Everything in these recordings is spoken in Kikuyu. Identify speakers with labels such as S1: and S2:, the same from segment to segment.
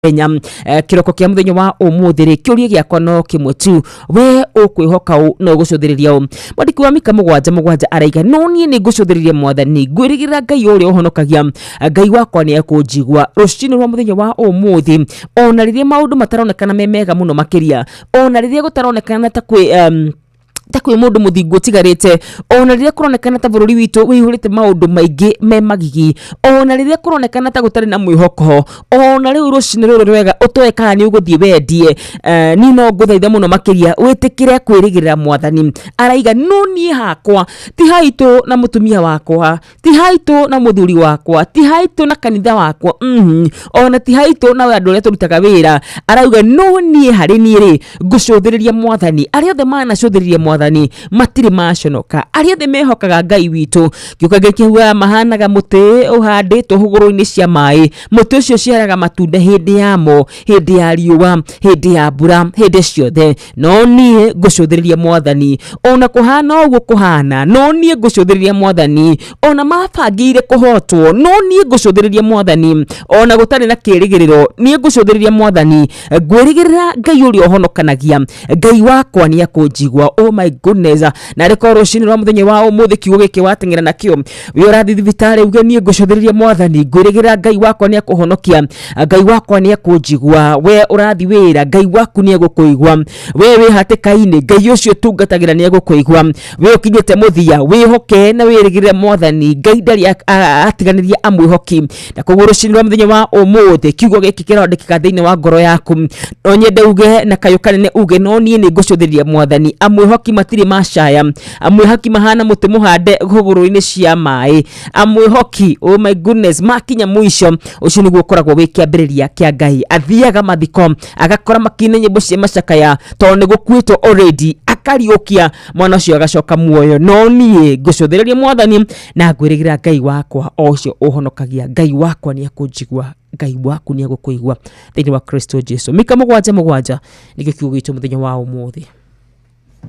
S1: Kenya kiroko kia muthenya wa umuthi ri kiuria giakwa no kimwe tu, we ukwihoka u no gucuthiriria u? Mwandiki wa Mika 7:7 araiga, no nie ni ngucuthiriria Mwathani, ngwirigirira Ngai uria uhonokagia, Ngai wakwa ni ekunjigua. Rucini rwa muthenya wa umuthi, ona riria maundu mataronekana me mega muno makiria, ona riria gutaronekana ta kwi ta kwĩ mũndũ mũthingu ũtigarĩte, ona rĩrĩa kũronekana ta bũrũri witũ wĩihũrĩte maũndũ maingĩ me magigi, ona rĩrĩa kũronekana ta gũtarĩ na mwĩhoko, ona rĩu rũcinĩ rũrũ rwega ũtoe kana nĩ ũgũthiĩ wendie, niĩ no ngũthaitha mũno makĩria wĩtĩkĩre kwĩrĩgĩrĩra Mwathani. Araiga, no niĩ hakwa ti haitũ na mũtumia wakwa, ti haitũ na mũthuri wakwa, ti haitũ na kanitha wakwa, ona ti haitũ na andũ arĩa tũrutaga wĩra. Arauga, no niĩ harĩ niĩ rĩ, ngũcũthĩrĩria Mwathani. Arĩa othe manacũthĩrĩria Mwathani matirĩ maconoka, arĩa othe mehokaga Ngai witũ. Gĩũka gĩkiuga mahanaga mũtĩ ũhandĩtwo hũgũrũ-inĩ cia maĩ, mũtĩ ũcio ũciaraga matunda hĩndĩ yamo, hĩndĩ ya riũa, hĩndĩ ya mbura, hĩndĩ ciothe. No niĩ ngũcũthĩrĩria Mwathani, ona kũhana ũguo kũhana, no niĩ ngũcũthĩrĩria Mwathani. Ona mabangĩire kũhotwo, no niĩ ngũcũthĩrĩria Mwathani. Ona gũtarĩ na kĩrĩgĩrĩro, niĩ ngũcũthĩrĩria Mwathani, ngwĩrĩgĩrĩra Ngai ũrĩa ũhonokanagia, Ngai wakwa nĩ akũnjigua. Oh my goodness! Na rĩkorwo rũcinĩ rwa mũthenya wa ũmũthĩ kiugo gĩkĩ wateng'era nakĩo, wĩ ũrathiĩ thibitarĩ, uge, niĩ ngũcũthĩrĩria Mwathani, ngwĩrĩgĩrĩra Ngai wakwa nĩ akũhonokia, Ngai wakwa nĩ akũnjigua. We ũrathiĩ wĩra, Ngai waku nĩ egũkũigua. We wĩ hatĩka-inĩ, Ngai ũcio ũtungatagĩra nĩ egũkũigua. We ũkinyĩte mũthia, wĩhoke na wĩrĩgĩrĩre Mwathani. Ngai ndarĩ atiganĩria amwĩhoki. Na koguo rũcinĩ rwa mũthenya wa ũmũthĩ kiugo gĩkĩ kĩrandĩkĩka thĩinĩ wa ngoro yaku, no nyende uge na kayũ kanene, uge, no niĩ nĩ ngũcũthĩrĩria Mwathani. Amwĩhoki matirĩ macaya, amwĩhoki mahana mũtĩ mũhande hũgũrũ-inĩ cia maĩ. Amwĩhoki, oh my goodness, makinya mũico, ũcio nĩguo ũkoragwo wĩ kĩambĩrĩria kĩa Ngai. Athiaga mathiko agakora makina nyĩmbo cia macakaya, tondũ nĩ gũkuĩtwo already, akariũkia mwana ũcio agacoka muoyo. No niĩ ngũcũthĩrĩria Mwathani na ngwĩrĩgĩrĩra Ngai wakwa, o ũcio ũhonokagia, Ngai wakwa nĩ akũnjigua. Ngai waku nĩ egũkũigua thĩinĩ wa Kristo Jesu. Mika 7:7 nĩkĩo kiugo gitũ mũthenya wa ũmũthĩ.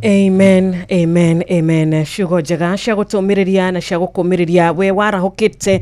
S2: Amen, amen, amen. Ciugo njega cia gũtũmĩrĩria na cia gũkũmĩrĩria we warahũkĩte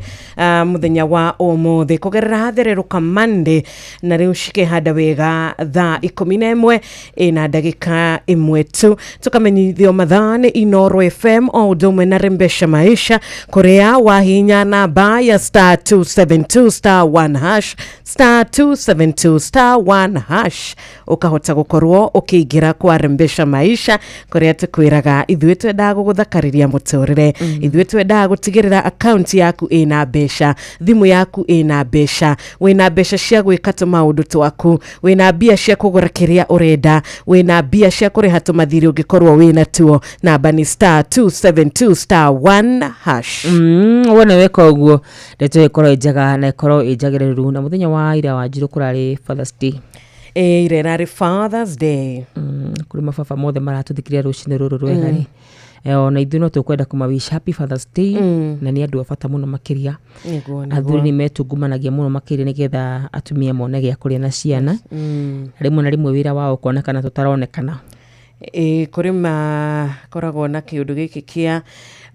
S2: mũthenya wa ũmũthĩ kũgerera Thererũka Monday, na rĩu cikĩhanda wega thaa 11 ĩna ndagĩka 1 tu. Tũkamenyithio mathaa nĩ Inoro FM o ũndũ ũmwe na Rembesha Maisha, kũrĩa wahihinya namba ya *272*1#, *272*1# ũkahota gũkorwo ũkĩingĩra kwa Rembesha Maisha, kũrĩa tũkwĩraga ithuĩ twendaga gũgũthakarĩria mũtũrĩre, ithuĩ twendaga gũtigĩrĩra akaunti yaku ĩna mbeca, thimũ yaku ĩna mbeca, wĩna mbeca cia gwĩka tũmaũndũ twaku, wĩna mbia cia kũgũra kĩrĩa ũrenda, wĩna mbia cia kũrĩha tũmathirĩ ũngĩkorwo wĩna tuo. Namba nĩ *272*1#.
S1: Wona weka ũguo, ndeto ĩkorwo ĩ njega na ĩkorwo ĩ njagĩrĩru. Na mũthenya wa ira wa Njirũ kũrarĩ Fathers Day.
S2: Ĩ ira ĩrarĩ Fathers Day.
S1: Kũrĩ mababa mothe maratũthikĩrĩria rũcinĩ rũrũ rwega rĩ, ona ithuĩ no tũkwenda kũma wish happy Fathers Day, na nĩ andũ a bata mũno makĩria. Athuri nĩ metungumanagia mũno makĩria nĩgetha atumia mone gĩa kũrĩa na ciana. Rĩmwe na rĩmwe wĩra wao ũkonekana tũtaronekana.
S2: Ĩ kũrĩ makoragwo na kĩũndũ gĩkĩ kĩa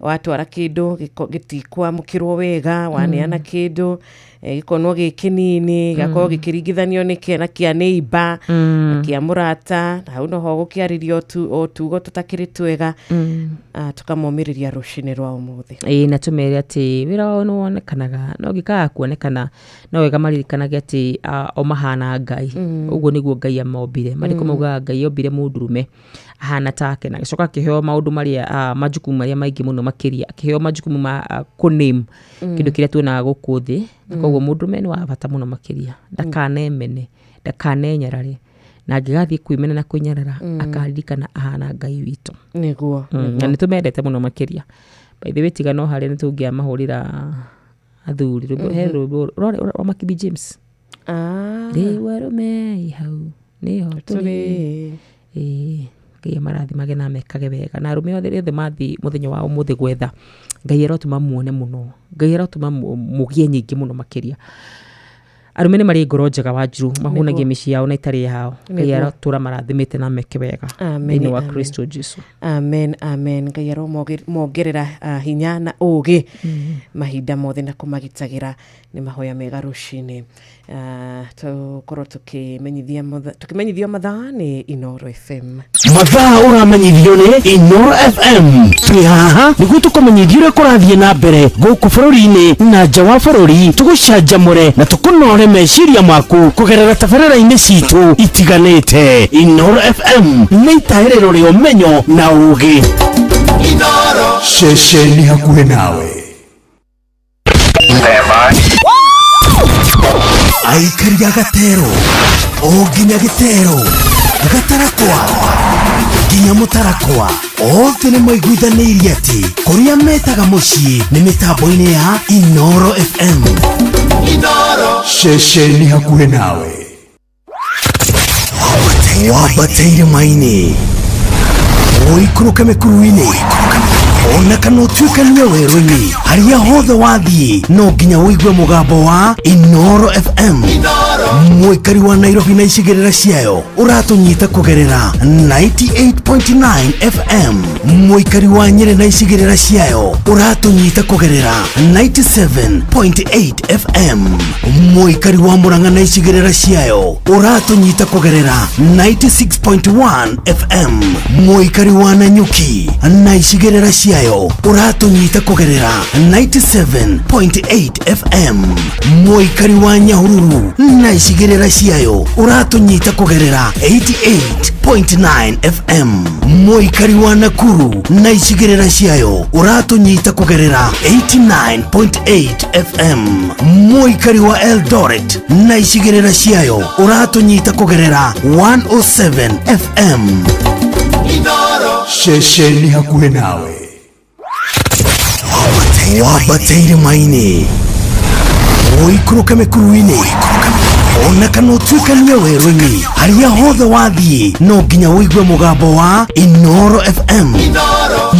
S2: watwara kĩndũ gĩtikwamũkĩrwo wega, waneana kĩndũ gĩkonwo gĩ kĩnini, gĩgakorwo gĩkĩringithanio nĩ na kĩa neighbor, na kĩa mũrata, na hau noho gũkĩarĩrio o tugo tũtakĩrĩ twega. Tũkamomĩrĩria rũcinĩ rwa ũmũthĩ.
S1: Ĩĩ, na tũmere atĩ wĩra wao nĩ wonekanaga, no ũngĩkaga kuonekana, no wega maririkanage atĩ o mahana Ngai. Ũguo nĩguo Ngai amombire. Maandĩko maugaga Ngai ombire mũndũrũme ahana take, na agĩcoka akĩheo maũndũ marĩa, majukumu marĩa maingĩ mũno makĩria, akĩheo majukumu ma kũ-name kĩndũ kĩrĩa tuonaga gũkũ thĩ. Na koguo mũndũrũme nĩ wa bata mũno makĩria, ndakanemene, ndakanenyarare, na angĩgathiĩ kwĩmena na kwĩnyarara, akaririkana ahana Ngai witũ. Na nĩ tũmendete mũno makĩria. By the way, tiga no harĩa nĩ tũngĩamahũrĩra athuri rwĩmbo, he rwĩmbo rwa Makibi James, rĩu arũme hau nĩho tũrĩ.
S2: Tũrĩ.
S1: Ĩĩ, Ngai amarathimage na amekage wega. Na arũme othe rĩothe mathiĩ mũthenya wa ũmũthĩ gwetha, Ngai arotũma muone mũno, Ngai arotũma mũgĩe nyingĩ mũno makĩria. Arũme nĩ marĩ ngoro njega, Wanjiru, mahunagia mĩciĩ yao na itarĩ yao. Ngai arotũra marathimĩte na meke wega
S2: Amen,
S1: thĩinĩ wa
S2: amen.
S1: Kristo Jesu.
S2: Amen, amen. Ngai aromongerera hinya na ũũgĩ mahinda mothe na kũmagitagĩra. Nĩ mahoya mega rũcinĩ. Tũkorwo tũkĩmenyithio mathaa nĩ Inoro FM.
S3: Mathaa ũramenyithio nĩ Inoro FM. Twĩ haha nĩguo tũkũmenyithie ũrĩa kũrathiĩ na mbere gũkũ bũrũri-inĩ na nja wa bũrũri, tũgũcanjamũre na tũkũnore meciria maku kũgerera tabarĩra-inĩ citũ itiganĩte. Inoro FM nĩ itaĩrĩro rĩa ũmenyo na ũũgĩ.
S4: Ceceni hakuhĩ nawe.
S3: Aikari a gatero o nginya gĩtero, gatarakwa nginya mũtarakwa, othe nĩ maiguithanĩirie atĩ kũrĩa metaga mũciĩ nĩ mĩtambo-inĩ ya Inoro FM.
S4: Ceceni hakuhĩ nawe.
S3: Wambate irĩma-inĩ, ũikũrũke mĩkuru-inĩ, ona kana ũtuĩkanie werũ-inĩ, harĩa hothe wathiĩ no nginya ũigue mũgambo wa Inoro FM. Mũikari wa Nairobi na icigĩrĩra ciayo ũratũnyita kũgerera 98.9 FM. Mũikari wa Nyĩrĩ na icigĩrĩra ciayo ũratũnyita kũgerera 97.8 FM. Mũikari wa Murang'a na icigĩrĩra ciayo ũratũnyita kũgerera 96.1 FM. Mũikari wa Nanyuki na icigĩrĩra ciayo ũratũnyita kũgerera 97.8 FM. Mũikari wa Nyahururu na icigĩrĩra ciayo ũratũnyita kũgerera 88.9 FM. Mũikari wa Nakuru na icigĩrĩra ciayo ũratũnyita kũgerera 89.8 FM. Mũikari wa Eldoret na icigĩrĩra ciayo ũratũnyita kũgerera 107 FM.
S4: Ceceni hakuhĩ nawe.
S3: Wambate irĩma-inĩ, ũikũrũke mĩkuru-inĩ, ona kana ũtuĩkanie werũ-inĩ, harĩa hothe wathiĩ no nginya ũigue mũgambo wa Inoro FM.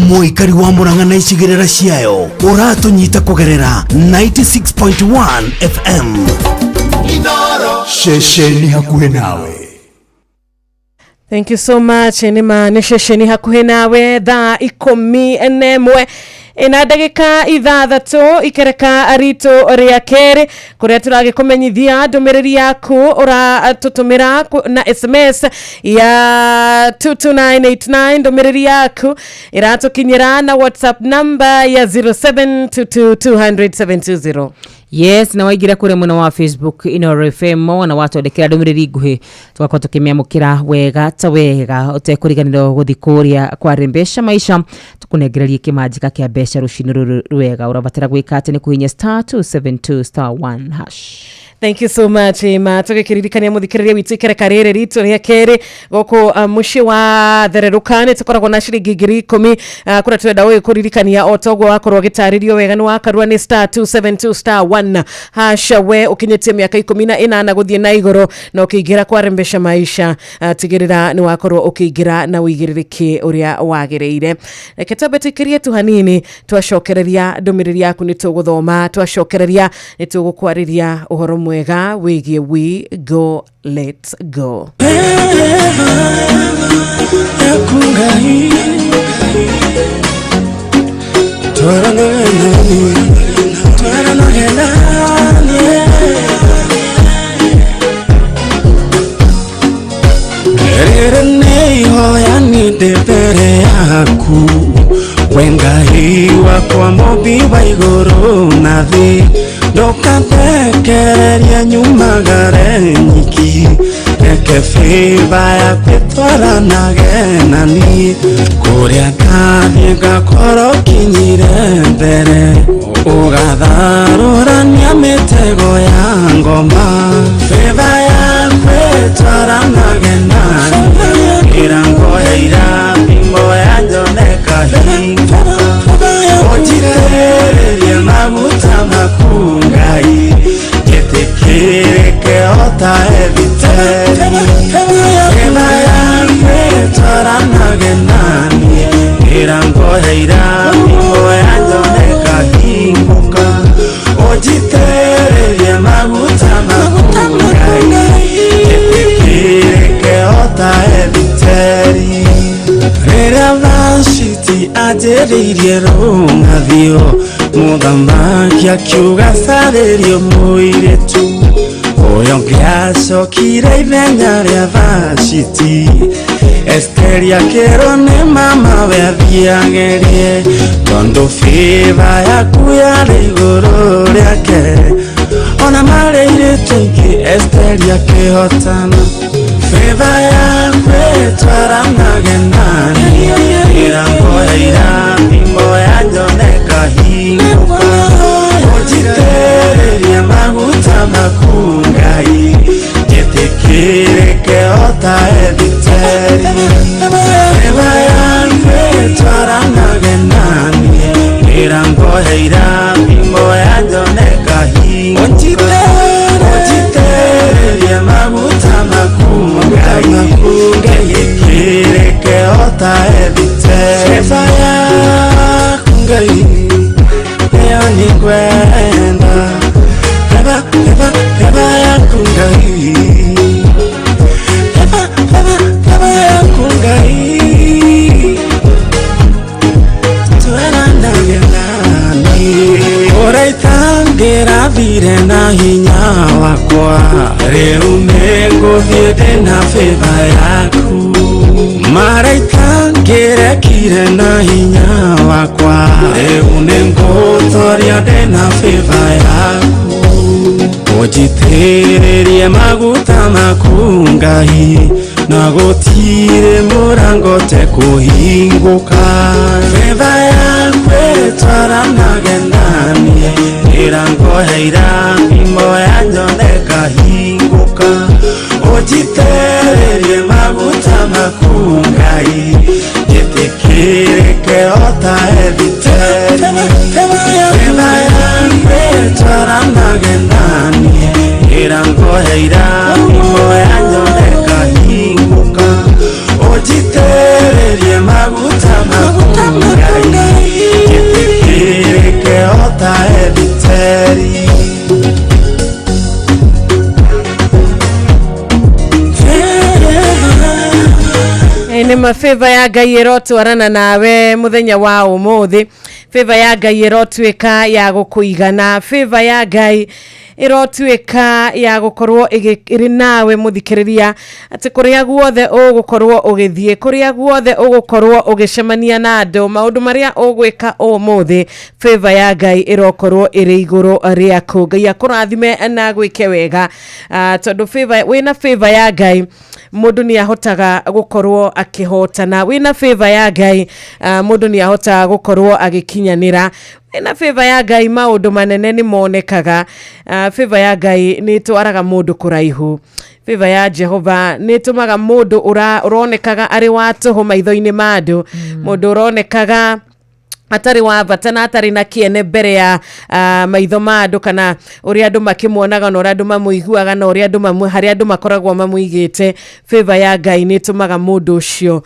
S3: Mũikari wa Murang'a na icigĩrĩra ciayo ũratũnyita kũgerera 96.1 FM.
S4: Ceceni hakuhĩ nawe.
S2: Thank you so much. Nĩ ma nĩ ceceni hakuhĩ nawe. Thaa 11 ina ndagĩka 6 ikereka ritũ rĩa kerĩ, kũrĩa tũragĩkũmenyithia ndũmĩrĩri yaku ũratũtũmĩra na SMS ya 22989. Ndũmĩrĩri yaku ĩratũkinyĩra na WhatsApp number ya 0722200720.
S1: Yes, na waingĩra kũrĩa mwena wa Facebook Inoro FM na watwandĩkĩra ndũmĩrĩri nguhĩ, tũgakorwo tũkĩmĩamũkĩra wega ta wega, ũtekũriganĩrwo gũthiĩ kũrĩa kwa Rembesha Maisha tũkũnengererie kĩmanjĩka kĩa mbeca rũcinĩ rũrũ rwega. Ũrabatara gwĩka atĩ nĩ kũhihinya *272*1#.
S2: Thank you so much, Emma. Tũgĩkĩririkania mũthikĩrĩria witũ ikereka rĩrĩ ritũ rĩa kerĩ gũkũ mũciĩ wa thererũka nĩ tũkoragwo na ciringi 10,000, kũrĩa twenda gũgĩkũririkania o toguo wakorwo ũgĩtarĩrio wega nĩ wakarua nĩ *272*1#. We ũkinyĩtie mĩaka 18 gũthiĩ na igũrũ na ũkĩingĩra kwa Rembesha Maisha, tigĩrĩra nĩ wakorwo ũkĩingĩra na ũigĩrĩrĩki ũrĩa wagĩrĩire. Reke twambe tũikĩrie tu hanini, twacokereria ndũmĩrĩri yaku nĩ tũgũthoma, twacokereria nĩ tũgũkwarĩria ũhoro mwega wĩgiĩ We Go Let's Go.
S5: Yakungai twaranani twaranagenani rĩrĩ nĩ ihoya nĩ mbere yaku, we Ngai wakwa mũmbi wa igũrũ na thĩ, ndũkandekererie nyumagare nyiki, reke favor yaku ĩtwaranage na niĩ, kũrĩa ngathiĩ ngakorwo kinyire mbere, ũgatharũrania mĩtego ya ngoma, favor yaku ĩtwaranage na niĩ, mĩrango ya irathimo yanjoneka hingũka, ũnjitĩrĩrie maguta maku Ngai, njĩtĩkĩrĩke o ta Ethiteri, favor yaku ĩtwaranage na niĩ, mĩrango ya irathimo yanjoneka hingũka, ũnjitĩrĩrie maguta maku Ngai, njĩtĩkĩrĩke o ta Ethiteri. Rĩrĩa Vashiti anjĩrĩirie rũng'athio Mũthamaki akiuga carĩrio mũirĩtu ũrĩa ũngĩ acokire ithenya rĩa Vashiti. Esteri akĩrwo nĩ mama we athiĩ agerie, tondũ favor yaku yarĩ igũrũ rĩake. Ona marĩ airĩtu aingĩ, Esteri akĩhotana. Favor yaku ĩtwaranage nani, ĩrangoya irathimo ya nyone ngahingũka. Ũnjitĩrĩrie maguta maku Ngai, njĩtĩkĩrĩke o ta Ethiteri. Favor yaku ĩtwaranage nani, ĩrangoya irathimo ya nyone ngahingũka. Ũnjitĩrĩrie maguta maku Ngai, njĩtĩkĩrĩke o ta Ethiteri. Favor yaku Ngai nĩyo nĩngwenda. Favor, favor, favor yaku Ngai. Favor, favor, favor yaku Ngai. Twaranage nani. Ũraitangĩrathire na hinya wakwa, rĩu nĩngũthiĩ ndĩna favor yaku. Maraitangĩrekire na hinya wakwa, rĩu nĩngũtoria ndĩna favor yaku. Ũnjitĩrĩrie maguta maku Ngai, na gũtirĩ mũrango tekũhingũka. Favor yaku ĩtwaranage nani, ĩrangoya irathimo ya nyone ngahingũka. Ũnjitĩrĩrie maguta maku Ngai, njĩtĩkĩrĩke o ta Ethiteri. Favor yaku ĩtwaranage nani, ĩrangoya irathimo ya nyone ngahingũka. Ũnjitĩrĩrie maguta maku Ngai, njĩtĩkĩrĩke o ta Ethiteri.
S2: Nĩ ma favor ya Ngai ĩrotwarana nawe mũthenya wa ũmũthĩ. Favor ya Ngai ĩrotuĩka ya gũkũigana. Favor ya Ngai ĩrotuĩka ya gũkorwo ĩrĩ nawe mũthikĩrĩria, atĩ kũrĩa guothe ũgũkorwo ũgĩthiĩ, kũrĩa guothe ũgũkorwo ũgĩcemania na andũ, maũndũ marĩa ũgwĩka ũmũthĩ, favor ya Ngai ĩrokorwo ĩrĩ igũrũ rĩaku. Ngai akũrathime na gwĩke wega. Tondũ favor, wĩna favor ya Ngai mũndũ nĩ ahotaga gũkorwo akĩhotana. Wĩna favor ya Ngai mũndũ nĩ ahotaga gũkorwo agĩkinyanĩra. Wĩna favor ya Ngai maũndũ manene nĩ monekaga. Favor ya Ngai nĩ ĩtwaraga mũndũ kũraihu. Favor ya Jehova nĩ ĩtũmaga mũndũ ũronekaga arĩ wa tũhũ maitho-inĩ ma andũ, mũndũ ũronekaga atarĩ wa bata na atarĩ na kĩene mbere ya maitho ma andũ, kana ũrĩa andũ makĩmuonaga na ũrĩa andũ mamũiguaga na ũrĩa andũ harĩa andũ makoragwo mamũigĩte. Favor ya Ngai nĩ ĩtũmaga mũndũ ũcio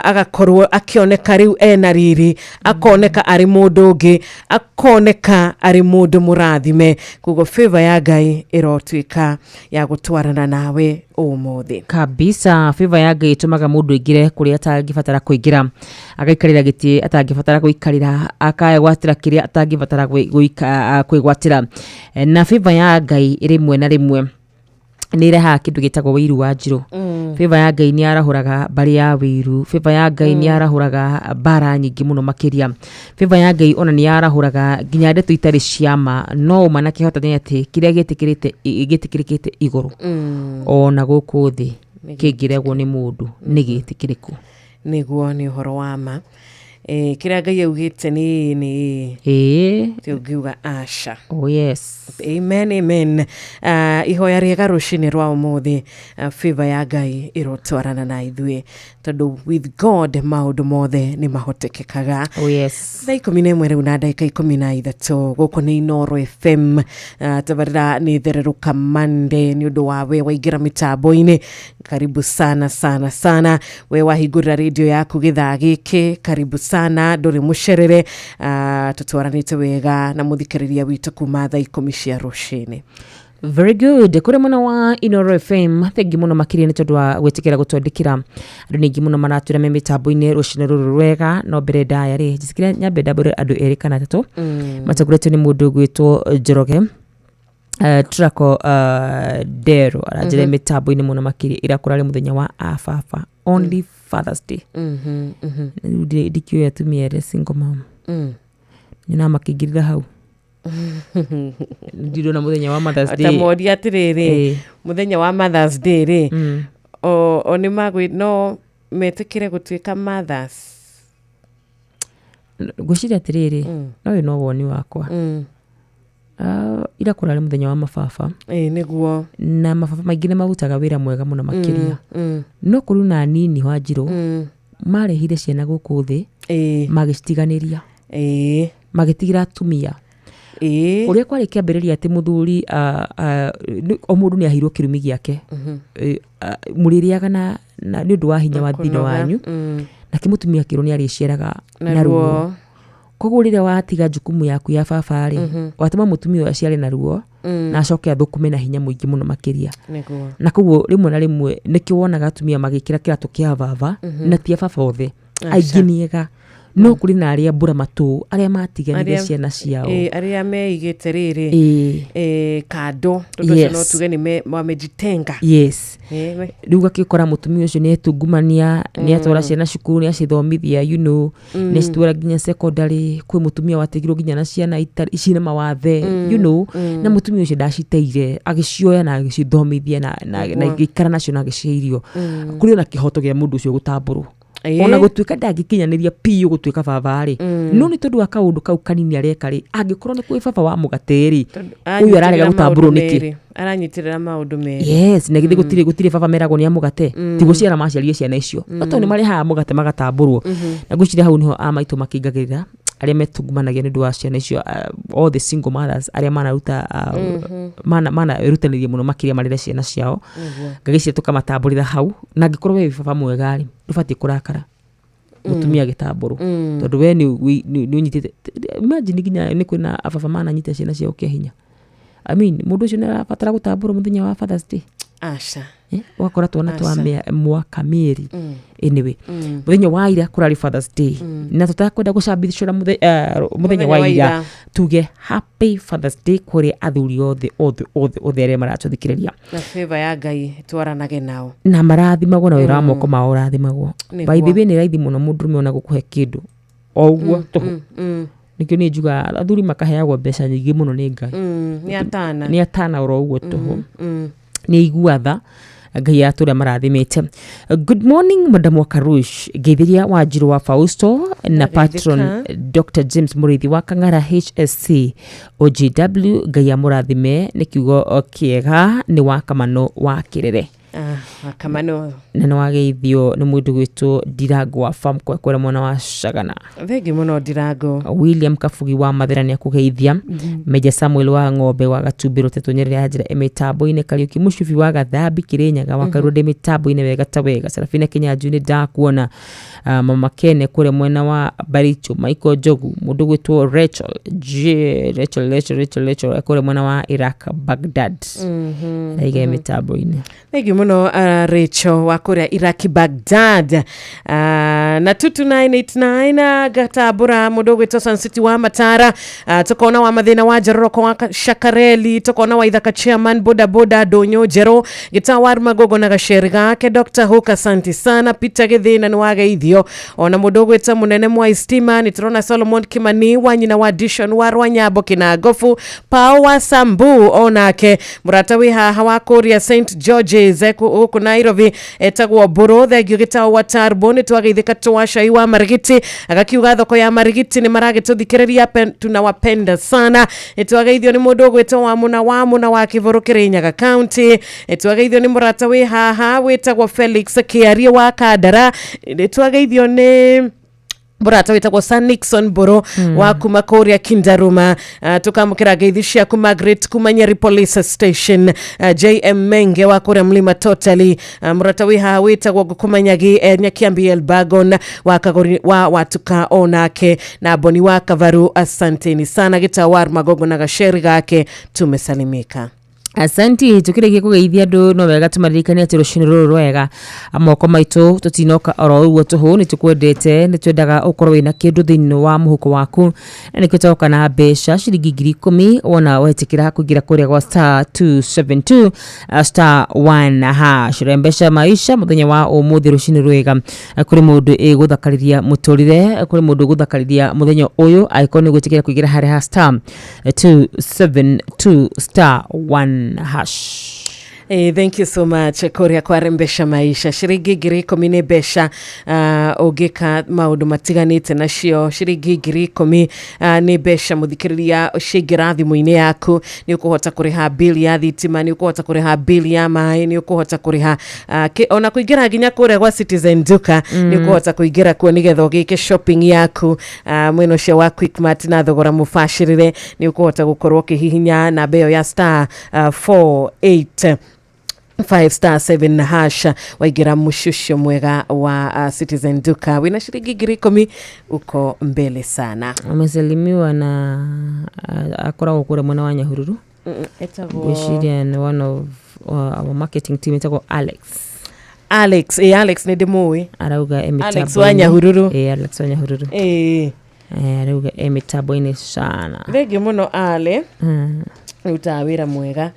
S2: agakorwo akĩoneka rĩu ena riri, akoneka arĩ mũndũ ũngĩ, akoneka arĩ mũndũ mũrathime. Koguo favor ya Ngai ĩrotuĩka ya gũtwarana nawe ũmũthĩ.
S1: Kabisa, favor ya Ngai ĩtũmaga mũndũ aingĩre kũrĩa atangĩbatara kũingĩra, agaikarĩra gĩtĩ atangĩbatara gũikarĩra, akegwatĩra kĩrĩa atangĩbatara kwĩgwatĩra. Na favor ya Ngai rĩmwe na rĩmwe nĩ ĩrehaga kĩndũ gĩtagwo wĩiru wa njirũ. Favor ya Ngai nĩ yarahũraga mbarĩ ya wĩiru. Favor ya Ngai nĩ yarahũraga mbara nyingĩ mũno makĩria. Favor ya Ngai ona nĩ yarahũraga nginya ndeto itarĩ cia ma, no ũma na kĩhota nĩ atĩ kĩrĩa gĩtĩkĩrĩkĩte igũrũ ona gũkũ thĩ kĩngĩregwo nĩ mũndũ nĩ gĩtĩkĩrĩku.
S2: Nĩguo, nĩ ũhoro wa ma. Kĩrĩa Ngai augĩte nĩ
S1: Ĩĩ.
S2: Ũngiuga aca.
S1: Oh yes.
S2: Amen, amen. Ihoya rĩega rũcinĩ rwa ũmũthĩ, favor ya Ngai ĩrotwarana na ithuĩ, tondũ with God maũndũ mothe nĩ mahotekekaga.
S1: Oh yes.
S2: Thaa 11 rĩu na ndagĩka 13, gũkũ nĩ Inooro FM. Tabarĩra nĩ Thererũka Monday. Nĩ ũndũ wa we waingĩra mĩtambo-inĩ, karibu sana sana sana. We wahingũrĩra radio yaku gĩthaa gĩkĩ, karibu sana, ndũrĩ mũcerere. Tũtwaranĩte wega na mũthikĩrĩria witũ kuma thaa 10 cia rũcinĩ.
S1: Very good. Kũrĩ mwena wa Inoro FM, thengi mũno makĩria nĩ tondũ wa gwĩtĩkĩra gũtwandĩkĩra. Andũ nĩ aingĩ mũno maratwĩra me mĩtambo-inĩ rũcinĩ rũrũ rwega, no mbere ndaya rĩ, njĩtĩkĩra nyambe ndambũre andũ erĩ kana atatũ matongoretio nĩ mũndũ ũgwĩtwo Njoroge. Trako Dero aranjĩra mĩtambo-inĩ mũno makĩria ira kũrarĩ mũthenya wa ababa, only Father's Day. Rĩu ndikĩũĩ atumia erĩ single mom nyonaga makĩingĩrĩra hau ndirona mũthenya wa Mother's
S2: Ta
S1: Day.
S2: moria atĩrĩrĩ, mũthenya wa Mother's Day rĩ, o nĩ magwĩ no metĩkĩre gũtuĩka mothers?
S1: Ngwĩciria atĩrĩrĩ, no ũyũ no woni wakwa. Ah, ira kũrarĩ mũthenya wa mababa
S2: Ĩĩ, nĩguo.
S1: Na mababa maingĩ nĩ marutaga wĩra mwega mũno makĩria, no kũrĩ na anini, Wanjirũ, marehire ciana gũkũ thĩ, magĩcitiganĩria, magĩtigĩra atumia. Ũrĩa kwarĩ kĩambĩrĩria atĩ mũthuri, ah, ah, o mũndũ nĩ aheirwo kĩrumi gĩake. Eh, mũrĩrĩaga na nĩ ũndũ wa hinya wa thĩinĩ
S2: Kũnoga.
S1: wanyu, nake mũtumia akĩrwo nĩ arĩciaraga
S2: na
S1: na ruo.
S2: Ruo.
S1: Koguo rĩrĩa watiga jukumu yaku ya baba rĩ, watũma mũtumia ũyũ aciare na ruo na acoke athũkũme na hinya mũingĩ mũno makĩria. Na koguo rĩmwe na rĩmwe nĩkĩo wonaga atumia magĩkĩra kĩratũ kĩa baba, na ti a baba othe, aingĩ nĩ ega, no kũrĩ na arĩa mbũra matũ arĩa matiganire ciana ciao.
S2: Ĩĩ, arĩa meigĩte rĩrĩ kando, tondũ ũcio no tuge nĩ wamejitenga.
S1: Rĩu gakĩkora mũtumia ũcio nĩ etungumania, nĩ atwara ciana cukuru, nĩ acithomithia, nĩ acitwara nginya secondary. Kwĩ mũtumia watigirwo nginya na ciana ciĩna mawathe, na mũtumia ũcio ndaciteire, agĩcioya na agĩcithomithia na agĩikara nacio na agĩcihe irio. Kũrĩ ona kĩhoto gĩa mũndũ ũcio gũtambũrwo, ona gũtuĩka ndangĩkinyanĩria piũ gũtuĩka baba rĩ, no nĩ tondũ wa kaũndũ kau kanini areka rĩ, angĩkorwo nĩ kwĩ baba wa mũgate rĩ, ũyũ ararega
S2: Aranyitĩrĩra
S1: gũtambũrwo
S2: maũndũ
S1: nĩkĩ?
S2: merĩ. Aranyitĩrĩra maũndũ merĩ.
S1: Yes, na githĩ gũtirĩ baba meragwo nĩ a mũgate ti gũciara maciarire ciana icio, no tondũ nĩ marehaga mũgate magatambũrwo. Na ngwĩciria hau nĩho a maitũ makĩingagĩrĩra arĩa metungumanagia nĩ ũndũ wa ciana icio, all the single mothers arĩa manaruta, mana mana erutanĩria mũno makĩria marere ciana ciao. Ngagĩciria tũkamatambũrĩra hau, na angĩkorwo we wĩ baba mwega rĩ, ndũbatiĩ kũrakara mũtumia agĩtambũrwo, tondũ we nĩ ũnyitĩte. Imagine nginya nĩ kwĩna ababa mananyita ciana ciao kĩa hinya. I mean, mũndũ ũcio nĩ arabatara gũtambũrwo mũthenya wa Father's Day?
S2: Aca.
S1: Eh, ũgakora twana twa
S2: Aca.
S1: mwaka mĩeri. Anyway, mũthenya wa ira kũrarĩ Father's Day, na tũtakwenda gũcambithicũra mũthenya wa ira, tuge happy Father's Day kũrĩ athuri othe othe othe othe arĩa maratũthikĩrĩria.
S2: Na favor ya Ngai twaranage nao.
S1: Na marathimagwo na wĩra wa moko mao ũrathimagwo. By the way, nĩ raithi mũno mũndũrũme ona gũkũhe kĩndũ o ũguo tũhũ. Nĩkĩo niĩ njugaga athuri makaheagwo mbeca nyingĩ mũno nĩ Ngai.
S2: Nĩ atana.
S1: Nĩ atana oro ũguo tũhũ, nĩ aigua tha Ngai atũrĩa marathimĩte. Good morning, Madam Wakarush, ngeithĩria Wanjirũ wa Fausto na patron Dr James Mũrĩithi wa Kang'ara HSC OGW. Ngai amũrathime nĩ kiugo kĩega. Nĩ wa Kamano wa Kĩrere.
S2: Ah, Kamano.
S1: Na nĩ wageithio nĩ mũndũ gwĩtwo Ndirango wa Farm Kwekwere mwena wa Cagana.
S2: Thengi mũno, Ndirango.
S1: William Kabugi wa Mathera nĩ akũgeithia. Meja Samuel wa Ng'ombe wa Gatumbĩ Rũtetũ Nyerere ya njĩra mĩtambo-inĩ. Kariũki Mũcubi wa Gathambi Kĩrĩnyaga wa Karũndĩ mĩtambo-inĩ wega ta wega. Sarafina Kĩnyanjui nĩ ndakuona. Mama Kene kũrĩa mwena wa Baricho, Michael Njogu, mũndũ gwĩtwo Rachel J Rachel Rachel Rachel Rachel kũrĩa mwena wa Iraq Baghdad raiga mĩtambo-inĩ.
S2: Thengi mũno, Rachel wa kũrĩa Iraki Baghdad, na 22989. Gatambũra mũndũ ũgwĩtwo Sun City wa Matara, tũkona wa mathĩna wa Njororoko wa Shakareli, tũkona wa Ithaka chairman boda boda Ndũnyũ Njerũ Gĩta wa Magogo na gaceri gake Dr Hook, asante sana. Peter Gĩthĩna nĩ wageithio, ona mũndũ ũgwĩta mũnene Mwai Stima. Nĩ tũrona Solomon Kimani wa nyina wa Dishon wa Rwanyambo Kinangofu Pao wa Sambu, onake mũrata wĩ haha wa kũrĩa St Georges gũkũ Nairobi etagwo Mbũrũ. Thengio gĩtao wa Tarbo. Nĩ twageithĩka twa cai wa Marigiti, agakiuga thoko ya Marigiti nĩ maragĩtũthikĩrĩria, tunawapenda sana. Nĩ twageithio nĩ mũndũ ũgwĩtwo wa mũna wa mũna wa Kĩbũrũ Kĩrĩnyaga County. Nĩ twageithio nĩ mũrata wĩ haha wĩtagwo Felix Kĩarie wa Kandara. Nĩ twageithio nĩ mũrata wĩtagwo Sir Nixon Mbũrũ wa kuma kũrĩa Kindaruma. Tukamũkĩra ngeithi ciaku Margaret kuma Nyeri Police Station, JM Menge wa kũrĩa Mlima Totally, mũrata wĩ haha wĩtagwo Ngũkũmanyagi, Nyakiambi Elbagon wa Kagori wa Watuka onake na Boni wa Kavaru, asanteni sana. Gĩtawar Magogo na gaceri gake, tumesalimika.
S1: Asanti. Tukĩrĩkia kũgeithia andũ, no wega tũmaririkanie atĩ rũcinĩ rũrũ rwega moko maitũ tũtinoka oro ũguo tũhũ. Nĩ tũkwendete, nĩ twendaga ũkorwo wĩna kĩndũ thĩinĩ wa mũhuko waku, na nĩkĩo twoka na mbeca ciringi 10,000 wona wetĩkĩra kũingĩra kũrĩa gwa star 272 star 1 hash. Rembesha maisha mũthenya wa ũmũthĩ rũcinĩ rwega. Kũrĩ mũndũ ĩgũthakarĩria mũtũrĩre, kũrĩ mũndũ ũgũthakarĩria mũthenya ũyũ angĩkorwo nĩ gwĩtĩkĩra kũingĩra harĩa ha star 272 star 1 hash.
S2: Hey, thank you so much kuria kwarembesha maisha. Ciringi 10,000 nĩ mbeca ũngĩka maũndũ matiganĩte nacio. Ciringi 10,000 nĩ mbeca, mũthikĩrĩria, ciaingĩra thimũ-inĩ yaku nĩ ũkũhota kũrĩha bill ya thitima, nĩ ũkũhota kũrĩha bill ya maĩ, nĩ ũkũhota kũrĩha ona kũingĩra nginya kũrĩa gwa Citizen Duka, nĩ ũkũhota kũingĩra kuo nĩgetha ũgĩke shopping yaku mwena ũcio wa Quickmart na thogora mũbacĩrĩre. Nĩ ũkũhota gũkorwo ũkĩhihinya namba ĩyo ya star 48 5 star 7 hash, waingĩra mũciĩ ũcio mwega wa Citizen Duka wĩna ciringi 10,000, uko mbele sana.
S1: Amesalimiwa na akoragwo kũrĩa mwena wa Nyahururu.
S2: Etagwo
S1: Ngwĩciria nĩ one of our marketing team, etagwo Alex.
S2: Alex, eh, Alex nĩ ndĩmũĩ.
S1: Arauga e
S2: Alex
S1: mĩtambo-inĩ.
S2: wa Nyahururu.
S1: Eh, Alex wa Nyahururu. Eh, arauga e mĩtambo-inĩ sana.
S2: Thengiũ mũno Ale, rutaga wĩra mwega.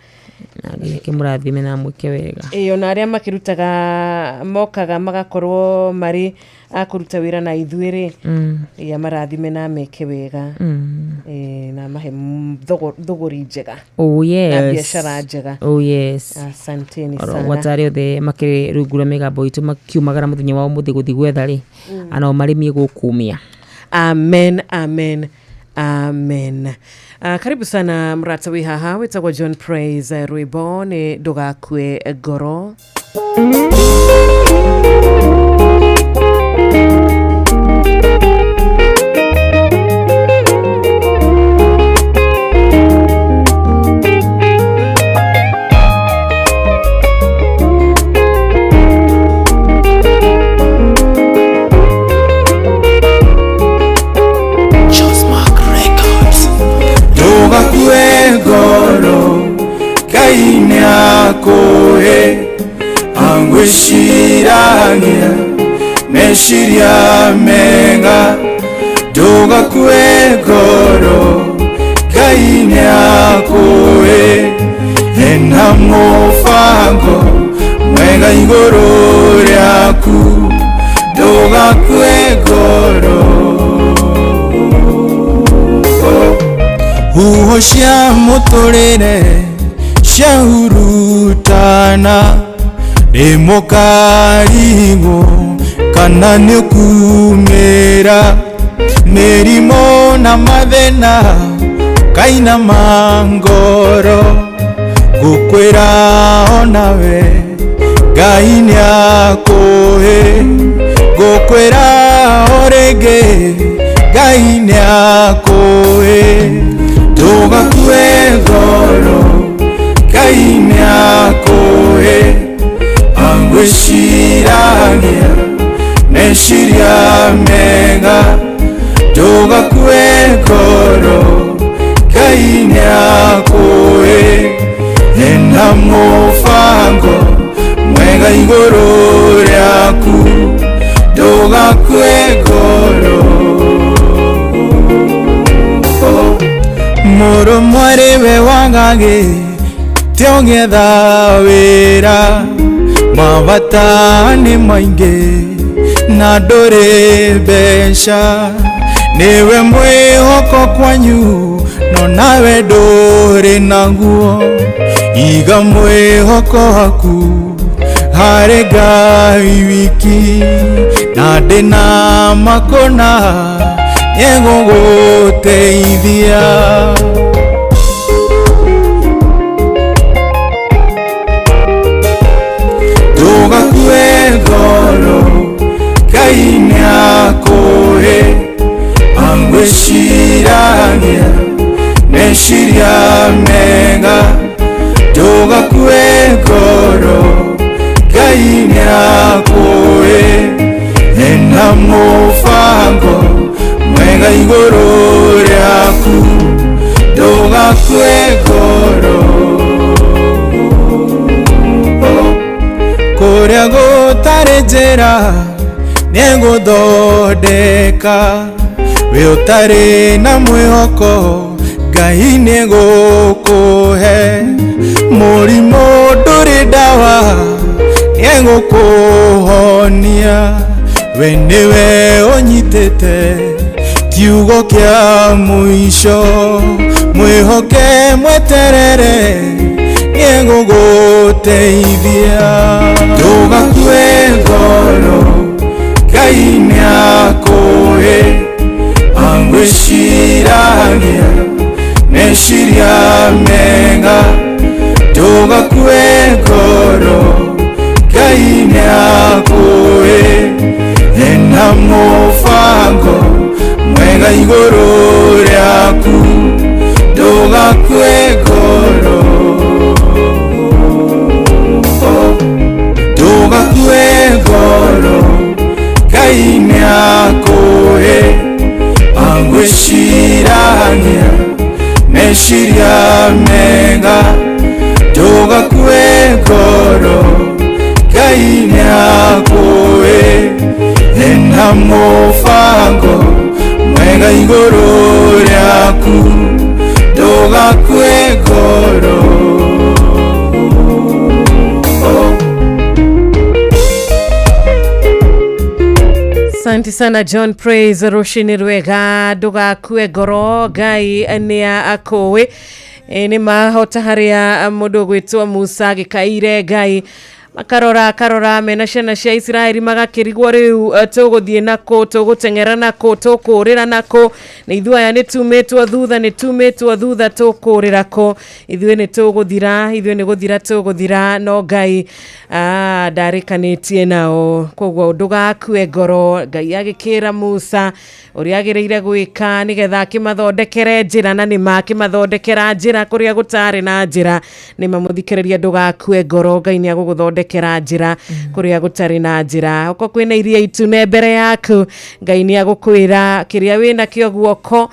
S1: Na Ngai akĩmũrathime na amwĩke wega.
S2: Ĩ, ona arĩa makĩrutaga mokaga magakorwo marĩ a kũruta wĩra na ithuĩ rĩ, ĩ, amarathime na meke wega. Ĩ, na mahe thũgũri njega
S1: Oh yes.
S2: na biacara njega.
S1: Oh yes.
S2: Asanteni
S1: Oro
S2: sana.
S1: gwata arĩa othe makĩrĩ rungu rwa mĩgambo itũ makiumagara mũthenya wa ũmũthĩ gũthiĩ gwetha rĩ, anao marĩmie gũkumia.
S2: Amen, amen, amen. Karibu sana mrata wi haha wĩtagwo John Praise, rwĩmbo nĩ ndũgakue ngoro.
S5: Ndũgakue ngoro, Ngai nĩakũĩ angwĩciragia meciria mega. Ndũgakue ngoro, Ngai nĩakũĩ ena mũbango mwega igũrũ rĩaku. Ndũgakue ngoro. Huho cia mũtũrĩre ciahurutana, rĩmũkarigwo kana nĩũkumĩra mĩrimũ na mathĩna kainama ngoro. Ngũkwĩra onawe Ngai nĩakũĩ, ngũkwĩra o rĩngĩ Ngai nĩakũĩ. Ndũgakue ngoro, Ngai nĩakũĩ angwĩciragia meciria mega. Ndũgakue ngoro, Ngai nĩakũĩ ena mũbango mwega igũrũ rĩaku. Ndũgakue ngoro. Mũrũ mwarĩ we wagagĩ tĩogetha wĩra, mabata nĩ maingĩ na ndũrĩ mbeca, nĩwe mwĩhoko kwanyu no nawe ndũrĩ naguo. Iga mwĩhoko waku harĩ Ngai wiki, na ndĩna makũna nĩegũgũteithia. Ndũgakue ngoro, Ngai nĩakũĩ angwĩciragia meciria mega. Ndũgakue ngoro, Ngai nĩakũĩ ena mũbango mwega igũrũ rĩaku. Ndũgakue ngoro. Kũrĩa gũtarĩ njĩra nĩegũthondeka. Wĩ ũtarĩ na mwĩhoko Ngai nĩegũkũhe. Mũrimũ ndũrĩ ndawa nĩegũkũhonia. We nĩwe ũnyitĩte kiugo kĩa mũico. Mwĩhoke mweterere nĩegũgũteithia. Ndũgakue ngoro Ngai nĩakũĩ. Angwĩciragia meciria mega. Ndũgakue ngoro Ngai nĩakũĩ. Ena mũbango mwega igũrũ rĩaku. Ndũgakue ngoro. Ndũgakue ngoro Ngai nĩakũĩ. Angwĩciragia meciria mega. Ndũgakue ngoro Ngai nĩakũĩ. Ena mũbango mwega igũrũ rĩaku. Ndũgakue ngoro.
S2: Asante sana John Praise rũcinĩ rwega ndũgakue ngoro Ngai nĩ akũĩ. Nĩ mahota harĩa mũndũ ũgwĩtwo Musa agĩkaire Ngai makarora akarora mena ciana cia Isiraeli magakĩrigwo rĩu tũgũthiĩ nakũ tũgũteng'era nakũ tũkũrĩra nakũ nĩ ithuĩ aya nĩ tumĩtwo thutha nĩ tumĩtwo thutha tũkũrĩra kũ ithuĩ nĩ tũgũthira ithuĩ nĩ gũthira tũgũthira no Ngai ndarĩkanĩtie nao koguo ndũgakue ngoro Ngai agĩkĩra Musa ũrĩa agĩrĩire gwĩka nĩgetha akĩmathondekere njĩra na nĩma akĩmathondekera njĩra kũrĩa gũtarĩ na njĩra nĩma mũthikĩrĩria ndũgakue ngoro Ngai nĩ agũgũthondekera njĩra kũrĩa gũtarĩ na njĩra okorwo kwĩna iria itune mbere yaku Ngai nĩ agũkwĩra kĩrĩa wĩnakĩo guoko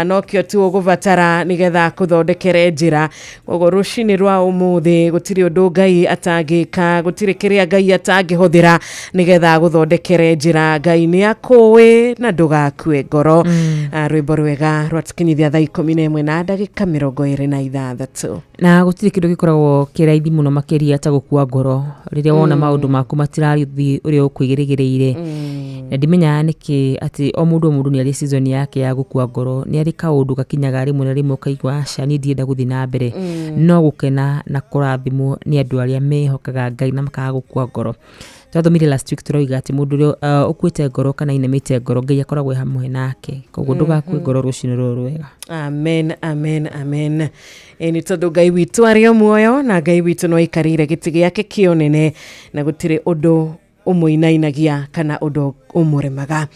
S2: nokĩo tu ũgũbatara nĩgetha akũthondekere njĩra koguo rũcinĩ rwa ũmũthĩ gũtirĩ ũndũ Ngai atangĩka gũtirĩ kĩrĩa Ngai atangĩhũthĩra nĩgetha agũthondekere njĩra Ngai nĩ akũĩ na ndũgakue ngoro. Rwĩmbo rwega rwatũkinyithia thaa 11 na ndagĩka 26.
S1: Na gũtirĩ kĩndũ gĩkoragwo kĩraithi mũno makĩria ta gũkua ngoro rĩrĩa wona maũndũ maku matirathiĩ ũrĩa ũkwĩrĩgĩrĩire. Na ndimenyaga nĩkĩ atĩ o mũndũ o mũndũ nĩ arĩ season yake ya gũkua ngoro nĩ arĩ kaũndũ gakinyaga rĩmwe na rĩmwe ũkaigua aca niĩ ndirenda gũthiĩ na mbere. No gũkena na kũrathimwo nĩ andũ arĩa mehokaga Ngai na makaga gũkua ngoro. Twathomire last week tũroiga atĩ mũndũ ũrĩa ũkuĩte ngoro kana inamĩte ngoro Ngai akoragwo e hamwe nake koguo ndũgakue ngoro rũcinĩ rũrũ rwega.
S2: Amen, amen, amen. Nĩ tondũ Ngai witũ arĩ o muoyo na Ngai witũ no aikarĩire gĩtĩ gĩake kĩa ũnene na gũtirĩ ũndũ ũmũinainagia kana ũndũ ũmũremaga.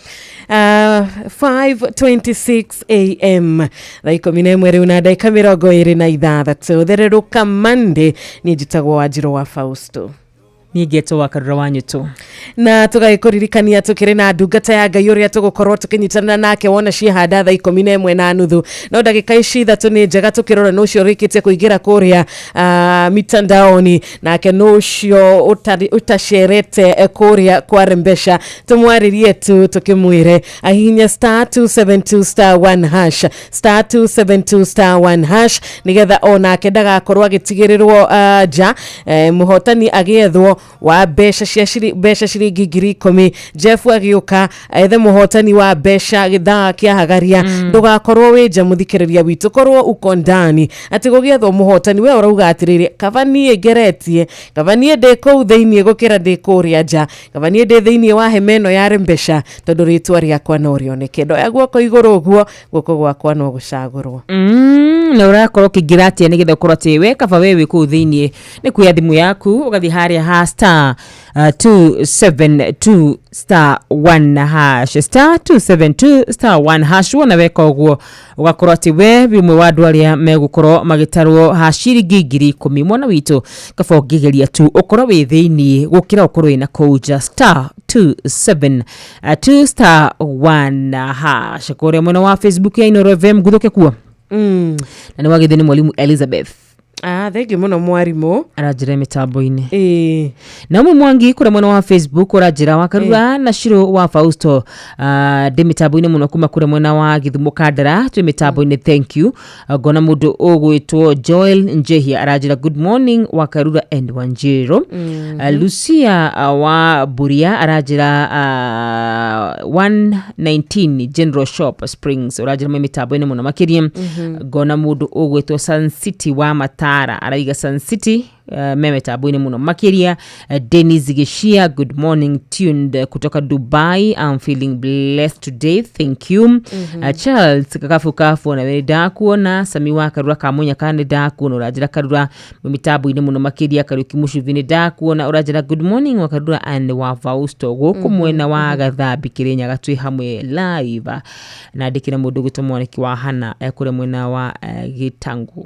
S2: 5:26 am thaa 11 rĩu na ndagĩka 26 thererũka Monday. Niĩ njĩtagwo Wanjirũ wa Fausto.
S1: Niĩ ngetwo wa Karura wa Nyũtũ.
S2: Na tũgagĩkũririkania tũkĩrĩ na ndungata ya Ngai ũrĩa tũgũkorwo tũkĩnyitanĩra nake wona ciehanda thaa 11 na nuthu no ndagĩka ici ithatũ nĩ njega tũkĩrora nũ ũcio ũrĩkĩtie kũingĩra kũrĩa mitandaoni nake nũ ũcio ũtacerete kũrĩa kwa Rembesha tũmwarĩrie tu tũkĩmwĩre ahihinye star 272 star 1 hash star 272 star 1 hash nĩgetha onake ndagakorwo agĩtigĩrĩrwo nja mũhotani agĩethwo wa mbeca cia mbeca ciringi 10,000 Jeff agĩũka ethe mũhotani wa mbeca gĩthaa kĩa hagaria ndũgakorwo wĩ nja mũthikĩrĩria witũ korwo uko ndani atĩ gũgĩethwo mũhotani we ũrauga atĩrĩrĩ kaba niĩ ngeretie kaba niĩ ndĩ kũu thĩiniĩ gũkĩra ndĩ kũrĩa nja kaba niĩ ndĩ thĩiniĩ wa hema ĩno ya Rembesha tondũ rĩtwa rĩakwa no rĩoneke ndoya guoko igũrũ ũguo guoko gwakwa no gũcagũrwo.
S1: Na ũrakorwo ũkĩingĩra atĩa nĩgetha ũkorwo atĩ we kaba we wĩ kũu thĩiniĩ nĩ kuoya thimũ yaku ũgathiĩ harĩa ha star 272 star 1 hash star 272 star 1 hash wona weka ũguo ũgakorwo atĩ we wĩ ũmwe wa andũ arĩa megũkorwo magĩtarwo ha ciringi 10,000 mwana witũ kaba ũngĩgeria tu ũkorwo wĩ thĩiniĩ gũkĩra ũkorwo wĩna kũu nja star 272 star 1 hash kũrĩa mwena wa Facebook ya Inooro FM nguthũke kuo. Na nĩ wagĩthio nĩ mwalimu Elizabeth.
S2: Thengiũ mũno mwarimũ.
S1: Aranjĩra mĩtambo-inĩ.
S2: Ĩĩ.
S1: Naomi Mwangi kũrĩa mwena wa Facebook ũranjĩra wa Karura na Shiro wa Fausto, ndĩ mĩtambo-inĩ mũno kuma kũrĩa mwena wa Gĩthumo Kandara, twĩ mĩtambo-inĩ, thank you. Ngona mũndũ ũgwĩtwo Joel Njehia aranjĩra good morning wa Karura and Wanjiru. Lucia wa Buria aranjĩra 119 General Shop Springs, ũranjĩra mwĩ mĩtambo-inĩ mũno makĩria. Ngona mũndũ ũgwĩtwo Sun City wa Matara araiga Sun City me mĩtambo-inĩ mũno makĩria. Dennis Gishia, good morning, tuned kutoka Dubai, I'm feeling blessed today, thank you. Charles Kakafu ona we ndakuona. Sami wa Karura Kamunya nĩ ndakuona, ũranjĩra Karura mwĩ mĩtambo-inĩ mũno makĩria. Kariũki Mũcubi nĩ ndakuona, ũranjĩra good morning wa Karura and wa Fausto gũkũ mwena wa Gathambi Kĩrĩnyaga, twĩ hamwe live. Na ndĩkĩra mũndũ ũgwĩtwo Mwaniki wa Hana kũrĩa mwena wa Gĩtangũ.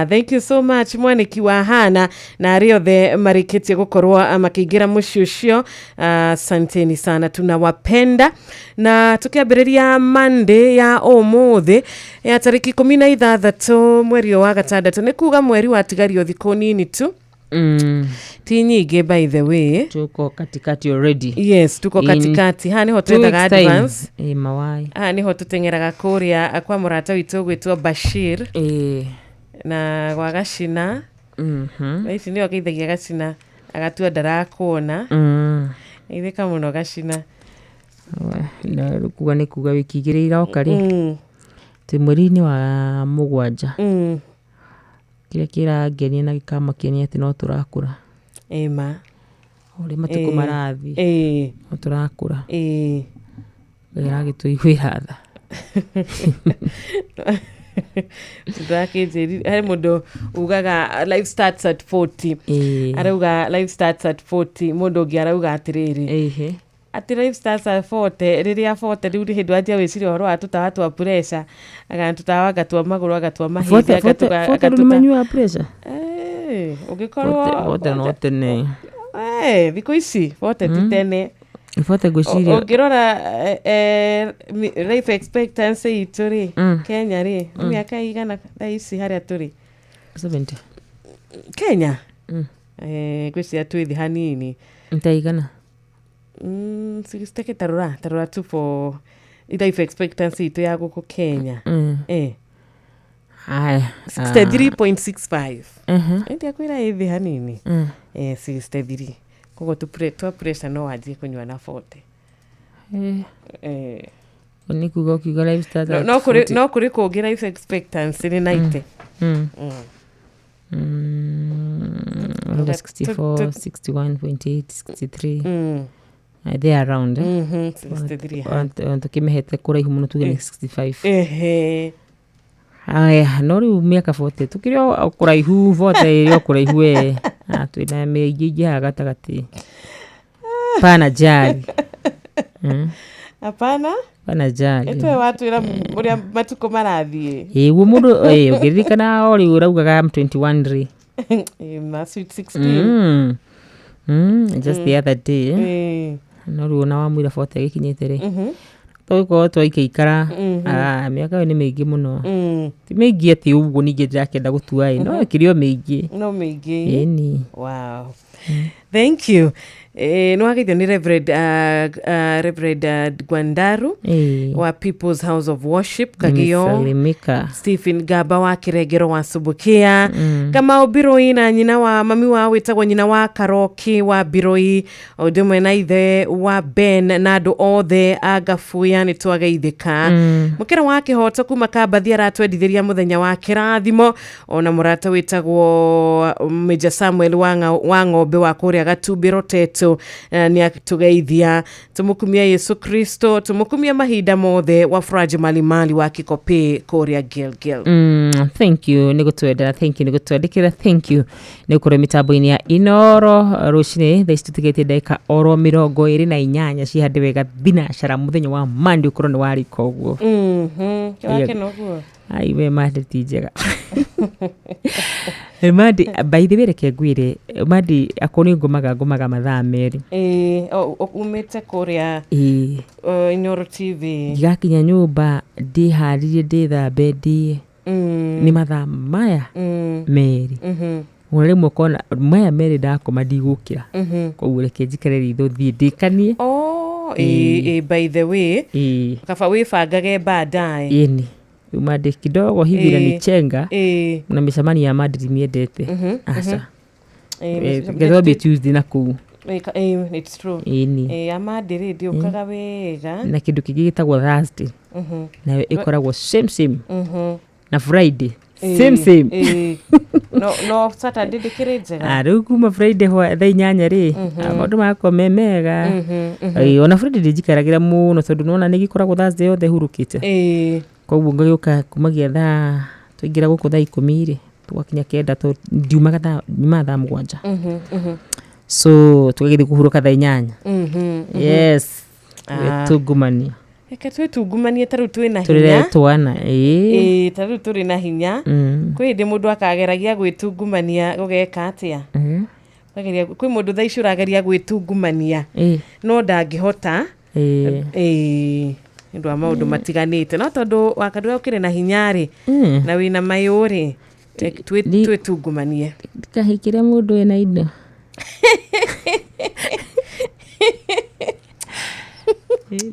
S2: Thank you so much Mwaniki wa Hana na arĩa othe marĩkĩtie gũkorwo makĩingĩra mũciĩ ũcio. Asanteni sana, tunawapenda. Na tũkĩambĩrĩria Monday ya ũmũthĩ ya tarĩki 16 mweri ũyũ wa gatandatũ, nĩ kuga mweri watigario thikũ nini tu, ti nyingĩ by the way.
S1: Tuko katikati already.
S2: Yes, tuko
S1: In
S2: katikati. Haha nĩho
S1: 2
S2: twethaga
S1: weeks time.
S2: advance.
S1: Mawai.
S2: Haha nĩho tũteng'eraga kũrĩa kwa mũrata witũ ũgwĩtwo Bashir na gwa Gacina. Ici nĩo ageithagia Gacina, agatua ndarakuona. Ithĩka mũno Gacina.
S1: Na kuga nĩ kuga wiki 2 iroka rĩ, twĩ mweri-inĩ wa mũgwanja. Kĩrĩa kĩrangenia na gĩkamakia nĩ atĩ no tũrakũra.
S2: Ĩma.
S1: Ũrĩa matukũ marathiĩ, no tũrakũra. Ngai aragĩtũiguĩra tha.
S2: Ndakĩnjĩrire he mũndũ ugaga life starts at 40. Arauga life starts at 40. Mũndũ ũngĩ arauga atĩrĩrĩ, atĩ life starts at 40, rĩrĩa 40 rĩu nĩ hĩndĩ wanjia gwĩciria ũhoro wa tũtawa twa pressure, aga tũtawa, agatua magũrũ, agatua mahĩndĩ.
S1: 40 rĩu nĩ manyuaga pressure.
S2: Ũngĩkorwo
S1: 40 no tene.
S2: Thikũ ici 40 ti tene.
S1: 40 ngwĩciria.
S2: Ũngĩrora life expectancy itũ rĩ, Kenya rĩ, nĩ mĩaka igana thaa ici harĩa tũrĩ?
S1: 70.
S2: Kenya. Ngwĩciria twĩ thĩ hanini.
S1: Ntaigana.
S2: 60 ke, tarora tu for life expectancy itũ ya gũkũ Kenya.
S1: Haya.
S2: 63.65. Ndiakwĩra ĩ thĩ hanini. 63, koguo twa pressure no wanjie kũnyua na 40.
S1: Nĩ kuga ũkiuga life starts
S2: No,
S1: at
S2: no kũrĩ
S1: 40.
S2: no kũrĩ kũngĩ life expectancy nĩ 90.
S1: Over 64, 61.8, 63. They are around, eh?
S2: 63 ha.
S1: Tũkĩmĩhete kũraihu mũno tuge nĩ 65. Aya, no rĩu mĩaka 40 tũkĩrĩ o kũraihu, 40 ĩrĩ o kũraihu we. Ah, twĩna mĩingĩ ingĩ haha gatagatĩ, pana jali.
S2: Hapana.
S1: Pana jali.
S2: Ĩtwe watwĩra ũrĩa matukũ marathiĩ.
S1: Ĩguo mũndũ ũngĩririkana o rĩu ũraugaga I'm 21 rĩ.
S2: Ma sweet 16.
S1: Just the other day. No rĩu ona wamwĩra 40 gĩkinyĩte rĩ, tũgĩkorwo twaikaikara. Ah, mĩaka ĩyo nĩ mĩingĩ mũno. Ti mĩingĩ atĩ ũguo ningĩ ndĩrakĩenda gũtua ĩ, no ĩkĩrĩ o mĩingĩ.
S2: No mĩingĩ.
S1: Ĩni.
S2: Wow, thank you. Nĩ wageithio nĩ Reverend, Reverend Gwandaru wa People's House of Worship Kagio.
S1: Nimesalimika.
S2: Stephen Gaba wa Kiregero wa Subukia, Kamau Biroi na nyina wa mami wao wĩtagwo nyina wa Karoki wa Biroi, o ũndũ ũmwe na ithe wa Ben na andũ othe a Gabuya, nĩ twageithĩka. Mũkĩra wa kĩhoto kuma Kambathi aratwendithĩria mũthenya wa kĩrathimo, ona mũrata wĩtagwo Major Samuel wa ng'ombe wa kũrĩa Gatumbĩ Roteto nĩ atũgeithia. Tũmũkumia Yesu Kristo, tũmũkumia mahinda mothe, wa Furaji Malimali wa Kikopĩ kũrĩa Gilgil.
S1: Thank you nĩ gũtwendera, thank you nĩ gũtwandĩkĩra, thank you nĩ gũkorwo mĩtambo-inĩ ya Inoro rũcinĩ. Thaa ici tũtigĩtie ndagĩka oro 28 cihande wega thinacara mũthenya wa Monday, ũkorwo nĩ warĩka ũguo.
S2: Wakena ũguo.
S1: Ai we, Monday ti njega. Monday, by the way, reke ngwĩre, Monday akorwo nĩ ngomaga mathaa 2.
S2: Ĩĩ, umĩte kũrĩa
S1: Ĩĩ.
S2: Inoro TV.
S1: Ngakinya nyũmba ndĩharĩrie, ndĩthambe, ndĩe. Nĩ mathaa maya 2. Ona rĩmwe ũkona maya 2 ndakoma ndigũkĩra, koguo reke njikare ritho thiĩ ndĩkanie.
S2: Oh, ĩ, by the way,
S1: Ĩĩ.
S2: kaba wĩbangage baadaye.
S1: Ĩni rĩu Monday kidogo hivi inanicenga na mĩcemanio ya Monday ndimiendete, aca. Reke twambie Tuesday na kũu.
S2: Ĩ, it's true.
S1: Ĩni.
S2: Ĩ, amandĩ rĩ ndĩũkaga wega.
S1: Na kĩndũ kĩngĩ gĩtagwo Thursday, nayo ĩkoragwo same same, na Friday same same.
S2: Ĩ. No Saturday ndĩkĩrĩ njega.
S1: Ah, rĩu kuma Friday thaa 8 rĩ, maũndũ magakorwo me mega. Ĩ, ona Friday ndĩnjikaragĩra mũno tondũ nĩwona nĩgĩkoragwo Thursday yothe hurũkĩte. Koguo ngagĩũka kumagia thaa twaingĩra gũkũ thaa 10 rĩ, tũgakinya 9, tondũ ndiumaga thaa, nyumaga thaa 7, so tũgagĩthiĩ kũhurũka thaa 8. Yes. Gwĩtungumania.
S2: Reke twĩtungumanie ta rĩu twĩna
S1: Tũrere
S2: hinya.
S1: twana, ĩĩ.
S2: Ĩ, ta rĩu tũrĩ na hinya. Kwĩ hĩndĩ mũndũ akageragia gwĩtungumania gũgeka atĩa? Ũkageria, kwĩ mũndũ thaa ici ũrageria gwĩtungumania no ndangĩhota. Ĩĩ, nĩ ũndũ wa maũndũ matiganĩte, no tondũ wakandũra ũkĩrĩ na hinya rĩ, na wĩna mayũ rĩ, twĩtungumanie.
S1: Ndikahikĩre mũndũ wĩna indo.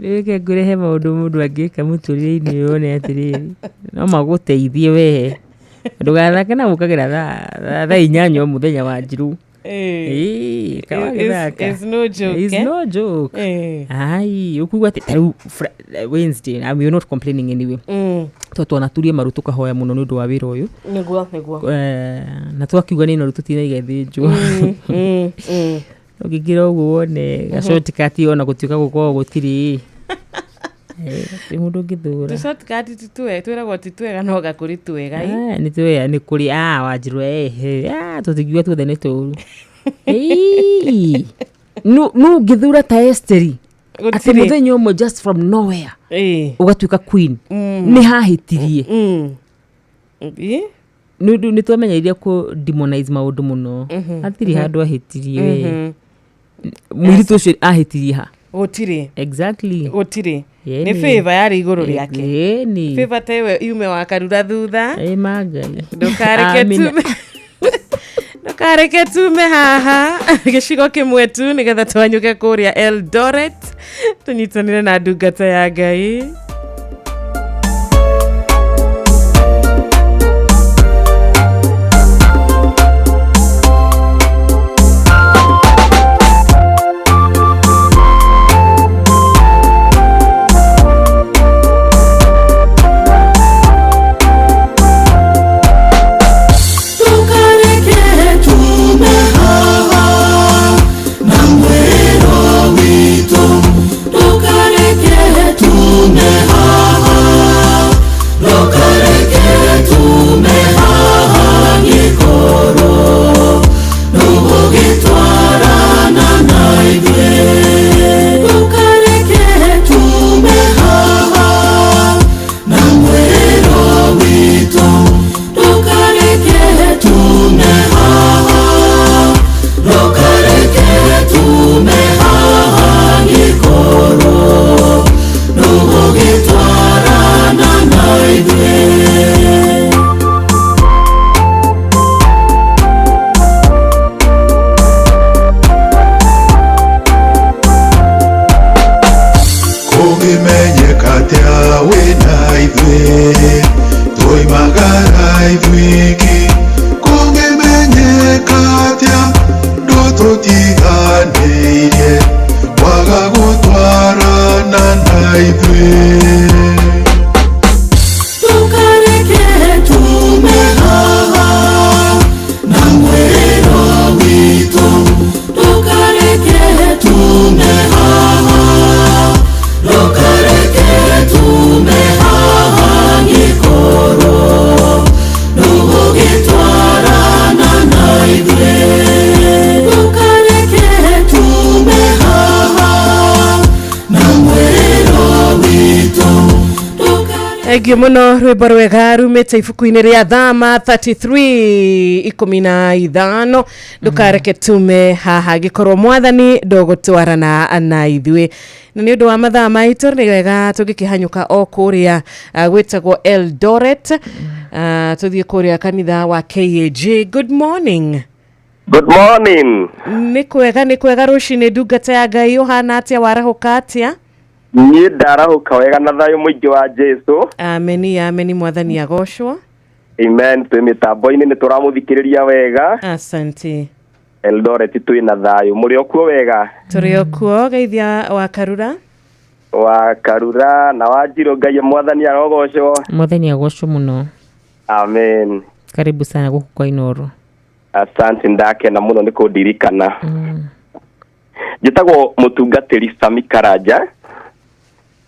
S1: Reke ngũrehe maũndũ mũndũ angĩka mũtũrĩre-inĩ ũyũ wone atĩrĩrĩ, no magũteithie wee. Ndũgathake na gũkagĩra thaa 8 o mũthenya wa Wanjirũ. Ĩĩ, kawagĩthaka.
S2: It's no joke,
S1: It's
S2: eh?
S1: no joke. Ai, ũkuga atĩ ta rĩu Wednesday, we're not complaining anyway. Tondũ twanaturia maru tũkahoya mũno nĩ ũndũ wa wĩra ũyũ.
S2: Nĩguo, nĩguo.
S1: Na twakiuga nĩ noru tũtinaiga ithĩnjwo. Ũngĩkĩra ũguo wone gashortcut ona gũtuĩka gũkoragwo gũtirĩ. Gũtirĩ mũndũ ũngĩthũra.
S2: Tũshortcut ti twega, twĩragwo ti twega no gakũrĩ twega, ĩ.
S1: Ah, nĩ twega, nĩ kũrĩ, Wanjirũ, tũtingiuga tuothe nĩ tũru. Ĩĩ. Nũ ũngĩthura ta Esteri? Atĩ
S2: Gũtirĩ.
S1: mũthenya ũmwe just from nowhere ũgatuĩka queen. Nĩ hahĩtirie.
S2: Ĩ?
S1: Nĩ ũndũ nĩ twamenyeire kũ demonize maũndũ mũno. Hatirĩ handũ ahĩtirie we. Mũirĩtu ũcio ahĩtirie ha?
S2: Gũtirĩ.
S1: Exactly.
S2: Gũtirĩ.
S1: Ĩni.
S2: Nĩ favor yarĩ igũrũ rĩake.
S1: Ĩni.
S2: Favor ta ĩyo yume wakarura thutha.
S1: Ĩ mangai.
S2: Ndũkareke
S1: Amina.
S2: tume. Ndũkareke tume haha gĩcigo kĩmwe tu nĩgetha twanyũke kũrĩa Eldoret tũnyitanĩre na ndungata ya Ngai.
S5: Tukareke tume haha na mwĩrwo witũ, ndũkareke tume haha, ndũkareke tume haha ngĩkorwo ndũgũgĩtwarana na ithuĩ. Ndũkareke tume haha na mwĩrwo witũ, ndũkareke tume haha, ndũkareke tume haha ngĩkorwo ndũgũgĩtwarana na ithuĩ. Kũngĩmenyeka atĩa wĩna ithuĩ, twoimagara ithuĩki. Kũngĩmenyeka atĩa ndũtũtiganĩirie, waga gũtwarana na ithuĩ. Ndũkareke tume haha na mwĩrwo witũ, ndũkareke tume haha, ndũkareke tume haha ngĩkorwo ndũgũgĩtwarana na ithuĩ. Ndũkareke tume haha na mwĩrwo witũ.
S2: Thengiũ mũno, rwĩmbo rwega rumĩte ibuku-inĩ rĩa Thama 33:15, ndũkareke tume haha angĩkorwo mwathani ndũgũtwarana na ithuĩ. Na nĩ ũndũ wa mathaa maitũ nĩ wega tũngĩkĩhanyũka o kũrĩa gwĩtagwo Eldoret. Tũthiĩ kũrĩa kanitha wa KAG. Good morning.
S6: Good morning.
S2: Nĩ kwega, nĩ kwega rũcinĩ, ndungata ya Ngai, ũhana atĩa, warahũka atĩa?
S6: Niĩ ndarahũka wega na thayũ mũingĩ wa Jesu.
S2: Ameni, ameni, mwathani agocwo.
S6: Amen. Twĩ mĩtambo-inĩ nĩ tũramũthikĩrĩria wega.
S2: Asante.
S6: Eldoret twĩ na thayũ. Mũrĩ o kuo wega?
S2: Tũrĩ o kuo, geithia wa Karura.
S6: Wa Karura na wa Njirũ, Ngai mwathani arogocwo.
S1: Mwathani agocwo mũno.
S6: Amen.
S1: Karibu sana gũkũ kwa Inoro.
S6: Asante, ndakena mũno nĩ kũndirikana. Njĩtagwo mũtungatĩri Sami Karanja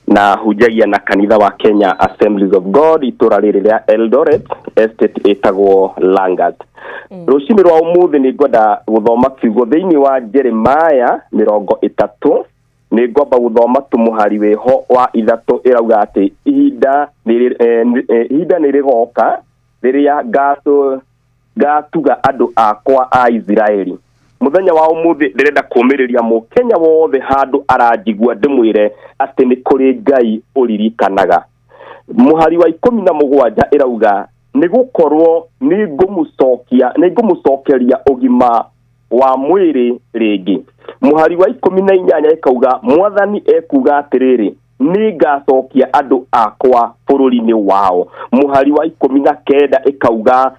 S6: na hunjagia na kanitha wa Kenya Assemblies of God itũra rĩrĩ rĩa Eldoret, estate ĩtagwo Langat. Rũcinĩ rwa ũmũthĩ nĩ ngwenda gũthoma kiugo thĩinĩ wa Jeremiah 30. Nĩ ngwamba gũthoma tũmũhari wĩho wa 3, ĩrauga atĩ ihinda nĩ rĩgoka rĩrĩa ngatuga andũ akwa a Isiraeli. Mũthenya wa ũmũthĩ ndĩrenda kũũmĩrĩria mũkenya wothe handũ aranjigua ndĩmwĩre atĩ nĩ kũrĩ Ngai ũririkanaga. Mũhari wa 17 ĩrauga nĩ gũkorwo nĩ ngũmũcokeria ũgima wa mwĩrĩ rĩngĩ. Mũhari wa 18 ĩkauga mwathani ekuga atĩrĩrĩ, nĩ ngacokia andũ akwa bũrũri-inĩ wao. Mũhari wa 19 ĩkauga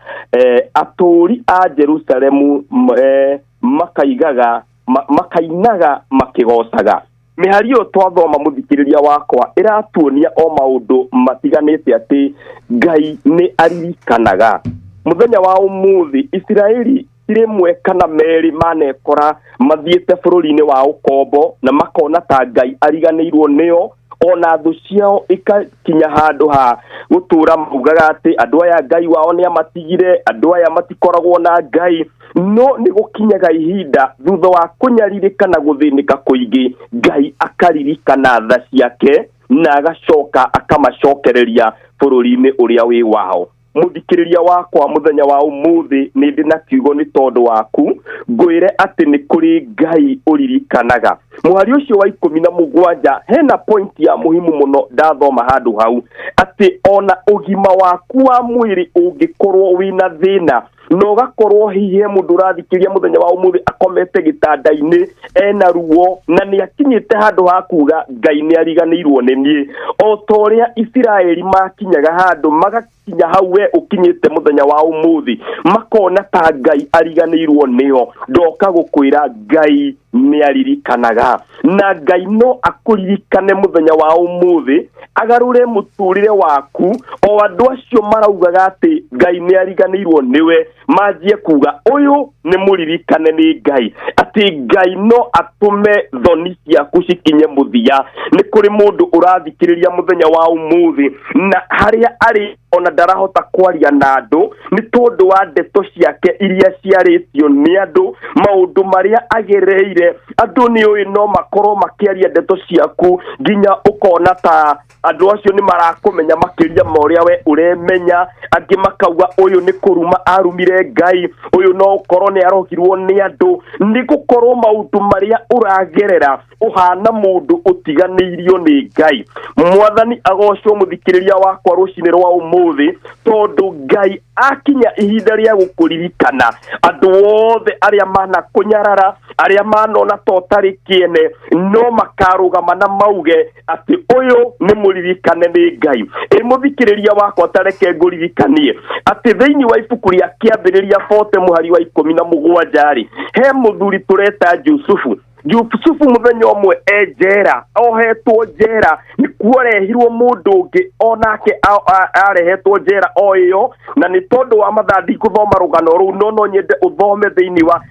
S6: atũũri a Jerusalemu makaigaga makainaga makĩgocaga. Mĩhari ĩyo twathoma mũthikĩrĩria wakwa ĩratuonia o maũndũ matiganĩte atĩ Ngai nĩ aririkanaga. Mũthenya wa ũmũthĩ Isiraeli rĩmwe kana merĩ manekora mathiĩte bũrũri-inĩ wa ũkombo na makona ta Ngai ariganĩirwo nĩo, ona thũ ciao ikakinya handũ ha gũtũra maugaga atĩ andũ aya Ngai wao nĩ amatigire, andũ aya matikoragwo na Ngai. No nĩ gũkinyaga ihinda thutha wa kũnyarirĩka na gũthĩnĩka kũingĩ, Ngai akaririkana tha ciake na agacoka akamacokereria bũrũri-inĩ ũrĩa wĩ wao. Mũthikĩrĩria wakwa mũthenya wa ũmũthĩ nĩ ndĩ na kiugo nĩ tondũ waku, ngwĩre atĩ nĩ kũrĩ Ngai ũririkanaga. Mũhari ũcio wa 17 hena point ya muhimu mũno ndathoma handũ hau, atĩ ona ũgima waku wa mwĩrĩ ũngĩkorwo wĩna thĩna na ũgakorwo hihi he mũndũ ũrathikĩria mũthenya wa ũmũthĩ akomete gĩtanda-inĩ ena ruo na nĩ akinyĩte handũ ha kuga Ngai nĩ ariganĩirwo nĩ niĩ, o ta ũrĩa Isiraeli makinyaga handũ magakinya hau we ũkinyĩte mũthenya wa ũmũthĩ makona ta Ngai ariganĩirwo nĩo. Ndoka gũkwĩra Ngai nĩ aririkanaga, na Ngai no akũririkane mũthenya wa ũmũthĩ agarũre mũtũrĩre waku. O andũ acio maraugaga atĩ Ngai nĩ ariganĩirwo nĩwe manjie kuga ũyũ nĩ mũririkane nĩ Ngai, atĩ Ngai no atũme thoni ciaku cikinye mũthia. Nĩ kũrĩ mũndũ ũrathikĩrĩria mũthenya wa ũmũthĩ na harĩa arĩ ona ndarahota kwaria na andũ nĩ tondũ wa ndeto ciake iria ciarĩtio nĩ andũ, maũndũ marĩa agereire. Andũ nĩ ũĩ no makorwo makĩaria ndeto ciaku nginya ũkona ta andũ acio nĩ marakũmenya makĩria ma ũrĩa we ũremenya. Angĩ makauga ũyũ nĩ kũruma arumire Ngai, ũyũ no ũkorwo nĩ arogirwo nĩ andũ. Nĩ gũkorwo maũndũ marĩa ũragerera ũhana mũndũ ũtiganĩirio nĩ Ngai. Mwathani agocwo mũthikĩrĩria wakwa rũcinĩ rwa ũmũthĩ, tondũ Ngai akinya ihinda rĩa gũkũririkana andũ othe arĩa manakũnyarara, arĩa manona ta ũtarĩ kĩene, no makarũgama na mauge atĩ ũyũ nĩ mũririkane nĩ Ngai. Ĩ mũthikĩrĩria wakwa, ta reke ngũririkanie atĩ thĩinĩ wa ibuku rĩa Kĩambĩrĩria 40 mũhari wa 17 rĩ, he mũthuri tũreta Jusufu. Jusufu mũthenya ũmwe e njera, ohetwo njera, nĩkuo arehirwo mũndũ ũngĩ onake arehetwo njera o ĩyo, na nĩ tondũ wa mathaa ndikũthoma rũgano rũu, no nyende ũthome thĩinĩ wa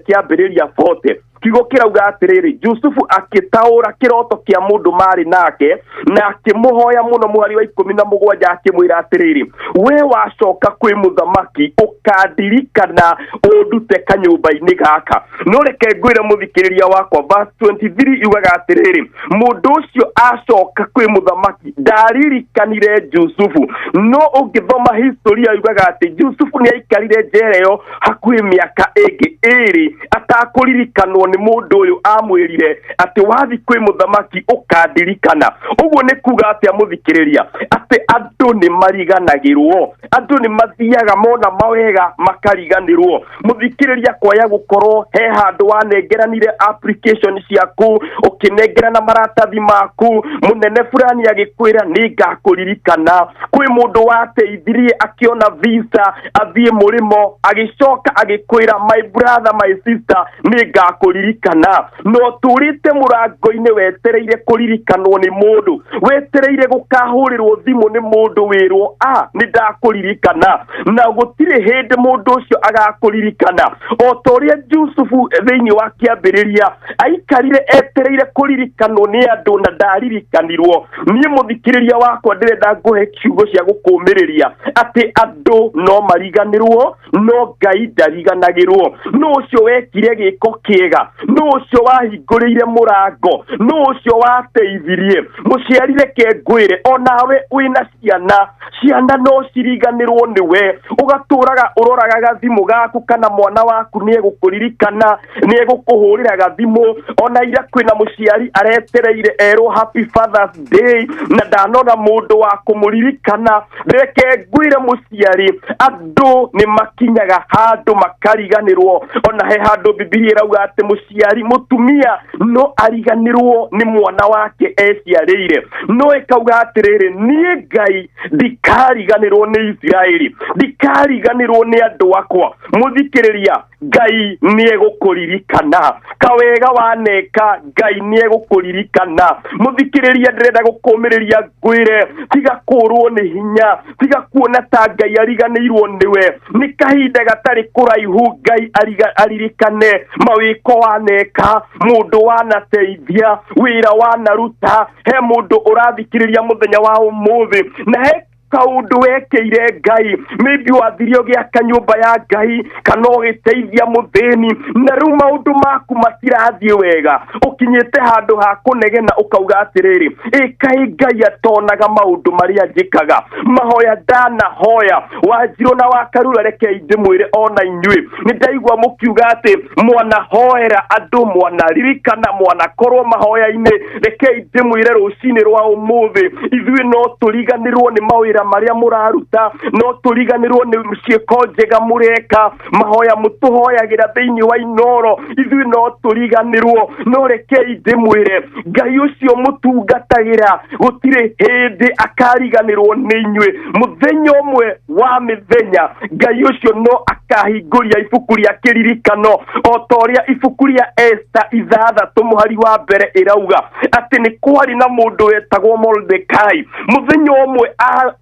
S6: Kĩambĩrĩria 40. Kiugo kĩrauga atĩrĩrĩ, Jusufu akĩtaũra kĩroto kĩa mũndũ marĩ nake na akĩmũhoya mũno. Mũhari wa 17 akĩmwĩra atĩrĩrĩ, we wacoka kwĩ mũthamaki ũkandirikana ũndute kanyũmba-inĩ gaka. No reke ngwĩre mũthikĩrĩria wakwa, verse 23 yugaga atĩrĩrĩ, mũndũ ũcio acoka kwĩ mũthamaki ndaririkanire Jusufu. No ũngĩthoma historia yugaga atĩ Jusufu nĩ aikarire njera ĩyo hakuhĩ mĩaka ĩngĩ 2 atakũririkanwo nĩ mũndũ ũyũ amwĩrire atĩ wathi kwĩ mũthamaki ũkandirikana. Ũguo nĩ kuga atĩa mũthikĩrĩria? Atĩ andũ nĩ mariganagĩrwo, andũ nĩ mathiaga mona mawega makariganĩrwo. Mũthikĩrĩria, kwaya gũkorwo he handũ wanengeranire application ciaku, ũkĩnengerana maratathi maku, mũnene fulani agĩkwĩra nĩ ngakũririkana. Kwĩ mũndũ wateithirie akĩona visa athiĩ mũrĩmo, agĩcoka agĩkwĩra my brother, my sister, nĩ ngakũririkana. No tũrĩte mũrango-inĩ wetereire kũririkanwo nĩ mũndũ, wetereire gũkahũrĩrwo thimũ nĩ mũndũ wĩrwo a nĩ ndakũririkana, na gũtirĩ hĩndĩ mũndũ ũcio agakũririkana. O ta ũrĩa Jusufu thĩinĩ wa kĩambĩrĩria aikarire etereire kũririkanwo nĩ andũ na ndaririkanirwo. Niĩ mũthikĩrĩria wakwa ndĩrenda ngũhe ciugo cia gũkũmĩrĩria atĩ andũ no mariganĩrwo, no Ngai ndariganagĩrwo. No ũcio wekire gĩko kĩega, no ũcio wahingũrĩire mũrango, no ũcio wateithirie mũciari, reke ngwĩre onawe wĩna ciana, ciana no ciriganĩrwo nĩwe. Ũgatũraga ũroraga gathimũ gaku kana mwana waku nĩ egũkũririkana, nĩ egũkũhũrĩra gathimũ. Ona ira kwĩna mũciari aretereire erwo happy Father's Day na ndanona mũndũ wa kũmũririkana. Reke ngwĩre mũciari, andũ nĩ makinyaga handũ makariganĩrwo. Ona he handũ Bibilia ĩrauga atĩ mũciari mũtumia no ariganĩrwo nĩ mwana wake eciarĩire, no ĩkauga atĩrĩrĩ, niĩ Ngai ndikariganĩrwo nĩ Isiraeli, ndikariganĩrwo nĩ andũ akwa. Mũthikĩrĩria, Ngai nĩ egũkũririkana. Kawega waneka, Ngai nĩ egũkũririkana. Mũthikĩrĩria, ndĩrenda gũkũmĩrĩria ngwĩre, tiga kũrwo nĩ hinya, tiga kuona ta Ngai ariganĩirwo nĩwe. Nĩ kahinda gatarĩ kũraihu Ngai aririkane mawĩko waneka, mũndũ wanateithia, wĩra wanaruta. He mũndũ ũrathikĩrĩria mũthenya wa ũmũthĩ na he kaundu wekĩire Ngai, maybe wathirie ũgĩaka nyũmba ya Ngai kana ũgĩteithia mũthĩni, na rĩu maũndũ maku matirathiĩ wega, ũkinyĩte handũ ha kũnegena ũkauga atĩrĩrĩ, ĩkaĩ Ngai atonaga maũndũ marĩa njĩkaga, mahoya ndanahoya. Wanjirũ na Wakarura, rekei ndĩmwĩre ona inyuĩ nĩ ndaigua mũkiuga atĩ mwanahoera andũ, mwanaririkana, mwanakorwo mahoya-inĩ. Rekei ndĩmwĩre rũcinĩ rwa ũmũthĩ, ithuĩ no tũriganĩrwo nĩ mawĩra marĩa mũraruta, no tũriganĩrwo nĩ ciĩko njega mũreka, mahoya mũtũhoyagĩra thĩinĩ wa Inoro, ithuĩ no tũriganĩrwo. No rekei ndĩmwĩre, Ngai ũcio mũtungatagĩra gũtirĩ hĩndĩ akariganĩrwo nĩ inyuĩ. Mũthenya ũmwe wa mĩthenya Ngai ũcio no akahingũria ibuku rĩa kĩririkano, o ta ũrĩa ibuku rĩa Esta 6 mũhari wa mbere ĩrauga atĩ nĩ kwarĩ na mũndũ wetagwo Mordekai. Mũthenya ũmwe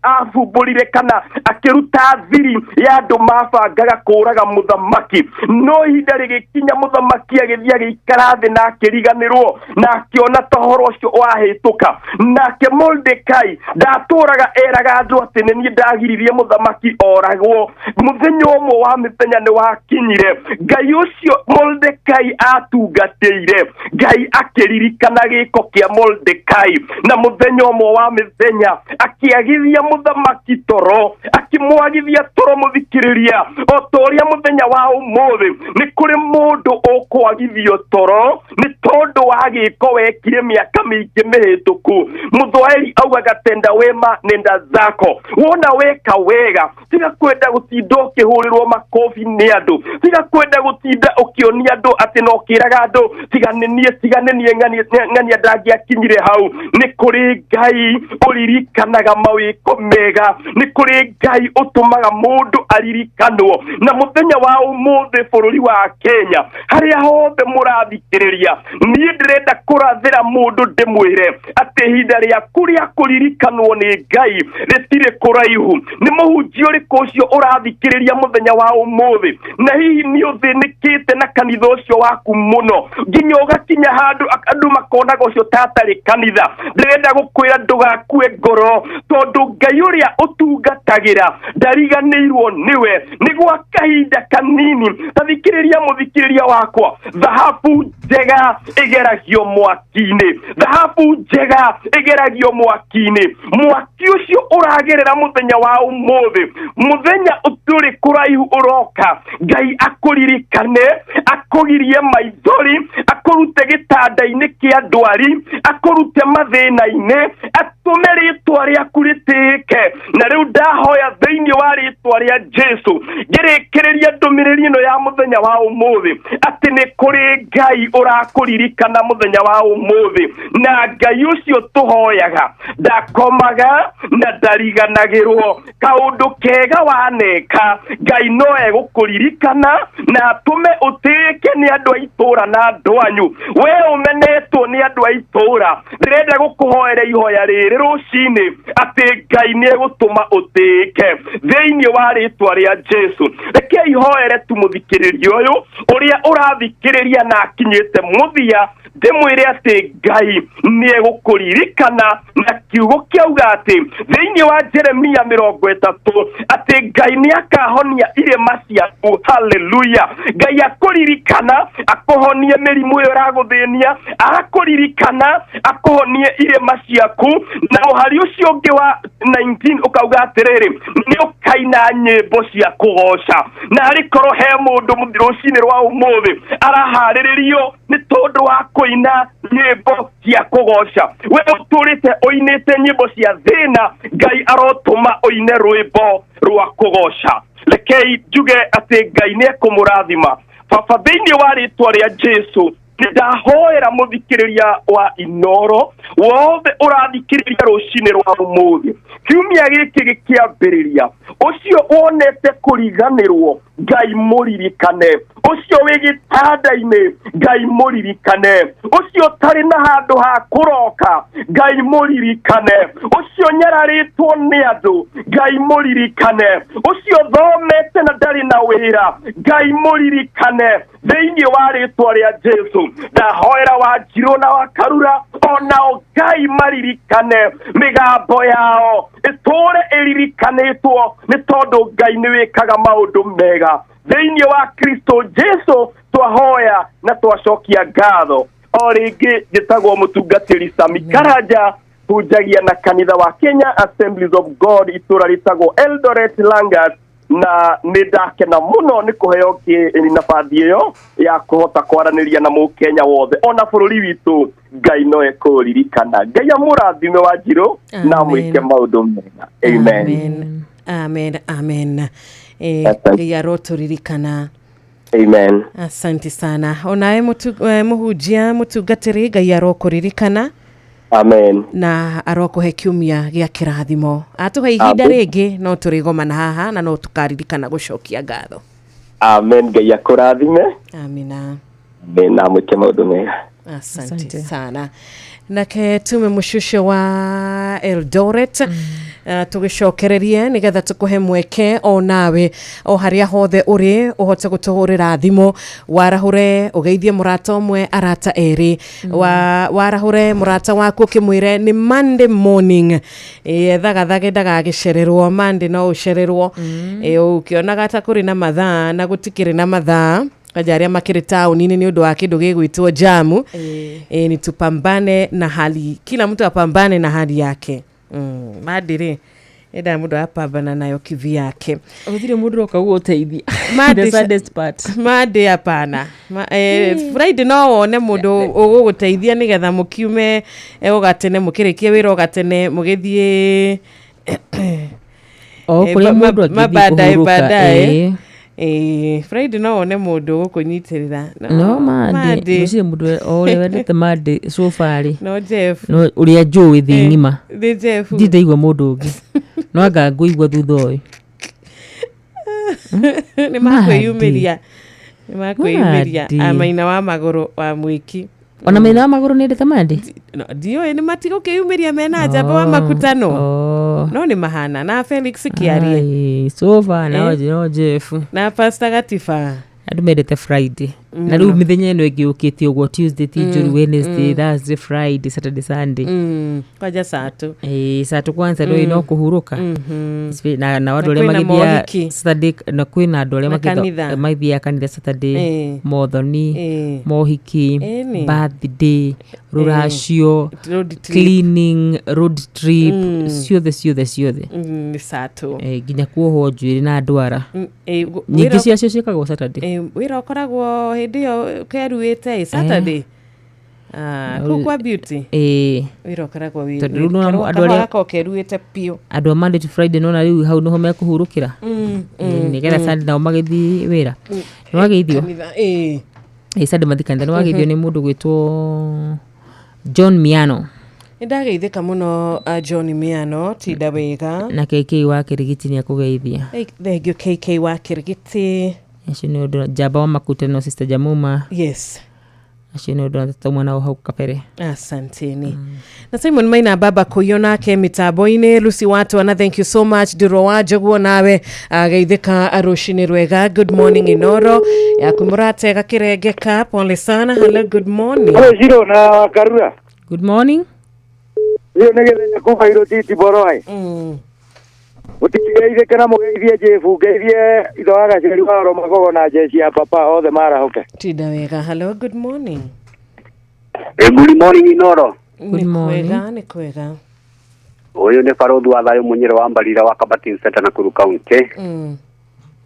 S6: abumbũrire kana akĩruta thiri ya andũ mabangaga kũraga mũthamaki, no ihinda rĩgĩkinya mũthamaki agĩthiĩ agĩikara thĩ na akĩriganĩrwo na akĩona ta ũhoro ũcio wahĩtũka. Nake Mordekai ndatũraga eraga andũ atĩ nĩ niĩ ndagiririe mũthamaki oragwo. Mũthenya ũmwe wa mĩthenya nĩ wakinyire, Ngai ũcio Mordekai atungatĩire, Ngai akĩririkana gĩko kĩa Mordekai, na mũthenya ũmwe wa mĩthenya akĩagithia mũthamaki toro, akĩmwagithia toro. Mũthikĩrĩria, o ta ũrĩa mũthenya wa ũmũthĩ nĩ kũrĩ mũndũ ũkwagithio toro nĩ tondũ wa gĩko wekire mĩaka mĩingĩ mĩhĩtũku. Mũthwaeri augaga tenda wema nenda zako. Wona weka wega, tiga kwenda gũtinda ũkĩhũrĩrwo makobi nĩ andũ, tiga kwenda gũtinda ũkĩonia andũ atĩ no ũkĩraga andũ tiga nĩ niĩ, tiga nĩ niĩ ng'ania ndangĩakinyire hau. Nĩ kũrĩ Ngai ũririkanaga mawĩko mega, nĩ kũrĩ Ngai ũtũmaga mũndũ aririkanwo. Na mũthenya wa ũmũthĩ, bũrũri wa Kenya, harĩa hothe mũrathikĩrĩria, niĩ ndĩrenda kũrathĩra mũndũ ndĩmwĩre atĩ ihinda rĩaku rĩa kũririkanwo nĩ Ngai rĩtirĩ kũraihu. Nĩ mũhunjia ũrĩkũ ũcio ũrathikĩrĩria mũthenya wa ũmũthĩ na hihi nĩ ũthĩnĩkĩte na kanitha ũcio waku mũno nginya ũgakinya handũ andũ makonaga ũcio ta atarĩ kanitha? Ndĩrenda gũkwĩra ndũgakue ngoro, tondũ Ngai ũrĩa ũtungatagĩra ndariganĩirwo nĩwe. Nĩ gwa kahinda kanini. Ta thikĩrĩria, mũthikĩrĩria wakwa, thahabu njega. Ĩgeragio mwaki-inĩ, thahabu njega ĩgeragio mwaki-inĩ. Mwaki ũcio ũragerera mũthenya wa ũmũthĩ, mũthenya ũtũrĩ kũraihu ũroka, Ngai akũririkane, akũgirie maithori, akũrute gĩtanda-inĩ kĩa ndwari, akũrute mathĩna-inĩ, atũme rĩtwa rĩaku rĩtĩĩke. Na rĩu ndahoya thĩinĩ wa rĩtwa rĩa Jesu, ngĩrĩkĩrĩria ndũmĩrĩri ĩno ya mũthenya wa ũmũthĩ, atĩ nĩ kũrĩ Ngai ũrakũririkana mũthenya wa ũmũthĩ, na Ngai ũcio tũhoyaga ndakomaga na ndariganagĩrwo. Kaũndũ kega waneka, Ngai no egũkũririkana na atũme ũtĩĩke nĩ andũ a itũũra na andũ anyu. We ũmenetwo nĩ andũ a itũũra, ndĩrenda gũkũhoera ihoya rĩrĩ rũcinĩ, atĩ Ngai nĩ egũtũma ũtĩĩke thĩinĩ wa rĩtwa rĩa Jesu. Rekei hoere tu mũthikĩrĩria ũyũ ũrĩa ũrathikĩrĩria na akinyĩte mũthia, ndĩmwĩre atĩ Ngai nĩ egũkũririkana, na kiugo kĩauga atĩ thĩinĩ wa Jeremia 30 atĩ Ngai nĩ akahonia irĩma ciaku. Haleluya! Ngai akũririkana akũhonie mĩrimũ ĩyo ĩragũthĩnia, akũririkana akũhonie irĩma ciaku. Na mũhari ũcio ũngĩ wa 19 ũkauga atĩrĩrĩ, nĩ ũkaina nyĩmbo cia kũgoca. Na arĩ korwo he mũndũ rũcinĩ rwa ũmũthĩ araharĩrĩrio nĩ tondũ wa kũina nyĩmbo cia kũgoca, we ũtũrĩte ũinĩte nyĩmbo cia thĩna, Ngai arotũma ũine rwĩmbo rwa kũgoca. Rekei njuge atĩ Ngai nĩ ekũmũrathima. Baba, thĩinĩ wa rĩtwa rĩa Jesu, nĩndahoera mũthikĩrĩria wa Inoro wothe ũrathikĩrĩria rũcinĩ rwa ũmũthĩ, kiumia gĩkĩ gĩkĩambĩrĩria, ũcio wonete kũriganĩrwo, Ngai mũririkane. Ũcio wĩ gĩtanda-inĩ, Ngai mũririkane. Ũcio ũtarĩ na handũ ha kũroka, Ngai mũririkane. Ũcio nyararĩtwo nĩ andũ, Ngai mũririkane. Ũcio thomete na ndarĩ na wĩra, Ngai mũririkane thĩinĩ wa rĩtwa rĩa Jesu. Ndahoera Wanjirũ na Wakarura, onao Ngai maririkane, mĩgambo yao ĩtũũre ĩririkanĩtwo, nĩ tondũ Ngai nĩ wĩkaga maũndũ mega. Thĩinĩ wa Kristo Jesu twahoya na twacokia ngatho. O rĩngĩ njĩtagwo mũtungatĩri Sami Karanja, hunjagia na kanitha wa Kenya Assemblies of God, itũra rĩtagwo Eldoret Langas, na nĩ ndakena mũno nĩ kũheo nabathi ĩyo ya kũhota kwaranĩria na mũkenya wothe ona bũrũri witũ. Ngai no ekũririkana. Ngai amũrathime Wanjirũ na
S2: Amen.
S6: mwĩke maũndũ mega. Amen.
S2: Amen, amen, amen.
S6: Asante.
S2: Ngai arotũririkana.
S6: Amen.
S2: Asante sana. Onawe mũhunjia mũtungatĩri, Ngai arokũririkana
S6: Amen.
S2: na arokũhe kiumia gĩa kĩrathimo. Atũhe ihinda
S6: Amen.
S2: rĩngĩ no tũrĩgomana haha na no tũkaririkana gũcokia ngatho.
S6: Amen. Ngai akũrathime.
S2: Amina.
S6: Amen, na mwĩke maũndũ mega.
S2: Asante
S1: Asante.
S2: sana. Nake tume mũcucio wa Eldoret, tũgĩcokererie nĩgetha tũkũhe mweke o nawe o harĩa hothe ũrĩ ũhote gũtũhũrĩra thimũ, warahũre ũgeithie mũrata ũmwe, arata erĩ, warahũre mũrata waku ũkĩmwĩre nĩ Monday morning. Ethagathage ndagagĩcererwo. Monday no ũcererwo. Ũkĩonaga ta kũrĩ na mathaa na gũtikĩrĩ na mathaa, kanja arĩa makĩrĩ taũni-inĩ nĩ ũndũ wa kĩndũ gĩgwĩtwo jamu. Ni tupambane na hali, kila mtu apambane na hali yake. Monday rĩ, endaga mũndũ apambana nayo kivyake.
S1: Gũtirĩ mũndũ ũroka gũgũteithia.
S2: Monday.
S1: The saddest part.
S2: Monday hapana. Friday no wone mũndũ ũgũgũteithia nĩgetha mũkiume ũgatene, mũkĩrĩkie wĩra ũgatene mũgĩthiĩ
S1: O kũrĩa mũndũ angĩthiĩ
S2: mabaadaye
S1: kũhurũka.
S2: Baadaye. Friday no wone mũndũ ũgũkũnyitĩrĩra.
S1: No Monday
S2: Monday.
S1: gũtirĩ mũndũ o ũrĩa wendete Monday so far rĩ.
S2: No Jeff.
S1: No ũrĩa njũĩ thĩ ng'ima.
S2: Nĩ Jeff.
S1: Ndindaigua mũndũ ũngĩ, no anga ngũigua thutha ũyũ.
S2: Nĩ makwĩyumĩria, nĩ makwĩyumĩria.
S1: Monday.
S2: Amaina wa magũrũ wa mwĩki.
S1: Ona maina wa magũrũ nĩ endete Monday.
S2: No, ndiũĩ nĩ matigũkĩyumĩria mena njamba wa makutano.
S1: Oh.
S2: No nĩ mahana na Felix Kĩarie.
S1: Ai, so far no, no Jeff.
S2: Na Pastor Gatiba.
S1: Andũ mendete Friday na rĩu mĩthenya ĩno ĩngĩ yũkĩte ũguo, Tuesday ti njũru, Wednesday, Thursday, Friday, Saturday, Sunday.
S2: Kwanja satũ.
S1: Ĩĩ, satũ kwanza no kũhurũka. Na andũ arĩa
S2: kwĩna
S1: magĩthiaga
S2: mohiki.
S1: Saturday, na kwĩna andũ arĩa
S2: Na kanitha.
S1: Magĩthiaga kanitha Saturday, mothoni, mohiki,
S2: Ĩni.
S1: birthday, rũracio,
S2: Road trip.
S1: Cleaning, road trip, ciothe ciothe ciothe.
S2: Nĩ satũ.
S1: Nginya kuohwo njuĩrĩ na ndwara nyingĩ ciacio ciĩkagwo Saturday.
S2: Wĩra ũkoragwo hĩndĩ ĩyo keruĩte ĩ Saturday. Ah, kũu kwa beauty.
S1: Ĩĩ.
S2: Wĩra ũkoragwo
S1: Tondũ rĩu nĩwona andũ arĩa-
S2: gakoragwo keruĩte biũ.
S1: Andũ a Monday to Friday nona rĩu hau nĩho mekũhurũkĩra. Ĩĩ, nĩgetha Sunday nao magĩthiĩ wĩra, nĩwageithio.
S2: Kanitha, ĩĩ.
S1: Ĩĩ, Sunday mathiĩ kanitha. Nĩwageithio nĩ mũndũ gwĩtwo John Miano.
S2: Nĩ ndageithĩka mũno, John Miano, tinda wega.
S1: Na KK wa Kĩrigiti nĩ akũgeithia.
S2: Hey, thank you KK wa Kĩrigiti.
S1: Acio nĩ ũndũ Njamba wa Makutano, Sister Jamuma.
S2: Yes.
S1: Acio nĩ ũndũ tauma nao hau kabere.
S2: Asanteni. Na Simon Maina baba kũiywo nake mĩtambo-inĩ, Lucy Watwana, thank you so much. Ndiro wa Njoguo nawe geithĩka rũcinĩ rwega. Good morning Inoro yaku mũratega kĩrengeka, pole sana. Hello, good morning.
S7: Hello, Shiro na Karura.
S1: Good morning.
S7: Iyo nĩ gĩthenya kuma Irũtiti Boroai. Mũtikigeithĩke na mũgeithie Jefu, ngeithie ithe wa Gaceri wa Roma Gogo na jeshi ya papa othe marahũke.
S2: Tinda wega. Hello, good morning.
S8: Good morning Inoro.
S1: Good
S2: Nĩ
S1: morning.
S2: kwega, nĩ kwega.
S8: Ũyũ nĩ barũthi wa thayũ Mũnyĩrĩ wa Mbarira wa Kabatin Center Nakuru County.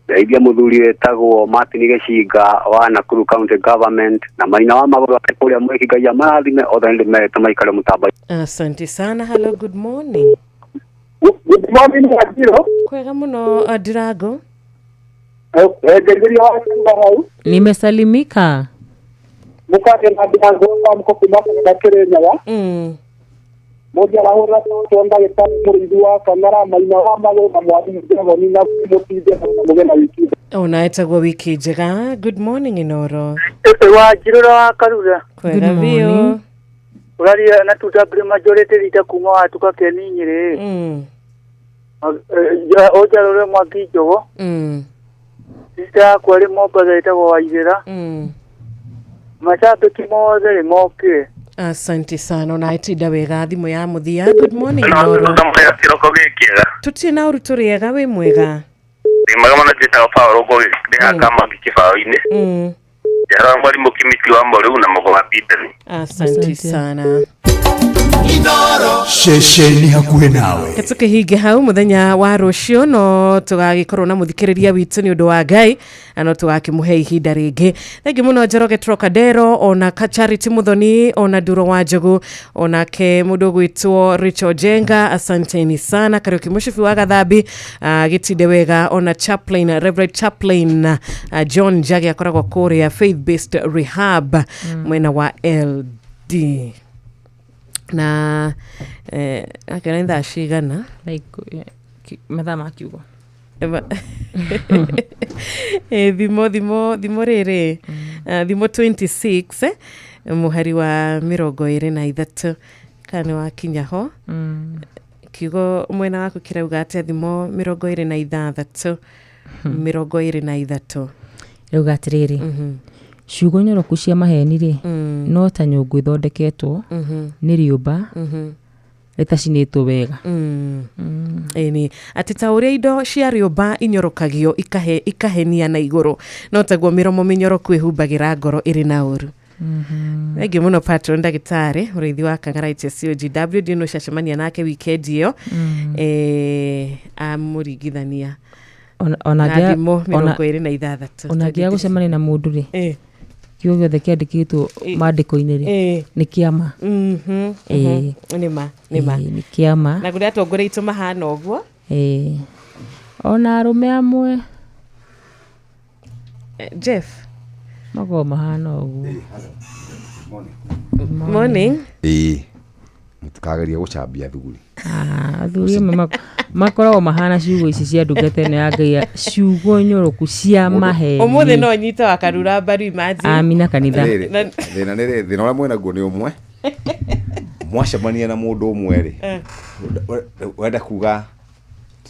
S8: Ndeithia mũthuri wĩtagwo Martin Gĩcinga wa Nakuru County Government na Maina wa Magũrũ ake kũrĩa mwĩki Ngai amarathime othe nĩ ndĩmerĩte maikare mũtambo.
S2: Asante sana. Hello, good morning.
S7: Good morning Wajiro.
S2: Kwega mũno, Ndirango.
S7: Ngeithĩria wa Karura hau.
S1: Nimesalimika.
S7: Mũkate na Ndirango wa mko kuma na Kĩrĩnyaga. Mũndũ arahũra tondũ ndagĩtarĩ mũrĩithi wa kamera Maina wa Magũrũ na mwarimũ Njogoni na mũtinde na mũgena wiki.
S2: Ona etagwo wiki njega. Good morning Inoro.
S7: Wajiro wa Karura.
S2: Kwega
S1: Good
S2: biũ.
S1: morning.
S7: Ũraria na tutabri majority leader kuma watuka Keni Nyĩrĩ. Ũnjarũre Mwangi Njogo. Sister yakwa rĩ Mombatha ĩtagwo Waithĩra. Macambĩki mothe rĩ mokire.
S2: Asante sana, ona itinda wega. Thimũ ya mũthia. Good morning Inoro.
S9: Kĩroko gĩkĩega.
S2: Tũtirĩ na ũru, tũrĩega, wĩ mwega?
S9: Ndĩ mwega mũno, njĩtagwo Paũlũ Ngũgĩ, ndĩ haha Kamwangi kĩbaũ-inĩ. Njaraga mwarimũ Kimiti wa Mũrĩu na Mũgo wa Bindani.
S2: Asante
S1: Asante.
S2: sana.
S4: Ceceni hakuhĩ nawe.
S2: Tũkĩhinge hau mũthenya wa rũciũ no tũgagĩkorwo na mũthikĩrĩria witũ nĩ ũndũ wa Ngai na no tũgakĩmũhe ihinda rĩngĩ. Thengi mũno Njoroge Trocadero, ona Charity Muthoni, ona Nduro wa Njogu, onake mũndũ ũgwĩtwo Rachel Jenga, asanteni sana. Kariũki Mũcibi wa Gathambi, gĩtinde wega. Ona Chaplain, Reverend Chaplain John Njagi akoragwo kũrĩa Faith Based Rehab mwena wa LD na akĩona nĩ thaa cigana.
S1: Like, mathaa ma kiugo.
S2: Thimo rĩrĩ, thimo 26, mũhari wa 23, kana nĩ wakinya ho? Kiugo mwena waku kĩrauga atĩa? Thimo 26 23.
S1: Rauga atĩrĩrĩ, ciugo nyoroku cia maheni rĩ, no ta nyũngũ ĩthondeketwo nĩ rĩũmba rĩtacinĩtwo wega.
S2: Ĩni atĩ ta ũrĩa indo cia rĩũmba inyorokagio ikahenia na igũrũ, no taguo mĩromo mĩnyoroku ĩhumbagĩra ngoro ĩrĩ na ũru. Thengiũ mũno patron ndagĩtarĩ mũrĩithi wa Kang'ara HSCOGW, ndino cacemania nake weekend ĩyo, amũringithania
S1: Ona
S2: na thimo 26.
S1: Ona angĩaga gũcemania na mũndũ rĩ, kiugo gĩothe kĩandĩkĩtwo maandĩko-inĩ rĩ, nĩ kĩama.
S2: Nĩma nĩma.
S1: Ĩĩ, nĩ kĩama.
S2: Na kũrĩa atongoria aitũ mahana ũguo.
S1: Ĩĩ. Ona arũme amwe.
S2: Jeff.
S1: Makoragwo mahana ũguo.
S2: Morning.
S10: Ĩĩ, mũtikagerie gũcambia athuri.
S1: Ah, athuri amwe makoragwo mahana ciugo ici cia ndungata ĩno ya Ngai ciugo nyoroku cia maheni.
S2: Ũmũthĩ no nyite wa Karura mbaru, imagine.
S1: Amina kanitha.
S10: Rĩrĩ, thĩna nĩ rĩrĩ, thĩna ũrĩa mwĩnaguo nĩ ũmwe, mwacemania na mũndũ ũmwe rĩ, wenda kuga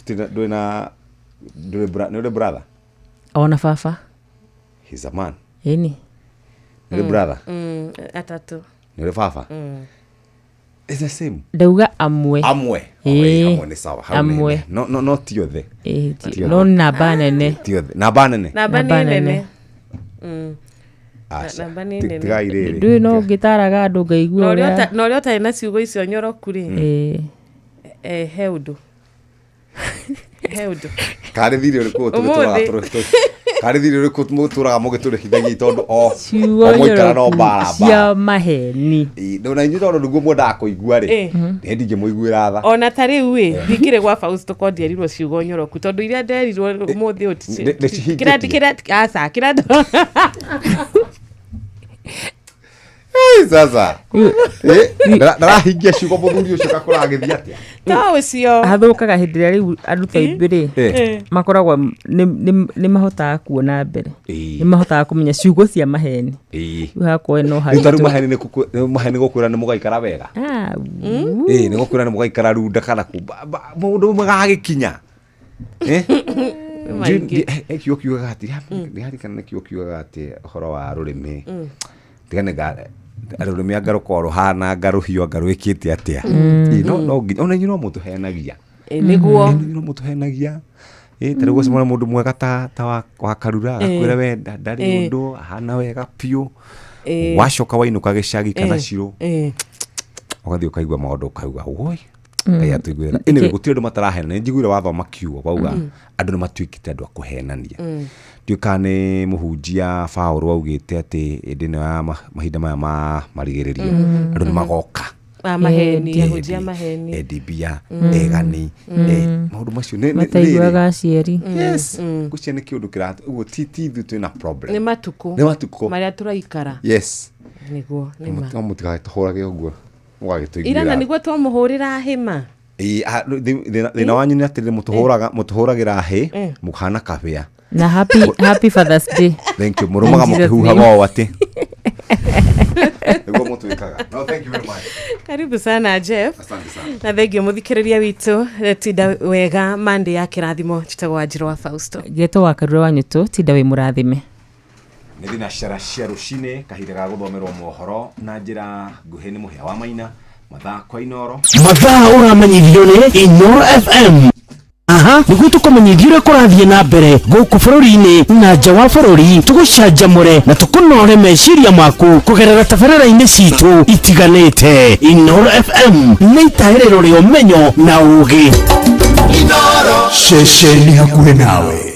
S10: ndũrĩ na ndũrĩ nĩ ũrĩ brother.
S1: Ona baba.
S10: He's a man.
S1: Ĩni.
S10: Nĩ ũrĩ brother?
S2: Atatũ.
S10: Nĩ ũrĩ baba? It's the same.
S1: Ndauga amwe.
S10: Amwe.
S1: Ĩĩ.
S10: Oh, amwe nĩ sawa. Hau nĩ-
S1: Amwe.
S10: No, no, no ti othe.
S1: Ĩĩ,
S10: Ti othe.
S1: no namba nene.
S10: Ti othe. Namba nene.
S2: Namba
S1: Namba
S2: nĩ nene.
S1: nene.
S10: Aca.
S2: Namba nĩ nene.
S10: Tigai rĩrĩ.
S1: Ndũĩ no ngĩtaraga andũ ngaigua
S2: Na ũrĩa
S1: ũrĩa.
S2: na ũrĩa ũtarĩ na ciugo icio nyoroku rĩ,
S1: Ĩĩ.
S2: he ũndũ. He ũndũ.
S10: Karĩ thirĩ ũrĩkũ
S2: Ũmũthĩ.
S10: karĩ thirĩ ũrĩkũ mũtũraga mũgĩtũrĩhithagia tondũ o
S1: Ciugo
S10: o mũikara no
S1: nyoroku
S10: mbara
S1: cia
S10: mbara.
S1: maheni.
S10: Ĩĩ, na inyuĩ tondũ nĩguo mwendaga kũigua rĩ,
S2: Ĩĩ.
S10: nĩ ndingĩmũiguĩra tha.
S2: Ona ta rĩu ĩ, ndingĩrĩ gwa Fausto ko ndierirwo ciugo nyoroku tondũ iria nderirwo ũmũthĩ ũyũ
S10: Nĩ cihingĩtie.
S2: aca kĩrĩa
S10: Ĩĩ, sasa. Ĩĩ, ndarahingia ciugo mũthuri ũcio gakũra agĩthiĩ atĩa?
S2: to ũcio.
S1: Hathũkaga hĩndĩ ĩrĩa rĩu andũ ta ithuĩ rĩ,
S10: Ĩĩ.
S1: makoragwo nĩ mahotaga kuona mbere.
S10: Ĩĩ.
S1: Nĩ mahotaga kũmenya ciugo cia maheni.
S10: Ĩĩ.
S1: Rĩu hakorwo no
S10: Rĩu ta rĩu
S1: haritũ.
S10: maheni nĩ maheni gũkwĩra nĩ mũgaikara wega.
S1: Ah,
S10: Ĩĩ, nĩ gũkwĩra nĩ mũgaikara runda kana kũ maũndũ magagĩkinya. Eh?
S2: Maingĩ.
S10: Kiugo kiugaga atĩ ndiririkana nĩ kiugo kiugaga atĩ ũhoro wa rũrĩmĩ. Tiga nĩ rũrĩmĩ anga rũkorwo rũhana anga rũhiũ anga rwĩkĩte atĩa. Ĩĩ, no no nginya ona inyuĩ no mũtũhenagia.
S2: Ĩĩ, nĩguo.
S10: Ĩĩ, inyuĩ no mũtũhenagia. Ĩĩ, ta rĩu ũgũcemania na mũndũ mwega ta wa Karura agakwĩra we ndarĩ ũndũ ahana wega biũ. Wacoka wainũka gĩcagi kana Cirũ ũgathiĩ ũkaigua maũndũ ũkauga woi Ngai atũiguĩre. Anyway, gũtirĩ andũ matarahena. Nĩ njiguire wathoma kiugo wauga andũ nĩ matuĩkĩte andũ a kũhenania. Ndiũĩ kana nĩ mũhunjia Paũlũ augĩte atĩ hĩndĩ ĩno ya mahinda maya ma marigĩrĩrio andũ nĩ magoka.
S2: A maheni, ahunjia maheni.
S10: Endi mbia, egani, maũndũ macio nĩ
S1: Mataiguaga aciari.
S10: Yes. Ngwĩciria nĩ kĩũndũ kĩra ũguo ti ithuĩ twĩna problem.
S2: Nĩ matukũ.
S10: Nĩ matukũ.
S2: Marĩa tũraikara.
S10: Yes.
S2: Nĩguo, nĩ ma.
S10: No mũtigatũhũrage ũguo. Mũgagĩtũiguĩra.
S2: Irana nĩguo twamũhũrĩra hĩma.
S10: Ĩĩ, thĩna wanyu nĩ atĩrĩrĩ, mũtũhũragĩra hĩ mũkahana kabĩa.
S1: Na happy Father's Day.
S10: Thank you. Mũrũmaga
S1: In Jesus'
S10: mũkĩhuhaga
S1: name.
S10: ũũ atĩ. Nĩguo mũtwĩkaga. No, thank you very much.
S2: Karibu sana Jeff.
S10: Asante sana.
S2: Na thengio mũthikĩrĩria witũ, tinda wega Monday ya kĩrathimo. Njĩtagwo Wanjirũ wa Fausto.
S1: Ngetwo wa Karura wa Nyũtũ, tinda wĩ mũrathime.
S10: Nĩ thinacara cia rũcinĩ, kahinda ga gũthomerwo mohoro na njĩra nguhĩ nĩ Mũhĩa wa Maina, mathaa kwa Inoro.
S3: Mathaa ũramenyithio nĩ Inoro FM. Aha, nĩguo tũkũmenyithie ũrĩa kũrathiĩ na mbere gũkũ bũrũri-inĩ na nja wa bũrũri, tũgũcanjamũre na tũkũnore meciria maku kũgerera tabarĩra-inĩ citũ itiganĩte. Inoro FM nĩ itaĩrĩro rĩa ũmenyo na ũũgĩ.
S4: Ceceni hakuhĩ nawe.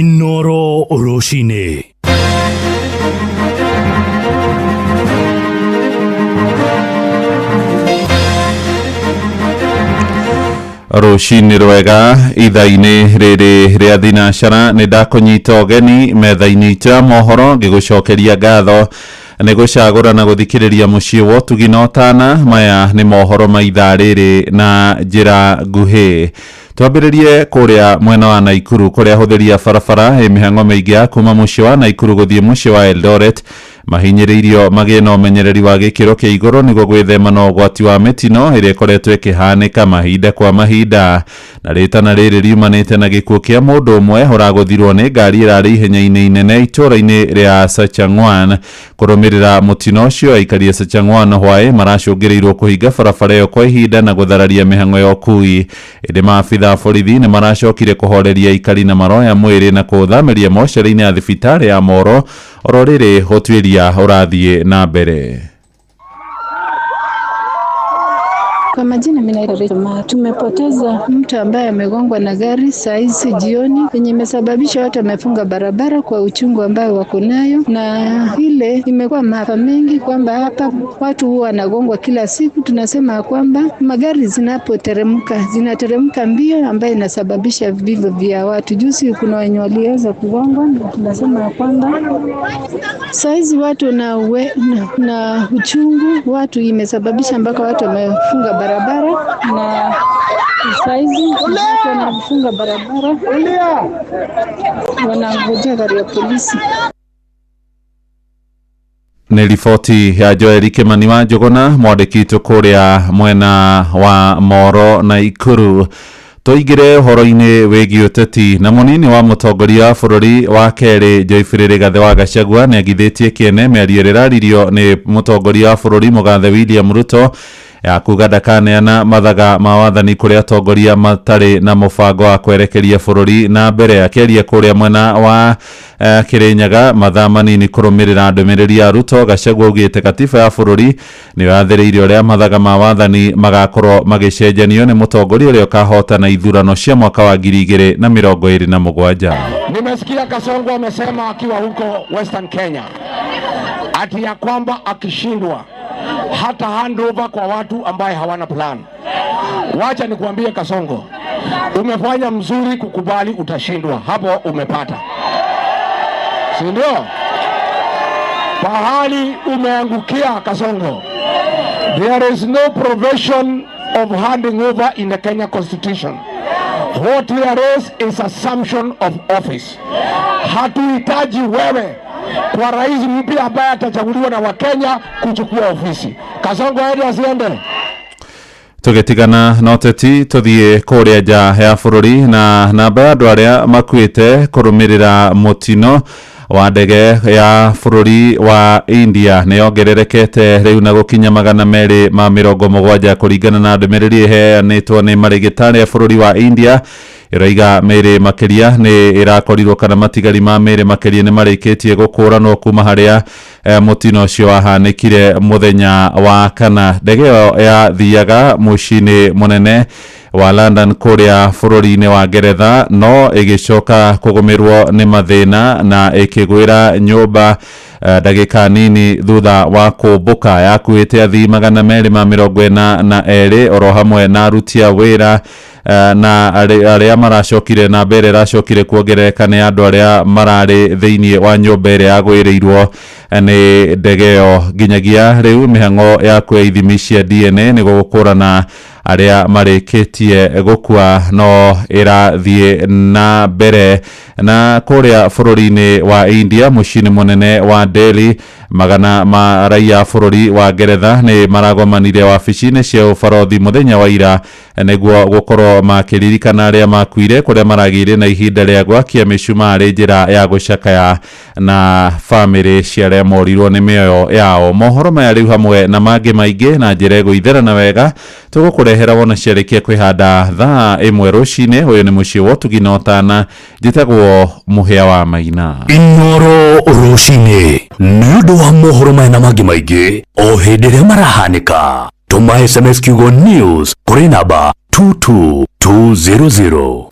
S4: Inoro rũcinĩ.
S11: Rũcinĩ rwega ithaa-inĩ rĩrĩ rĩa thinacara, nĩ ndakũnyita ũgeni metha-inĩ itũ ya mohoro ngĩgũcokeria ngatho nĩ gũcagũra na gũthikĩrĩria mũciĩ wa ũtugi na ũtana. Maya nĩ mohoro ma ithaa rĩrĩ na njĩra nguhĩ. Twambĩrĩrie kũrĩa mwena wa Naikuru kũrĩa ahũthĩri a barabara ĩ mĩhang'o mĩingĩ ya kuma mũciĩ wa Naikuru gũthiĩ mũciĩ wa Eldoret mahinyĩrĩirio magĩe na ũmenyereri wa gĩkĩro kĩa igũrũ nĩguo gwĩthema na ũgwati wa mĩtino ĩrĩa ĩkoretwo ĩkĩhanĩka mahinda kwa mahinda. Na rĩtana rĩrĩ riumanĩte na gĩkuũ kĩa mũndũ ũmwe ũragũthirwo nĩ ngari ĩrarĩ ihenya-inĩ inene itũũra-inĩ rĩa Sachangwan. Kũrũmĩrĩra mũtino ũcio, aikari a Sachangwan hwaĩ maracũngĩrĩirwo kũhinga barabara ĩyo kwa ihinda na gũthararia mĩhang'o ya ũkui. Ĩndĩ maabitha a borithi nĩ maracokire kũhoreria aikari na maroya mwĩrĩ na kũũthamĩria mocarĩ-inĩ ya thibitarĩ ya Moro oro rĩrĩ ũtuĩria ũrathiĩ na mbere.
S12: Kwa majina mimi naitwa Rachel Ma. Tumepoteza mtu ambaye amegongwa na gari saa hizi jioni, yenye imesababisha watu wamefunga barabara kwa uchungu ambayo wako nayo, na ile imekuwa maafa mengi kwamba hapa watu huwa wanagongwa kila siku. Tunasema ya kwamba magari zinapoteremka zinateremka mbio, ambayo inasababisha vifo vya watu. Juzi kuna wenye waliweza kugongwa, na tunasema ya kwamba saizi watu na uchungu watu imesababisha mpaka watu wamefunga barabara, na saizi watu wanafunga barabara wanangojea gari ya polisi.
S11: Nĩ riboti ya Joel Kimani wa Njũgũna, mwandĩki witũ kũrĩa mwena wa Moro na Ikuru. Tũingĩre ũhoro-inĩ wĩgiĩ ũteti, na mũnini wa mũtongoria wa bũrũri wa kerĩ Joyfrey Rigathĩ wa Gachagua nĩ agithĩtie kĩene mĩario ĩrĩa ĩraririo nĩ mũtongoria wa bũrũri mũgathe William Ruto ya kuga ndakaneana mathaga ma wathani kũrĩ atongoria matarĩ na mũbango wa kwerekeria bũrũri na mbere. Akĩaria kũrĩa mwena wa Kirinyaga mathaa manini kũrũmĩrĩra ndũmĩrĩri ya Ruto, Gachagua augĩte katiba ya bũrũri nĩyo yathĩrĩirie ũrĩa mathaga ma wathani magakorwo magĩcenjanio nĩ mũtongoria ũrĩa ũkahotana ithurano cia mwaka wa 2027.
S13: Nimesikia Kasongo amesema akiwa huko Western Kenya ati ya kwamba akishindwa hata handover kwa watu ambaye hawana plan. Wacha nikuambie Kasongo, umefanya mzuri kukubali utashindwa, hapo umepata, si ndio? Pahali umeangukia Kasongo, there is no provision of handing over in the Kenya Constitution. What there is assumption of office. Hatuhitaji wewe kwa rais mpya ambaye atachaguliwa na Wakenya kuchukua ofisi. Kasongo aende asiende?
S11: Tũgĩtigana na ũteti tũthiĩ kũrĩa nja ya bũrũri, na namba ya andũ arĩa makuĩte kũrũmĩrĩra mũtino wa ndege ya bũrũri wa India nĩ yongererekete rĩu na gũkinya 270 kũringana na ndũmĩrĩri ĩheanĩtwo nĩ marĩgĩtarĩ a bũrũri wa India. Ĩroiga mĩĩrĩ makĩria nĩ ĩrakorirwo kana matigari ma mĩĩrĩ makĩria nĩ marĩkĩtie gũkũranwo kuma harĩa mũtino ũcio wahanĩkire mũthenya wa kana. Ndege ĩyo yathiaga mũciĩ-inĩ mũnene wa London kũrĩa bũrũri-inĩ wa Ngeretha, no ĩgĩcoka kũgũmĩrwo nĩ mathĩna na ĩkĩgwĩra nyũmba ndagĩka nini thutha wa kũmbũka. Yakuĩte athii 242 oro hamwe na aruti a wĩra na arĩa maracokire na mbere ĩracokire kuongerereka nĩ andũ arĩa mararĩ thĩinĩ wa nyũmba ĩrĩa yagwĩrĩirwo nĩ ndege ĩyo. Nginyagia rĩu mĩhang'o ya kuoya ithimi cia DNA nĩguo gũkũrana arĩa marĩkĩtie gũkua no ĩrathiĩ na mbere. Na kũrĩa bũrũri-inĩ wa India mũciĩ-inĩ mũnene wa Delhi, magana ma raia bũrũri wa Ngeretha nĩ maragomanire wabici-inĩ cia ũbarothi mũthenya wa ira nĩguo gũkorwo makĩririkana arĩa makuire, kũrĩa maragĩire na ihinda rĩa gwakia mĩcumarĩ njĩra ya gũcakaya na bamĩrĩ cia arĩa morirwo nĩ mĩoyo yao. Mohoro maya rĩu hamwe na mangĩ maingĩ na njĩra ĩgũitherana wega tũgũkũrehera wona ciarĩkia kwĩhanda thaa 1 rũcinĩ. Ũyũ nĩ mũciĩ wa ũtugi na ũtana, njĩtagwo Mũhĩa wa Maina.
S4: Inoro rũcinĩ nĩ ũndũ wa mohoro maya na mangĩ maingĩ o hĩndĩ ĩrĩa marahanĩka, tũma SMS kiugo news kũrĩ namba 22200.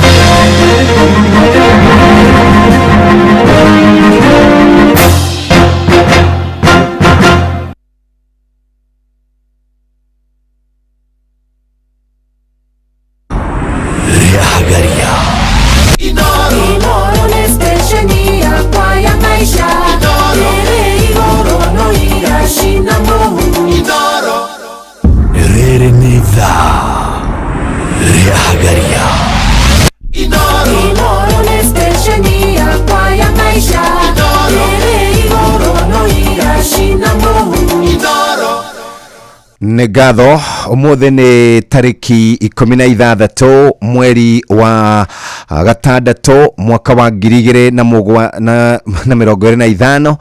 S14: Nĩ ngatho ũmũthĩ nĩ tarĩki 16 mweri wa gatandatũ mwaka wa 2025.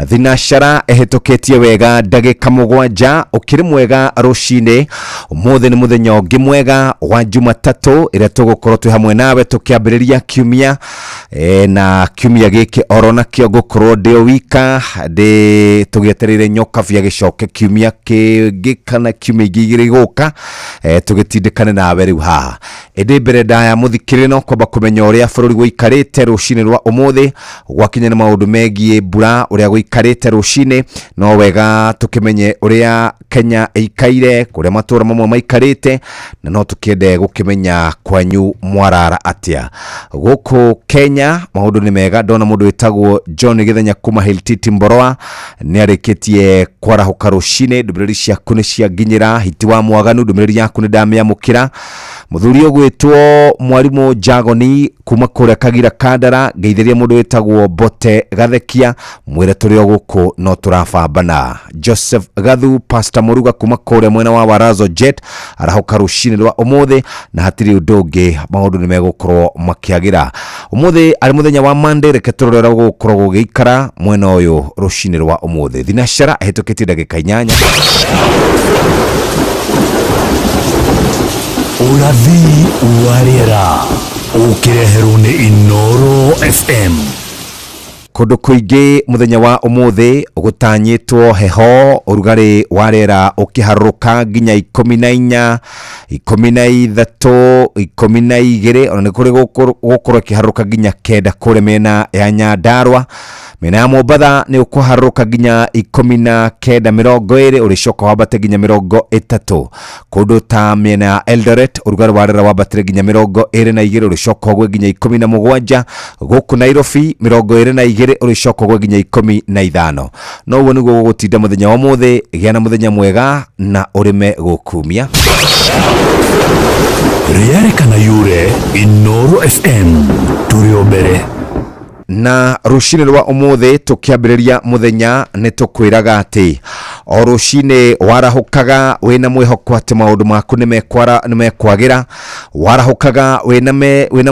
S14: Thinacara ĩhĩtũkĩtie wega ndagĩka 7 ũkĩrĩ mwega rũcinĩ. Ũmũthĩ nĩ mũthenya ũngĩ mwega wa Jumatatũ ĩrĩa tũgũkorwo twĩ hamwe nawe tũkĩambĩrĩria kiumia na kiumia gĩkĩ oro nakĩo ngũkorwo ndĩ wika ndĩ tũgĩetereire nyokabi agĩcoke kiumia kĩngĩ kana kiumia ingĩ igĩrĩ gĩgũka tũgĩtindĩkane nawe rĩu haha. Ĩndĩ mbere ndaya mũthikĩrĩria no kwamba kũmenya ũrĩa bũrũri gũikarĩte rũcinĩ rwa ũmũthĩ gwakinya nĩ maũndũ megiĩ mbura ũrĩa gũikarĩte rũcinĩ. No wega tũkĩmenye ũrĩa Kenya ĩikaire, kũrĩa matũra mamwe maikarĩte, na no tũkĩende gũkĩmenya kwanyu mwarara atĩa. Gũkũ Kenya maũndũ nĩ mega. Ndona mũndũ wĩtagwo John Gĩthenya kuma Hiltiti Mboroa nĩ arĩkĩtie kwarahũka rũcinĩ. Ndũmĩrĩri ciaku nĩ cianginyĩra. Hiti wa Mwaganu, ndũmĩrĩri yaku nĩ ndamĩamũkĩra. Mũthuri ũgwĩtwo Mwarimũ Jagoni kuma kũrĩa Kagira Kandara, ngeithĩria mũndũ wĩtagwo Bote Gathekia, mwĩre tũrĩ o gũkũ no tũrabambana. Joseph Gathu, Pastor Muruga kuma kũrĩa mwena wa Warazo Jet arahũka rũcinĩ rwa ũmũthĩ, na hatirĩ ũndũ ũngĩ, maũndũ nĩ megũkorwo makĩagĩra ũmũthĩ. Arĩ mũthenya wa Monday, reke tũrore ũrĩa gũgũkorwo gũgĩikara mwena ũyũ rũcinĩ rwa ũmũthĩ. Thinacara ĩhĩtũkĩtie ndagĩka 8.
S4: Ũrathi wa rĩera ũkĩreherwo nĩ Inoro FM.
S14: Kũndũ kũingĩ mũthenya wa ũmũthĩ gũtanyĩtwo heho, ũrugarĩ wa rĩera ũkĩharũrũka nginya 14, 13, 12, ona nĩ kũrĩ gũkorwo ĩkĩharũrũka nginya 9 kũrĩa mĩena ya Nyandarua. Mĩena ya Mombatha nĩ ũkũharũrũka nginya 19 20, ũrĩcoka wambate nginya 30. Kũndũ ta mĩena ya Eldoret ũrugarĩ wa rĩera wambatire nginya 22, ũrĩcoka ũgwe nginya 17. Gũkũ Nairobi 22, ũrĩcoka ũgwe nginya 15. No ũguo nĩguo gũgũtinda mũthenya wa ũmũthĩ. Gĩa na mũthenya mwega na ũrĩme gũkumia.
S4: Rĩarĩkana yure Inoro FM tũrĩ o mbere.
S14: Na rũcinĩ rwa ũmũthĩ tũkĩambĩrĩria mũthenya nĩ tũkwĩraga atĩ o rũcinĩ warahũkaga wĩna mwĩhoko atĩ maũndũ maku nĩ mekwagĩra, warahũkaga wĩna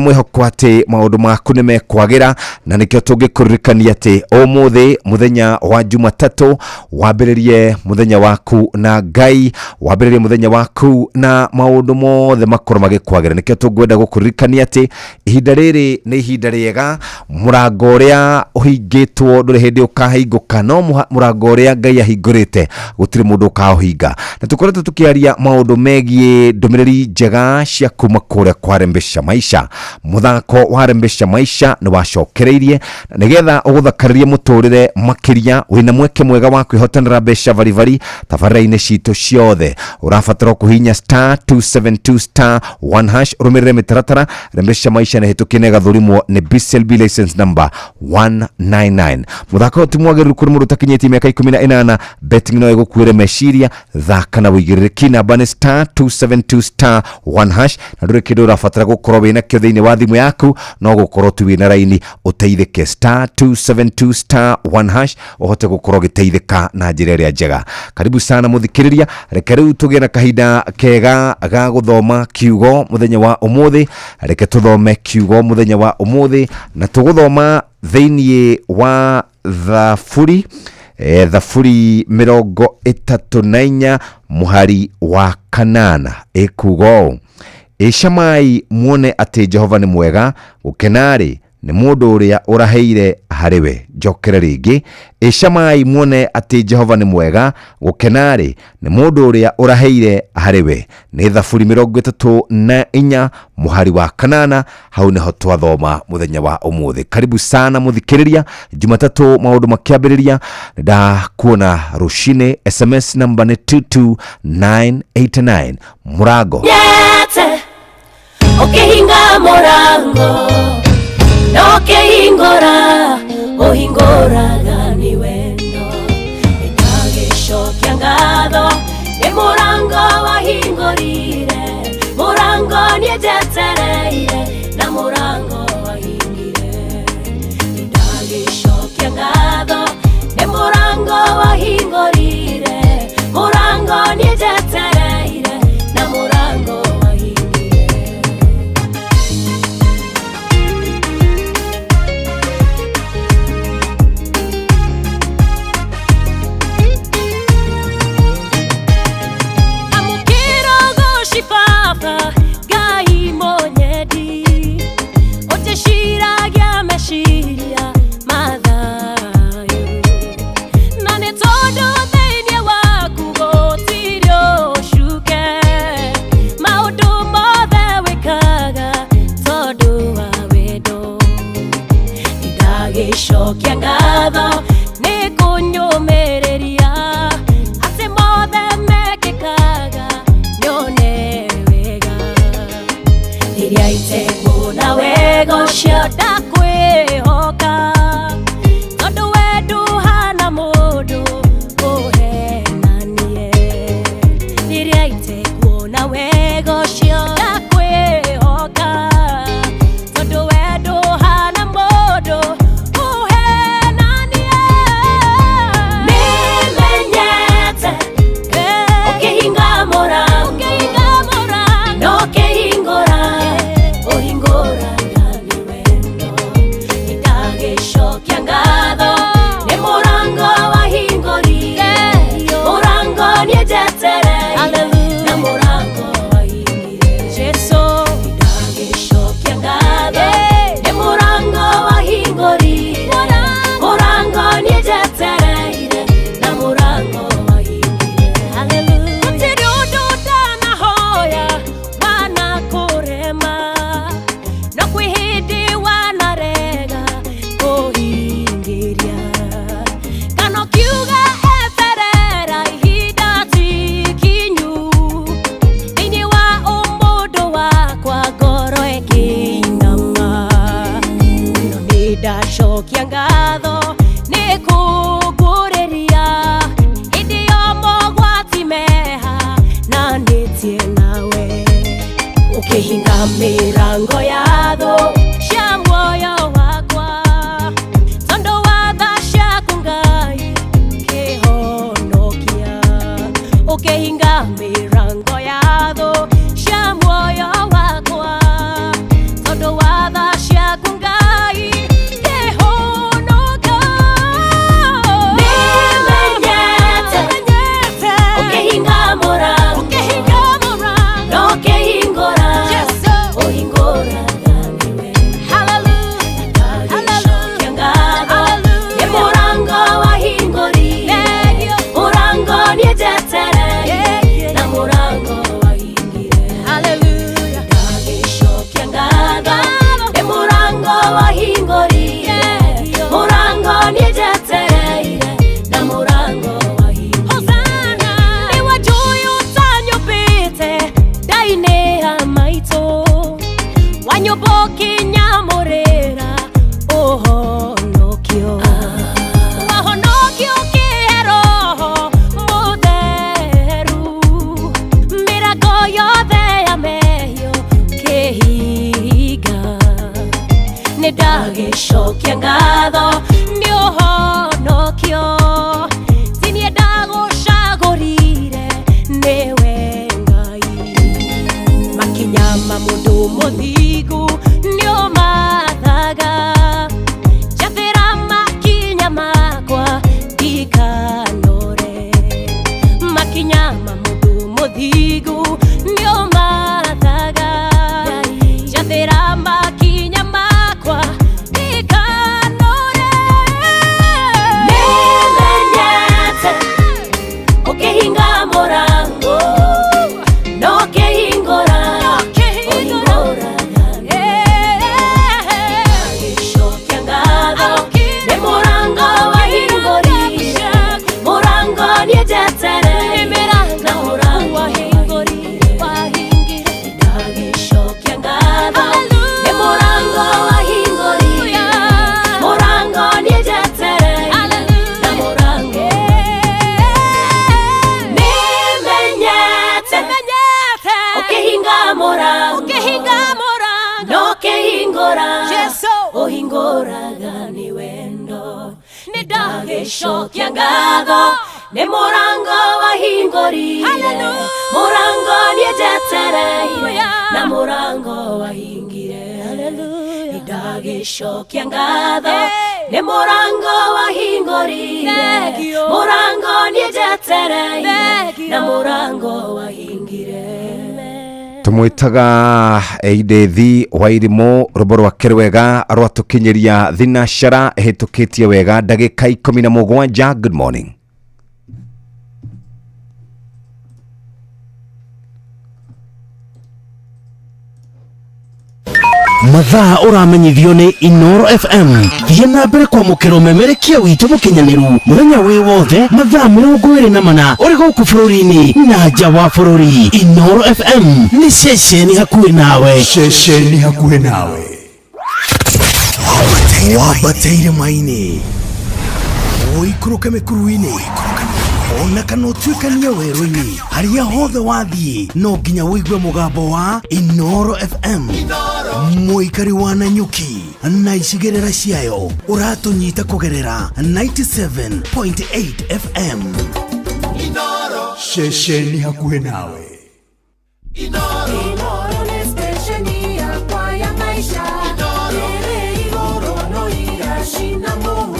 S14: mwĩhoko atĩ maũndũ maku nĩ mekwagĩra, na nĩkĩo tũngĩkũririkania atĩ ũmũthĩ mũthenya wa Jumatatũ wambĩrĩrie mũthenya waku na Ngai, wambĩrĩrie mũthenya waku na maũndũ mothe makorwo magĩkwagĩra. Nĩkĩo tũngwenda gũkũririkania atĩ ihinda rĩrĩ nĩ ihinda rĩega, mũrango ũrĩa ũhingĩtwo ndũrĩ hĩndĩ ũkahingũka, no mũrango ũrĩa Ngai ahingũrĩte gũtirĩ mũndũ ũkaũhinga. Na tũkoretwo tũkĩaria maũndũ megiĩ ndũmĩrĩri njega cia kuma kũrĩa kwa Rembesha Maisha. Mũthako wa Rembesha Maisha nĩ wacokereirie na nĩgetha ũgũthakarĩrie mũtũrĩre makĩria, wĩna mweke mwega wa kwĩhotanĩra mbeca baribari tabarĩra-inĩ citũ ciothe. Ũrabatara kũhihinya star 272 star 1 hash, ũrũmĩrĩre mĩtaratara. Rembesha Maisha nĩ hĩtũkie na ĩgathũrimwo nĩ BCLB license number 199. Mũthako ũyũ ti mwagĩrĩru kũrĩ mũndũ ũtakinyĩtie mĩaka 18. Betting no ĩgũkuĩre meciria. Thaka na wĩigĩrĩrĩki. Namba nĩ star 272 star 1 hash, na ndũrĩ kĩndũ ũrabatara gũkorwo wĩna kĩo thĩinĩ wa thimũ yaku, no gũkorwo tu wĩna raini ũteithĩke. Star 272 star 1 hash ũhote gũkorwo ũgĩteithĩka na njĩra ĩrĩa njega. Karibu sana mũthikĩrĩria, reke rĩu tũgĩe na kahinda kega ga gũthoma kiugo mũthenya wa ũmũthĩ. Reke tũthome kiugo mũthenya wa ũmũthĩ, na tũgũthoma thĩinĩ wa Thaburi, Thaburi 34 mũhari wa 8, ĩkuga ũũ: ĩcamai muone atĩ Jehova nĩ mwega, gũkena-rĩ nĩ mũndũ ũrĩa ũraheire harĩ we. Njokere rĩngĩ, ĩcamai muone atĩ Jehova nĩ mwega, gũkena-rĩ nĩ mũndũ ũrĩa ũraheire harĩ we. Nĩ Thaburi 34 mũhari wa 8, hau nĩho twathoma mũthenya wa ũmũthĩ. Karibu sana mũthikĩrĩria, Jumatatũ maũndũ makĩambĩrĩria, ndakuona rũcinĩ. SMS namba nĩ 22989. Mũrango
S5: Nyete ũkĩhinga mũrango na ũkĩhingũra, ũhingũraga nĩ wendo. Nĩndagĩcokia ngatho nĩ mũrango wahingũrire, mũrango niĩ njetereire na mũrango wahingire. Nĩndagĩcokia ngatho nĩ mũrango wahingũrire, mũrango niĩ njetereire na mũrango wahingire. Ũkĩhinga mĩrango ya thũ cia muoyo wakwa, tondũ wa tha ciaku Ngai ngĩhonoka. Nĩmenyete ũkĩhinga mũrango, na ũkĩhingũra, ũhingũraga nĩwe. Ndagĩcokia ngatho nĩ mũrango wahingũrire, mũrango niĩ njetereire, na mũrango wahingire. Ndagĩcokia ngatho nĩ mũrango wahingũrire, mũrango niĩ njetereire, na mũrango wahingire. Nĩ wanjũĩ ũtanyũmbĩte ndainĩ ya maitũ, wanyũmba ũkĩnyamũrĩra ũhonokio, wahonokio ũkĩhe Roho Mũtheru, mĩrango yothe ya mehia ũkĩhinga. Nĩ ndagĩcokia ngatho nĩ ũhonokio, ti niĩ ndagũcagũrire, nĩwe Ngai. Makinya ma mũndũ mũthingu nĩ ũmathaga, njathĩra makinya makwa ndikanore. Makinya ma mũndũ mũthingu nĩ ũmathaga, njathĩra makinya makwa ndikanore. Nĩmenyete ũkĩhinga mũrango, na ũkĩhingũra, ũhingũraga ndagĩcokia ngatho nĩ mũrango wahingũrire, mũrango niĩ njetereire, na mũrango wahingũrire. Ndagĩcokia ngatho nĩ mũrango wahingũrire, mũrango niĩ njetereire, na mũrango. Nĩmenyete ũkĩhinga mũrango, na ũkĩhingũra, ũhingũraga nĩ wendo. Nĩ ndagĩcokia ngatho nĩ mũrango wahingũrire, mũrango niĩ njetereire, na mũrango wahingire. Nĩ ndagĩcokia ngatho nĩ mũrango wahingũrire, mũrango niĩ njetereire, na mũrango wahingire.
S14: Tũmwĩtaga Eidethi Wairimũ, rwĩmbo rwake rwega rwatũkinyĩria thinacara ĩhĩtũkĩtie wega ndagĩka 17. Good morning.
S3: Mathaa ũramenyithio nĩ Inoro FM. Thiĩ na mbere kwamũkĩra ũmemerekia witũ mũkinyanĩru mũthenya wĩ wothe mathaa 24 ũrĩ gũkũ bũrũri-inĩ na nja wa bũrũri. Inoro FM nĩ ceceni hakuhĩ nawe.
S4: Ceceni hakuhĩ nawe.
S3: Wambateire maini, ũikũrũke mĩkuru-inĩ, ona kana ũtuĩkanie werũ-inĩ, harĩa hothe wathiĩ no nginya ũigue mũgambo wa Inoro FM. Mũikari wa Nanyuki na icigĩrĩra ciayo ũratũnyita kũgerera 97.8 FM.
S4: Ceceni hakuhĩ nawe.
S5: Inoro nĩ stesheni yakwa ya maisha, ĩrĩ igũrũ no iracina mũhu.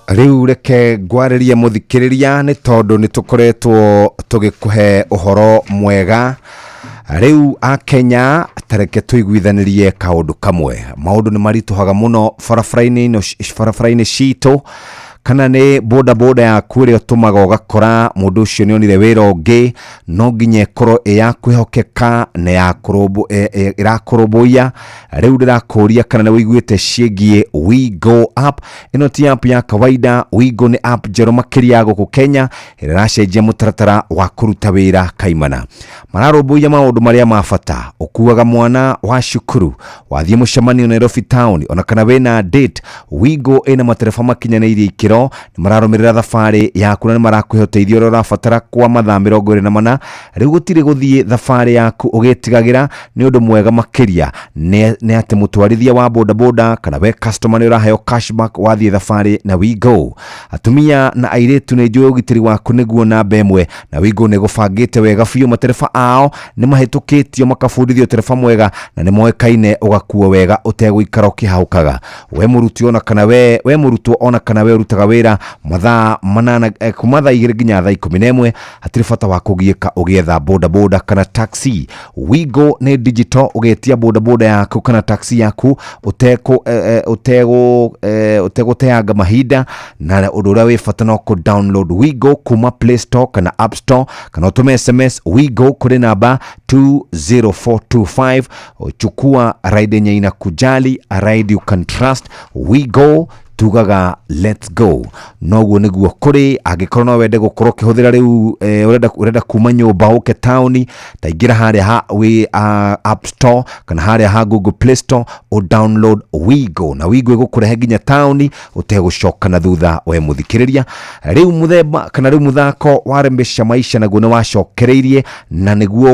S14: Rĩu reke ngwarĩrie mũthikĩrĩria, nĩ tondũ nĩ tũkoretwo tũgĩkũhe ũhoro mwega. Rĩu akenya, tareke tũiguithanĩrie kaũndũ kamwe. Maũndũ nĩ maritũhaga mũno barabara-inĩ ĩno, barabara-inĩ citũ, kana nĩ boda boda yaku ĩrĩa ũtũmaga ũgakora mũndũ ũcio nĩ onire wĩra ũngĩ, no nginya ĩkorwo ĩ ya kwĩhokeka na ya ĩrakũrũmbũiya. Rĩu ndĩrakũria kana nĩ ũiguĩte ciĩgiĩ WeGo app. Ĩno ti app ya kawaida. WeGo nĩ app njerũ makĩria gũkũ Kenya ĩrĩa ĩracenjia mũtaratara wa kũruta wĩra kaimana. Mararũmbũiya maũndũ marĩa ma bata. Ũkuaga mwana wa cukuru, wathiĩ mũcemanio Nairobi town, ona kana wĩna date, WeGo ĩna matereba makinyanĩirie ikĩro. ĩyo nĩ mararũmĩrĩra thabarĩ yaku na nĩ marakũhe ũteithio ũrĩa ũrabatara kwa mathaa 24. Rĩu gũtirĩ gũthiĩ thabarĩ yaku ũgĩtigagĩra. Nĩ ũndũ mwega makĩria nĩ atĩ mũtwarithia wa bodaboda kana we customer nĩ ũraheo cashback wathiĩ thabarĩ na Wigo. Atumia na airĩtu, nĩ njũĩ ũgitĩri waku nĩguo namba ĩmwe, na Wigo nĩ gũbangĩte wega biũ. Matereba ao nĩ mahĩtũkĩtio makabundithio tereba mwega na nĩ moĩkaine ũgakuo wega ũtegũikara ũkĩhahũkaga. We mũrutwo ona kana we mũrutwo ona kana we ũrutaga wĩra mathaa 8, kuma thaa 2 nginya thaa 11, hatirĩ bata wa kũgiĩka ũgĩetha bodaboda kana taxi. Wigo nĩ digital, ũgetia bodaboda yaku kana taxi yaku ũtegũteanga mahinda, na ũndũ ũrĩa wĩ bata no kũ download Wigo kuma Play Store kana App Store, kana ũtũme SMS Wigo kũrĩ namba 20425. Chukua ride yenye inakujali, a ride you can trust. Wigo tugaga let's go. Noguo nĩguo kũrĩ. Angĩkorwo no wende gũkorwo ũkĩhũthĩra rĩu, ũrenda kuma nyũmba ũke taũni, ta ingĩra harĩa ha wĩ App Store kana harĩa ha Google Play Store, ũ download Wigo, na Wigo ĩgũkũrehe nginya taũni ũtegũcoka na thutha. We mũthikĩrĩria, rĩu mũthemba kana rĩu mũthako wa Rembesha Maisha naguo nĩ wacokereirie na nĩguo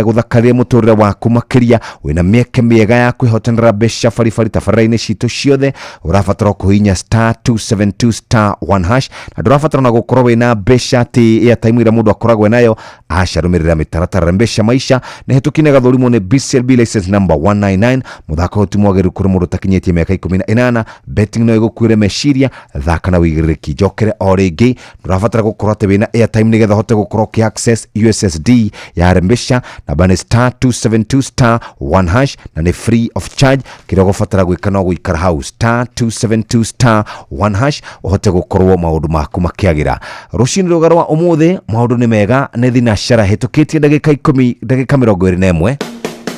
S14: gũthakaria mũtũrĩre waku makĩria. Wĩna mĩeke mĩega ya kwĩhotanĩra mbeca baribari tabarĩra-inĩ citũ ciothe. Ũrabatara kũhihinya star 272 star 1 hash, na ndũrabatara na gũkorwo wĩna mbeca atĩ airtime ĩrĩa mũndũ akoragwo nayo. Aca, rũmĩrĩra mĩtaratara. Rembesha Maisha nĩ hĩtũki nĩ gathũrimwo nĩ BCLB license number 199. Mũthako ũyũ ti mwagĩrĩru kũrĩ mũndũ ũtakinyĩtie mĩaka 18. Betting no ĩgũkuĩre meciria. Thaka na wĩigĩrĩrĩki. Njokere o rĩngĩ, ndũrabatara gũkorwo atĩ wĩna airtime nĩgetha ũhote gũkorwo ũkĩ access USSD ya Rembesha. Namba nĩ star 272 star 1 hash, na nĩ free of charge. Kĩrĩa ũgũbatara gwĩka no gũikara hau star 272 star 1 hash, ũhote gũkorwo maũndũ maku makĩagĩra. Rũcinĩ rũga rwa ũmũthĩ maũndũ nĩ mega. Nĩ thinacara hĩtũkĩtie ndagĩka 10, ndagĩka 21.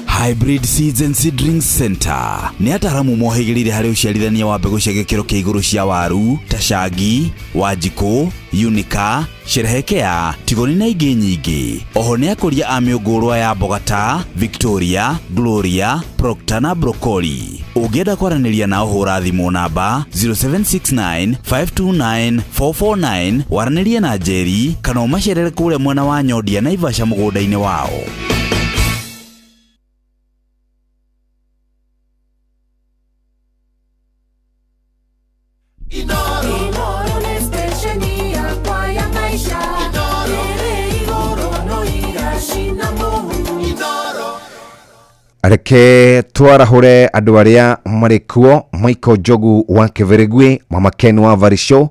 S15: Hybrid Seeds and Seedlings Center nĩ ataaramu mohĩgĩrĩire harĩ ũciarithania wa mbegũ cia gĩkĩro kĩa igũrũ cia waru ta Shangi, Wanjikũ, Unica, Sherehekea, Tigoni na ingĩ nyingĩ. Oho nĩ akũria a mĩũngũrwa ya mboga ta Victoria, Gloria, Procter na Broccoli. Ũngĩenda kwaranĩria nao, hũra thimũ namba 0769 529 449, waranĩrie na Njeri, kana ũmacerere kũrĩa mwena wa Nyondia, Naivasha, mũgũnda-inĩ wao.
S16: Inoro nĩ station yakwa ya maisha ĩrĩ igũrũ no iracina mũhu.
S14: Reke twarahũre andũ arĩa marĩ kuo. Michael Njogu wa Kĩbĩrĩgui, Mama Ken wa Varisho,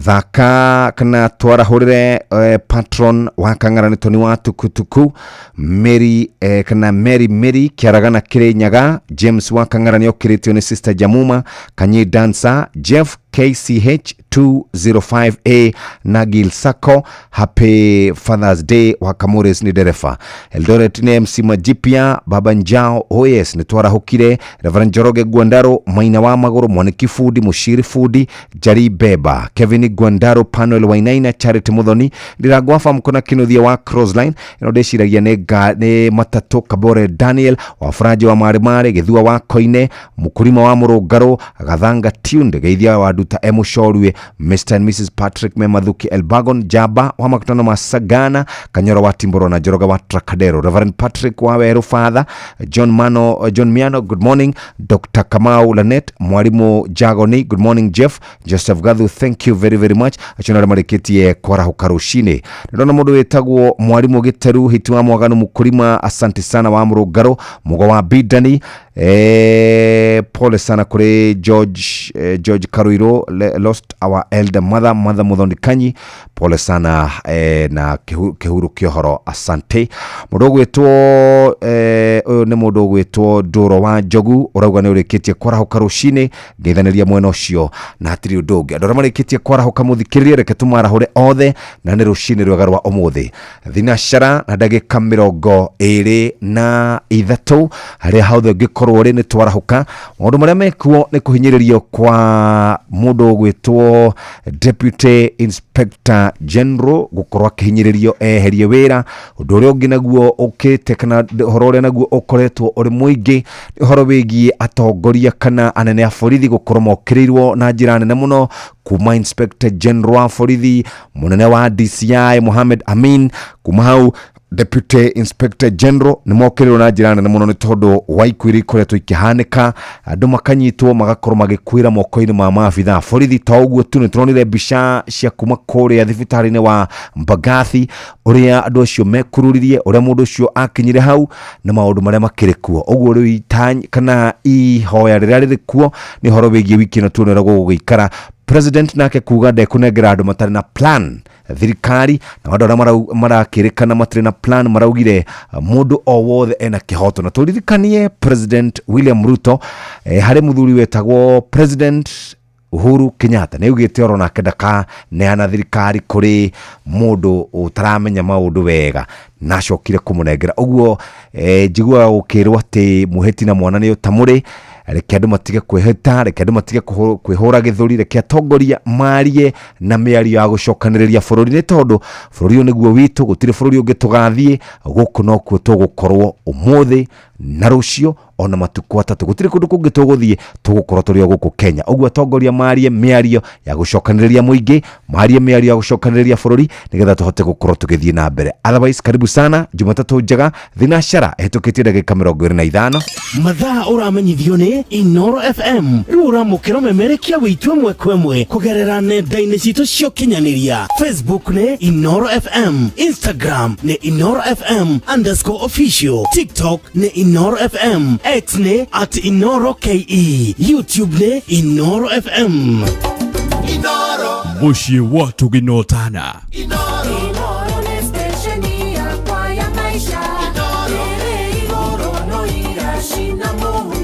S14: thaka kana twarahũrĩre patron wa Kang'ara nĩ Toni wa Tukutuku, Mary, kana Mary Mary Kĩaragana Kĩrĩnyaga, James wa Kang'ara nĩ okĩrĩtio nĩ Sister Jamuma Kanyi, Dancer Jeff KCH 205A na Gil Sacco. Happy Father's Day wa Kamures nĩ dereba Eldoret nĩ MC Majipia Baba Njao. Oh yes, nĩ twarahũkire Reverend Njoroge Gwandaro, Maina wa Magũrũ, Mwaniki Fundi, Mushiri Fundi, Jari Beba, Kevin Gwandaro, Panuel Wainaina, Charity Muthoni, Ndirangwa Mkona Kinuthia wa Crossline ĩno ndĩciragia nĩ matatũ, Kabore Daniel wa Faraji wa Marĩ Marĩ, Gĩthua wa Koine, Mũkũrima wa Mũrũngarũ, Gathanga Tunde, Geithia wa Nduta Emucorue, Mr and Mrs Patrick Memathuki, Elbagon Jaba wa makutano ma Sagana, Kanyoro wa Timboro na Njoroge wa Tracadero, Reverend Patrick wa Weru, Father John Mano, John Miano, good morning. Dr Kamau Lanet, Mwalimu Jagoni, good morning. Jeff Joseph Gathu, thank you very very much. Acio nĩ arĩa marĩkĩtie kwarahũka rũcinĩ. Ndĩrona mũndũ wĩtagwo Mwarimũ Gĩteru Hiti wa Mwaganu Mũkũrima, asante sana, wa Mũrũngarũ, Mũgo wa Bidani. Pole sana kũrĩ George, George Karuiro, lost our elder mother, Mother Muthoni Kanyi, pole sana, na kĩhuru kĩohoro, asante. Mũndũ ũgwĩtwo, ũyũ nĩ mũndũ ũgwĩtwo Ndũro wa Njogu, ũrauga nĩ ũrĩkĩtie kwarahũka rũcinĩ, ngeithanĩria mwena ũcio na hatirĩ ũndũ ũngĩ. Andũ arĩa marĩkĩtie kwarahũka, mũthikĩrĩrie, reke tũmarahũre othe, na nĩ rũcinĩ rwega rwa ũmũthĩ, thinacara na ndagĩka 23, harĩa hothe ũngĩkorwo. Twakorwo rĩ nĩ twarahũka. Maũndũ marĩa mekuo nĩ kũhinyĩrĩrio kwa mũndũ ũgwĩtwo Deputy Inspector General gũkorwo akĩhinyĩrĩrio eherie wĩra. Ũndũ ũrĩa ũngĩ naguo ũkĩte kana ũhoro ũrĩa naguo ũkoretwo ũrĩ mũingĩ nĩ ũhoro wĩgiĩ atongoria kana anene a borithi gũkorwo mokĩrĩirwo na njĩra nene mũno, kuma Inspector General wa borithi, mũnene wa DCI Mohamed Amin, kuma hau Deputy Inspector General nĩ mokĩrĩirwo na njĩra nene mũno nĩ tondũ wa ikuũ iria ikoretwo ikĩhanĩka, andũ makanyitwo magakorwo magĩkuĩra moko-inĩ ma maabitha a borithi. To ũguo tu, nĩ tũronire mbica cia kuma kũrĩa thibitarĩ-inĩ wa Mbagathi ũrĩa andũ acio mekururirie, ũrĩa mũndũ ũcio akinyire hau na maũndũ marĩa makĩrĩ kuo. Ũguo rĩu itanya kana ihoya rĩrĩa rĩrĩ kuo nĩ ũhoro wĩgiĩ wiki ĩno tuone ũrĩa gũgũgĩikara. President nake kuga ndekũnengera andũ matarĩ na plan thirikari, na andũ arĩa marakĩrĩkana matirĩ na plan maraugire mũndũ o wothe ena kĩhoto. Na tũririkanie President William Ruto harĩ mũthuri wetagwo President Uhuru Kenyatta nĩ augĩte oro nake ndakaneana thirikari kũrĩ mũndũ ũtaramenya maũndũ wega, na acokire kũmũnengera. Ũguo njiguaga gũkĩrwo atĩ mwĩhĩti na mwana nĩ ũtamũrĩ. Reke andũ matige kwĩhĩta, reke andũ matige kwĩhũra gĩthũri, reke atongoria marie na mĩario ya gũcokanĩrĩria bũrũri, nĩ tondũ bũrũri ũyũ nĩguo witũ, gũtirĩ bũrũri ũngĩ tũgathiĩ, gũkũ nokuo tũgũkorwo ũmũthĩ na rũciũ ona matukũ atatũ, gũtirĩ kũndũ kũngĩ tũgũthiĩ, tũgũkorwo tũrĩ o gũkũ Kenya. Ũguo atongoria marie mĩario ya gũcokanĩrĩria mũingĩ, marie mĩario ya gũcokanĩrĩria bũrũri, nĩgetha tũhote gũkorwo tũgĩthiĩ na mbere. Otherwise, karibu sana, Jumatatũ njega. Thinashara ĩhĩtũkĩtie ndagĩka 25.
S3: Mathaa ũramenyithio nĩ Inoro FM. Rĩu ũramũkĩra ũmemerekia witũ ĩmwe kwa ĩmwe kũgerera nenda-inĩ citũ cia ũkinyanĩria. Facebook nĩ Inoro FM, Instagram nĩ Inoro FM underscore official, TikTok nĩ Inoro FM, X nĩ at Inoro KE, YouTube nĩ Inoro FM.
S4: Mũciĩ wa tũginotana.
S16: Inoro nĩ stesheni yakwa ya maisha. Ĩrĩ igũrũ no iracina mũhu.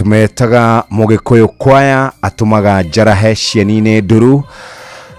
S14: Tũmetaga Mũgĩkũyũ kwaya atũmaga njarahe cieni-inĩ nduru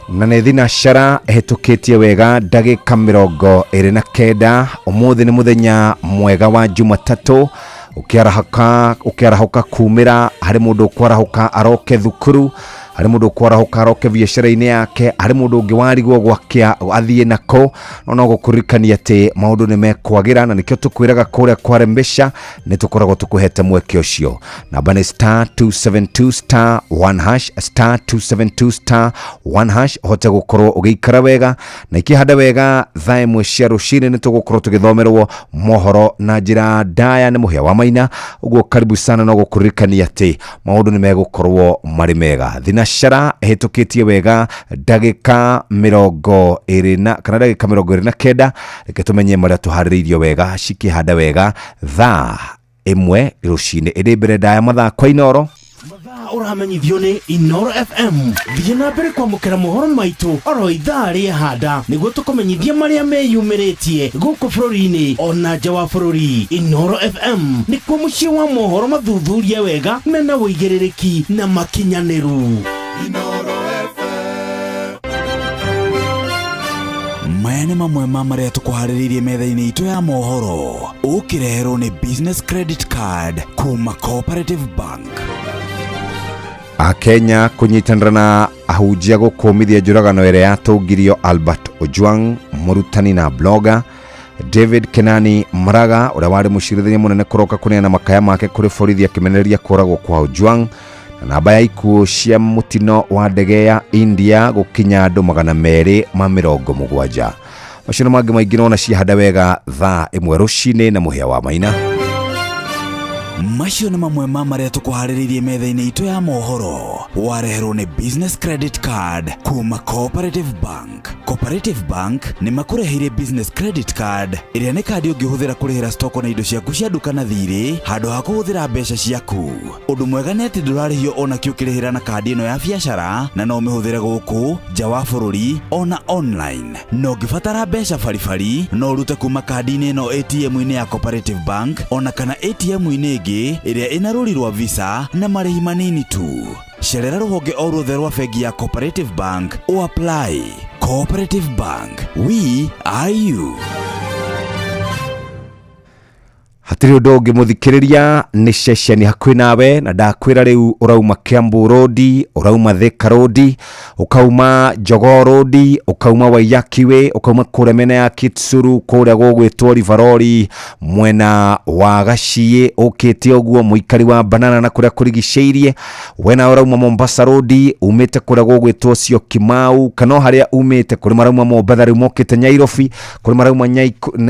S14: na nĩ thinacara ĩhĩtũkĩtie wega ndagĩka 29. Ũmũthĩ nĩ mũthenya mwega wa Jumatatũ, ũkĩarahũka ũkĩarahũka kumĩra harĩ mũndũ ũkwarahũka aroke thukuru, harĩ mũndũ ũkwarahũka aroke biacara-inĩ yake, harĩ mũndũ ũngĩ warigwo gwakĩa athiĩ nako, no no gũkũririkania atĩ maũndũ nĩ mekwagĩra, na nĩkĩo tũkwĩraga kũrĩa kwarembesha nĩ tũkoragwo tũkũhete mweke ũcio. Namba nĩ star 272 star 1 hash, star 272 star 1 hash, ũhote gũkorwo ũgĩikara wega na ikĩhanda wega. Thaa 1 cia rũcinĩ nĩ tũgũkorwo tũgĩthomerwo mohoro na njĩra ndaya nĩ Mũhĩa wa Maina. Ũguo karibu sana, no gũkũririkania atĩ maũndũ nĩ megũkorwo marĩ mega. Thinacara ĩhĩtũkĩtie wega ndagĩka 20 na kana ndagĩka 29. Reke tũmenye marĩa tũharĩrĩirio wega cikĩhanda wega thaa 1 rũcinĩ, ĩndĩ mbere ndaya mathaa kwa Inoro.
S3: Mathaa ũramenyithio nĩ Inoro FM. Thiĩ na mbere kwamũkĩra mohoro maitũ oro ithaa rĩahanda nĩguo tũkũmenyithie marĩa meyumĩrĩtie gũkũ bũrũri-inĩ ona nja wa bũrũri. Inoro FM nĩkuo mũciĩ wa mohoro mathuthurie wega mena ũigĩrĩrĩki na makinyanĩru.
S15: Maya nĩ mamwe ma marĩa tũkũharĩrĩirie metha-inĩ itũ ya mohoro, ũkĩreherwo nĩ Business Credit Card kuma Cooperative Bank.
S14: Akenya kũnyitanĩra na ahunjia gũkũmithia njũragano ĩrĩa yatũngirio Albert Ojwang, mũrutani na blogger. David Kenani Maraga ũrĩa warĩ mũcirithania mũnene kũroka kũneana makaya make kũrĩ borithi akĩmenereria kũragwo kwa Ojwang. Na namba ya ikuũ cia mũtino wa ndege ya India gũkinya andũ 270. Macio na mangĩ maingĩ nona ciahanda wega thaa 1 rũcinĩ na Mũhĩa wa Maina.
S15: Macio nĩ mamwe ma marĩa tũkũharĩrĩirie metha-inĩ itũ ya mohoro, wareherwo nĩ Business Credit Card kuma Cooperative Bank. Cooperative Bank nĩ makũreheire Business Credit Card ĩrĩa nĩ kandi ũngĩhũthĩra kũrĩhĩra stoko na indo ciaku cia nduka na thirĩ handũ ha kũhũthĩra mbeca ciaku. Ũndũ mwega nĩ atĩ ndũrarĩhio ona kĩ ũkĩrĩhĩra na kandi ĩno ya biacara, na no ũmĩhũthĩre gũkũ nja wa bũrũri ona online. Na ũngĩbatara mbeca baribari no ũrute kuma kandi-inĩ ĩno ATM-inĩ ya Cooperative Bank ona kana ATM-inĩ ĩngĩ ĩrĩa ĩna rũri rwa Visa na marĩhi manini tu. Cerera rũhonge o ruothe rwa bengi ya Cooperative Bank o apply. Cooperative Bank, we are you.
S14: Hatirĩ ũndũ ũngĩ mũthikĩrĩria, nĩ ceceni hakuhĩ nawe, na ndakwĩra rĩu ũrauma Kiambu Road, ũrauma Thika Road, ũkauma Jogoo Road, ũkauma Waiyaki Way, ũkauma kũrĩa mĩena ya Kitsuru, kũrĩa gũgwĩtwo Rivarori, mwena wa Gaciĩ ũkĩte ũguo, mũikari wa Banana na kũrĩa kũrigicĩirie. We nawe ũrauma Mombasa Road, umĩte kũrĩa gũgwĩtwo Syokimau, kana o harĩa umĩte, kũrĩ marauma Mombatha rĩu mokĩte Nyairobi, kũrĩ marauma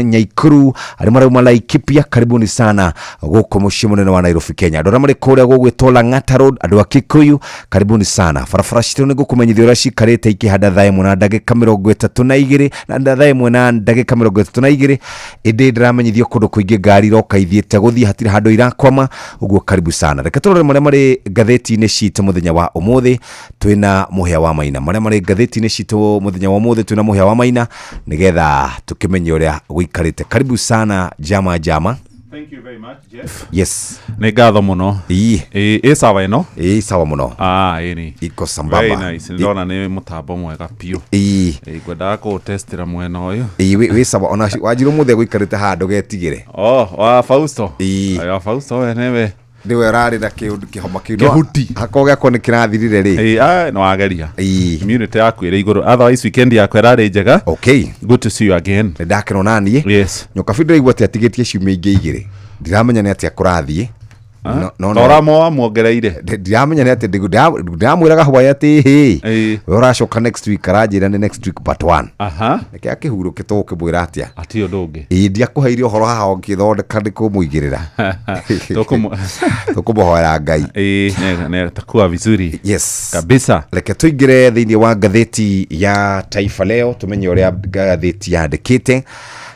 S14: Nyaikuru, arĩa marauma Laikipia, karibuni sana gũkũ mũciĩ mũnene wa Nairobi Kenya. Andũ arĩa marĩ kũrĩa gũgwĩtwo Lang'ata Road, andũ a Kikuyu, karibuni sana. Barabara citũ nĩ ngũkũmenyithia ũrĩa cikarĩte ikĩhanda thaa 1 na ndagĩka 32 na thaa 1 na ndagĩka 32, ĩndĩ ndĩramenyithio kũndũ kũingĩ ngari iroka ithiĩte gũthiĩ, hatirĩ handũ irakwama, ũguo karibu sana. Reke tũrore marĩa marĩ ngathĩti-inĩ citũ mũthenya wa ũmũthĩ twĩna Mũhĩa wa Maina. Marĩa marĩ ngathĩti-inĩ citũ mũthenya wa ũmũthĩ twĩna Mũhĩa wa Maina, nĩgetha tũkĩmenye ũrĩa gũikarĩte. Karibu sana jama jama.
S11: Thank you very much, Jeff.
S14: Yes.
S11: Nĩ ngatho mũno.
S14: Ii.
S11: Ĩ sawa ĩno?
S14: Ĩ sawa mũno.
S11: Ah, ĩni.
S14: Iko sambamba.
S11: Very nice. Ndona nĩ mũtambo mwega biũ.
S14: Ii.
S11: Ĩ ngwendaga kũũtestĩra mwena ũyũ.
S14: Ii wĩ sawa ona wanjirwo mũthĩ gũikarĩte haha ndũgetigĩre.
S11: Oh, wa Fausto.
S14: Ii.
S11: Wa Fausto we nĩwe.
S14: Nĩwe ũrarĩ na kĩũndũ kĩhoma kĩu.
S11: Kĩhuti.
S14: Hakorwo gĩakwa nĩ kĩrathirire rĩ.
S11: Ĩ, ah, nĩ wageria.
S14: Ii.
S11: Immunity yaku ĩrĩ igũrũ. Otherwise weekend yakwa ĩrarĩ njega.
S14: Okay.
S11: Good to see you again.
S14: Nĩ ndakenwo naniĩ.
S11: Yes.
S14: Nyokabi ndĩraigua atĩ atigĩtie ciumia ingĩ igĩrĩ. Ndiramenya nĩ atĩa kũrathiĩ. No, no.
S11: Toramo wamuongereire.
S14: Ndiramenya nĩ atĩ ndĩramwĩraga hwaĩ atĩ hĩ we ũracoka next week, aranjĩra nĩ next week but one.
S11: Aha.
S14: Reke akĩhurũke tũgũkĩmwĩra atĩa.
S11: Hatirĩ ũndũ ũngĩ.
S14: Ĩĩ ndiakũheire ũhoro haha ũngĩthondeka nĩ kũmũigĩrĩra. Tũkũmũhoera Ngai.
S11: Ĩĩ, nĩ atakuwa vizuri.
S14: Yes.
S11: Kabisa.
S14: Reke tũingĩre thĩinĩ wa ngathĩti ya Taifa Leo tũmenye ũrĩa ngathĩti yandĩkĩte.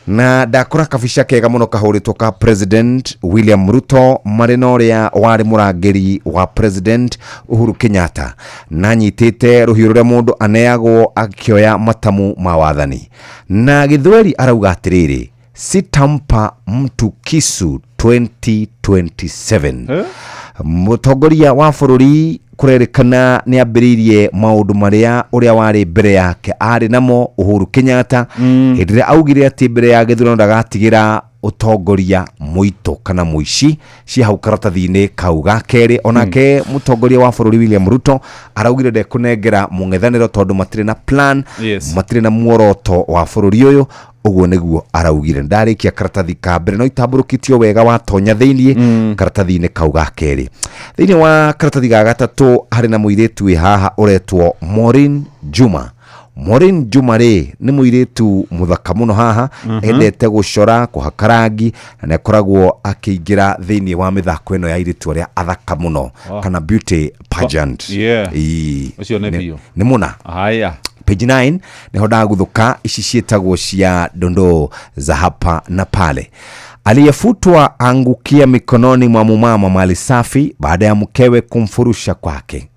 S14: Na ndakora kabica kega mũno kahũrĩtwo ka President William Ruto marĩ na ũrĩa warĩ mũrangĩri wa President Uhuru Kenyatta, na anyitĩte rũhiũ rũrĩa mũndũ aneagwo akĩoya matamu ma wathani. Na gĩthweri arauga atĩrĩrĩ, sitampa mtu kisu 2027. Mũtongoria wa bũrũri kũrerĩkana nĩ ambĩrĩirie maũndũ marĩa ũrĩa warĩ mbere yake arĩ namo Uhuru Kenyatta, hĩndĩ ĩrĩa augire atĩ mbere ya gĩthurano ndagatigĩra ũtongoria mũito kana mũici cia hau karatathi-inĩ kau ga kerĩ. Onake mũtongoria wa bũrũri William Ruto araugire ndekũnengera mũng'ethanĩro tondũ matirĩ na plan, matirĩ na muoroto wa bũrũri ũyũ. Ũguo nĩguo araugire. Ndarĩkia karatathi ka mbere no itambũrũkĩtio wega watonya thĩiniĩ karatathi-inĩ kau ga kerĩ. Thĩiniĩ wa karatathi ga gatatũ harĩ na mũirĩtu wĩ haha ũretwo Maureen Juma. Maureen Juma rĩ nĩ mũirĩtu mũthaka mũno haha, endete gũcora, kũhaka rangi na nĩ akoragwo akĩingĩra thĩiniĩ wa mĩthako ĩno ya airĩtu arĩa athaka mũno, kana beauty pageant. Ĩĩ.
S11: Ũcio nĩ biũ.
S14: Nĩ mũna.
S11: Haya.
S14: Page 9 niho ndaguthuka ici ciĩtagwo cia dondoo za hapa na pale. Aliyefutwa angukia mikononi mwa mumama mali safi baada ya mkewe kumfurusha kwake.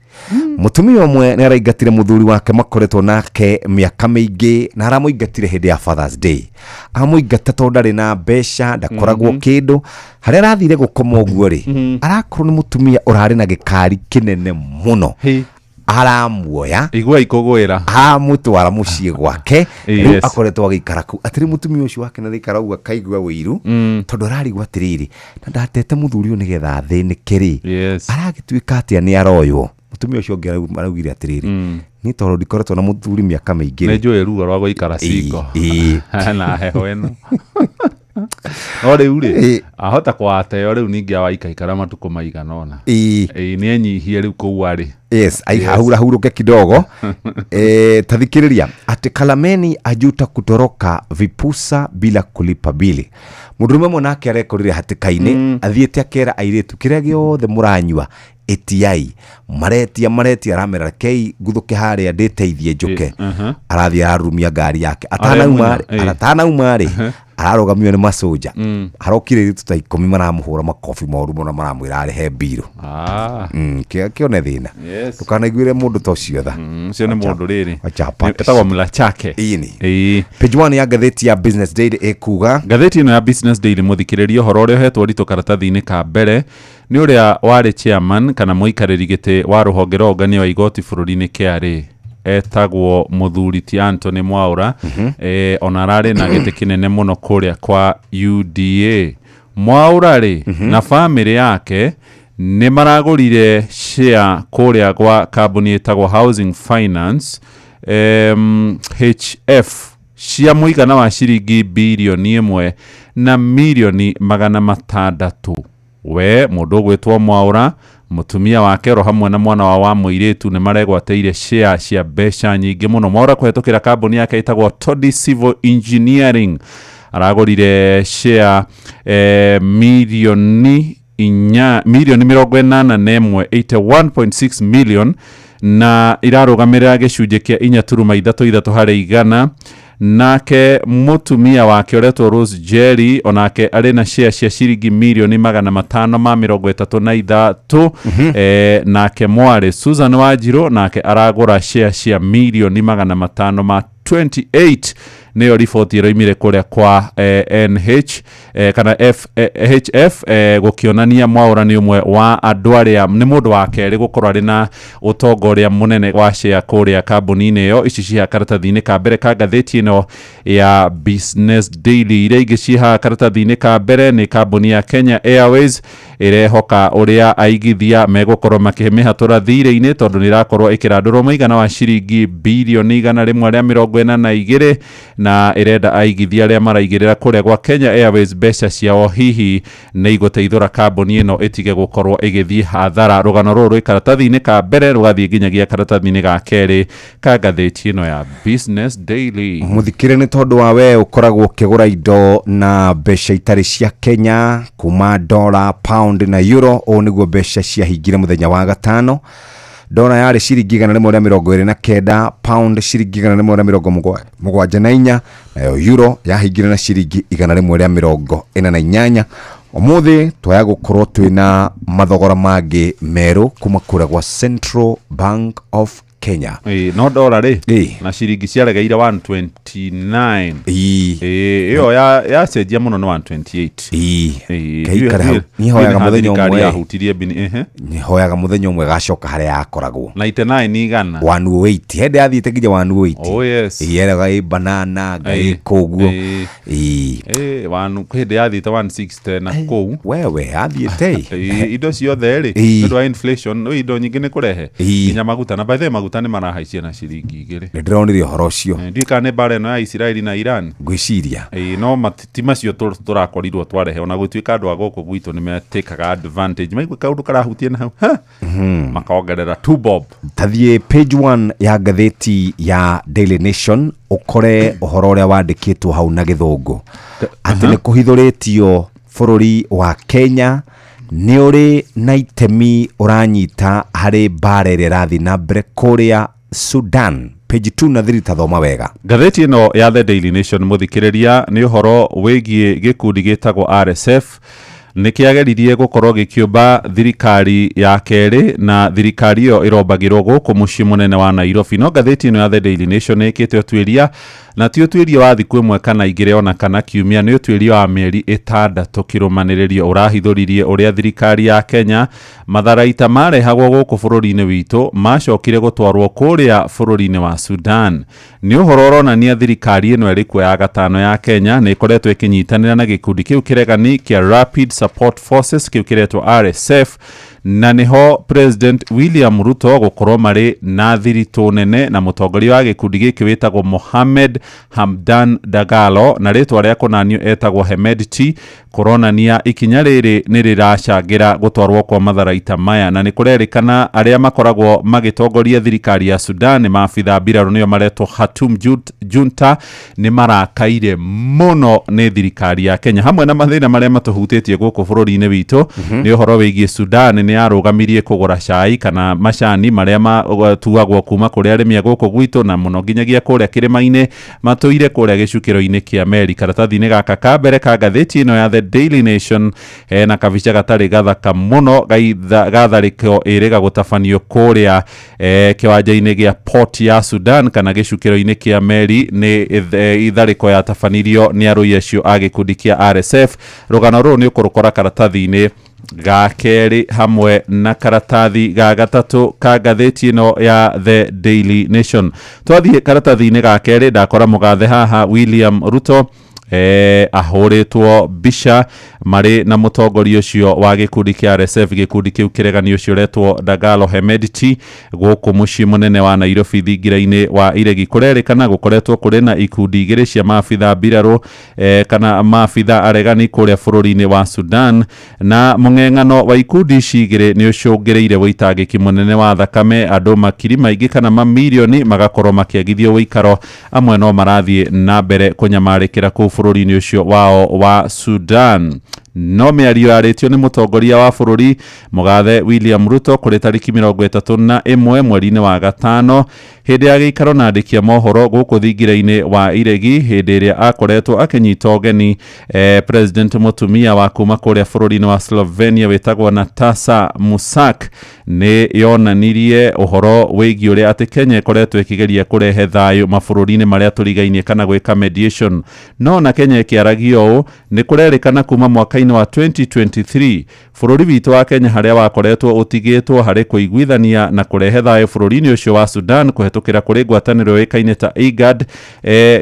S14: Mutumia ũmwe nĩ araingatire mũthuri wake makoretwo nake mĩaka mĩingĩ na aramũingatire hĩndĩ ya Father's Day. Amũingata tondũ ndarĩ na mbeca, ndakoragwo kĩndũ. Harĩa arathire gũkoma ũguo rĩ, arakorwo nĩ mũtumia ũrarĩ na gĩkari kĩnene mũno. Aramuoya
S11: igua ikũgwĩra,
S14: amũtwara mũciĩ gwake. Rĩu akoretwo agĩikara kũu atĩrĩ mũtumia ũcio wake na rĩikara ũguo akaigua ũiru, tondũ ararigwo atĩrĩrĩ, na ndatete mũthuri ũyũ nĩgetha athĩnĩke rĩ, aragĩtuĩka atĩa nĩ aroywo. Mũtumia ũcio ũngĩ araugire atĩrĩrĩ, niĩ tondũ ndikoretwo na mũthuri mĩaka mĩingĩ
S11: nĩ njũĩ ruo rwa gũikara cingo na heho ĩno. No rĩu rĩ, ahota kwateo rĩu ningĩ awaikaikara matukũ maigana ũna. Ĩĩ, nĩ enyihie rĩu kũu arĩ.
S14: Yes, ahurahurũke kidogo. Tathikĩrĩria atĩ Kalameni ajuta kutoroka vipusa bila kulipa bili. Mũndũrũme ũmwe nake arekorire hatĩka-inĩ, athiĩte akera airĩtu kĩrĩa gĩothe mũranyua ĩtiai, maretia maretia, aramera rekei nguthũke harĩa ndĩteithie njuke. Arathiĩ ararurumia ngari yake atanauma
S11: Aremunya, ĩ.
S14: Atanauma rĩ, ararũgamio nĩ macoja. Harokire airĩtu ta 10 maramũhũra makobi moru mũno, maramwĩra arĩhe mbirũ. Kĩone thĩna. Ndũkanaiguĩre mũndũ ta ũcio tha.
S11: Ũcio nĩ mũndũ rĩrĩ
S14: Wacha
S11: etagwo Mlachake.
S14: Ĩni. Page 1 ya ngathĩti ya Business Daily ĩkuga
S11: Ngathĩti ĩno ya Business Daily, mũthikĩrĩria, ũhoro ũrĩa ũhetwo ũritũ karatathi-inĩ ka mbere nĩ ũrĩa warĩ chairman kana mũikarĩri gĩtĩ wa rũhonge rwa ũngania wa igoti bũrũri-inĩ KRA, etagwo mũthuri ti Anthony Mwaura. Ona ararĩ na gĩtĩ kĩnene mũno kũrĩa kwa UDA. Mwaura rĩ na bamĩrĩ yake nĩ maragũrire share kũrĩa gwa kambuni ĩtagwo Housing Finance, HF, cia mũigana wa ciringi 1.6 birioni. We mũndũ ũgwĩtwo Mwaura, mũtumia wake oro hamwe na mwana wao wa mũirĩtu nĩ maregwatĩire share cia mbeca nyingĩ mũno. Mwaura kũhetũkĩra kambuni yake ĩtagwo Todi Civil Engineering aragũrire share 4 mirioni 81, 81.6 million, na irarũgamĩrĩra gĩcunjĩ kĩa 4.33 harĩ igana. Nake mũtumia wake ũretwo Rose Jerry onake arĩ na share cia ciringi 533 mirioni. Nake mwarĩ Susan Wanjirũ nake aragũra share cia 528 mirioni, nĩyo riboti ĩroimire kũrĩa kwa NH kana F, HF, gũkĩonania Mwaura nĩ ũmwe wa andũ arĩa nĩ mũndũ wa kerĩ gũkorwo arĩ na ũtonga ũrĩa mũnene wa share kũrĩa kambuni-inĩ ĩyo. Ici ciha karatathi-inĩ ka mbere ka ngathĩti ĩno ya Business Daily. Iria ingĩ ciha karatathi-inĩ ka mbere nĩ kambuni ya Kenya Airways ĩrehoka ũrĩa aigithia megũkorwo makĩmĩhatũra thirĩ-inĩ, tondũ nĩ ĩrakorwo ĩkĩrandũrwo mũigana wa ciringi 142 birioni, na ĩrenda aigithia arĩa maraigĩrĩra kũrĩa gwa Kenya Airways mbeca ciao hihi nĩ igũteithũra kambuni ĩno ĩtige gũkorwo ĩgĩthiĩ hathara. Rũgano rũrũ rwĩ karatathi-inĩ ka mbere rũgathiĩ nginyagia karatathi-inĩ ga kerĩ ka ngathĩti ĩno ya Business Daily.
S14: Muthikire nĩ tondũ wa we ũkoragwo ũkĩgũra indo na mbeca itarĩ cia Kenya kuma dollar, pound na euro. Ũũ nĩguo mbeca ciahingire mũthenya wa gatano: dora yarĩ ciringi 129, pound ciringi 174, nayo euro yahingire na ciringi 148. Ũmũthĩ twaya gũkorwo twĩna mathogora mangĩ merũ kuma kũrĩa gwa Central Bank of Kenya.
S11: Ĩĩ, no ndora rĩ na ciringi ciaregeire 129.
S14: Ĩĩ.
S11: Ĩyo yacenjia mũno nĩ 128.
S14: Ĩĩ. Keikare hau. Niĩ hoyaga mũthenya ũmwe.
S11: Yahutirie bini ehe.
S14: Hoyaga mũthenya ũmwe gacoka harĩa yakoragwo.
S11: 99 igana.
S14: 108 hĩndĩ yathiĩte nginya 108.
S11: Oh yes.
S14: Ĩyeraga ĩ banana ngai kũguo.
S11: Ĩĩ. Hĩndĩ yathiĩte 160 na kũu.
S14: Wewe yathiĩte.
S11: Indo ciothe rĩ nĩ ũndũ wa inflation indo nyingĩ nĩ kũrehe nginya maguta na by the way maguta nĩ marahaicia na ciringi 2.
S14: Nĩ ndĩronire ũhoro ũcio.
S11: Ndiũĩ kana nĩ mbara ĩno ya Isiraeli na Iran.
S14: Ngwĩciria.
S11: No ti macio tũrakorirwo twarehe ona gũtuĩka andũ a gũkũ gwitũ nĩ metĩkaga advantage maigua kaũndũ karahutia na hau makongerera 2 bob.
S14: Tathiĩ page 1 ya ngathĩti ya Daily Nation ũkore ũhoro ũrĩa wandĩkĩtwo hau na gĩthũngũ atĩ nĩ kũhithũrĩtio bũrũri wa Kenya nĩ ũrĩ na itemi ũranyita harĩ mbara ĩrĩa ĩrathiĩ na mbere kũrĩa Sudan. Page 2 na 3 tathoma wega.
S11: Ngathĩti ĩno ya The Daily Nation mũthikĩrĩria nĩ ũhoro wĩgiĩ gĩkundi gĩtagwo RSF nĩ kĩageririe gũkorwo gĩkĩũmba thirikari ya kerĩ na thirikari ĩyo ĩrombagĩrwo gũkũ mũciĩ mũnene wa Nairobi. No ngathĩti ĩno ya The Daily Nation nĩ ĩkĩte ũtuĩria na ti ũtuĩria wa thikũ ĩmwe kana igĩrĩ ona kana kiumia, nĩ ũtuĩria wa mĩeri 6 kĩrũmanĩrĩrio ũrahithũririe ũrĩa thirikari ya Kenya matharaita marehagwo gũkũ bũrũri-inĩ witũ macokire gũtwarwo kũrĩa bũrũri-inĩ wa Sudan. Nĩ ũhoro ũronania thirikari ĩno ĩrĩ kuo ya gatano ya Kenya nĩ ĩkoretwo ĩkĩnyitanĩra na gĩkundi kĩu kĩregani kĩa Rapid Support Forces kĩu kĩretwo RSF, na nĩho President William Ruto gũkorwo marĩ na thiritũ nene na mũtongoria wa gĩkundi gĩkĩ wĩtagwo Mohamed Hamdan Dagalo na rĩtwa rĩa kũnanio etagwo Hemedti, kũronania ikinya rĩrĩ nĩ rĩracangĩra gũtwarwo kwa matharaita maya. Na nĩ kũrerĩkana arĩa makoragwo magĩtongoria thirikari ya Sudan nĩ maabitha mbirarũ nĩo maretwo Khartoum Junta nĩ marakaire mũno nĩ thirikari ya Kenya hamwe na mathĩna marĩa matũhutĩtie gũkũ bũrũri-inĩ witũ. Nĩ ũhoro wĩgiĩ Sudan nĩ yarũgamirie kũgũra cai kana macani marĩa matuagwo kuma kũrĩ arĩmi a gũkũ gwitũ na mũno nginyagia kũrĩa kĩrĩma-inĩ matũire kũrĩa gĩcukĩro-inĩ kĩa meri. Karatathi-inĩ gaka ka mbere ka ngathĩti ĩno ya The Daily Nation hena kabica gatarĩ gathaka mũno gatharĩko ĩrĩga gũtabanio kũrĩa kĩwanja-inĩ gĩa Port ya Sudan kana gĩcukĩro-inĩ kĩa meri. Nĩ itharĩko yatabanirio nĩ arũi acio a gĩkundi kĩa RSF. Rũgano rũrũ nĩ ũkũrũkora karatathi-inĩ ga kerĩ hamwe na karatathi ga gatatũ ka ngathĩti ĩno ya The Daily Nation. Twathiĩ karatathi-inĩ ga kerĩ ndakora mũgathe haha William Ruto ahũrĩtwo mbica marĩ na mũtongoria ũcio wa gĩkundi kĩa RSF gĩkundi kĩu kĩregani ũcio ũretwo Dagalo Hemedti gũkũ mũciĩ mũnene wa Nairobi thingira-inĩ wa Iregi. Kũrerĩkana gũkoretwo kũrĩ na ikundi igĩrĩ cia maabitha mbirarũ kana maabitha aregani kũrĩa bũrũri-inĩ wa Sudan, na mũng'eng'ano wa ikundi ici igĩrĩ nĩ ũcũngĩrĩire wĩitangĩki mũnene wa thakame, andũ makiri maingĩ kana mamirioni magakorwo makĩagithio wĩikaro, amwe no marathiĩ na mbere kũnyamarĩkĩra kũu bũrũri-inĩ ũcio wao wa Sudan. No mĩario yarĩtio nĩ mũtongoria wa bũrũri mũgathe William Ruto kũrĩ tarĩki 31 mweri-inĩ wa gatano hĩndĩ ya gĩikaro na andĩki a mohoro gũkũ thingira-inĩ wa Iregi hĩndĩ ĩrĩa akoretwo akĩnyita ũgeni President mũtumia wa kuma kũrĩa bũrũri-inĩ wa Slovenia wĩtagwo Natasa Musak nĩ yonanirie ũhoro wĩgiĩ ũrĩa atĩ Kenya ĩkoretwo ĩkĩgeria kũrehe thayũ mabũrũri-inĩ marĩa tũrigainie kana gwĩka mediation. No na Kenya ĩkĩaragia ũũ nĩ kũrerĩkana kuma mwaka-inĩ wa 2023 bũrũri witũ wa Kenya harĩa wakoretwo ũtigĩtwo harĩ kũiguithania na kũrehe thayũ bũrũri-inĩ ũcio wa Sudan kũhetũkĩra kũrĩ ngwatanĩro yũĩkaine ta IGAD,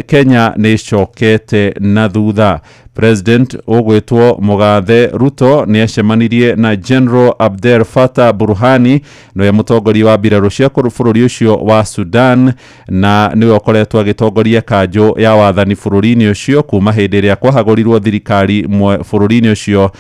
S11: Kenya nĩ ĩcokete na thutha. President ũgwĩtwo Mũgathe Ruto nĩ acemanirie na General Abdel Fattah Burhani nĩwe mũtongoria wa mbirarũ cia bũrũri ũcio wa Sudan na nĩwe ũkoretwo agĩtongoria kanjũ ya wathani bũrũri-inĩ ũcio kuma hĩndĩ ĩrĩa kwahagũrirwo thirikari bũrũri-inĩ ũcio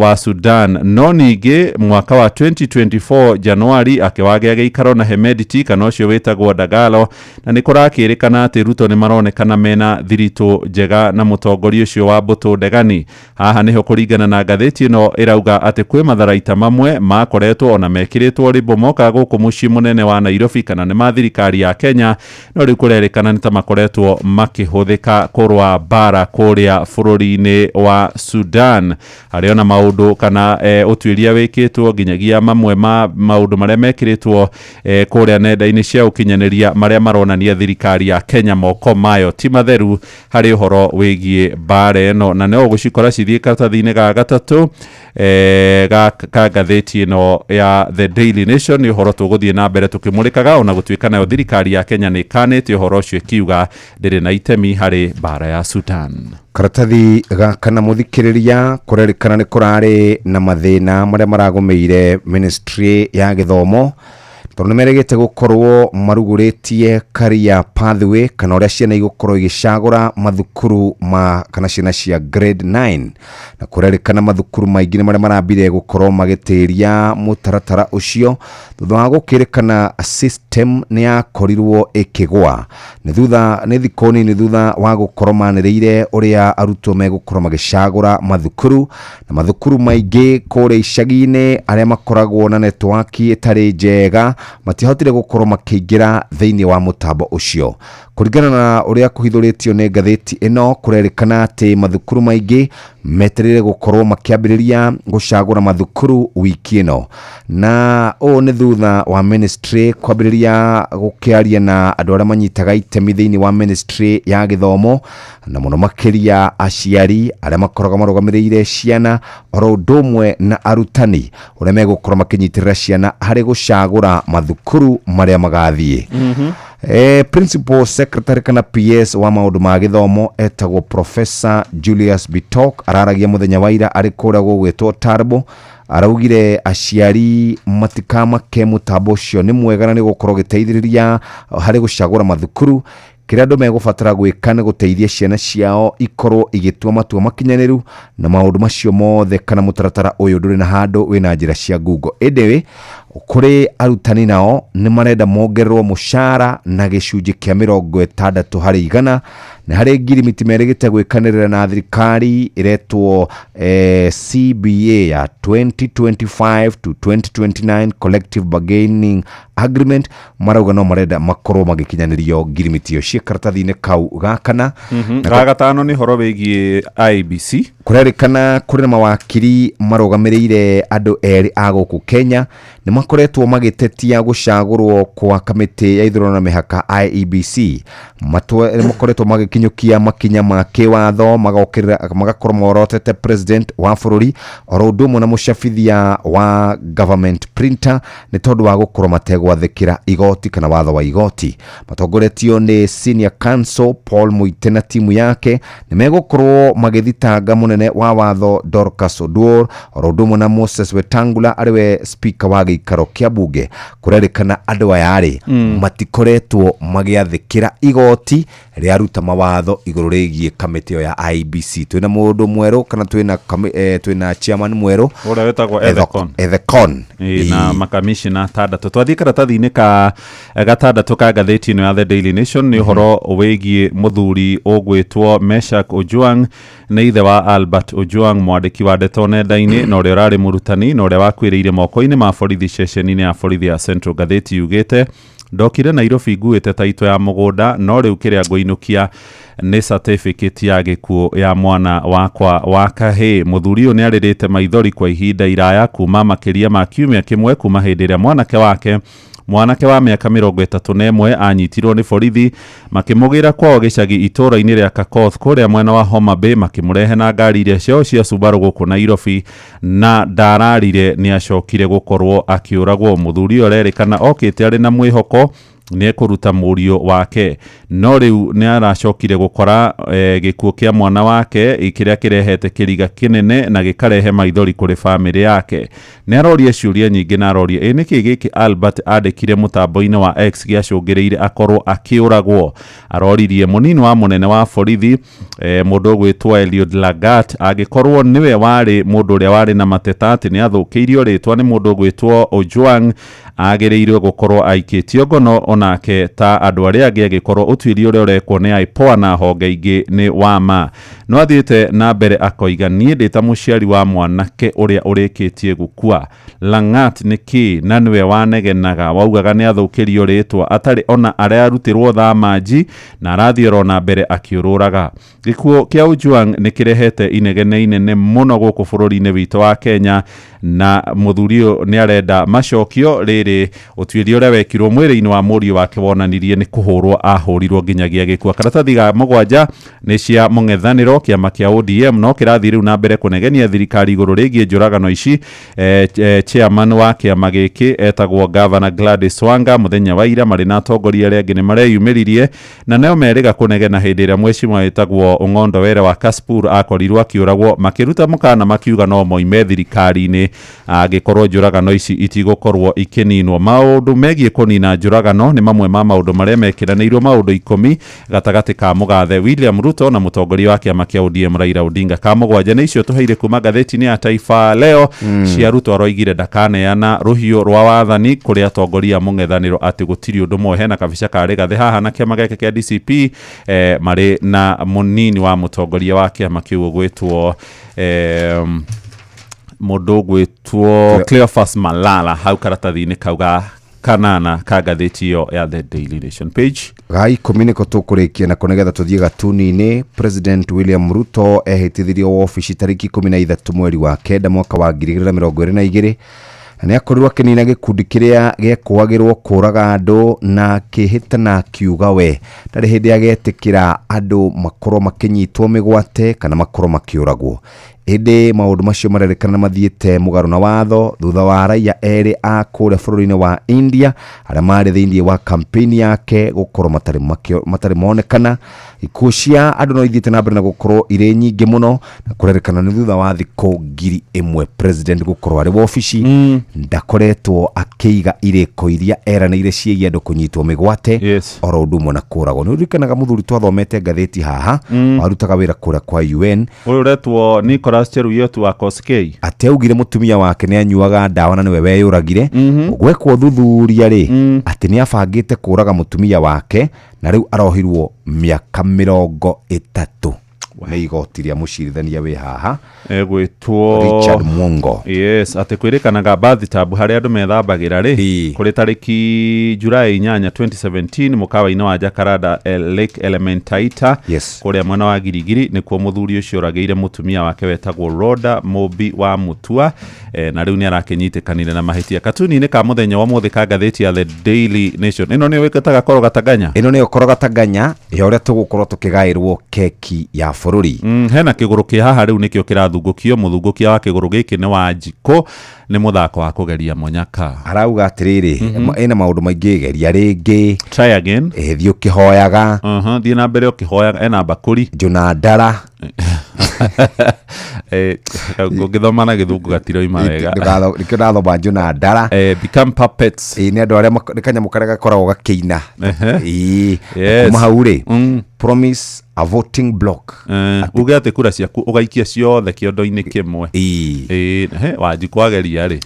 S11: wa Sudan. No ningĩ mwaka wa 2024 Januari akĩwagĩa gĩikaro na Hemedti kana ũcio wĩtagwo Dagalo, na nĩ kũrakĩrĩkana atĩ Ruto nĩ maronekana mena thiritũ njega na mũtongoria ũcio wa mbũtũ ndegani. Haha nĩho kũringana na ngathĩti ĩno ĩrauga atĩ kwĩ matharaita mamwe makoretwo ona mekĩrĩtwo rĩmbo moka gũkũ mũciĩ mũnene wa Nairobi kana nĩ ma thirikari ya Kenya, no rĩu kũrerĩkana nĩ ta makoretwo makĩhũthĩka kũrũa mbara kũrĩa bũrũri-inĩ wa Sudan. Harĩ ona maũndũ kana wa ũtuĩria wĩkĩtwo nginyagia mamwe ma maũndũ marĩa mekĩrĩtwo kũrĩa nenda-inĩ cia ũkinyanĩria marĩa maronania thirikari ya Kenya moko mayo ti matheru harĩ ũhoro wĩgiĩ mbara ĩno. Na no ũgũcikora cithiĩ karatathi-inĩ ga gatatũ ka ngathĩti ĩno ya The Daily Nation. Nĩ ũhoro tũgũthiĩ na mbere tũkĩmũrĩkaga, ona gũtuĩka nayo thirikari ya Kenya nĩ ĩkanĩte ũhoro ũcio ĩkiuga ndĩrĩ na itemi harĩ mbara ya Sudan.
S14: Karatathi gaka na mũthikĩrĩria, kũrerĩkana nĩ kũrarĩ na mathĩna marĩa maragũmĩire ministry ya gĩthomo, tondũ nĩ merĩgĩte gũkorwo marugũrĩtie career pathway, kana ũrĩa ciana igũkorwo igĩcagũra mathukuru ma kana ciana cia grade 9, na kũrerĩkana mathukuru maingĩ nĩ marĩa marambire gũkorwo magĩtĩria mũtaratara ũcio thutha wa gũkĩrĩkana system nĩ yakorirwo ĩkĩgwa. Nĩ thutha nĩ thikũ nini thutha wa gũkorwo manĩrĩire ũrĩa arutwo megũkorwo magĩcagũra mathukuru, na mathukuru maingĩ kũrĩa icagi-inĩ arĩa makoragwo na netiwaki ĩtarĩ njega matihotire gũkorwo makĩingĩra thĩinĩ wa mũtambo ũcio. Kũringana na ũrĩa kũhithũrĩtio nĩ ngathĩti ĩno, kũrerĩkana atĩ mathukuru maingĩ metereire gũkorwo makĩambĩrĩria gũcagũra mathukuru wiki ĩno, na ũũ nĩ thutha wa ministry kwambĩrĩria gũkĩaria na andũ arĩa manyitaga itemi thĩinĩ wa ministry ya gĩthomo, na mũno makĩria aciari arĩa makoragwo marũgamĩrĩire ciana oro ũndũ ũmwe na arutani ũrĩa megũkorwo makĩnyitĩrĩra ciana harĩ gũcagũra mathukuru marĩa magathiĩ. Principal Secretary kana PS wa maũndũ ma gĩthomo etagwo Professor Julius Bitok araragia mũthenya wa ira arĩ kũrĩa gũgwĩtwo Tarbo. Araugire aciari matikamake, mũtambo ũcio nĩ mwega na nĩ gũkorwo ũgĩteithĩrĩria harĩ gũcagũra mathukuru. Kĩrĩa andũ megũbatara gwĩka nĩ gũteithia ciana ciao ikorwo igĩtua matua makinyanĩru, na maũndũ macio mothe kana mũtaratara ũyũ ndũrĩ na handũ wĩna njĩra cia ngungo. Ĩndĩ kũrĩ arutani nao nĩ marenda mongererwo mũcara na gĩcunjĩ kĩa 60 harĩ igana, na harĩ ngirimiti merĩgĩte gwĩkanĩrĩra na thirikari ĩretwo CBA ya 2025 to 2029 Collective Bargaining Agreement. Marauga no marenda makorwo magĩkinyanĩrio ngirimiti ĩyo ciĩ karatathi-inĩ kau gakana.
S11: Ga gatano nĩ ũhoro wĩgiĩ IEBC.
S14: Kũrerĩkana kũrĩ na mawakiri marũgamĩrĩire andũ erĩ a gũkũ Kenya nĩ makoretwo magĩtetia gũcagũrwo kwa kamĩtĩ ya ithurano na mĩhaka IEBC. Nĩ makoretwo magĩkinyũkia makinya ma kĩwatho, magokĩrĩra, magakorwo morotete president wa bũrũri oro ũndũ ũmwe na mũcabithia wa government printer nĩ tondũ wa gũkorwo mategwathĩkĩra igoti kana watho wa igoti. Matongoretio nĩ senior counsel Paul Muite na timu yake nĩ megũkorwo magĩthitanga mũnene wa watho Dorcas Oduor oro ũndũ ũmwe na Moses Wetangula arĩwe speaker wa gĩikaro kĩa bunge. Kũrerĩkana andũ aya rĩ matikoretwo magĩathĩkĩra igoti rĩaruta mawatho igũrũ rĩgiĩ kamĩtĩ ĩyo ya IEBC. Twĩna mũndũ mwerũ kana twĩna chairman mwerũ
S11: ũrĩa wĩtagwo Ethekon.
S14: Ethekon.
S11: Na makamishina atandatũ. Twathiĩ karatathi-inĩ ka gatandatũ ka ngathĩti ĩno ya The Daily Nation nĩ ũhoro wĩgiĩ mũthuri ũgwĩtwo Meshak Ojwang, nĩ ithe wa Albert Ojwang, mwandĩki wa ndeto nenda-inĩ na ũrĩa ũrarĩ mũrutani na ũrĩa wakuĩrĩire moko-inĩ ma borithi ceceni-inĩ ya borithi ya Central. Ngathĩti yugĩte ndokire Nairobi nguĩte taito ya mũgũnda, no rĩu kĩrĩa ngũinũkia nĩ certificate ya gĩkuũ ya mwana wakwa wa kahĩĩ. Mũthuri ũyũ nĩ arĩrĩte maithori kwa ihinda iraya kuma makĩria ma kiumia kĩmwe kuma hĩndĩ ĩrĩa mwanake wa mĩaka 31 anyitirwo nĩ borithi makĩmũgĩra kwao gĩcagi itũũra-inĩ rĩa Kakoth kũrĩa mwena wa Homa Bay, makĩmũrehe na ngari iria ciao cia Subaru gũkũ Nairobi, na ndararire nĩ acokire gũkorwo akĩũragwo. Mũthuri ũyũ arerĩkana okĩte arĩ na mwĩhoko nĩ ekũruta mũriũ wake, no rĩu nĩ aracokire gũkora gĩkuũ kĩa mwana wake kĩrĩa kĩrehete kĩriga kĩnene na gĩkarehe maithori kũrĩ bamĩrĩ yake. Nĩ aroria ciũria nyingĩ na aroria ĩ nĩkĩ gĩkĩ Albert andĩkire mũtambo-inĩ wa X gĩacũngĩrĩire akorwo akĩũragwo. Aroririe mũnini wa mũnene wa borithi mũndũ ũgwĩtwo Eliud Lagat angĩkorwo nĩwe warĩ mũndũ ũrĩa warĩ na mateta atĩ nĩ athũkĩirio rĩtwa nĩ mũndũ ũgwĩtwo Ojwang, agĩrĩirwo gũkorwo aikĩtio ngono onake ta andũ arĩa angĩ angĩkorwo ũtuĩria ũrĩa ũrekwo nĩ IPOA na honge ingĩ nĩ wa ma. No athiĩte na mbere akoiga, niĩ ndĩ ta mũciari wa mwanake ũrĩa ũrĩkĩtie gũkua, Langat nĩ kĩ na nĩwe wanegenaga waugaga nĩ athũkĩrio rĩtwa atarĩ ona ararutĩrwo thamanji na arathiĩ oro na mbere akĩũrũraga. Gĩkuũ kĩa Ojwang nĩ kĩrehete inegene inene mũno gũkũ bũrũri-inĩ witũ wa Kenya, na mũthuri ũyũ nĩ arenda macokio rĩrĩ ũtuĩria ũrĩa wekirwo mwĩrĩ-inĩ wa mũriũ wake wonanirie nĩ kũhũrwo ahũrirwo nginyagia gĩkua. Karatathi ga mũgwanja nĩ cia mũng'ethanĩro kĩama kĩa ODM no kĩrathiĩ rĩu na mbere kũnegenia thirikari igũrũ rĩgiĩ njũragano ici. Chairman wa kĩama gĩkĩ etagwo Governor Gladys Wanga mũthenya wa ira marĩ na atongoria arĩa angĩ nĩ mareyumĩririe na neo merĩga kũnegena hĩndĩ ĩrĩa mheshimiwa wĩtagwo Ong'ondo Were wa Kasipul akorirwo akĩũragwo, makĩruta mũkana makiuga no moime thirikari-inĩ angĩkorwo njũragano ici itigũkorwo ikĩninwo. Maũndũ megiĩ kũnina njũragano nĩ mamwe ma maũndũ marĩa mekĩranĩirwo maũndũ 10 gatagatĩ ka mũgathe William Ruto na mũtongoria wa kĩama kĩa ODM Raila Odinga. Ka mũgwanja nĩ icio tũheire kuma ngathĩti-inĩ ya Taifa Leo cia Ruto aroigire ndakaneana rũhiũ rwa wathani kũrĩ atongoria mũng'ethanĩro atĩ gũtirĩ ũndũ moe. Hena kabica karĩ gathĩ haha na kĩama gĩake kĩa DCP marĩ na mũnini wa mũtongoria wa kĩama kĩu ũgwĩtwo mũndũ ũgwĩtwo Cleophas Malala hau karatathi-inĩ kau ga kanana ka ngathĩti ĩyo ya The Daily Nation. Page
S14: ga 10 nĩko tũkũrĩkia nako nĩgetha tũthiĩ gatuni-inĩ. President William Ruto ehĩtithirio wabici tarĩki 13 mweri wa 9 mwaka wa 2022 na nĩ akorirwo akĩnina gĩkundi kĩrĩa gĩekũagĩrwo kũraga andũ na kĩhĩtana akiuga we ndarĩ hĩndĩ agetĩkĩra andũ makorwo makĩnyitwo mĩgwate kana makorwo makĩũragwo. Ĩndĩ maũndũ macio marerĩkana mathiĩte mũgarũ na watho thutha wa raia erĩ a kũrĩa bũrũri-inĩ wa India arĩa marĩ thĩinĩ wa kampeni yake gũkorwo matarĩ monekana. Ikuũ cia andũ no ithiĩte na mbere na gũkorwo irĩ nyingĩ mũno na kũrerĩkana nĩ thutha wa thikũ 1000 president gũkorwo arĩ wabici ndakoretwo akĩiga irĩko iria eranĩire ciĩgiĩ andũ kũnyitwo mĩgwate oro ũndũ ũmwe na kũragwo. Nĩ ũririkanaga mũthuri twathomete ngathĩti haha warutaga wĩra kũrĩa kwa UN
S11: ũyũ ũretwo Nicholas Cheruiyot wa Koskei
S14: atĩ augire mũtumia wake nĩ anyuaga ndawa na nĩwe weyũragire. Gwekwo thuthuria rĩ atĩ nĩ abangĩte kũraga mũtumia wake na rĩu arohirwo mĩaka 30 nĩ igoti rĩa mũcirithania wĩ haha
S11: egwĩtwo
S14: Richard Mwongo.
S11: Yes, atĩ kwĩrĩkanaga bathtub harĩa andũ methambagĩra rĩ kũrĩ tarĩki July 8 2017 mũkawa-inĩ wa Jacaranda Lake Elementaita kũrĩa mwena wa Girigiri nĩkuo mũthuri ũcio ũragĩire mũtumia wake wetagwo Rhoda Mũmbi wa Mutua na rĩu nĩ arakĩnyitĩkanire na mahĩtia. Katuni-inĩ ka mũthenya wa ũmũthĩ ka ngathĩti ya The Daily Nation ĩno nĩyo ĩtaga korogatanganya,
S14: ĩno nĩyo korogatanganya ya ũrĩa tũgũkorwo tũkĩgaĩrwo keki ya bũrũri.
S11: Hena kĩgũrũ kĩ haha rĩu nĩkĩo kĩrathungũkio. Mũthungũkia wa kĩgũrũ gĩkĩ nĩ wa Njikũ, nĩ mũthako wa kũgeria mũnyaka.
S14: Arauga atĩrĩrĩ ĩna maũndũ maingĩ, geria rĩngĩ,
S11: try again,
S14: thiĩ ũkĩhoyaga,
S11: thiĩ na mbere ũkĩhoyaga, ena mbakũri
S14: njũna ndara
S11: ũngĩthoma na gĩthũngũ gatiroima wega.
S14: Nĩkĩo ndathoma njũna ndara.
S11: Become puppets.
S14: Nĩ andũ arĩa nĩ kanyamũ karĩa gakoragwo gakĩina. Kuma hau rĩ promise a voting block.
S11: Uge atĩ kura ciaku ũgaikia ciothe kĩondo-inĩ kĩmwe. Wanjikũ ageria rĩ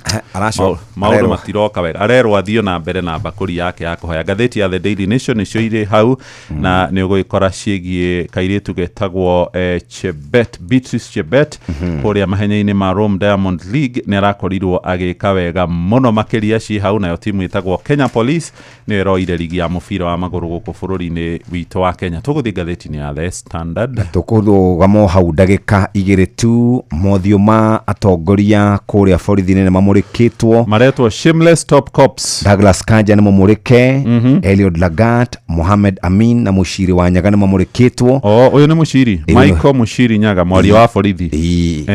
S11: maũndũ matiroka wega, arerwo athiĩ na mbere na mbakũri yake ya kũhoya. Ngathĩti ya The Daily Nation nĩcio irĩ hau na nĩ ũgũgĩkora ciĩgiĩ kairĩtu getagwo Chebet, Beatrice Chebet kũrĩa mahenya-inĩ ma Rome Diamond League nĩ arakorirwo agĩka wega mũno makĩria ciĩ hau. Nayo timu ĩtagwo Kenya Police nĩyo ĩroire ligi ya mũbira wa magũrũ gũkũ bũrũri-inĩ witũ wa Kenya. Tũgũthiĩ ngathĩti-inĩ ya The Standard.
S14: Tũkũrũgama hau ndagĩka 2 tu. Mothiũ ma atongoria kũrĩa borithi-inĩ nĩ mamũrĩkĩtwo,
S11: maretwo shameless top cops.
S14: Douglas Kanja nĩ mũmũrĩke, Eliud Lagat, Mohamed Amin na Mũciri wa Nyaga nĩ mamũrĩkĩtwo.
S11: Ũyũ nĩ Mũciri, Michael Mũciri Nyaga, mwaria wa borithi.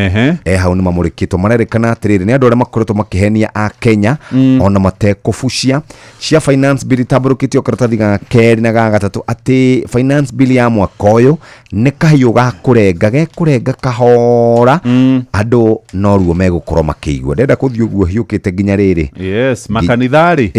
S14: Hau nĩ mamũrĩkĩtwo. Marerĩkana atĩrĩrĩ nĩ andũ arĩa makoretwo makĩhenia a Kenya ona matekũbucia. Cia finance bill itambũrũkĩtio karatathi ga kerĩ na ga gatatũ atĩ finance bill ya mwaka ũyũ nĩ kahiũ ga kũrenga, gekũrenga kahora andũ no ruo megũkorwo makĩigua. Ndĩrenda kũthiĩ ũguo hiũkĩte nginya rĩrĩ.
S11: Yes, makanitha rĩ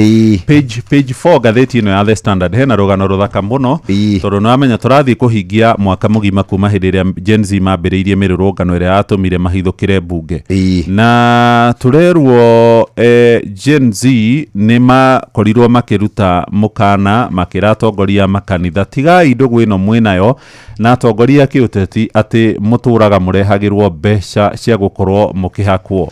S11: page 4 ngathĩti ĩno ya The Standard hena rũgano rũthaka mũno tondũ nĩ wamenya tũrathiĩ kũhingia mwaka mũgima kuma hĩndĩ ĩrĩa ĩrĩa Gen Z mambĩrĩirie mĩrũrũngano ĩrĩa yatũmire mahithũkĩre mbunge. Na tũrerwo Gen Z nĩ makorirwo makĩruta mũkana makĩra atongoria a makanitha, tigai ndũgũ ĩno mwĩnayo na atongoria a kĩũteti atĩ mũtũraga mũrehagĩrwo mbeca cia gũkorwo mũkĩhakwo.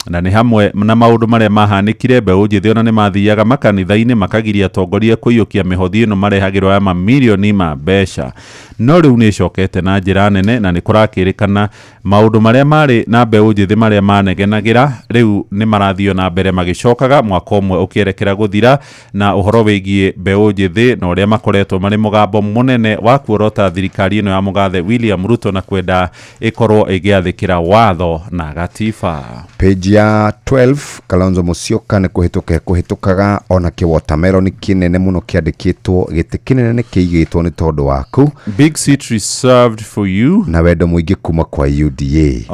S11: Na nĩ hamwe na maũndũ marĩa mahanĩkire, mbeũ njĩthĩ ona nĩ mathiaga makanitha-inĩ makagiria atongoria kũiyũkia mĩhothi ĩno marehagĩrwo ya mamirioni ma mbeca. No rĩu nĩ ĩcokete na njĩra nene, na nĩ kũrakĩrĩkana maũndũ marĩa marĩ na mbeũ njĩthĩ marĩa manegenagĩra rĩu nĩ marathiĩ na mbere magĩcokaga mwaka ũmwe ũkĩerekera gũthira, na ũhoro wĩgiĩ mbeũ njĩthĩ na ũrĩa makoretwo marĩ mũgambo mũnene wa kuorota thirikari ĩno ya mũgathe William Ruto na kwenda ĩkorwo ĩgĩathĩkĩra watho na gatiba.
S14: Page ya 12, Kalonzo Musyoka nĩ kũhĩtũka kũhĩtũkaga, ona kĩ watermelon kĩnene mũno kĩandĩkĩtwo, gĩtĩ kĩnene nĩ kĩigĩtwo nĩ tondũ waku.
S11: Big seat reserved for you.
S14: Na wendo mũingĩ kuma kwa UDA.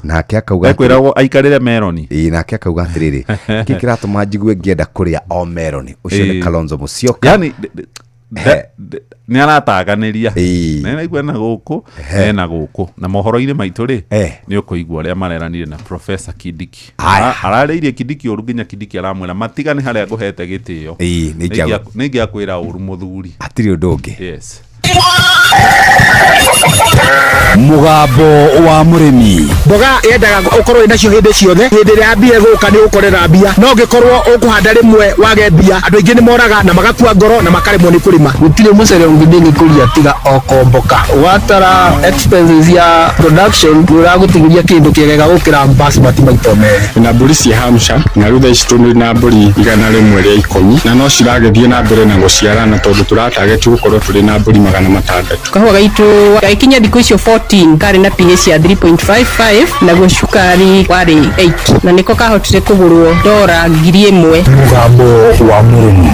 S14: Nake akauga
S11: Ekwĩragwo aikarĩre meroni.
S14: Ĩĩ, nake akauga atĩrĩrĩ, kĩ kĩratũma njigue ngĩenda kũrĩa o meroni. Ũcio nĩ Kalonzo Musyoka.
S11: Yani nĩ arataganĩria naigua na gũkũ ena gũkũ na mohoro-inĩ maitũ rĩ, nĩ ũkũigua ũrĩa mareranire na Professor Kindiki. Ararĩirie Kindiki ũru nginya Kindiki aramwĩra matigane harĩa ngũhete gĩtĩo. Nĩ ingĩakwĩra ũru mũthuri.
S14: Hatirĩ ũndũ ũngĩ.
S11: Yes.
S4: Mũgambo wa mũrĩmi.
S13: Mboga yendaga ũkorwo wĩnacio hĩndĩ ciothe, hĩndĩ ĩrĩa mbia ĩgũka nĩ ũgũkorera mbia, no ũngĩkorwo ũkũhanda rĩmwe wage mbia, andũ aingĩ nĩ moraga na magakua ngoro na makaremwo nĩ kũrĩma.
S17: Gũtirĩ mũcere ũngĩ ndĩngĩkũria tiga o komboka. Watara expenses ya production nĩ ũragũtigĩria kĩndũ kĩega gũkĩra basmati maita merĩ.
S18: Na mbũri cia Hampshire, na rĩu thaa ici tũrĩ na mbũri 110, na no ciragĩthiĩ na mbere na gũciarana tondũ tũratageti gũkorwo tũrĩ na mbũri 600.
S19: Kahũa gaitũ gagĩkinya thikũ icio 14 karĩ na pH ya 3.55, naguo cukari warĩ 8, na nĩko kahotire kũgũrwo $1,000.
S4: Mũgambo wa mũrĩmi.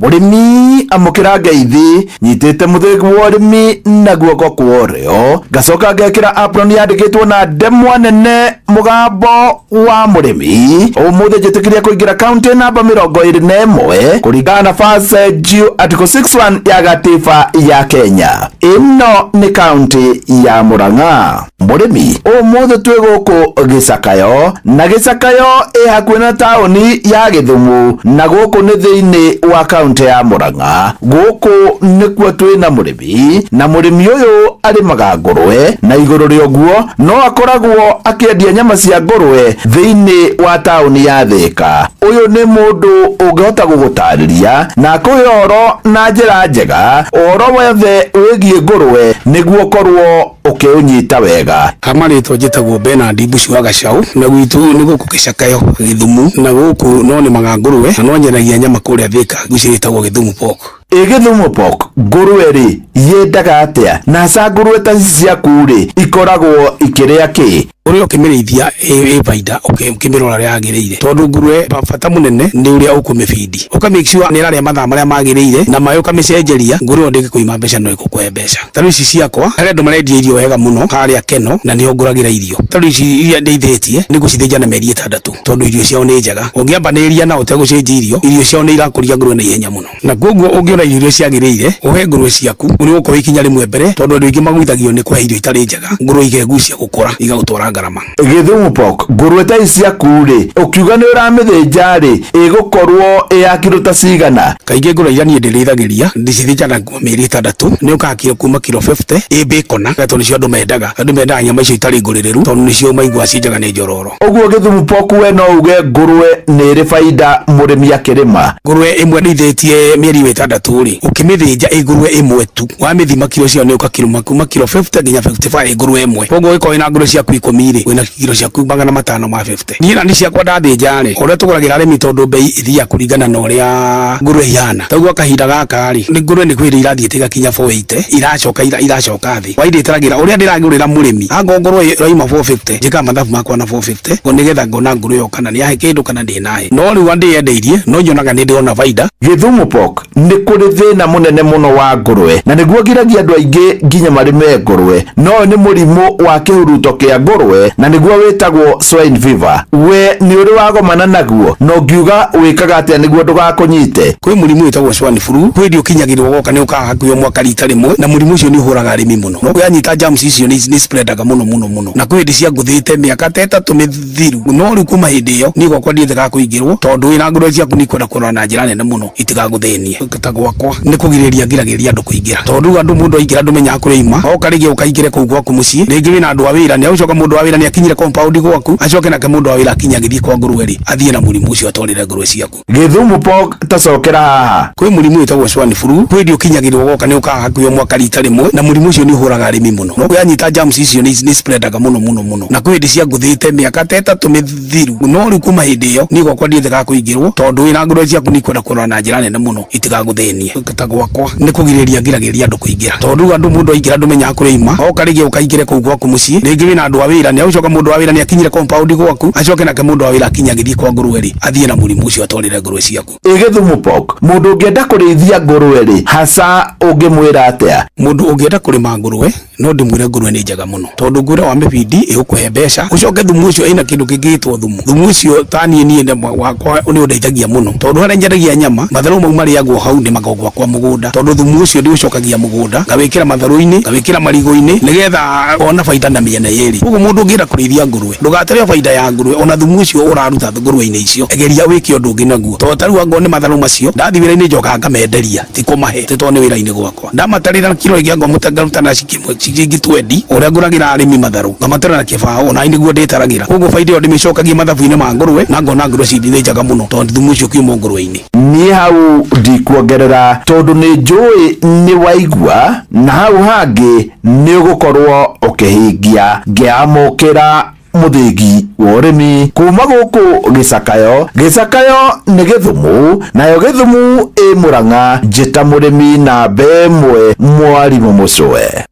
S20: Mũrĩmi amũkĩra ngeithi, nyitĩte mũthĩgi wa ũrĩmi na guoko kwa ũrĩo, ngacoka ngekĩra apron yandĩkĩtwo na ndemwa nene mũgambo wa mũrĩmi. Ũmũthĩ njĩtĩkĩria kũingĩra kaunti namba 21 kũringana na First Due Article 61 ya gatiba ya Kenya. Ĩno nĩ kaunti ya Murang'a. Mũrĩmi, ũmũthĩ twĩ gũkũ Gĩcakayo, na Gĩcakayo ĩ hakuhĩ na taũni ya Gĩthumu, na gũkũ nĩ thĩinĩ wa kaunti ya Murang'a. Gũkũ nĩkuo twĩna mũrĩmi, na mũrĩmi ũyũ arĩmaga ngũrwe, na igũrũ rĩa ũguo no akoragwo akĩendia nyama cia ngũrwe thĩinĩ wa taũni ya Thĩka. Ũyũ nĩ mũndũ ũngĩhota gũgũtarĩria na akũhe ũhoro na njĩra njega, ũhoro wothe wĩgiĩ ngũrwe nĩguo ũkorwo ũkĩũnyita wega.
S21: Kamarĩtwa njĩtagwo Bernard Mbuci wa Gacau, na gwitũ nĩ gũkũ Gĩcakayo Gĩthumu, na gũkũ no nĩmaga ngũrwe na no nyendagia nyama kũrĩa Thĩka, ici ĩtagwo Gĩthumu pork.
S20: Ĩ Gĩthumu pork, ngũrwe rĩ yendaga atĩa? Na ca ngũrwe ta ici ciaku rĩ ikoragwo ikĩrĩa kĩ?
S21: Ngũrwe ũkĩmĩrĩithia ĩ baida ũkĩmĩrora ũrĩa yagĩrĩire, tondũ ngũrwe bata mũnene nĩ ũrĩa ũkũmĩbindi, ũka make sure nĩ ĩrarĩa mathaa marĩa magĩrĩire na maĩ ũkamĩcenjeria, ngũrwe ĩyo ndĩngĩkũima mbeca no ĩgũkũhe mbeca. Ta rĩu ici ciakwa harĩ andũ marendia irio wega mũno harĩa Keno, na nĩho ngũragĩra irio. Ta rĩu ici iria ndĩithĩtie nĩ ngũcithĩnja na mĩeri 6, tondũ irio ciao nĩ njega. Ũngĩambanĩrĩria nao ũtegũcenjia irio, irio ciao nĩ irakũria ngũrwe na ihenya mũno. Na koguo ũngĩona irio iria ciagĩrĩire ũhe ngũrwe ciaku, nĩ ũgũkorwo ikinya rĩmwe mbere, tondũ andũ aingĩ magũithagio nĩ kũhe irio itarĩ njega, ngũrwe ikegucia gũkũra igagũtwara ngarama.
S20: Gĩthumu pork, ngũrwe ta ici ciaku rĩ, ũkiuga nĩ ũramĩthĩnja rĩ, ĩgũkorwo ĩ ya kiro ta cigana?
S21: Kaingĩ ngũrwe iria niĩ ndĩrĩithagĩria ndicithĩnjaga kuma mĩeri 6, nĩ ũkaga kiro kuma kiro 50 ĩ bacon, tondũ nĩcio andũ mendaga. Andũ mendaga nyama icio itarĩ ngũrĩrĩru, tondũ nĩcio maiguaga ci njega nĩ njororo.
S20: Ũguo Gĩthumu pork we no uge ngũrwe nĩ ĩrĩ baida mũrĩmi akĩrĩma?
S21: Ngũrwe ĩmwe ndĩithĩtie mĩeri 6 rĩ, ũkĩmĩthĩnja ĩ ngũrwe ĩmwe tu, wamĩthima kiro ciayo nĩ ũka kiro kuma kiro 50 nginya 55 ĩ ngũrwe ĩmwe. Koguo ũngĩkorwo wĩna ngũrwe ciaku 10 rĩ, wĩna kiro ciaku 550. Niĩ na niĩ ciakwa ndathĩnja rĩ, ũrĩa tũgũragĩra arĩmi, tondũ bei ĩthiaga kũringana na ũrĩa ngũrwe ihana. Ta ũguo kahinda gaka rĩ, nĩ ngũrwe nĩ kwĩrĩ irathiĩte igakinya 480, iracoka iracoka thĩ. Waindĩtaragĩra ũrĩa ndĩragũrĩra mũrĩmi, angorwo ngũrwe ĩrauma 450, njĩkaga mathabu makwa na 450, nĩgetha ngona ngũrwe ĩyo kana nĩyahe kĩndũ kana ndĩnahe. No rĩu ndĩyendeirie, no nyonaga nĩ ndĩrona baida.
S20: Gĩthumu pork, nĩ kũrĩ thĩna mũnene mũno wa ngũrwe, na nĩguo ngiragia andũ aingĩ nginya marĩme ngũrwe. No nĩ mũrimũ wa kĩhuruto kĩa ngũrwe. ũmwe na nĩguo wĩtagwo swine fever. We nĩ ũrĩ wagomana naguo na ũngiuga wĩkaga atĩa nĩguo ndũgakũnyite?
S21: Kwĩ mũrimũ wĩtagwo swine flu, kwĩ hĩndĩ ũkinyagĩrwo goka nĩ ũkaga hakuhĩ o mwaka rita rĩmwe, na mũrimũ ũcio nĩ ũhũraga arĩmi mũno. No yanyita germs icio nĩ spreadaga mũno mũno mũno, na kwĩ hĩndĩ ciangũthĩte mĩaka ta ĩtatũ mĩthiru, no rĩu kuma hĩndĩ ĩyo niĩ gwakwa ndiendaga kũingĩrwo tondũ wĩna ngũrwe ciaku nĩ ikwenda kũrora na njĩra nene mũno itigagũthĩnie. Ta gwakwa nĩ kũgirĩrĩria ngiragĩrĩria andũ kũingĩra, tondũ rĩu andũ mũndũ aingĩra ndũmenyaga kũrĩa aima, oka rĩngĩ ũkaingĩre kũu gwaku mũciĩ, rĩngĩ wĩna andũ a wĩra, nĩ agũcoka mũndũ wa wĩra nĩ akinyire compound gwaku, acoke nake mũndũ wa wĩra akinye agĩthiĩ kwa ngũrwe rĩ, athiĩ na mũrimũ ũcio atwarĩre ngũrwe ciaku.
S20: Gĩthumu pork tacokera haha.
S21: Kwĩ mũrimũ wĩtagwo swine flu, kwĩ hĩndĩ ũkinyagĩrwo goka nĩ ũkaga hakuhĩ o mwaka rita rĩmwe, na mũrimũ ũcio nĩ ũhũraga arĩmi mũno. No yanyita germs icio nĩ spreadaga mũno mũno mũno, na kwĩ hĩndĩ ciangũthĩte mĩaka ta ĩtatũ mĩthiru, no rĩu kuma hĩndĩ ĩyo niĩ gwakwa ndiendaga kũingĩrwo tondũ wĩna ngũrwe ciaku nĩ ikwenda kũrora na njĩra nene mũno itigagũthĩnie. Ta gwakwa nĩ kũgirĩrĩria ngiragĩrĩria andũ kũingĩra, tondũ rĩu andũ mũndũ aingĩra ndũmenyaga kũrĩa aima, oka rĩngĩ ũkaingĩre kũu gwaku mũciĩ, rĩngĩ wĩna andũ a wĩra, nĩ agũcoka mũndũ wa wĩra nĩ akinyire compound gwaku, acoke nake mũndũ wa wĩra akinye agĩthiĩ kwa ngũrwe rĩ, athiĩ na mũrimũ ũcio atwarĩre ngũrwe ciaku.
S20: Ĩ Gĩthumu pork, mũndũ ũngĩenda kũrĩithia ngũrwe rĩ, hasa ũngĩmwĩra atĩa?
S21: Mũndũ ũngĩenda kũrĩma ngũrwe no ndĩmwĩre ngũrwe nĩ njega mũno, tondũ ngũrwe wa mĩbindi ĩgũkũhe mbeca, ũcoke thumu ũcio ĩna kĩndũ kĩngĩ gĩtwo thumu. Thumu ũcio ta niĩ niĩ wakwa nĩ ũndeithagia mũno, tondũ harĩa nyendagia nyama matharũ mau marĩagwo hau nĩ magwo gwakwa mũgũnda, tondũ thumu ũcio ndĩũcokagia mũgũnda, ngawĩkĩra matharũ-inĩ, ngawĩkĩra marigũ-inĩ, nĩgetha ona baida na mĩena yerĩ. Koguo mũndũ ũngĩenda kũrĩithia ngũrwe ndũgatare baida ya ngũrwe, ona thumu ũcio ũraruta ngũrwe-inĩ icio, geria wĩke ũndũ ũngĩ naguo, tondũ ta rĩu angorwo nĩ matharũ macio ndathiĩ wĩra-inĩ njokaga ngamenderia, ti kũmahe, ti tondũ nĩ wĩra-inĩ gwakwa. Ndamatarĩra kiro ĩngĩ angorwo ngaruta na ciringi 20 ũrĩa ngũragĩra arĩmi matharũ, ngamatarĩra na kĩbaũ, ona nĩguo ndĩtaragĩra. Koguo baida ĩyo ndĩmĩcokagia mathabu-inĩ ma ngũrwe, na ngona ngũrwe ci njega mũno tondũ thumu ũcio ũkiuma ngũrwe-inĩ.
S20: Niĩ hau ndikuongerera tondũ nĩ njũĩ nĩ waigua, na hau hangĩ nĩ ũgũkorwo ũkĩhingia. Ngĩamũkĩra mũthĩgi wa ũrĩmi kuma gũkũ Gĩcakayo. Gĩcakayo nĩ Gĩthumu, nayo Gĩthumu ĩ Mũrang'a. Njĩta mũrĩmi namba ĩmwe mwarimũ Mũcwe.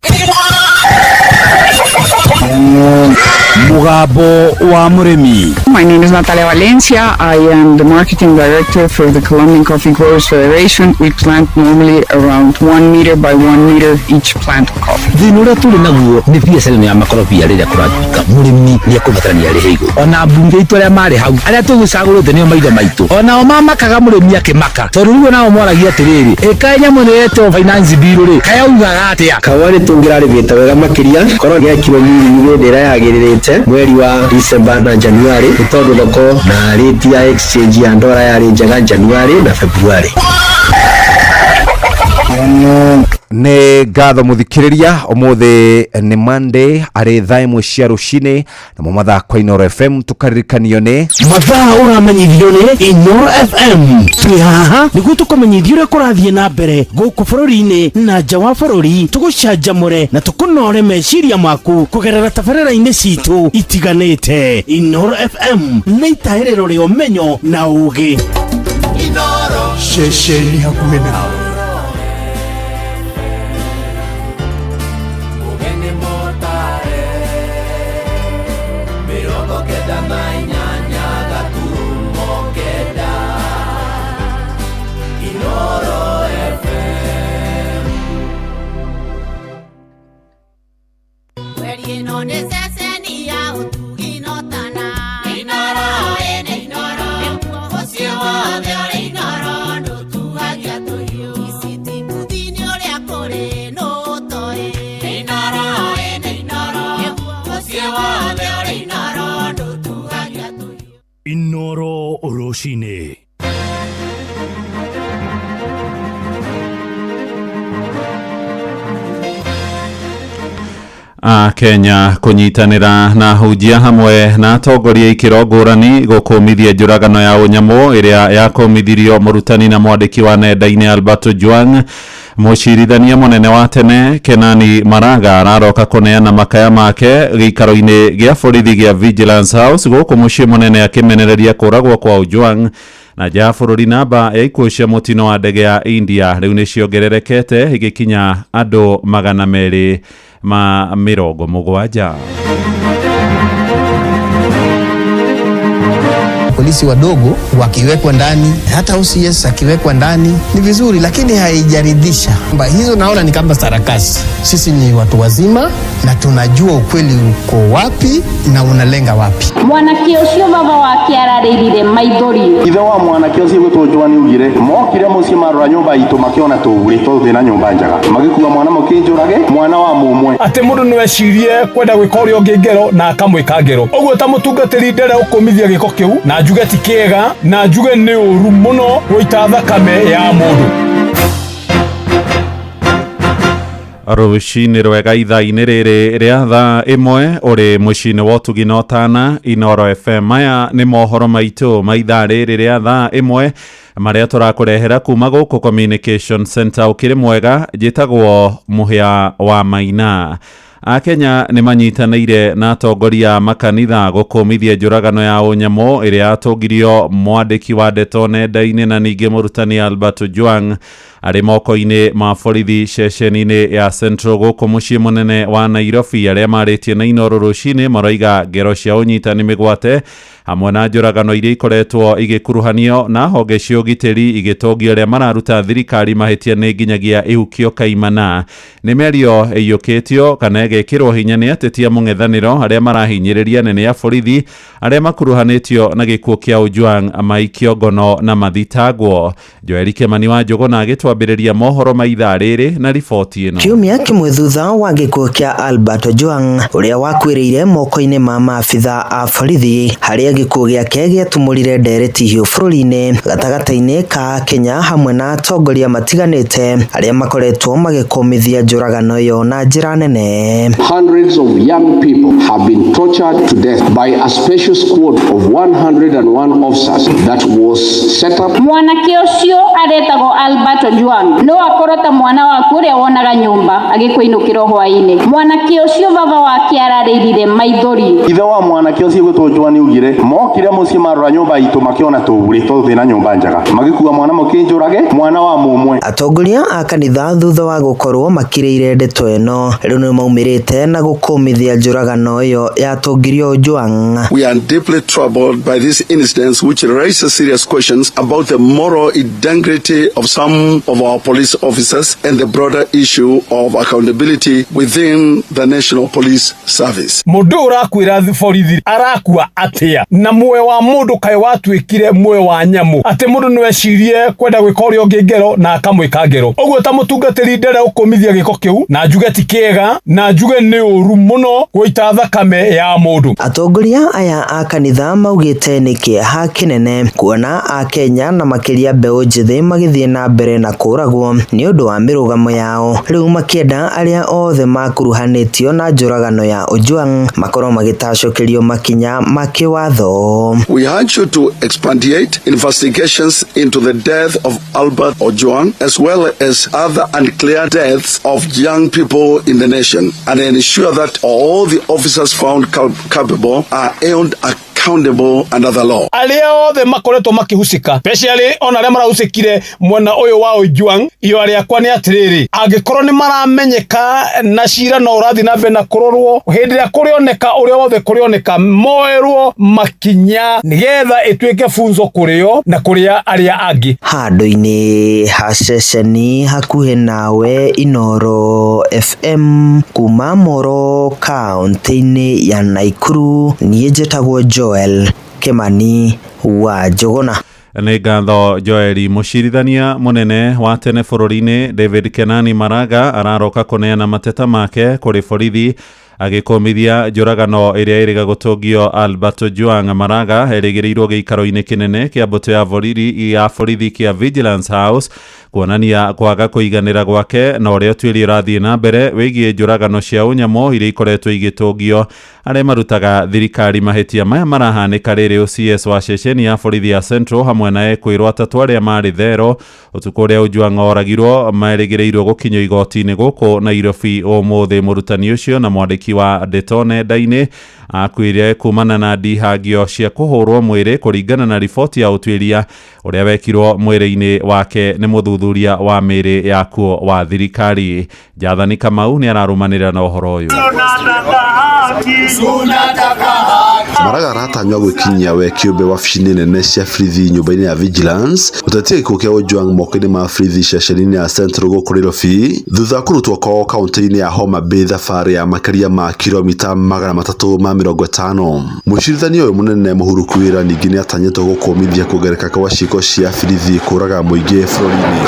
S3: Mũgambo wa mũrĩmi.
S6: My name is Natalia Valencia. I am the marketing director for the Colombian Coffee Growers Federation. We plant normally around 1 meter by 1 meter each plant of coffee.
S22: Thĩna ũrĩa tũrĩ naguo nĩ biacara ĩno ya makorobia rĩrĩa kũratuĩka mũrĩmi nĩ ekũbatarania arĩhe igũrũ. Ona mbunge itũ arĩa marĩ hau arĩa tũgĩcagũrĩte nĩo maithe maitũ, onao mamakaga mũrĩmi akĩmaka, tondũ rĩu onao moragia atĩrĩrĩ, ĩkaĩ nyamũ ĩno yetwo finance bill rĩ, kayaugaga atĩa?
S23: Kahũa nĩ tũngĩrarĩmĩte wega makĩria korwo gekirwo nyinyi hĩndĩ ĩrĩa yagĩrĩrĩte mweri wa December na January, nĩ tondũ thoko na rate ya exchange ya ndora yarĩ njega January na February.
S14: Nĩ ngatho mũthikĩrĩria, ũmũthĩ nĩ Monday arĩ thaa ĩmwe cia rũcinĩ, namo mathaa kwa Inooro FM tũkaririkanio nĩ
S3: mathaa ũramenyithio nĩ Inooro FM. Twĩ haha nĩguo tũkũmenyithia ũrĩa kũrathiĩ na mbere gũkũ bũrũri-inĩ na nja wa bũrũri, tũgũcanjamũre na tũkũnore meciria maku kũgerera tabarĩra-inĩ citũ itiganĩte. Inooro FM nĩ itahĩrĩro rĩa ũmenyo na ũũgĩ.
S24: Ceceni hakuhĩ nawe. Inooro rũcinĩ.
S11: A Kenya kũnyitanĩra na hunjia hamwe na atongoria ikĩro ngũrani gũkũmithia njũragano ya ũnyamũ ĩrĩa yakũmithirio mũrutani na mwandĩki wa nenda-inĩ Albert Ojwang. Mũcirithania mũnene wa tene Kenani Maraga araroka kũneana makaya make gĩikaro-inĩ gĩa borithi gĩa Vigilance House gũkũ mũciĩ mũnene akĩmenereria kũragwo kwa Ojwang. Na nja ya bũrũri namba ya ikuũ cia mũtino wa ndege ya India rĩu nĩ ciongererekete igĩkinya andũ 270.
S2: polisi wadogo wakiwekwa ndani, hata OCS akiwekwa ndani ni vizuri, lakini haijaridhisha. Kwamba hizo naona ni kama sarakasi. Sisi ni watu wazima na tunajua ukweli uko wapi na unalenga wapi.
S7: Mwanake ũcio baba wake ararĩrire maithori.
S8: Ithe wa mwanake ũcio gwĩtwo Joan augire mokire mũciĩ marora nyũmba itũ makĩona tũurĩ tondũ twĩna nyũmba njega, magĩkua mwana mũkĩnjũrage mwana wa mũmwe.
S9: Atĩ mũndũ no ecirie kwenda gwĩka ũrĩa ũngĩ ngero na akamwĩka ngero. Ũguo ta mũtungatĩri ndere ũkũmithia gĩko kĩu na njuge ti kĩega na njuge nĩ ũru mũno gũita thakame ya mũndũ.
S11: Rũcinĩ rwega ithaa-inĩ rĩrĩ rĩa thaa 1 ũrĩ mũciĩ-inĩ wa ũtugi na ũtana Inoro FM. Maya nĩ mohoro maitũ ma ithaa rĩrĩ rĩa thaa 1 marĩa tũrakũrehera kuma gũkũ Communication Center. Ũkĩrĩ mwega, njĩtagwo Mũhĩa wa Maina. Akenya nĩ manyitanĩire na atongoria a makanitha gũkũmithia njũragano ya ũnyamũ ĩrĩa yatũngirio mwandĩki wa ndeto nenda-inĩ na ningĩ mũrutani Albert Ojwang arĩ moko-inĩ ma borithi ceceni-inĩ ya Central gũkũ mũciĩ mũnene wa Nairobi. Arĩa marĩtie na Inoro rũcinĩ maroiga ngero cia ũnyitani mĩgwate hamwe na njũragano iria ikoretwo igĩkuruhanio na honge cia ũgitĩri igĩtongio arĩa mararuta thirikari mahĩtia nĩ nginyagia ihukio kaimana. Nĩ mĩario ĩiyũkĩtio kana ĩgekĩrwo hinya nĩ ateti a mũng'ethanĩro arĩa marahinyĩrĩria nene ya borithi arĩa makuruhanĩtio na gĩkuũ kĩa Ojwang maikio ngono na mathitangwo. Joeli Kĩmani wa Njũgũna agĩtwambĩrĩria mohoro ma ithaa rĩrĩ na riboti ĩno.
S25: Kiumia kĩmwe thutha wa gĩkuũ kĩa Albert Ojwang ũrĩa wakuĩrĩire moko-inĩ ma maabitha a borithi, harĩa gĩkuũ gĩake gĩatumũrire ndereti hiũ bũrũri-inĩ gatagatĩ-inĩ ka Kenya hamwe na atongoria matiganĩte arĩa makoretwo magĩkũmithia njũragano ĩyo na njĩra nene.
S26: Hundreds of young people have been tortured to death by a special squad of 101 officers that was set up.
S7: Mwanake ũcio aretagwo Albert Ojwang no akorwo ta mwana waku ũrĩa wonaga nyũmba agĩkũinũkĩra hwaĩ-inĩ. Mwanake ũcio baba wake ararĩrire maithori.
S8: Ithe wa mwanake ũcio gwĩtwo Joan augire mokire mũciĩ marora nyũmba itũ makĩona tũurĩ tondũ twĩna nyũmba njega, magĩkua mwana mũkĩnjũrage mwana wa mũmwe.
S25: Atongoria a kanitha thutha wa gũkorwo makirĩire ndeto ĩno rĩu nĩ maumĩrĩte na gũkũmithia njũragano ĩyo yatũngirio Ojwang.
S27: We are deeply troubled by this incident, which raises serious questions about the moral integrity of some of our police officers and the broader issue of accountability within the National Police Service.
S9: Mũndũ ũrakuĩra borithi arakua atĩa? Na muoyo wa mũndũ kaĩ watuĩkire muoyo wa nyamũ, atĩ mũndũ no ecirie kwenda gwĩka ũrĩa ũngĩ ngero na akamwĩka ngero. Ũguo ta mũtungatĩri ndere ũkũmithia gĩko kĩu na njuge ti kĩega na njuge nĩ ũru mũno gũita thakame ya mũndũ.
S25: Atongoria aya a kanitha maugĩte nĩ kĩeha kĩnene kuona Akenya na makĩria mbeũ njĩthĩ magĩthiĩ na mbere na kũragwo nĩ ũndũ wa mĩrũgamo yao, rĩu makĩenda arĩa othe makuruhanĩtio na njũragano ya Ojwang makorwo magĩtacũkĩrio makinya ma kĩwatho.
S27: We urge you to expandate investigations into the death of Albert Ojwang as well as other unclear deaths of young people in the nation and ensure that all the officers found culpable are held accountable under the law.
S9: Arĩa othe makoretwo makĩhusika, especially ona arĩa marahusikire mwena ũyũ wa Ojwang, iyo arĩa kwa nĩ atĩrĩrĩ, angĩkorwo nĩ maramenyeka na cira no ũrathiĩ na mbere na kũrorwo, hĩndĩ ĩrĩa kũrĩoneka ũrĩa wothe kũrĩoneka moerwo makinya nĩgetha ĩtuĩke funzo kũrĩo na kũrĩa arĩa angĩ.
S25: Handũ-inĩ ha ceceni hakuhĩ nawe Inoro FM kuma Moro kaũntĩ-inĩ ya Naikuru, niĩ njĩtagwo Joel Kĩmani wa Njũgũna.
S11: Nĩ ngatho Joeli. Mũcirithania mũnene wa tene bũrũri-inĩ David Kenani Maraga araroka kũneana mateta make kũrĩ borithi agĩkũmithia njũragano ĩrĩa ĩrĩga gũtũngio Albert Ojwang. Maraga erĩgĩrĩirwo gĩikaro-inĩ kĩnene kĩa mbũtũ ya borithi kĩa Vigilance House kuonania kwaga kũiganĩra gwake na ũrĩa ũtuĩria ũrathiĩ na mbere wĩgiĩ njũragano cia ũnyamũ iria ikoretwo igĩtũngio arĩa marutaga thirikari mahĩtia maya marahanĩka rĩrĩ OCS wa ceceni ya borithi ya Central hamwe na ekwĩrwo atatũ arĩa marĩ thero ũtukũ ũrĩa Ojwang oragirwo merĩgĩrĩirwo gũkinyio igoti-inĩ gũkũ Nairobi ũmũthĩ. Mũrutani ũcio na mwandĩki Mwandĩki wa ndeto nenda-inĩ akuire kumana na ndihangio cia kũhũrwo mwĩrĩ kũringana na riboti ya ũtuĩria ũrĩa wekirwo mwĩrĩ-inĩ wake nĩ mũthuthuria wa mĩĩrĩ yakuo wa thirikari. Jathani Kamau nĩ ararũmanĩrĩra na ũhoro ũyũ.
S1: Maraga aratanywa gwĩkinyia we kĩũmbe wabici-inĩ nene cia borithi nyũmba-inĩ ya Vigilance gũtetia gĩkuũ kĩa Ojwang moko-inĩ ma borithi ceceni-inĩ ya Central gũkũ Nairobi thutha wa kũrutwo kwao kaunti-inĩ ya Homa Bay thabarĩ ya makĩria ma kilomita 350. Mũcirithania ũyũ mũnene mũhurũku wĩra ningĩ nĩatanyĩtwo gũkũmithia kuongerereka kwa ciĩko cia borithi kũraga mũingĩ bũrũri-inĩ.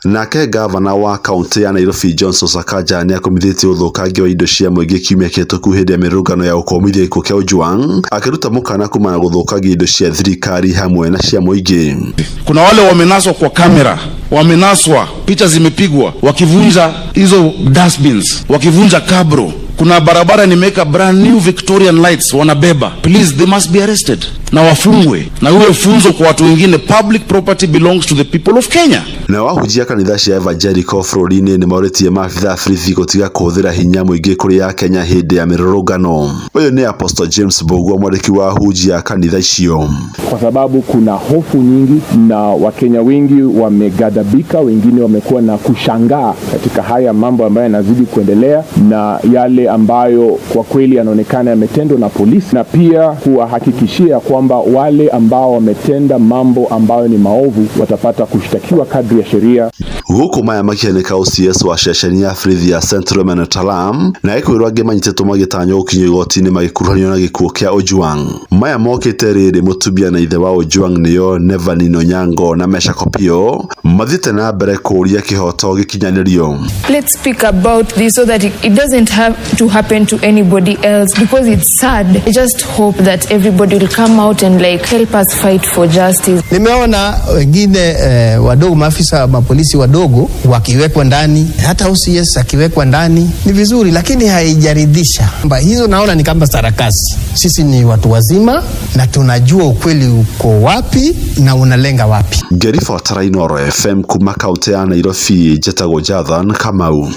S1: Nake gavana wa kaunti ya Nairobi Johnson Sakaja nĩakũmithĩtie ũthũkangia wa indo cia mũingĩ kiumia kĩhĩtũku hĩndĩ ya mĩrũrũngano ya gũkũmithia gĩkuũ kĩa Ojwang akĩruta mũkana kumana na gũthũkangia indo cia thirikari hamwe na cia mũingĩ.
S5: Kuna wale wamenaswa kwa kamera, wamenaswa, picha zimepigwa wakivunja hizo dustbins, wakivunja kabro. Kuna barabara nimeweka brand new Victorian lights wanabeba. Please, they must be arrested na wafungwe, na uwe funzo kwa watu wengine. Public property belongs to the people of Kenya.
S1: Na wahunjia kanitha cia Evangelical bũrũri-inĩ nĩmorĩtie maabitha a borithi gũtiga kũhũthĩra hinya mũingĩ kũrĩ akenya hĩndĩ ya mĩrũrũngano. Ũyũ nĩ Apostle James Mbũgua, mwandĩki wa ahunjia kanitha icio.
S10: Kwa sababu kuna hofu nyingi na Wakenya wengi wameghadhabika, wengine wamekuwa na kushangaa katika haya mambo ambayo yanazidi kuendelea na yale ambayo kwa kweli yanaonekana yametendwa na polisi, na pia kuwahakikishia kwamba wale ambao wametenda mambo ambayo ni maovu watapata kushtakiwa kadri ya sheria.
S1: Gũkũ maya makĩhanĩka OCS wa ceceni ya borithi ya Central Emmanuel Talam na ekwĩrwo angĩ manyitĩtwo magĩtanywo gũkinyio igoti-inĩ magĩkuruhanio na gĩkuũ kĩa Ojwang. Maya mokĩte rĩrĩ mũtumia na ithe wa Ojwang nĩo Nevanin Onyango na Meshack Opio mathiĩte na mbere kũũria kĩhoto gĩkinyanĩrio.
S12: Let's speak about this so that it doesn't have to happen to anybody else, because it's sad. I just hope that everybody will come out and like help us fight for justice.
S2: Nimeona wengine wadogo, maafisa mapolisi wadogo wakiwekwa ndani, hata OCS akiwekwa ndani ni vizuri, lakini haijaridhisha. Hizo naona ni kama sarakasi. Sisi ni watu wazima na tunajua ukweli uko wapi na unalenga wapi.
S1: Ngĩribotera Inooro FM kuma kaunti ya Nairobi, njĩtagwo Jathan Kamau.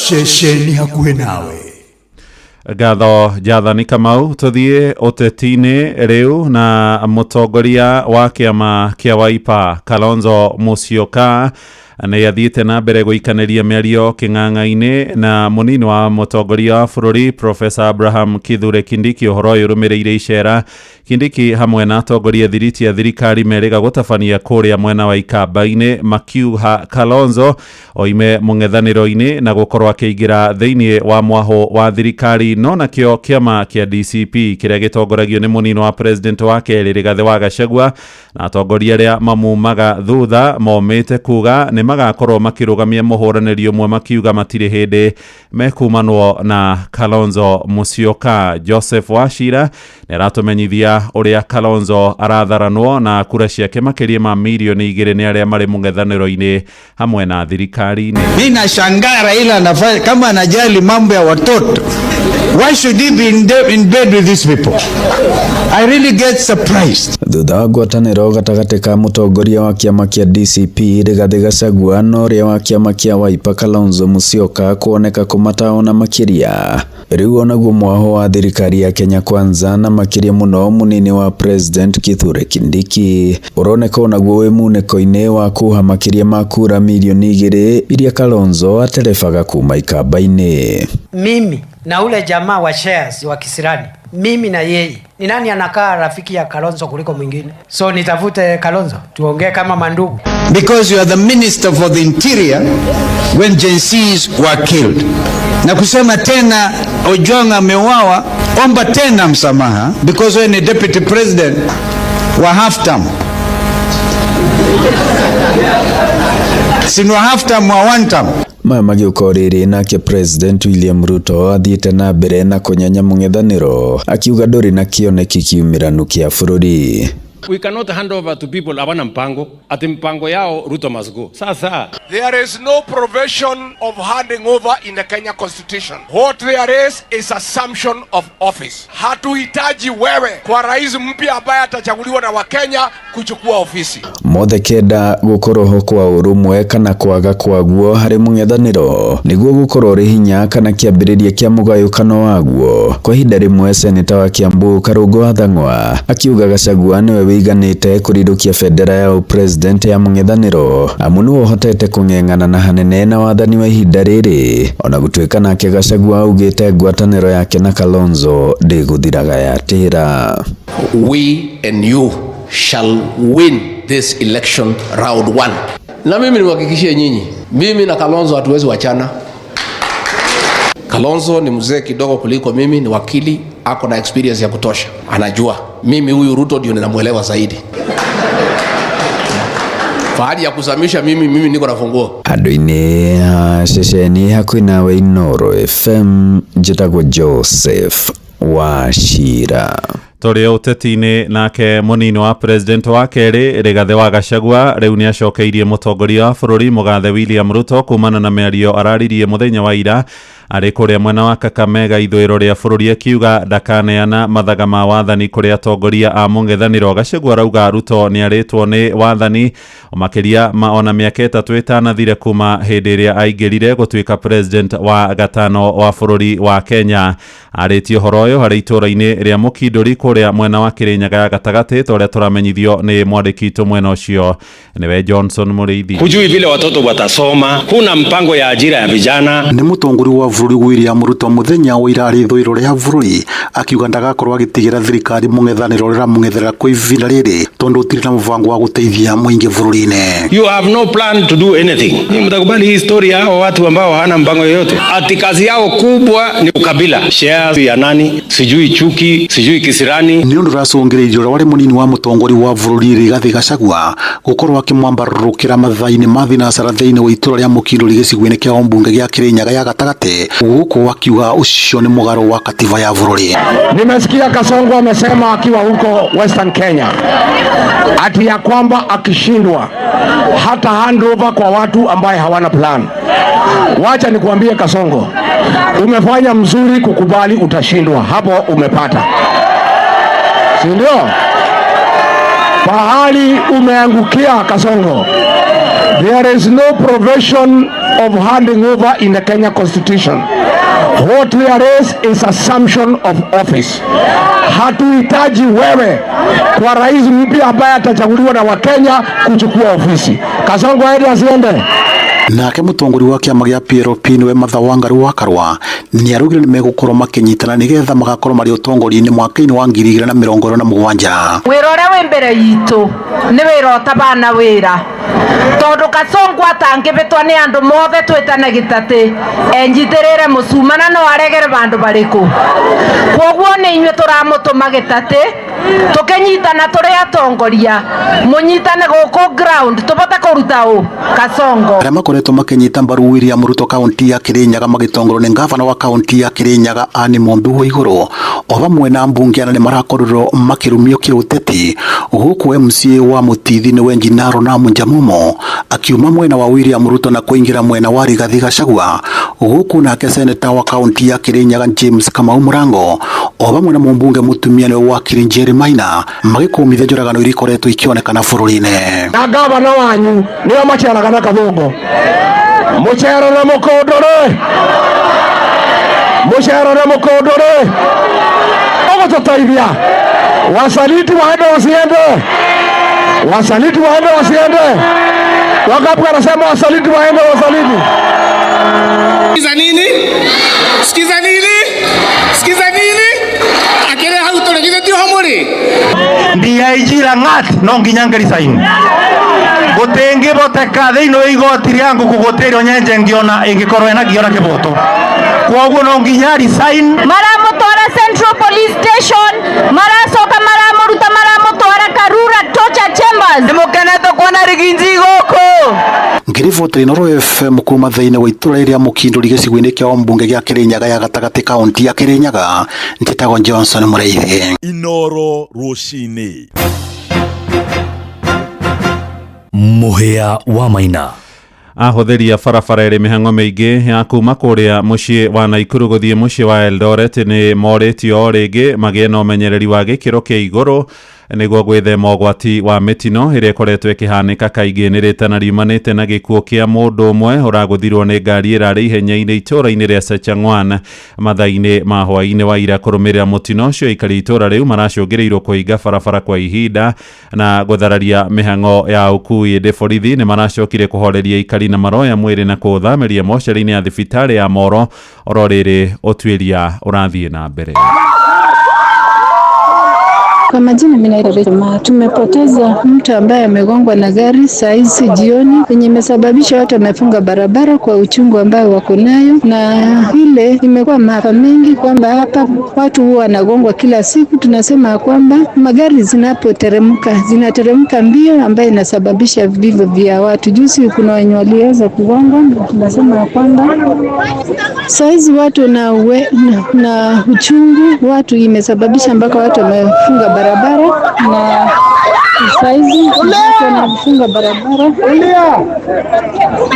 S24: Ceceni hakuhĩ nawe.
S11: Ngatho Jathani Kamau. Tuthiĩ ũteti-inĩ rĩu na mũtongoria wa kĩama kĩa Wiper Kalonzo Musyoka nĩ athiĩte na mbere gũikanĩria mĩario kĩng'ang'a-inĩ na mũnini wa mũtongoria wa bũrũri Professor Abraham Kithure Kindiki. Ũhoro ũyũ ũrũmĩrĩire icera Kindiki hamwe na atongoria thiriti ya thirikari merĩga gũtabania kũrĩa mwena wa Ikamba-inĩ makiuga Kalonzo oime mũng'ethanĩro-inĩ na gũkorwo akĩingĩra thĩinĩ wa mwahũ wa thirikari. No nakĩo kĩama kĩa DCP kĩrĩa gĩtongoragio nĩ mũnini wa president wa kerĩ Rigathĩ wa Gachagua na atongoria arĩa mamumaga thutha momĩte kuga nĩ magakorwo makĩrũgamia mũhũranĩri ũmwe makiuga matirĩ hĩndĩ mekumanwo na Kalonzo Musyoka. Joseph Wachira nĩ aratũmenyithia ũrĩa Kalonzo aratharanwo na kura ciake makĩria ma milioni 2 nĩ arĩa marĩ mũng'ethanĩro-inĩ hamwe na thirikari-inĩ.
S13: Mimi nashangaa Raila anafanya kama anajali mambo ya watoto. Why should he be in bed with these people? I really get surprised.
S15: Thutha wa ngwatanĩro gatagatĩ ka mũtongoria wa kĩama kĩa DCP Rigathĩ Gachagua na ũrĩa wa kĩama kĩa Wiper Kalonzo Musyoka kuoneka kũmataona makĩria, rĩu onaguo mwaho wa thirikari ya Kenya Kwanza na makĩria mũno mũnini wa President Kithure Kindiki ũroneka onaguo wĩ munĩko-inĩ wa kuha makĩria ma kura milioni 2 iria Kalonzo aterebaga kuma Ikamba-inĩ.
S16: Mimi na ule jamaa wa shares wa Kisirani, mimi na yeye, ni nani anakaa rafiki ya Kalonzo kuliko mwingine? So nitafute Kalonzo tuongee kama mandugu.
S13: Because you are the minister for the interior when Gen Zs were killed. Na kusema tena Ojwang ameuawa, omba tena msamaha because wewe ni deputy president wa half term. Si ni wa half term, wa one term.
S15: Maya magĩũka o rĩrĩ nake President William Ruto athiĩte na mbere na kũnyenya mũng'ethanĩro akiuga ndũrĩ na kĩoneki kiumĩranu kĩa bũrũri.
S4: We cannot hand over to people hawana mpango, ati mpango yao Ruto must go. Sasa
S6: There is no provision of handing over in the Kenya Constitution. What there is assumption of office. Hatuhitaji wewe kwa rais mpya ambaye atachaguliwa na Wakenya kuchukua ofisi.
S15: Mothe kenda gukorwo ho kwa urumwe kana kwaga kwaguo harĩ mũng'ethanĩro nĩguo gũkorwo ũrĩ hinya kana kĩambĩrĩria kĩa mũgayũkano waguo. Kwa ihinda rĩmwe seneta wa Kiambu Karungo wa Thang'wa akiuga Gachagua nĩwe wĩiganĩte kũrindũkia bendera ya ũpresident ya mũng'ethanĩro amu nĩwe ũhotete kũng'eng'ana na hanene na wathani wa ihinda rĩrĩ, ona gũtuĩka nake Gachagua augĩte ngwatanĩro yake na Kalonzo ndĩgũthiraga yatĩra.
S17: We and you shall win this election round one. Na mimi niwahakikishie nyinyi, mimi na Kalonzo hatuwezi wachana. Kalonzo ni mzee kidogo kuliko mimi, ni wakili, ako na experience ya kutosha, anajua. Mimi huyu Ruto ndio ninamwelewa zaidi. Fahari ya kuzamisha mimi niko na funguo.
S15: Andũ-inĩ a ceceni hakuhĩ nawe Inooro FM, njĩtagwo Joseph Wachira.
S11: Tũrĩ ũteti-inĩ nake mũnini wa president wa kerĩ Rigathĩ wa Gachagua rĩu nĩacokeirie mũtongoria wa bũrũri mũgathe William Ruto kumana na mĩario araririe mũthenya wa ira arĩ kũrĩa mwena wa Kakamega ithũĩro rĩa bũrũri akiuga ndakaneana mathaga ma wathani kũrĩ atongoria a mũng'ethanĩro. Gachagua arauga Ruto nĩarĩtwo nĩ wathani makĩria ma ona mĩaka 3 ĩtanathire kuma hĩndĩ ĩrĩa aingĩrire gũtuĩka president wa gatano wa bũrũri wa Kenya. Arĩtie ũhoro ũyũ harĩ itũũra-inĩ rĩa Mũkindũri kũrĩa mwena wa Kĩrĩnyaga ya gatagatĩ ta ũrĩa tũramenyithio nĩ mwandĩki witũ mwena ũcio nĩwe Johnson Mũrĩithi.
S4: Hujui vile watoto watasoma, huna mpango ya ajira ya vijana.
S18: Nĩ mũtongoria wa bũrũri William Ruto mũthenya wa ira arĩ ithũĩro rĩa bũrũri akiuga ndagakorwo agĩtigĩra thirikari mũng'ethanĩro ũrĩa ũramũng'ethanĩra kwa ihinda rĩrĩ tondũ ũtirĩ na mũbango wa gũteithia mũingĩ bũrũri-inĩ.
S4: You have no plan to do anything. Mtakubali hii story ya hao watu ambao hawana mpango yoyote? Ati kazi yao kubwa ni ukabila, shares ya nani, sijui chuki, sijui kisirani.
S18: Nĩ ũndũ ũracũngĩrĩirie ũrĩa warĩ mũnini wa mũtongoria wa bũrũri Rigathĩ Gachagua gũkorwo akĩmwambarũrũkĩra mathaa-inĩ ma thinacara thĩinĩ wa itũũra rĩa Mũkindũri gĩcigo-inĩ kĩa ũmbunge gĩa Kĩrĩnyaga ya gatagatĩ gũkũ akiuga ũcio nĩ mũgarũ wa katiba ya bũrũri.
S6: Nimesikia Kasongo amesema akiwa huko Western Kenya ati ya kwamba akishindwa hata handover kwa watu ambaye hawana plan. Wacha nikuambie Kasongo, umefanya mzuri kukubali utashindwa, hapo umepata, si ndio? Pahali umeangukia Kasongo, there is no provision of handing over in the Kenya Constitution. What there is assumption of office. Hatuhitaji wewe kwa rais mpya ambaye atachaguliwa na Wakenya kuchukua ofisi. Kasongo aende asiende?
S18: Nake mũtongoria wa kĩama gĩa PLP nĩwe Martha Wangari wa Karua nĩaraugire nĩmegũkorwo makĩnyitana nĩgetha magakorwo marĩ ũtongoria-inĩ mwaka-inĩ wa 2027.
S22: Wĩra ũrĩa wĩ mbere itũ nĩ wĩra ũtabana wĩra tondũ Kasongo atangĩbĩtwo nĩ andũ mothe twĩtane gĩtatĩ enjitĩrĩre mũcuma na no aregere vandũ barĩkũ. Kwoguo nĩ inyuĩ tũramũtũma gĩtatĩ tũkĩnyitana tũrĩ atongoria mũnyitane gũkũ ground tũbote kũruta ũ Kasongo.
S18: Arĩa makoretwo makĩnyita mbaru William Ruto kaunti ya Kirinyaga magĩtongorio nĩ ngavana wa kaunti ya Kirinyaga Anne Mumbi Waiguru o hamwe na mbunge anene marakorirwo makĩrumio kĩũteti gũkũ MCA wa Mũtithi nĩwe Njinaro na Njamumo akiuma mwena wa William Ruto na kũingĩra mwena wa Rigathi Gachagua gũkũ nake seneta wa kaunti ya Kirinyaga James Kamau Murango o hamwe na mũmbunge mũtumia nĩwe wakiri Njeri Maina magĩkũmithia njũragano iria ikoretwo ikĩonekana bũrũri-inĩ.
S6: Na gavana wanyu nĩo maceraga na Kathũngũ mũcero na mũkũndũrĩ mũcero na mũkũndũrĩ ũgũtũteithia. Wasaliti waende wasiende? Wasaliti waende wasiende? Wangapi wanasema wasaliti waende wasaliti?
S23: Sikiza nini? Sikiza nini? Sikiza nini? Akere hau tũregire ti ho mũrĩ.
S24: DIG Langat no nginya ngerisaini gũtingĩhoteka thĩinĩ wa igoti rĩa ngũkũ gũtĩrio nyenje ngĩona ĩngĩkorwo ĩna ngĩona kĩboto kwoguo no nginya resign.
S22: Maramũtwara Central Police Station, maracoka maramũruta maramũtwara Karura Torture Chambers.
S24: Nĩmũkenete kuona Riginji gũkũ.
S18: Ngĩribotera Inooro FM kuma thĩinĩ wa itũũra rĩa Mũkindũri gĩcigo-inĩ kĩa ũmbunge gĩa Kĩrĩnyaga ya gatagatĩ kaunti ya Kĩrĩnyaga njĩtagwo Johnson Mũrĩithi.
S25: Inooro rũcinĩ.
S3: Mũhĩa wa Maina.
S11: Ahũthĩri a barabara ĩrĩ mĩhang'o mĩingĩ ya kuma kũrĩa mũciĩ wa Naikuru gũthiĩ mũciĩ wa Eldoret nĩ morĩtio o rĩngĩ magĩe na ũmenyereri wa gĩkĩro kĩa igũrũ nĩguo gwĩthema ũgwati wa mĩtino ĩrĩa ĩkoretwo ĩkĩhanĩka kaingĩ. Nĩ rĩtana riumanĩte na gĩkuũ kĩa mũndũ ũmwe ũragũthirwo nĩ ngari ĩrarĩ ihenya-inĩ itũũra-inĩ rĩa Sachangwan mathaa-inĩ ma hwaĩ-inĩ wa ira. Kũrũmĩrĩra mũtino ũcio, aikari itũũra rĩu maracũngĩrĩirwo kũhinga barabara kwa ihinda na gũthararia mĩhang'o ya ũkui. Ĩndĩ borithi nĩ maracokire kũhoreria aikari na maroya mwĩrĩ na kũũthamĩria mocarĩ-inĩ ya thibitarĩ ya Moro oro rĩrĩ ũtuĩria ũrathiĩ na mbere.
S7: Kwa majina mimi naitwa Rachel Ma. Tumepoteza mtu ambaye amegongwa na gari saa hizi jioni, yenye imesababisha watu wamefunga barabara kwa uchungu ambayo wako nayo, na ile imekuwa maafa mengi kwamba hapa watu huwa wanagongwa kila siku. Tunasema ya kwamba magari zinapoteremka zinateremka mbio, ambayo inasababisha vifo vya watu. Juzi kuna wenye waliweza kugongwa, tunasema ya kwamba saa hizi watu na, we, na uchungu watu imesababisha mpaka watu wamefunga barabara na saizi watu wanafunga barabara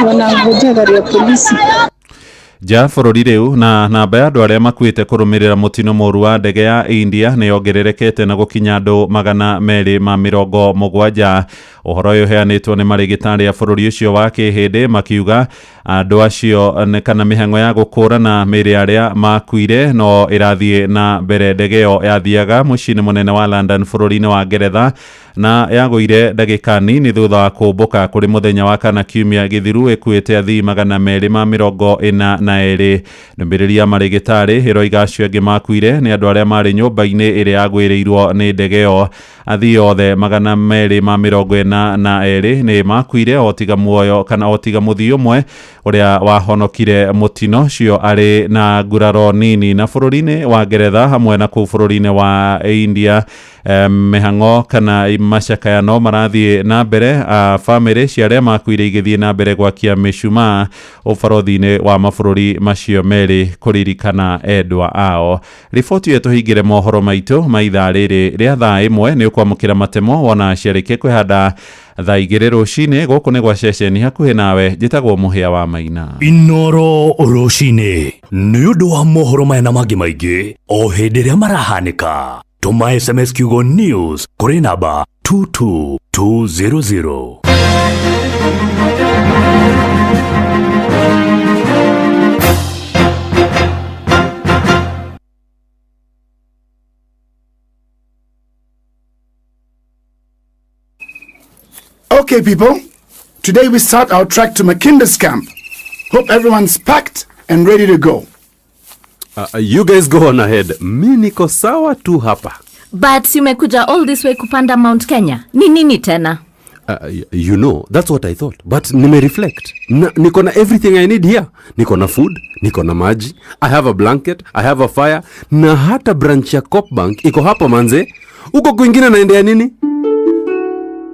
S7: wanangojea gari ya polisi.
S11: Nja bũrũri rĩu na namba ya andũ arĩa makuĩte kũrũmĩrĩra mũtino mũru wa ndege ya India nĩ yongererekete na gũkinya andũ 270. Ũhoro ũyũ ũheanĩtwo nĩ marĩgĩtarĩ a bũrũri ũcio wa kĩhĩndĩ makiuga andũ acio kana mĩhang'o ya gũkũrana mĩĩrĩ arĩa makuire no ĩrathiĩ na mbere. Ndege ĩyo yathiaga mũciĩ-inĩ mũnene wa London bũrũri-inĩ wa Ngeretha na yagũire ndagĩka nini thutha wa kũmbũka kũrĩ mũthenya wa kana kiumia gĩthiru ĩkuĩte athii 242. Ndũmĩrĩri ya marĩgĩtarĩ ĩroiga acio angĩ makuire nĩ andũ arĩa marĩ nyũmba-inĩ ĩrĩa yagwĩrĩirwo nĩ ndege ĩyo. Athii othe 242 nĩ makuire o tiga muoyo kana o tiga mũthii ũmwe ũrĩa wahonokire mũtino ũcio arĩ na nguraro nini. Na bũrũri-inĩ wa Ngeretha hamwe na kũu bũrũri-inĩ wa India, mĩhang'o kana macakaya no marathiĩ na mbere, bamĩrĩ cia arĩa makuire igĩthiĩ na mbere gwakia mĩcumaa ũbarothi-inĩ wa mabũrũri macio merĩ kũririkana endwa ao. Riboti ĩyo tũhingĩre mohoro maitũ ma ithaa rĩrĩ rĩa thaa 1 nĩ ũkwamũkĩra matemo wona ciarĩkia kwĩhanda thaa 2 rũcinĩ. Gũkũ nĩ gwa ceceni hakuhĩ nawe. Njĩtagwo Mũhĩa wa Maina.
S3: Inoro rũcinĩ nĩ ũndũ wa mohoro maya na mangĩ maingĩ o hĩndĩ ĩrĩa marahanĩka. Tũma SMS kiugo news kũrĩ namba 22200.
S14: Okay, people, today we start our trek to Makinda's camp. Hope everyone's packed and ready to go.
S19: You guys go on ahead. Mi niko sawa tu hapa.
S20: But umekuja all this way kupanda Mount Kenya. Ni nini tena?
S19: You know, that's what I thought. But nime reflect. Niko na everything I need here. Niko na food, niko na maji, I have a blanket, I have a fire, na hata branch ya Coop Bank iko hapa manze. Uko kwingine naendea nini?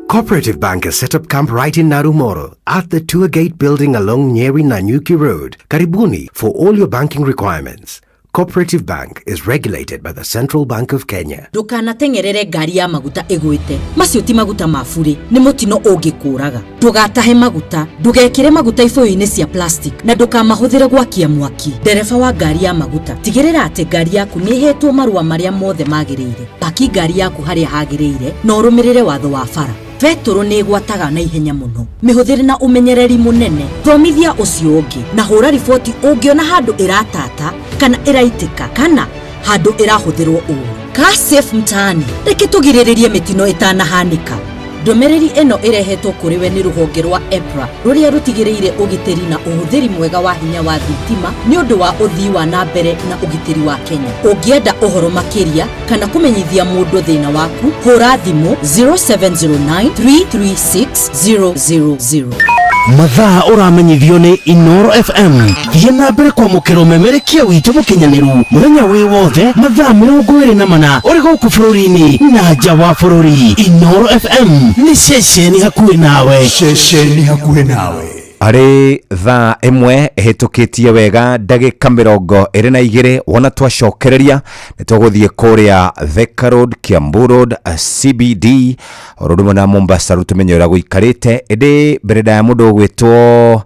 S21: Cooperative Bank has set up camp right in Narumoro at the Tour Gate building along Nyeri Nanyuki Road, Karibuni, for all your banking requirements. Cooperative Bank is regulated by the Central Bank of Kenya.
S26: Ndũkanateng'erere ngari ya maguta ĩgwĩte. Macio ti maguta ma burĩ, nĩ mũtino ũngĩkũraga. Ndũgatahe maguta, ndũgekĩre maguta ibũyũ-inĩ cia plastic na ndũkamahũthĩre gwakia mwaki. Ndereba wa ngari ya maguta, tigĩrĩra atĩ ngari yaku nĩ ĩhetwo marũa marĩa mothe magĩrĩire. Paki ngari yaku harĩa hagĩrĩire na ũrũmĩrĩre watho wa bara. Betũrũ nĩ ĩgwataga na ihenya mũno. Mĩhũthĩre na ũmenyereri mũnene. Thomithia ũcio ũngĩ na hũra riboti ũngĩona handũ ĩratata kana ĩraitĩka kana handũ ĩrahũthĩrwo ũũru. Car Safe Mtaani, reke tũgirĩrĩrie mĩtino ĩtanahanĩka. Ndũmĩrĩri ĩno ĩrehetwo kũrĩ we nĩ rũhonge rwa EPRA rũrĩa rũtigĩrĩire ũgitĩri na ũhũthĩri mwega wa hinya wa thitima nĩ ũndũ wa ũthii wa na mbere na ũgitĩri wa Kenya. Ũngĩenda ũhoro makĩria kana kũmenyithia mũndũ thĩna waku, hũra thimũ 0709 336 000.
S28: Mathaa ũramenyithio nĩ Inoro FM. Thiĩ na mbere kwamũkĩra ũmemerekia witũ mũkinyanĩru mũthenya wĩ wothe mathaa 24 ũrĩ gũkũ bũrũri-inĩ na nja wa bũrũri. Inoro FM nĩ ceceni hakuhĩ nawe.
S29: Ceceni hakuhĩ nawe.
S1: Arĩ thaa ĩmwe ĩhĩtũkĩtie wega ndagĩka 22, wona twacokereria nĩ tũgũthiĩ kũrĩa Thika Road, Kiambu Road, CBD o ũndũ ũmwe na Mombasa Road, tũmenye ũrĩa gũikarĩte. Ĩndĩ mbere ndaya mũndũ ũgwĩtwo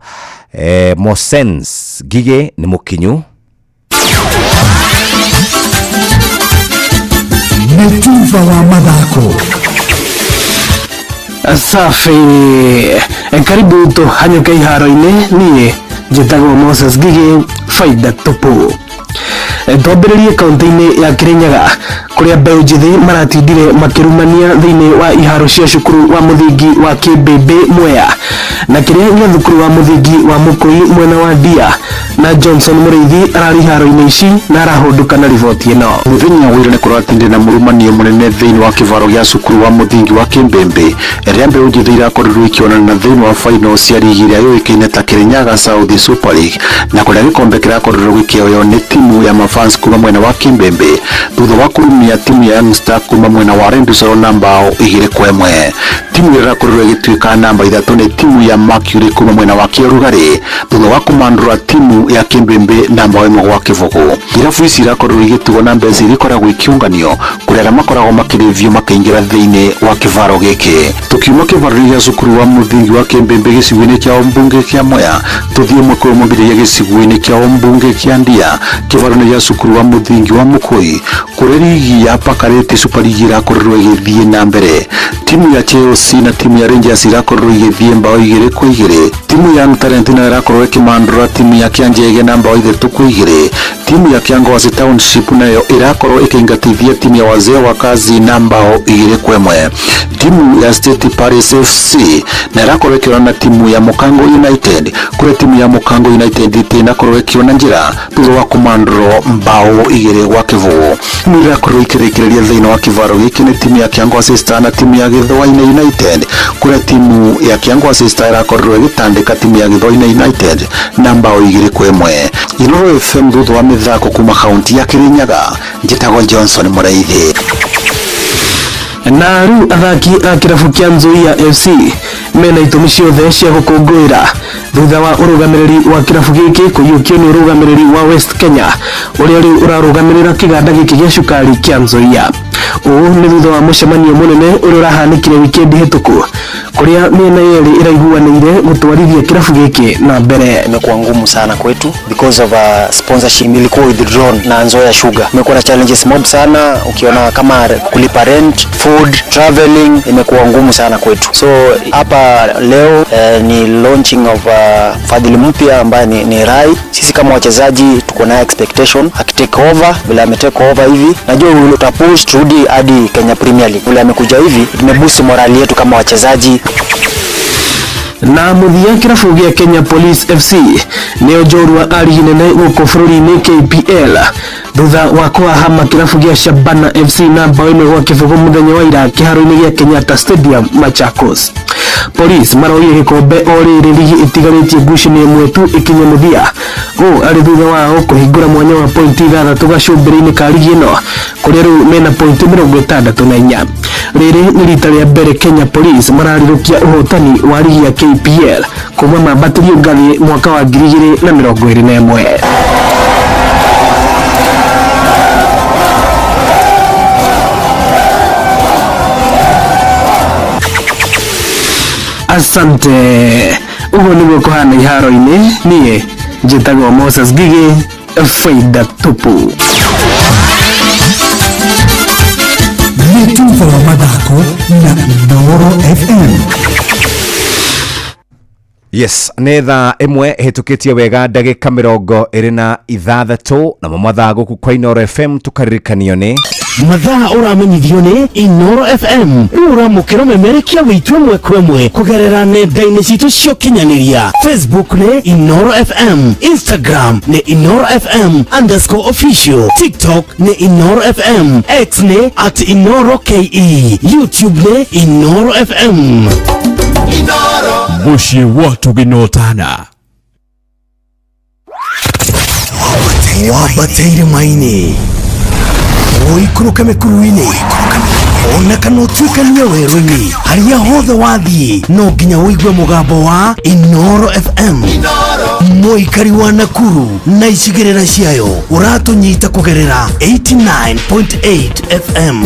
S1: Mosens Ngigĩ nĩ mũkinyu.
S2: Nĩ tuba wa mathako.
S28: Safi, karibu tũhanyũke iharo-inĩ. Niĩ njĩtagwo Moses Ngigĩ, faida tupu. Twambĩrĩrie kaunti-inĩ ya Kirinyaga, kũrĩa mbeũ njĩthĩ maratindire makĩrumania thĩinĩ wa iharo cia cukuru wa mũthingi wa Kĩmbĩmbĩ Mwea na kĩrĩa gĩa thukuru wa mũthingi wa Mũkũi mwena wa Ndia. Na Johnson Mũrĩithi ararĩ iharo-inĩ ici na arahũndũka na riboti ĩno.
S18: Mũthenya wa ira nĩ kũratindire na mũrumanio mũnene thĩinĩ wa kĩvaro gĩa cukuru wa mũthingi wa Kĩmbĩmbĩ, ĩrĩa mbeũ njĩthĩ irakorirwo ikĩonana thĩinĩ wa final cia rigi ĩrĩa yũĩkaine ta Kirinyaga South Super League, na kũrĩa gĩkombe kĩrakorirwo gĩkĩoywo nĩ timu ya mafans kuma mwena wa Kĩmbĩmbĩ thutha wa kũrumia timu ya Young Star kuma mwena wa Rendusoro na mbao 2-1. Timu ĩrĩa ĩrakorirwo ĩgĩtuĩka namba 3 nĩ timu ya Mercury kuma mwena wa Kĩũrugarĩ thutha wa kũmandũra timu ya Kĩmbĩmbĩ na mbao 1-0. Irabu ici irakorirwo igĩtugwo na mbeca iria ikoragwo ikiũnganio kũrĩa arĩa makoragwo makĩrĩithio makaingĩra thĩinĩ wa kĩvaro gĩkĩ. Tukiuma kĩvaro-inĩ gĩa cukuru wa mũthingi wa Kĩmbĩmbĩ gĩcigo-inĩ kĩa mbunge kĩa Mwea, tũthiĩ ĩmwe kwa ĩmwe nginya gĩcigo-inĩ kĩa mbunge kĩa Ndia, kĩvaro-inĩ gĩa cukuru wa mũthingi wa Mũkũi, kũrĩa rigi ya Pakareti Super League irakorirwo ĩgĩthiĩ na mbere. Timu ya Chelsea na timu ya Rangers irakorirwo igĩthiĩ mbao 2-2. Timu ya Young Talent nayo ĩrakorwo ĩkĩmandũra timu ya Kĩanjege na mbao 3-2. Timu ya Kĩangwasi Township nayo ĩrakorwo ĩkĩingatithia timu ya Wazee wa Kazi na mbao 2-1. Timu ya State Paris FC na ĩrakorwo ĩkĩonana timu ya Mũkango United, kũrĩa timu ya Mũkango United ĩtĩnakorwo ĩkĩona njĩra thutha wa kũmandũrwo mbao 2-0. Timu ĩrakorwo ĩkĩrĩkĩrĩria thĩinĩ wa kĩvaro gĩkĩ nĩ timu ya Kĩangwasi Star na timu ya Gĩthwainĩ United, kũrĩa timu ya Kĩangwasi Star ĩrakorirwo ĩgĩtandĩka timu ya Gĩthwainĩ United na mbao 2-1. Inooro FM thutha wa mĩthako kuma kaunti ya Kirinyaga, njĩtagwo Johnson Mũraithi.
S28: Na rĩu athaki a kĩrabu kĩa Nzoia FC mena itũmi ciothe cia gũkũngũĩra thutha wa ũrũgamĩrĩri wa kĩrabu gĩkĩ kũiyũkio nĩ ũrũgamĩrĩri wa West Kenya ũrĩa rĩu ũrarũgamĩrĩra kĩganda gĩkĩ gĩa cukari kĩa Nzoia. Ũũ nĩ thutha wa mũcemanio mũnene ũrĩa ũrahanĩkire wikendi hĩtũku, kũrĩa mĩena yerĩ ĩraiguanĩire gũtwarithia kĩrabu gĩkĩ na mbere.
S5: Imekuwa ngumu sana kwetu because of sponsorship ilikuwa withdrawn na Nzoia Sugar. Imekuwa na challenges mob sana, ukiona kama kulipa rent, food, traveling imekuwa ngumu sana kwetu. So hapa leo ni launching of fadhili mpya ambaye ni Rai. Sisi kama wachezaji tuko na expectation akitake over vile ametake over hivi, najua utapush turudi hadi Kenya Premier League. Vile amekuja hivi imeboost morali yetu kama wachezaji.
S28: Na mũthia kĩrabu gĩa Kenya Police FC nĩo njorua a rigi nene gũkũ bũrũri-inĩ KPL thutha wa kũhahama kĩrabu gĩa Shabana FC na mbao 1-0 mũthenya wa ira kĩharo-inĩ gĩa Kenyatta Stadium Machakos. Police maroire gĩkombe o rĩrĩ rigi ĩtigarĩtie ngucanio ĩmwe tu ĩkinye mũthia, ũũ arĩ thutha wao kũhingũra mwanya wa pointi 6 gacũmbĩrĩ-inĩ ka rigi ĩno kũrĩa rĩu mena pointi 64. Rĩrĩ nĩ rita rĩa mbere Kenya Police mararirũkia ũhotani wa rigi ya KPL kuma mambatĩrio ngathĩ mwaka wa 2021. Asante. Ũguo nĩguo kũhana iharo-inĩ. Niĩ njĩtagwo Moses Ngigĩ, faida tupu.
S2: Nĩ tuba wa mathako na Inooro FM.
S1: Yes, nĩ thaa ĩmwe ĩhĩtũkĩtie wega ndagĩka 26, namo mathaa gũkũ kwa Inooro FM tũkaririkanio nĩ
S28: mathaa ũramenyithio nĩ Inooro FM. Rĩu ũramũkĩra ũmemerekia witũ ĩmwe kwa ĩmwe kũgerera nenda-inĩ citũ cia ũkinyanĩria. Facebook nĩ Inooro FM, Instagram nĩ Inooro FM _official, TikTok nĩ Inooro FM, X nĩ @InooroKE, YouTube nĩ Inooro FM.
S3: Mũciĩ wa tũgĩnotana.
S2: Wambateire maini, ũikũrũke mĩkuru-inĩ, Ona kana ũtuĩkanie werũ-inĩ harĩa hothe wathiĩ no nginya ũigue mũgambo wa Inoro FM. Mũikari wa Nakuru na icigĩrĩra ciayo ũratũnyita kũgerera 89.8 FM.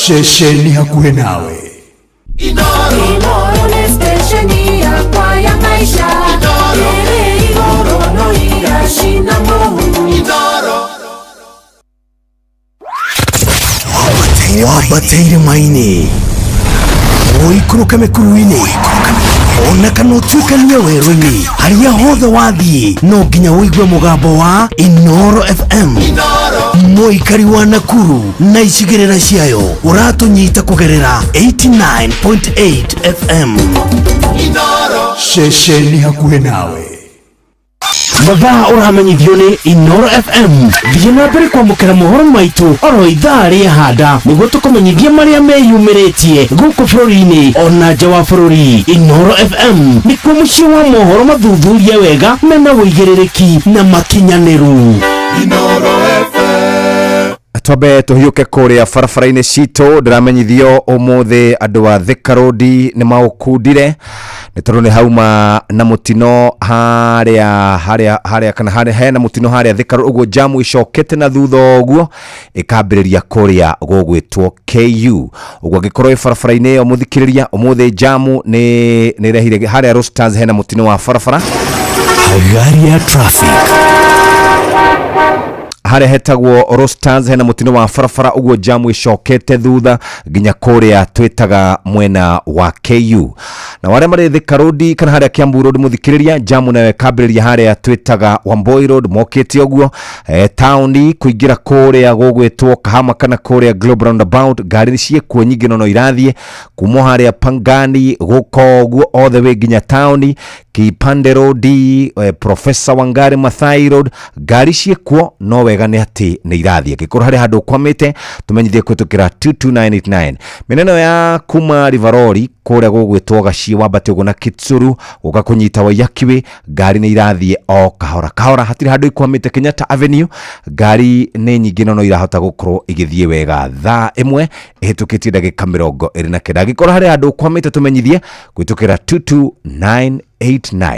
S8: Ceceni hakuhĩ nawe.
S9: Inoro nĩ stesheni yakwa ya maisha ĩrĩ igũrũ no iracina mũhu.
S2: Wambatĩire maini ũikũrũke mĩkuru-inĩ ona kana ũtuĩkanie werũ-inĩ harĩa hothe wathiĩ no nginya ũigue mũgambo wa Inoro FM. Mũikari wa Nakuru na icigĩrĩra ciayo ũratũnyita kũgerera 89.8 FM.
S8: Ceceni hakuhĩ nawe.
S2: Mathaa ũramenyithio nĩ Inoro FM. Thiĩ na mbere kwamũkĩra mohoro maitũ oro ithaa rĩa handa nĩguo tũkũmenyithie marĩa meyumĩrĩtie gũkũ bũrũri-inĩ ona nja wa bũrũri. Inoro FM nĩkuo mũciĩ wa mohoro mathuthurie wega mena ũigĩrĩrĩki na makinyanĩru.
S1: Twambe tũhiũke kũrĩa barabara-inĩ citũ. Ndĩramenyithio ũmũthĩ andũ a Thika Road nĩ maũkundire nĩ tondũ nĩ hauma na mũtino harĩa harĩa harĩa kana harĩa hena mũtino harĩa Thika Road, ũguo jamu icokete na thutha ũguo ĩkambĩrĩria kũrĩa gũgwĩtwo KU. Ũguo angĩkorwo wĩ barabara-inĩ ĩyo mũthikĩrĩria, ũmũthĩ jamu nĩ ĩrehire harĩa Roasters hena mũtino wa barabara.
S2: Gari ya traffic.
S1: Harĩa hetagwo Roasters hena mũtino wa barabara, ũguo jamu ĩcokete thutha nginya kũrĩa twĩtaga mwena wa KU. Na warĩa marĩ Thika Road kana harĩa Kiambu Road mũthikĩrĩria, jamu nayo ĩkambĩrĩria harĩa twĩtaga Wamboi Road mokĩte ũguo taũni kũingĩra kũrĩa gũgwĩtwo Kahama kana kũrĩa Globe Roundabout, ngari ciĩkuo nyingĩ no irathiĩ kuma harĩa Pangani gũka ũguo all the way nginya taũni Kipande Road, Professor Wangari Maathai Road, ngari ciĩkuo no wega nĩ atĩ nĩ irathiĩ. Angĩkorwo harĩ handũ ũkwamĩte tũmenyithie kũhĩtũkĩra 22989. Mĩena ĩno ya kuma Rivarori kũrĩa gũgwĩtwo Gaciĩ wambate ũguo na Kitsuru gũka kũnyita Waiyaki, ngari nĩ irathiĩ o kahora kahora, hatirĩ handũ ikwamĩte. Kenyatta Avenue ngari nĩ nyingĩ no irahota gũkorwo igĩthiĩ wega. Thaa ĩmwe ĩhĩtũkĩtie ndagĩka 29. Angĩkorwo harĩ handũ ũkwamĩte tũmenyithie kũhĩtũkĩra 22989.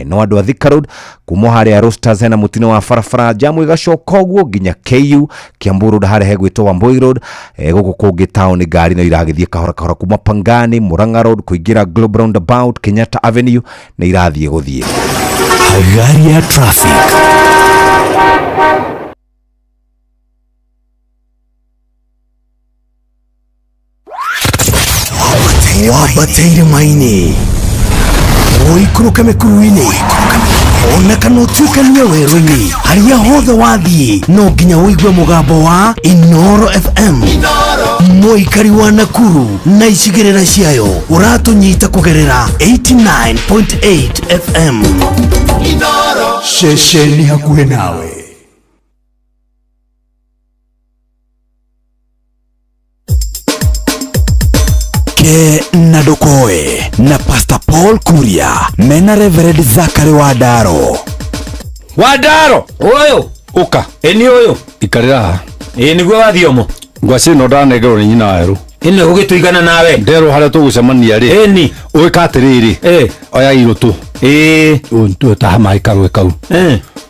S1: No andũ a Thika Road kuma harĩa Roasters hena mũtino wa barabara, jamu ĩgacoka ũguo nginya KU. Kiambu Road harĩa hegwĩtwo Wamboi Road, gũkũ kũngĩ taũni ngari no iragĩthiĩ kahora kahora kuma Pangani, Murang'a Road kũingĩra Globe Roundabout, Kenyatta Avenue nĩ irathiĩ gũthiĩ.
S2: Gari ya traffic. Wambatĩire maini ũikũrũke mĩkuru-inĩ ona kana ũtuĩkanie werũ-inĩ harĩa hothe wathiĩ no nginya ũigue mũgambo wa Inoro FM. Mũikari wa Nakuru na icigĩrĩra ciayo ũratũnyita kũgerera 89.8 FM.
S8: Ceceni hakuhĩ nawe.
S2: Ke na Ndokoe na Pastor Paul Kuria mena Reverend Zachary Wandaro.
S4: Wandaro
S22: ũyũ
S4: ũka
S22: ĩni ũyũ
S4: ikarĩra haha.
S22: Ĩ nĩguo wathiomo
S4: ngwacĩ ĩno ndanengerwo nĩ nyina werũ
S22: ĩno ĩgũgĩtũigana nawe
S4: nderwo harĩa tũgũcemania rĩ.
S22: Ĩni
S4: ũĩka atĩrĩrĩ, oya irũtũ ũtaha maĩ karũĩ kau.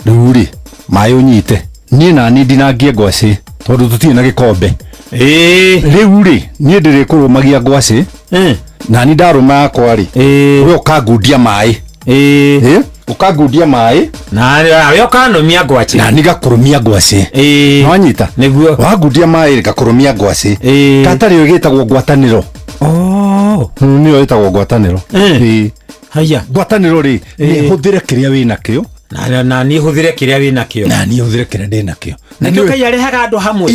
S4: Rĩu rĩ maĩ ũnyite niĩ nani ndinangie ngwacĩ tondũ tũtirĩ na gĩkombe. Rĩu rĩ niĩ ndĩrĩkũrũmagia ngwacĩ nani ndarũma yakwa rĩ we ũkangundia maĩ. Ũkangundia maĩ
S22: nawe ũkanũmia ngwacĩ
S4: nani ngakũrũmia ngwacĩ. Nĩwanyita?
S22: Nĩguo.
S4: Wangundia maĩ ngakũrũmia ngwacĩ. Katarĩ ĩyo ĩgĩtagwo ngwatanĩro. Nĩyo ĩtagwo ngwatanĩro.
S22: Haya.
S4: Ngwatanĩro rĩ nĩ hũthĩre kĩrĩa wĩnakĩo
S22: na niĩ hũthĩre kĩrĩa wĩnakĩo
S4: na niĩ hũthĩre kĩrĩa ndĩnakĩo.
S22: Nakĩo Ngai arehaga andũ hamwe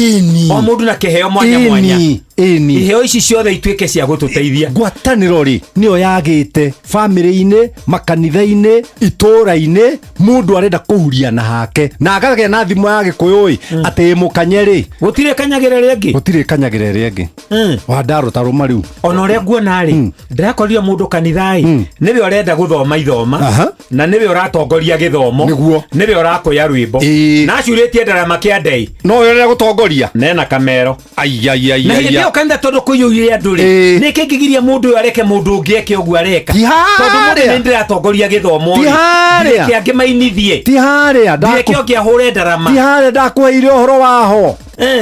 S22: o mũndũ na kĩheo mwanya mwanya. Iheo ici ciothe ituĩke cia gũtũteithia.
S4: Ngwatanĩro rĩ nĩyo yagĩte bamĩrĩ-inĩ, makanitha-inĩ, itũũra-inĩ. Mũndũ arenda kũhuria na hake na akagĩa na thimũ ya Gĩkũyũ ĩ atĩ mũkanye rĩ
S22: gũtirĩ kanyagĩra ĩrĩa ĩngĩ,
S4: gũtirĩ kanyagĩra ĩrĩa ĩngĩ. Wandaro ta rũma rĩu
S22: ona ũrĩa nguona rĩ ndĩrakorire mũndũ kanitha ĩ nĩwe ũrenda gũthoma ithoma na nĩwe ũratongoria gĩthomo nĩwe ũrakũya rwĩmbo na acurĩtie ndarama kĩa ndei
S4: no we ũrenda gũtongoria
S22: nena kamero.
S4: Ai ai ai
S22: Na
S4: ai
S22: hĩndĩ
S6: Ĩyo kanitha tondũ kũiyũire andũ rĩ, nĩ kĩngĩgiria mũndũ ũyũ areke mũndũ ũngĩ eke ũguo areka?
S4: Ti
S6: Tondũ mũndũ
S4: harĩa.
S6: nĩ ndĩratongoria gĩthomo
S4: Ti
S6: rĩ,
S4: harĩa.
S6: ndireke angĩ mainithie,
S4: Ti harĩa.
S6: Ndireke ũngĩ ahũre ndarama.
S4: Ti harĩa ndakũheire ũhoro waho.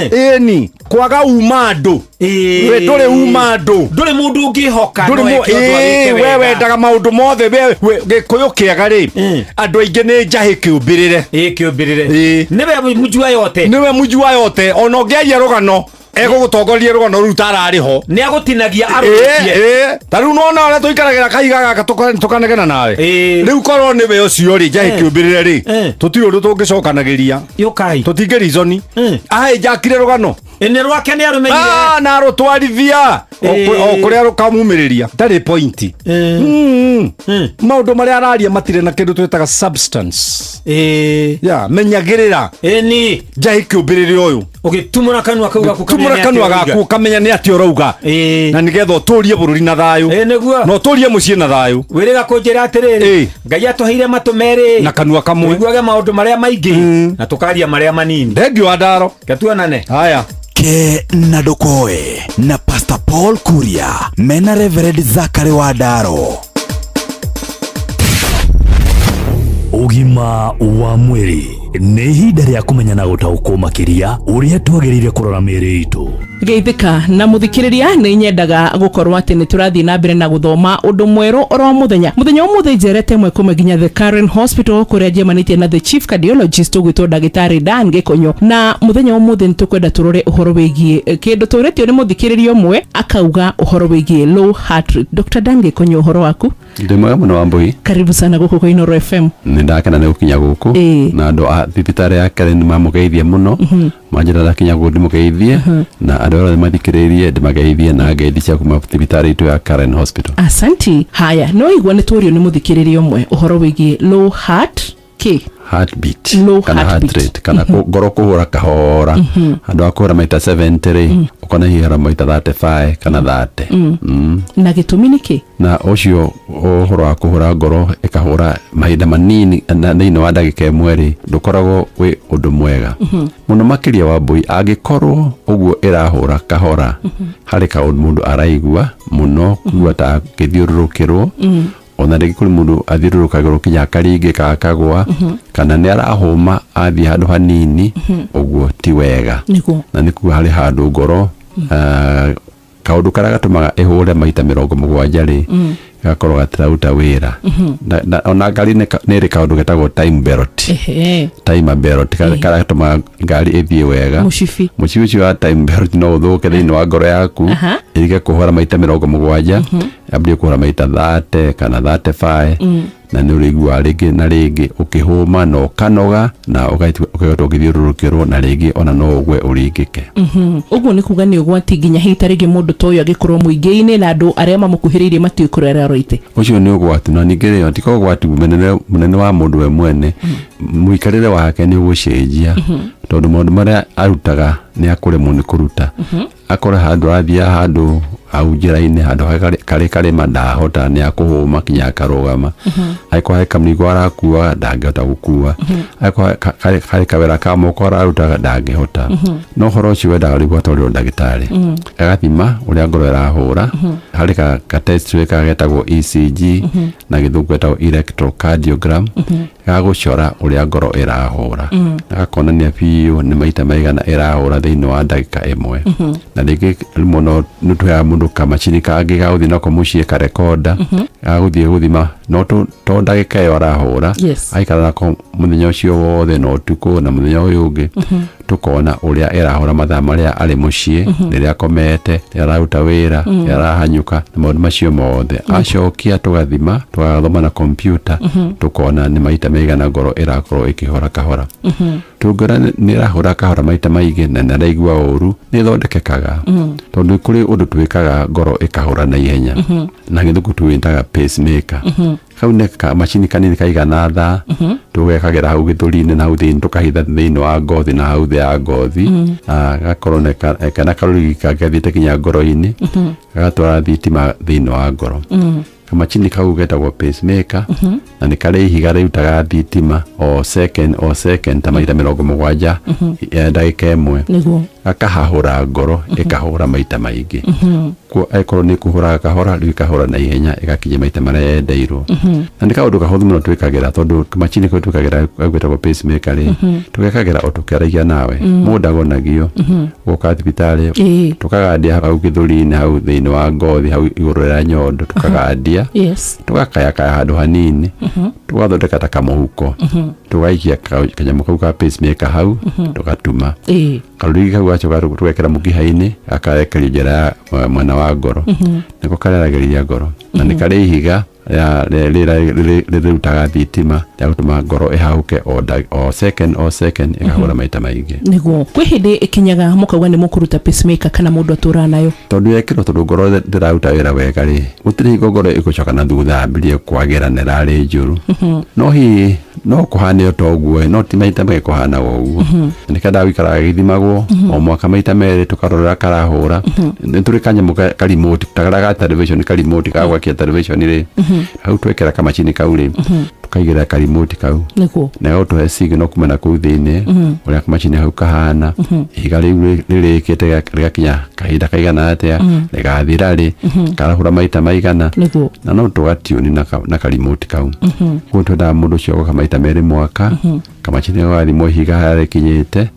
S4: Ĩni kwaga uma andũ, we ndũrĩ uma andũ,
S6: ndũrĩ mũndũ ũngĩhoka.
S4: Ndũrĩ
S6: No eke ũndũ agĩke
S4: we
S6: wega.
S4: wendaga maũndũ mothe. We gĩkũyũ kĩega rĩ, andũ aingĩ nĩ njahĩ kĩũmbĩrĩre.
S6: Ĩ, kĩũmbĩrĩre nĩwe mũjua yote.
S4: Nĩwe mũjua yote, ona ũngĩaria rũgano egũgũtongoria rũgano rũu tararĩ ho.
S6: Nĩ agũtinagia arũtie.
S4: Ta rĩu nona ũrĩa tũikaragĩra kahiga gaka tũkanegena nawe rĩu, korwo nĩwe ũcio rĩ, njahĩ kĩũmbĩrĩre rĩ, tũtirĩ ũndũ tũngĩcokanagĩria.
S6: Yũkai.
S4: Tũtingĩrizoni ahĩ njakire rũgano.
S6: Nĩ rwake nĩ arũmenyire.
S4: Ah, na rũtwarithia o kũrĩa rũkamumĩrĩria, ndarĩ pointi. Maũndũ marĩa araria matirĩ na kĩndũ twĩtaga substance. Ya menyagĩrĩra.
S6: Ĩni.
S4: Njahĩ kĩũmbĩrĩre ũyũ.
S6: Ũgĩtumũra kanua kau gaku ũkamenya
S4: Tumũra
S6: nĩ atĩa
S4: kanua
S6: ũrauga.
S4: gaku ũkamenya nĩ atĩa ũrauga, na nĩgetha ũtũrie bũrũri na thayũ,
S6: nĩguo,
S4: na ũtũrie mũciĩ na thayũ.
S6: Wĩrĩga kũnjĩra atĩrĩrĩ, Ngai atũheire matũ merĩ
S4: na kanua kamwe,
S6: tũiguage maũndũ marĩa maingĩ na tũkaria marĩa manini.
S4: Thengio wa ndaro.
S6: Gatuonane.
S4: Haya.
S8: Ke na ndukoe na Pastor Paul Kuria mena Reverend Zachary Wandaro.
S3: Ũgima wa mwĩrĩ nĩ ihinda rĩa kũmenya na gũtaũkwo makĩria ũrĩa twagĩrĩire kũrora mĩĩrĩ itũ.
S10: Geithĩka na mũthikĩrĩria, nĩ nyendaga gũkorwo atĩ nĩ tũrathiĩ na mbere na gũthoma ũndũ mwerũ oro mũthenya. Mũthenya ũmũthĩ njerete ĩmwe kũmwe nginya the Karen Hospital, kũrĩa njemanĩtie na the chief cardiologist ũgwĩtwo ndagĩtarĩ Dan Gĩkonyo. Na mũthenya ũmũthĩ nĩ tũkwenda tũrore ũhoro wĩgiĩ kĩndũ tũrĩtio nĩ mũthikĩrĩria ũmwe, akauga ũhoro wĩgiĩ low heart rate. Dr. Dan Gĩkonyo, ũhoro waku?
S12: Ndĩ mwega mũno, Wambui.
S10: Karibu sana gũkũ kwa Inooro FM.
S12: Nĩ ndakena nĩ gũkinya gũkũ. Na andũ a thibitarĩ ya Karen nĩ mamũgeithia mũno. Manjĩra ndakinya gũkũ ndĩmũgeithie, na andũ arĩa othe mathikĩrĩirie ndĩmageithie na ngeithi cia kuma thibitarĩ itũ ya Karen Hospital.
S10: Asanti. Haya, no igua nĩ tũrio nĩ mũthikĩrĩria ũmwe ũhoro wĩgiĩ low heart k
S12: Heartbeat.
S10: Low
S12: kana heart
S10: heartbeat.
S12: rate, kana ngoro kũhũra kahora. Handũ ha kũhũra maita 70 rĩ, ũkona ihũra maita 35 kana 30.
S10: Na gĩtũmi nĩ kĩ?
S12: Na ũcio ũhoro wa kũhũra ngoro ĩkahũra mahinda manini na thĩinĩ wa ndagĩka 1 rĩ, ndũkoragwo wĩ ũndũ mwega mũno makĩria, Wambui, angĩkorwo ũguo ĩrahũra kahora, harĩ kaũndũ mũndũ araigua mũno, kugua ta akĩthiũrũrũkĩrwo. Ona rĩngĩ kũrĩ mũndũ athiũrũrũkagĩrwo kinya akaringĩka akagwa, kana nĩ arahũma athiĩ handũ hanini. Ũguo ti wega. Na nĩ kuga harĩ handũ ngoro, kaũndũ karĩa gatũmaga ĩhũre maita 70 rĩ, gakorwo gatiraruta wĩra. Ona ngari nĩ ĩrĩ kaũndũ getagwo time belt. Time belt karĩa gatũmaga ngari ĩthiĩ wega.
S10: Mũcibi.
S12: Mũcibi ũcio wa time belt no ũthũke thĩinĩ wa ngoro yaku, ĩrige kũhũra maita 70, yambĩrĩrie kũhũra maita 30 kana 35. Na nĩ ũrĩiguaga rĩngĩ na rĩngĩ ũkĩhũma na ũkanoga na ũkaigua ũgĩthiũrũrũkĩrwo, na rĩngĩ ona no ũgwe ũringĩke.
S10: Ũguo nĩ kuga nĩ ũgwati nginya hihi ta rĩngĩ mũndũ ta ũyũ agĩkorwo mũingĩ-inĩ na andũ arĩa mamũkuhĩrĩirie matiũĩ kũrĩa arorete.
S12: Ũcio nĩ ũgwati, na ningĩ rĩ, ti ũgwati mũnene mũnene wa mũndũ we mwene, mũikarĩre wake nĩ ũgũcenjia, tondũ maũndũ marĩa arutaga nĩ akũremwo nĩ kũruta. Akore handũ arathiaga handũ hau njĩra-inĩ, handũ karĩ karĩma, ndahota, nĩ akũhũma kinya akarũgama. Angĩkorwo harĩ kamũrigo arakua, ndangĩhota gũkua. Angĩkorwo harĩ kawĩra ka moko ararutaga, ndangĩhota. No ũhoro ũcio wendaga rĩu gwatwarĩrwo ndagĩtarĩ, agathima ũrĩa ngoro ĩrahũra. Harĩ ka test twĩkaga getagwo ECG, na gĩthũngũ getagwo electrocardiogram, gagũcora ũrĩa ngoro ĩrahũra, na gakonania biũ nĩ maita maigana ĩrahũra thĩinĩ wa ndagĩka 1. Na rĩngĩ rĩmwe no nĩ tũheaga mũndũ kamacini kangĩ ga gũthiĩ nako mũciĩ, karekonda, gagũthiĩ gũthima no to ndagĩka ĩyo arahũra. Aikara nako mũthenya ũcio wothe na ũtukũ na mũthenya ũyũ ũngĩ, tũkona ũrĩa ĩrahũra mathaa marĩa arĩ mũciĩ, rĩrĩa akomete, rĩrĩa araruta wĩra, rĩrĩa arahanyũka, na maũndũ macio mothe. Acokia tũgathima, tũgathoma na kompyuta, tũkona nĩ maita maigana ngoro ĩrakorwo ĩkĩhũra kahora. Tũngĩona nĩ ĩrahũra kahora maita maingĩ na nĩ araigua ũru, nĩ ĩthondekekaga, tondũ kũrĩ ũndũ twĩkaga ngoro ĩkahũra na ihenya. Na gĩthũngũ tũwĩtaga pacemaker. Kau nĩ kamacini kanini kaigana thaa. Tũgekagĩra hau gĩthũri-inĩ na hau thĩinĩ, tũkahitha thĩinĩ wa ngothi na hau thĩ ya ngothi. Gakorwo kana karũrigi gathiĩte kinya ngoro-inĩ, gagatwara thitima thĩinĩ wa ngoro. Kamacini kau getagwo pacemaker, na nĩ karĩ ihiga rĩrutaga thitima o second o second ta maita 70 ya ndagĩka 1. Gakahahũra ngoro ĩkahũra maita maingĩ. Angĩkorwo nĩ kũhũraga kahora, rĩu ĩkahũra na ihenya, ĩgakinya maita marĩa yendeirwo. Na nĩ kaũndũ kahũthũ mũno twĩkagĩra, tondũ kamacini kau twĩkagĩra kau getagwo pacemaker rĩ, tũgekagĩra o tũkĩaragia nawe. Mũndũ ndagonagio. Gũka thibitarĩ, tũkagandia hau gĩthũri-inĩ, hau thĩinĩ wa ngothi, hau igũrũ rĩa nyondo, tũkagandia, tũgakayakaya handũ hanini, tũgathondeka ta kamũhuko, tũgaikia kanyamũ kau ka pacemaker hau, tũgatuma karũrigi kau, gacoka tũgekĩra mũkiha-inĩ, gakarekerio njĩra ya mwena wa ngoro. Nĩko kareragĩria ngoro, na nĩ karĩ ihiga rĩrutaga thitima rĩa gũtũma ngoro ĩhahũke o second o second, ĩkahũra maita maingĩ.
S10: Nĩguo kwĩ hĩndĩ ĩkinyaga mũkauga nĩ mũkũruta pacemaker, kana mũndũ atũraga nayo?
S12: Tondũ yekĩrwo, tondũ ngoro ndĩraruta wĩra wega rĩ, gũtirĩ hingo ngoro ĩgũcoka na thutha yambĩrĩrie kwagĩra na ĩrarĩ njũru. No hihi no kũhane to ũguo, no ti maita maingĩ kũhanaga ũguo. Nĩ kendaga gũikaraga gĩthimagwo o mwaka maita merĩ, tũkarora karahũra. Nĩ tũrĩ kanyamũ ka remote, ta karĩa ga television, ka remote ga gwakia television rĩ, hau twekĩra kamacini kau rĩ, tũkaigĩrĩra ka remote kau na gagũtũhe signal kuma na kũu thĩinĩ ũrĩa kamacini hau kahana, ihiga rĩu rĩrĩkĩte rĩgakinya kahinda kaigana atĩa, rĩgathira rĩ, karahũra maita maigana. Na no tũgatiuni na karimoti kau. Koguo twendaga mũndũ ũcio agoka maita merĩ mwaka, kamacini gagathimwo ihiga harĩa rĩkinyĩte,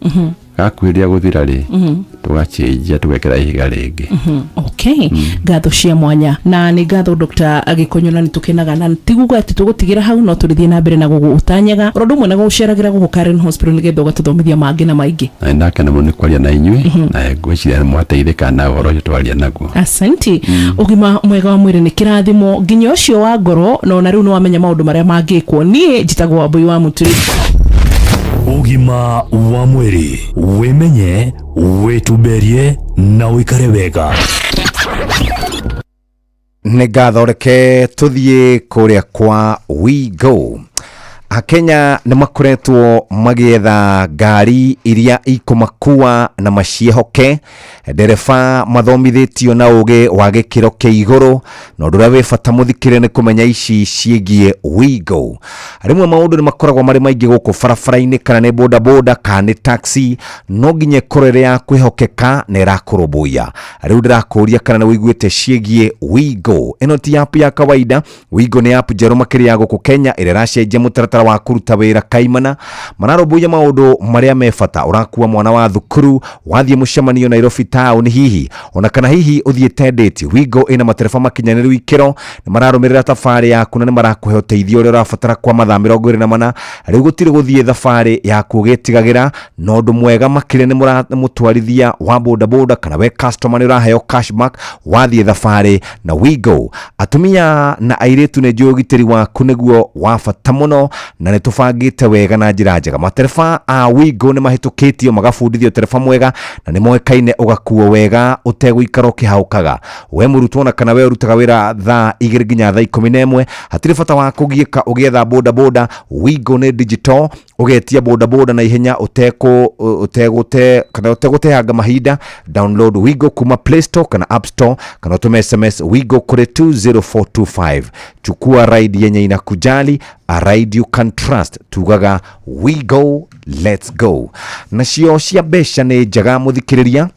S12: gakuhĩrĩria gũthira rĩ, tũgacĩnjia, tũgekĩra ihiga rĩngĩ.
S10: Okay, ngatho cia mwanya na nĩ ngatho Dr. Agĩkonyo, na nĩ tũkenaga, na tiguga atĩ tũgũtigĩra hau, no tũrĩthiĩ na mbere na gũgũtanyaga oro ũndũ ũmwe na gũgũceragĩra gũkũ Karen Hospital nĩgetha ũgatũthomithia mangĩ na maingĩ.
S12: Na nĩ ndakena mũno nĩ kwaria na inyuĩ, na ngwĩciria nĩ mwateithĩka na ũhoro ũcio twaria naguo.
S10: Asanti. Ũgima mwega wa mwĩrĩ nĩ kĩrathimo, nginya ũcio wa ngoro, na ona rĩu nĩ wamenya maũndũ marĩa mangĩkwo. Niĩ njĩtagwo Wambui wa Mũturi.
S3: Ũgima wa mwĩrĩ: wĩmenye, wĩtumberie na ũikare wega.
S1: Nĩ ngatho. Reke tũthiĩ kũrĩa kwa WeGo. Akenya nĩ makoretwo magĩetha ngari iria ikũmakua na maciĩhoke, ndereba mathomithĩtio na ũgĩ wa gĩkĩro kĩa igũrũ, na ũndũ ũrĩa wĩ bata mũthikĩre nĩ kũmenya ici ciĩgiĩ WeGo. Rĩmwe maũndũ nĩ makoragwo marĩ maingĩ gũkũ barabara-inĩ, kana nĩ bodaboda kana nĩ taxi, no nginya ĩkorwo ĩrĩ ya kwĩhokeka na ĩrakũrũmbũiya. Rĩu ndĩrakũria kana nĩ ũiguĩte ciĩgiĩ WeGo. Ĩno ti app ya kawaida. WeGo nĩ app njerũ makĩria ya gũkũ Kenya ĩrĩa ĩracenjia mũtaratara wa kũruta wĩra kaimana. Mararũmbũiya maũndũ marĩa me bata: ũrakua mwana wa thukuru, wathiĩ mũcemanio Nairobi town hihi, ona kana hihi ũthiĩte date. WeGo ĩna matereba makinyanĩru ikĩro, nĩ mararũmĩrĩra thabarĩ yaku na nĩ marakũhe ũteithio ũrĩa ũrabatara kwa mathaa 24. Rĩu gũtirĩ gũthiĩ thabarĩ yaku ũgĩtigagĩra. Na ũndũ mwega makĩria nĩ mũtwarithia wa bodaboda kana we customer nĩ ũraheo cashback wathiĩ thabarĩ na WeGo. Atumia na airĩtu, nĩ njũĩ ũgitĩri waku nĩguo wa bata mũno, na nĩ tũbangĩte wega na njĩra njega. Matereba a WeGo nĩ mahĩtũkĩtio magabundithio tereba mwega na nĩ moĩkaine ũgakuo wega ũtegũikara ũkĩhaũkaga. We mũrutwo na kana we ũrutaga wĩra thaa 2 nginya thaa 11, hatirĩ bata wa kũgiĩka ũgĩetha bodaboda. WeGo nĩ digital, ũgetia bodaboda na ihenya ũtekũ ũtegũte kana ũtegũteanga mahinda. Download WeGo kuma Play Store kana App Store, kana ũtũme SMS WeGo kũrĩ 20425. Chukua ride yenye inakujali, a ride you can trust. Tugaga WeGo, let's go. Nacio cia mbeca nĩ njega, mũthikĩrĩria.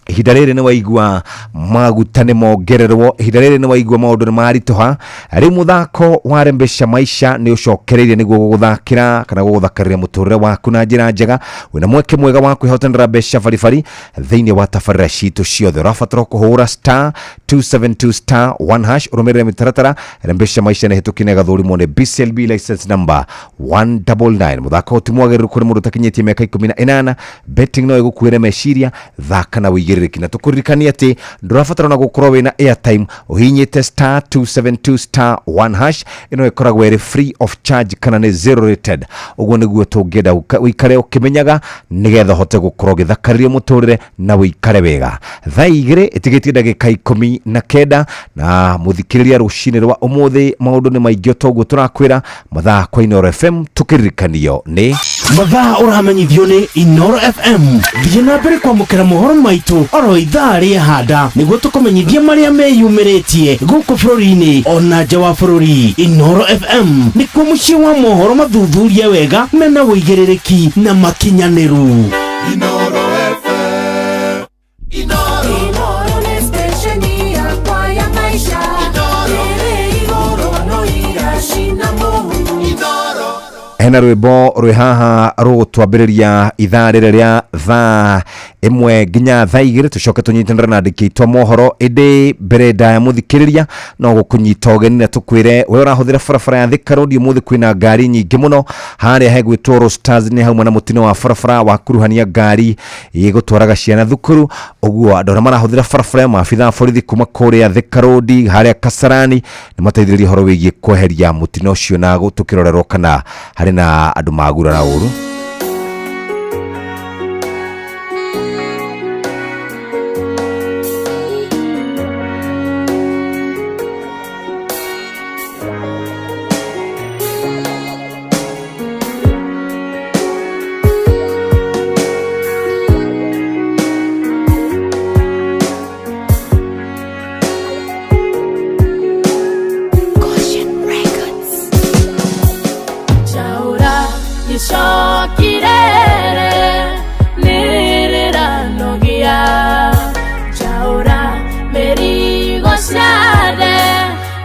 S1: Ihinda rĩrĩ nĩ waigua maguta nĩ mongererwo, ihinda rĩrĩ nĩ waigua maũndũ nĩ maritũha. Rĩu mũthako wa Rembesha Maisha nĩ ũcokereirie nĩguo gũgũthakĩra kana gũgũthakarĩria mũtũrĩre waku na njĩra njega. Wĩna mweke mwega wa kwĩhotanĩra mbeca baribari thĩinĩ wa tabarĩra citũ ciothe. Ũrabatara kũhũra *272 *1 hash, ũrũmĩrĩre mĩtaratara. Rembesha Maisha nĩ hĩtũkie na ĩgathũrimwo nĩ BCLB license number 199. Mũthako ũyũ ti mwagĩrĩru kũrĩ mũndũ ũtakinyĩtie mĩaka 18. Betting no ĩgũkuĩre meciria. Thaka na wĩigĩrĩrĩki, na tũkũririkania atĩ ndũrabatara ona gũkorwo wĩna airtime. Ũhihinyĩte *272 *1 hash, ĩno ĩkoragwo ĩrĩ free of charge kana nĩ zero rated. Ũguo nĩguo tũngĩenda ũikare ũkĩmenyaga nĩgetha ũhote gũkorwo ũgĩthakarĩria mũtũrĩre na ũikare wega. Thaa 2 ĩtigĩtie ndagĩka 19, na mũthikĩrĩria, rũcinĩ rwa ũmũthĩ maũndũ nĩ maingĩ toguo tũrakwĩra. Mathaa kwa Inooro FM tũkĩririkanio nĩ
S2: Mathaa ũramenyithio nĩ Inoro FM. Thiĩ na mbere kwamũkĩra mohoro maitũ oro ithaa rĩa handa nĩguo tũkũmenyithie marĩa meyumĩrĩtie gũkũ bũrũri-inĩ ona nja wa bũrũri. Inoro FM nĩkuo mũciĩ wa mohoro mathuthurie wega, mena ũigĩrĩrĩki na makinyanĩru.
S9: Inoro FM.
S1: Hena rwĩmbo rwĩ haha rũgũtwambĩrĩria ithaa rĩrĩ rĩa thaa 1 nginya thaa 2, tũcoke tũnyitanĩre na andĩki aitũ a mohoro. Ĩndĩ mbere ndaya mũthikĩrĩria, no gũkũnyita ũgeni na tũkwĩre we ũrahũthĩra barabara ya Thika Road ũmũthĩ kwĩna ngari nyingĩ mũno harĩa hegwĩtwo Rosters, nĩ hauma na mũtino wa barabara wa kuruhania ngari ĩgũtwaraga ciana thukuru. Ũguo andũ arĩa marahũthĩra barabara ĩyo, maabitha a borithi kuma kũrĩa Thika Road harĩa Kasarani nĩ mateithĩrĩria ũhoro wĩgiĩ kweheria mũtino ũcio na tũkĩrorerwo kana harĩ na andũ magurara ũru.
S9: Chaura gĩcokirere nĩrĩranogia, Chaura mĩrigo ciathe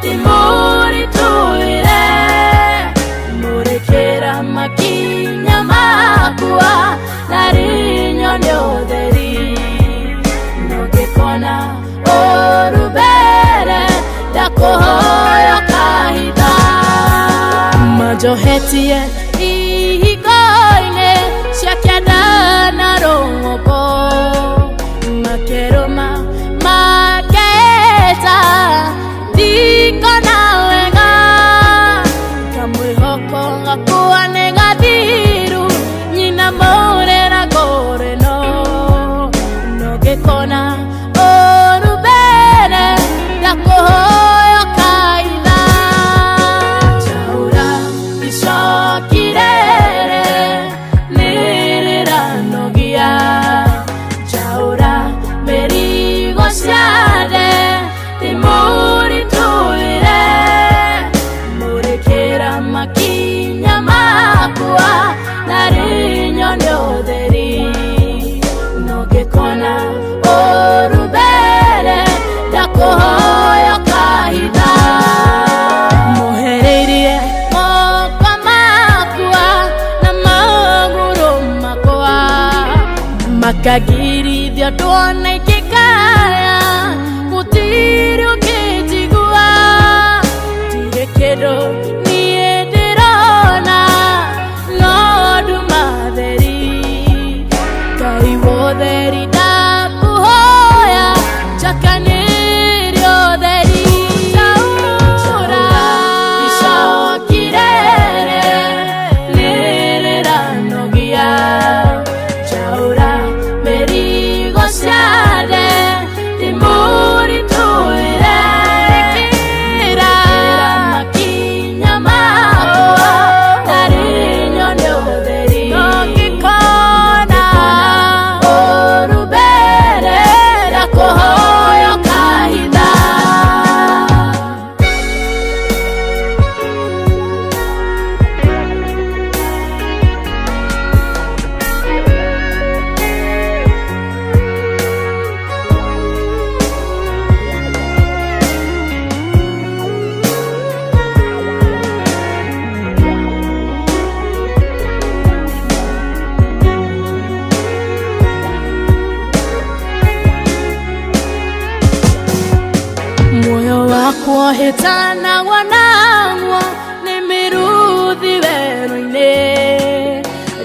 S9: ndĩmũritũhĩre, mũrĩkĩra makinya makwa narĩ nyone ũtheri, no ngĩkona ũru mbere ndakũhoya kahinda majohetie ihingo-inĩ cia kĩanda na rũng'ũngũ, makerũma makeeta ndikona wega, kamwĩhoko gakwa nĩ gathiru nyina mũrĩra ngũrĩno, no ngĩkona ũru mbere ndakũhoya kaitha. Chaura icokirere nĩrĩranogia, Chaura mĩrigo ciathe ndĩmũritũhĩre, mũrĩkĩra makinya makwa narĩ nyone ũtheri, no ngĩkona ũru mbere ndakũhoya kahinda. Mohereirie moko makwa na magũrũ makwa, makagirithia ndwona ingĩkaya gũtirĩ ũngĩnjigua, ndirĩ kĩndũ niĩ ndĩrona no nduma theri, Ngai wotheri ndakũhoya njakanĩrie ũtheri. Chaura icokirere nĩrĩranogia, Chaura mĩrigo ciathe ndĩmũritũhĩre, ĩkĩra makinya makwa narĩ nyone ũtheri, ngĩkona ũru mbere ndakũhoya kahinda. Muoyo wakwa hĩtanagwo naguo nĩ mĩruthi werũ-inĩ,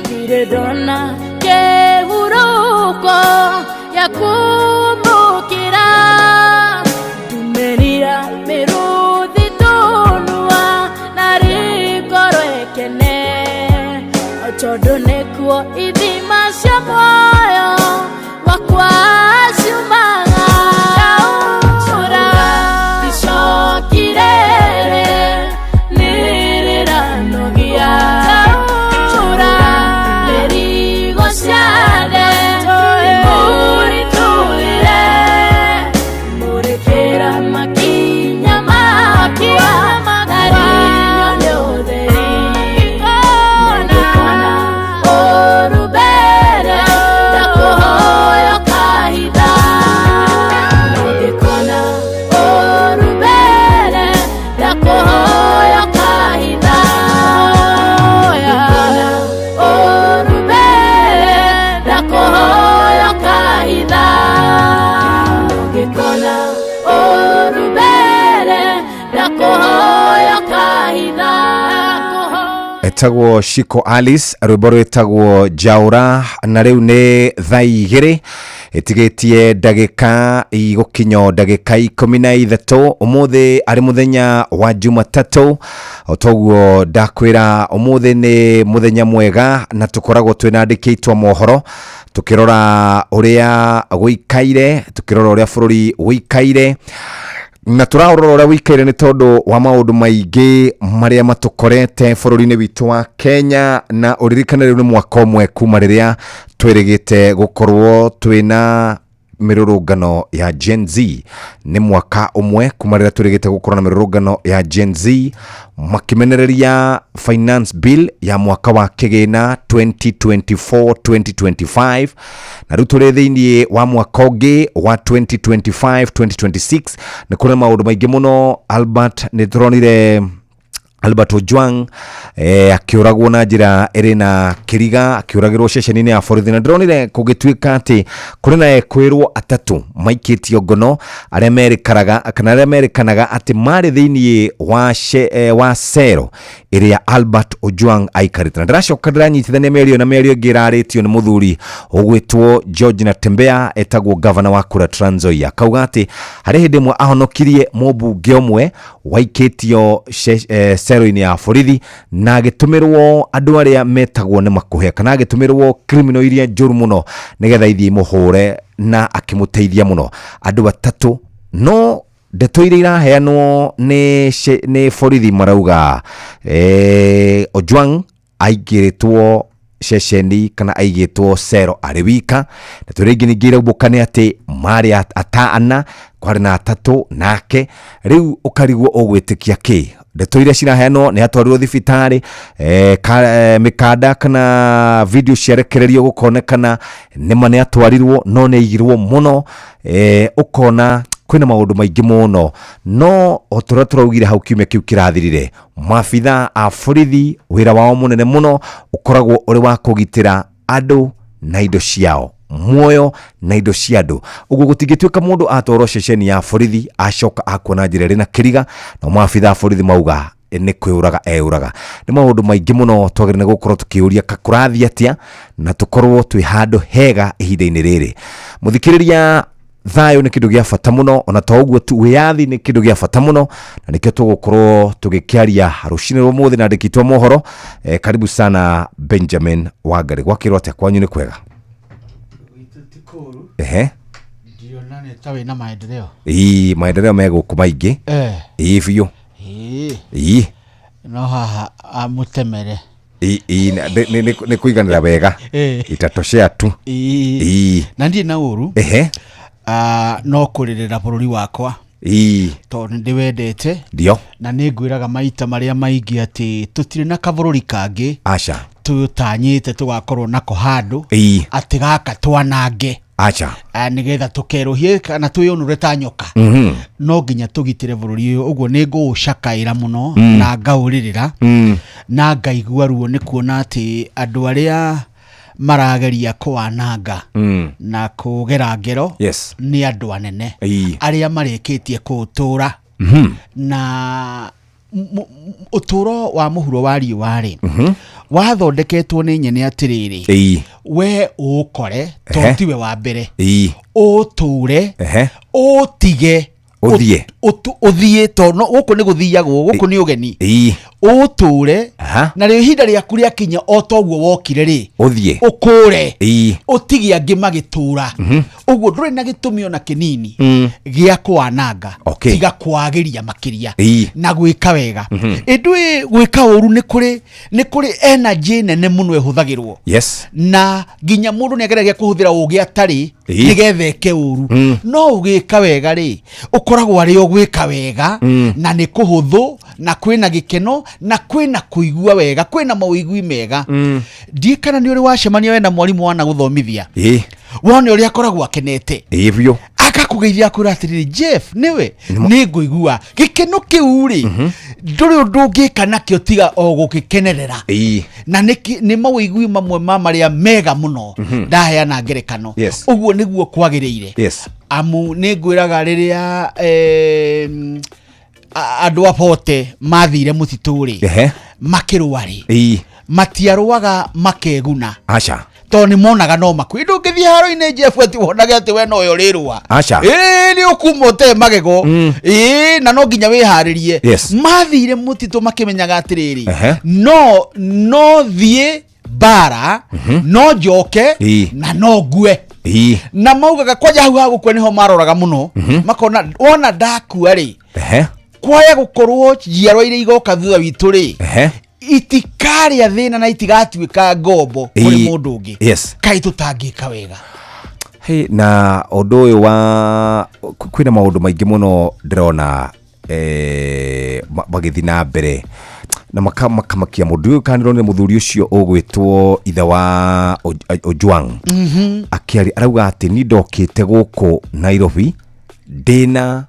S9: ndirĩ ndona kĩhurũko gĩa kũmbũkĩra, ndumĩrira mĩruthi tũnua narĩ ngoro ĩkene, tondũ nĩkuo ithima cia muoyo wakwa ciumaga. Chaura icokirere nĩrĩranogia, Chaura mĩrigo ciathe ndĩmũritũhĩre, mũrĩkĩra makinya makwa narĩ nyone ũtheri, ngĩkona ũru mbere. Ndakũhoya ũkahitha.
S1: Etagwo Shiko Alice, rwĩmbo rwĩtagwo Njaũra. Na rĩu nĩ thaa 2 ĩtigĩtie ndagĩka igũkinya ndagĩka 13. Ũmũthĩ arĩ mũthenya wa Jumatatũ, o toguo ndakwĩra ũmũthĩ nĩ mũthenya mwega, na tũkoragwo twĩna andĩki aitũ a mohoro tũkĩrora ũrĩa gũikaire, tũkĩrora ũrĩa bũrũri ũikaire, na tũraũrora ũrĩa wĩikaire nĩ tondũ wa maũndũ maingĩ marĩa matũkorete bũrũri-inĩ witũ wa Kenya. Na ũririkane rĩu nĩ mwaka ũmwe kuma rĩrĩa twĩrĩgĩte gũkorwo twĩna mĩrũrũngano ya Gen Z. Nĩ mwaka ũmwe kuma rĩrĩa twĩrĩgĩte gũkorwo na mĩrũrũngano ya Gen Z makĩmenereria finance bill ya mwaka wa kĩgĩna 2024-2025, na rĩu tũrĩ thĩinĩ wa mwaka ũngĩ wa 2025-2026. Nĩ kũrĩ maũndũ maingĩ mũno. Albert, nĩ tũronire Albert Ojwang akĩũragwo na njĩra ĩrĩ na kĩriga, akĩũragĩrwo ceceni-inĩ ya borithi, na ndĩronire kũgĩtuĩka atĩ kũrĩ na ekwĩrwo atatũ maikĩtio ngono, arĩa merĩkanaga kana arĩa merĩkanaga atĩ marĩ thĩinĩ wa cero ĩrĩa Albert Ojwang aikarĩte. Na ndĩracoka ndĩranyitithania mĩario na mĩario ĩngĩ ĩrarĩtio nĩ mũthuri ũgwĩtwo George Natembeya, etagwo gavana wa kũrĩa Trans Nzoia, akauga atĩ harĩ hĩndĩ ĩmwe ahonokirie mũmbunge ũmwe waikĩtio cero-inĩ ya borithi, na agĩtũmĩrwo andũ arĩa metagwo nĩ makũhe, kana agĩtũmĩrwo criminal iria njũru mũno nĩgetha ithiĩ imũhũre, na akĩmũteithia mũno andũ atatũ. No ndeto iria iraheanwo nĩ borithi marauga Ojwang aingĩrĩtwo ceceni kana aigĩtwo cero arĩ wika. Ndeto iria ingĩ ningĩ iraubũka nĩ atĩ marĩ ana, kwarĩ na atatũ nake. Rĩu ũkarigwo ũgwĩtĩkia kĩ. Ndeto iria ciraheanwo nĩ atwarirwo thibitarĩ, mĩkanda kana video ciarekererio gũkonekana nĩma nĩ atwarirwo, no nĩ aigirwo mũno. Ũkona kwĩna maũndũ maingĩ mũno, no o ta ũrĩa tũraugire hau kiumia kĩu kĩrathirire, maabitha a borithi wĩra wao mũnene mũno ũkoragwo ũrĩ wa kũgitĩra andũ na indo ciao, muoyo na indo cia andũ. Ũguo gũtingĩtuĩka mũndũ atwarwo ceceni ya borithi acoka akua na njĩra ĩrĩ na kĩriga, nao maabitha a borithi mauga nĩ kwĩũraga eũraga. Nĩ maũndũ maingĩ mũno twagĩrĩire gũkorwo tũkĩũria kũrathiĩ atĩa, na tũkorwo twĩ handũ hega ihinda-inĩ rĩrĩ. Mũthikĩrĩria, thayũ nĩ kĩndũ gĩa bata mũno, ona to ũguo tu, wĩyathi nĩ kĩndũ gĩa bata mũno, na nĩkĩo tũgũkorwo tũgĩkĩaria rũcinĩ rwa ũmũthĩ na andĩki aitũ a mohoro. Karibu sana Benjamin Wangari. Gwakĩrwo atĩa kwanyu? Nĩ kwega? Ehe.
S13: Ndiona nĩ ta wĩna maendeleo.
S1: Ii, maendeleo me gũkũ maingĩ. Ii biũ. Ii.
S13: No haha amũtemere.
S1: Ii, nĩ kũiganĩra wega. Itatoshea tu. Ii.
S13: Na ndirĩ na ũru. No kũrĩrĩra bũrũri wakwa. Tondũ nĩ ndĩwendete.
S1: Ndio.
S13: Na nĩ ngwĩraga maita marĩa maingĩ atĩ tũtirĩ na kabũrũri kangĩ.
S1: Aca.
S13: Tũtanyĩte tũgakorwo nako handũ. Atĩ gaka twanange.
S1: Aca.
S13: Nĩgetha tũkerũhie kana twĩyũnũre ta nyoka. No nginya tũgitĩre bũrũri ũyũ. Ũguo nĩ ngũũcakaĩra mũno na ngaũrĩrĩra na ngaigua ruo nĩ kuona atĩ andũ arĩa marageria kũwananga na kũgera ngero nĩ andũ anene arĩa marĩkĩtie kũũtũra. Na ũtũro wa mũhuro wa riũa rĩ, wathondeketwo nĩ nyene atĩrĩrĩ, we ũũkore tondũ tiwe wa mbere, ũũtũre, ũũtige,
S1: Ũthiĩ.
S13: Ũthiĩ, tondũ gũkũ nĩ gũthiagwo, gũkũ nĩ ũgeni. Ũũtũre, na rĩo ihinda rĩaku rĩakinya o toguo wokire rĩ,
S1: Ũthiĩ.
S13: Ũkũre, ũtige angĩ magĩtũra. Ũguo ndũrĩ na gĩtũmi ona kĩnini gĩa kwananga, tiga kwagĩria makĩria na gwĩka wega. Ĩndĩ gwĩka ũru nĩ kũrĩ energy nene mũno ĩhũthagĩrwo. Na nginya mũndũ nĩ ageragia kũhũthĩra ũgĩ atarĩ nĩgetha eke ũru. No ũgĩka wega rĩ, ũkoragwo arĩ o gwĩka wega, na nĩ kũhũthũ, na kwĩna gĩkeno, na kwĩna kũigua wega, kwĩna mawĩigui mega. Ndiĩ kana nĩ ũrĩ wacemania we na mwarimũ wanagũthomithia, wone ũrĩa akoragwo akenete.
S1: Ii biũ.
S13: Akakũgeithia akwĩra atĩrĩrĩ, Jeff, nĩwe nĩ ngũigua gĩkeno kĩu rĩ, ndũrĩ ũndũ ũngĩka nakĩo tiga o gũgĩkenerera. Na nĩ mawĩigui mamwe ma marĩa mega mũno ndaheana ngerekano. Ũguo nĩguo kwagĩrĩire. Amu nĩ ngwĩraga rĩrĩa Andũ a bote mathire mũtitũ rĩ, makĩrũa rĩ, matiarũaga makeguna,
S1: Aca.
S13: Tondũ nĩ monaga no makue. Ndũngĩthiĩ haro-inĩ, Jeff, atĩ wonage atĩ we noyo ũrĩrũa.
S1: Aca.
S13: Ĩĩ, nĩ ũkuma ũtee magego. Ĩĩ, na no nginya wĩharĩrie. Mathire mũtitũ makĩmenyaga atĩrĩrĩ, no thiĩ mbara, no njoke, na no ngue. Na maugaga kwanja hau hagũkua nĩho maroraga mũno, makona wona ndakua rĩ, kwaya gũkorwo njiarwa iria igoka thutha witũ rĩ, itikarĩa thĩna na itigatuĩka ngombo kũrĩ mũndũ ũngĩ. Kaĩ tũtangĩka wega?
S1: Hey, na ũndũ ũyũ wa kwĩna maũndũ maingĩ mũno ndĩrona magĩthiĩ na mbere na makamakia mũndũ ũyũ. Kana ndĩronire mũthuri ũcio ũgwĩtwo ithe wa Ojwang akĩaria, arauga atĩ ni ndokĩte gũkũ Nairobi ndĩna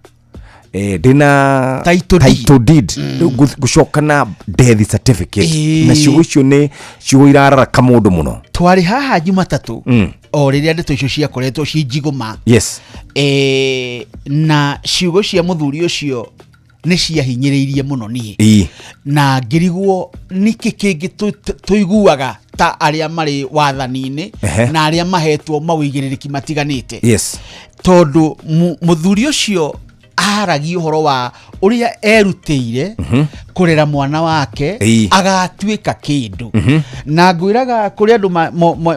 S13: Title deed.
S1: Title deed. Rĩu ngũcoka na death certificate. Na ciugo icio nĩ ciugo irararaka mũndũ mũno.
S13: Twarĩ haha Jumatatũ, o rĩrĩa ndeto icio ciakoretwo ci njigũma. Na ciugo cia mũthuri ũcio nĩ ciahinyĩrĩirie mũno niĩ, na ngĩrigwo nĩkĩ kĩngĩ tũiguaga ta arĩa marĩ wathani-inĩ na arĩa mahetwo mawĩigĩrĩrĩki matiganĩte. Tondũ mũthuri ũcio aragia ũhoro wa ũrĩa erutĩire kũrera mwana wake agatuĩka kĩndũ. Na ngwĩraga kũrĩ andũ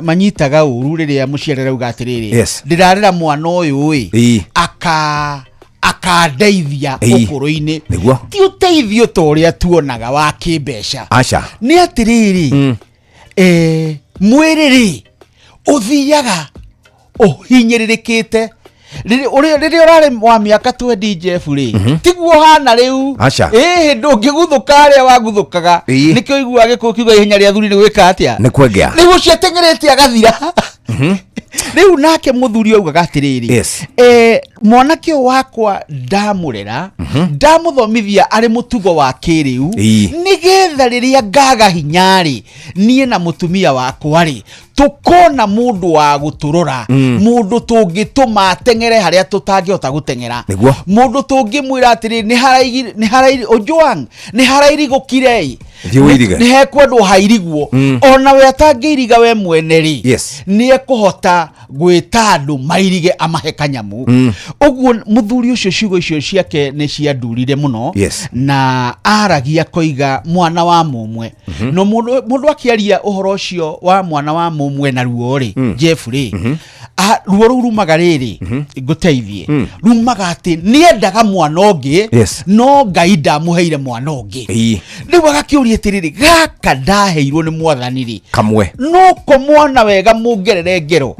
S13: manyitaga ũru rĩrĩa mũciari arauga atĩrĩrĩ, ndĩrarera mwana ũyũ ĩ, akandeithia ũkũrũ-inĩ. Ti ũteithio ta ũrĩa tuonaga wa kĩmbeca.
S1: Aca.
S13: Nĩ atĩrĩrĩ, mwĩrĩ rĩ, ũthiaga ũhinyĩrĩrĩkĩte. Rĩrĩa ũrarĩ wa mĩaka 20, Jeff rĩ, tiguo hana rĩu.
S1: Aca.
S13: Ĩhĩ, ndũngĩguthũka harĩa waguthũkaga. Nĩkĩo ũiguaga gĩkũyũ kiuga ihenya rĩa thuri nĩ gwĩka atĩa?
S1: Nĩ kwengea.
S13: Rĩu ũcio ateng'erete agathira. Rĩu nake mũthuri augaga atĩrĩrĩ, mwanake ũyũ wakwa ndamũrera, ndamũthomithia arĩ mũtugo wa kĩrĩu, nĩgetha rĩrĩa ngaga hinya rĩ, niĩ na mũtumia wakwa rĩ, tũkona mũndũ wa gũtũrora, mũndũ tũngĩtũma ateng'ere harĩa tũtangĩhota gũteng'era, mũndũ tũngĩmwĩra atĩrĩ, nĩ harairi Ojwang, nĩ harairigũkire ĩ.
S1: Thiĩ ũirige.
S13: Nĩ hekwendwo hairigwo. Ona we atangĩiriga we mwene rĩ, nĩ ekũhota gwĩta andũ mairige, amahe kanyamu. Ũguo mũthuri ũcio ciugo icio ciake nĩ ciandurire mũno. Na aragia koiga mwana wa mũmwe. No mũndũ akĩaria ũhoro ũcio wa mwana wa mũmwe na ruo rĩ, Jeff rĩ, ruo rũu rumaga rĩrĩ, ngũteithie, rumaga atĩ nĩendaga mwana ũngĩ, no Ngai ndamũheire mwana ũngĩ. Rĩu agakĩũria atĩrĩrĩ, gaka ndaheirwo nĩ mwathani rĩ,
S1: Kamwe,
S13: no ko mwana wega mũngerere ngero,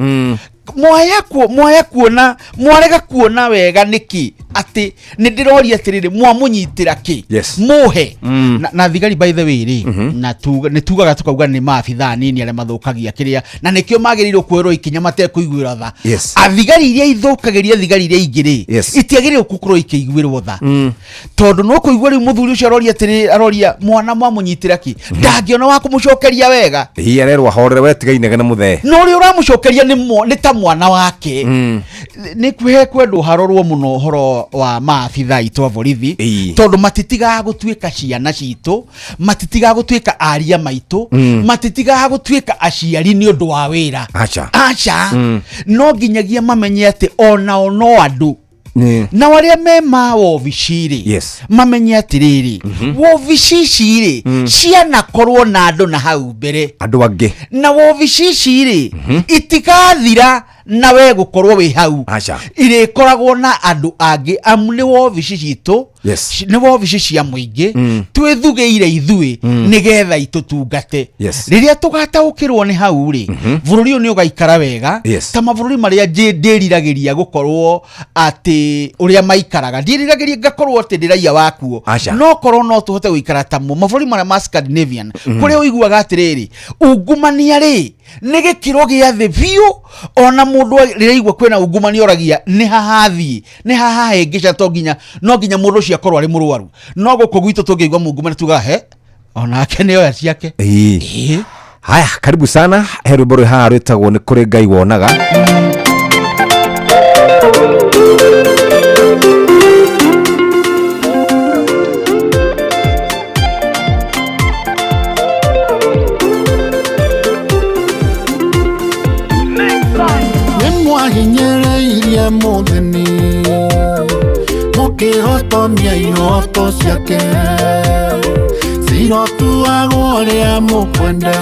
S13: mwaya kuona, mwarega kuona wega nĩkĩ atĩ nĩ ndĩroria atĩrĩrĩ, mwamũnyitĩra kĩ? Mũhe. Na thigari, by the way rĩ, na nĩ tugaga tukauga nĩ maabithaa nini arĩa mathũkagia kĩrĩa, na nĩkĩo magĩrĩirwo kuoerwo ikinya matekũiguĩrwo tha. Athigari iria ithũkagĩria thigari iria ingĩ rĩ, itiagĩrĩirwo gũkorwo ikĩiguĩrwo tha, tondũ no kũigua rĩu mũthuri ũcio aroria atĩrĩ, aroria mwana mwamũnyitĩra kĩ, ndangĩona wa kũmũcokeria wega.
S1: Ĩĩ, arerwo ahorere, we tiga inegene mũthee.
S13: No ũrĩa ũramũcokeria nĩ ta mwana wake. Nĩ hekwendwo harorwo mũno ũhoro wa maabithaa aitũ a borithi, tondũ matitigaga gũtuĩka ciana citũ, matitigaga gũtuĩka aria maitũ, matitigaga gũtuĩka aciari nĩ ũndũ wa wĩra.
S1: Aca.
S13: Aca. No nginyagia mamenye atĩ onao no andũ, na arĩa me ma wobici rĩ, mamenye atĩrĩrĩ, wobici ici rĩ, cianakorwo na andũ na hau mbere,
S1: andũ angĩ,
S13: na wobici ici rĩ, itigathira na we gũkorwo wĩ hau.
S1: Aca.
S13: Irĩkoragwo na andũ angĩ, amu nĩ wobici citũ, nĩ wobici cia mũingĩ, twĩthugĩire ithuĩ nĩgetha itũtungate. Rĩrĩa tũgataũkĩrwo nĩ hau rĩ, bũrũri ũyũ nĩ ũgaikara wega, ta mabũrũri marĩa ndĩriragĩria gũkorwo atĩ ũrĩa maikaraga. Ndiĩriragĩria ngakorwo atĩ ndĩ raia wakuo,
S1: Aca.
S13: no korwo no tũhote gũikara tamo mabũrũri marĩa ma Scandinavian, kũrĩa ũiguaga atĩrĩrĩ, ungumania rĩ, nĩ gĩkĩro gĩa thĩ biũ. Ona mũndũ rĩrĩa aigua kwĩna ungumania oragia nĩ hahathiĩ, nĩ hahahĩngĩca, to nginya, no nginya mũndũ ũcio akorwo arĩ mũrwaru. No gũkũ gwitũ tũngĩigua mungumania tugaga he onake nĩ oya ciake.
S1: Haya, karibu sana. He rwĩmbo rwĩ haha rwĩtagwo nĩ kũrĩ Ngai wonaga.
S7: Mũkĩhotomia ihoto ciake cirotuagwo ũrĩa mũkwenda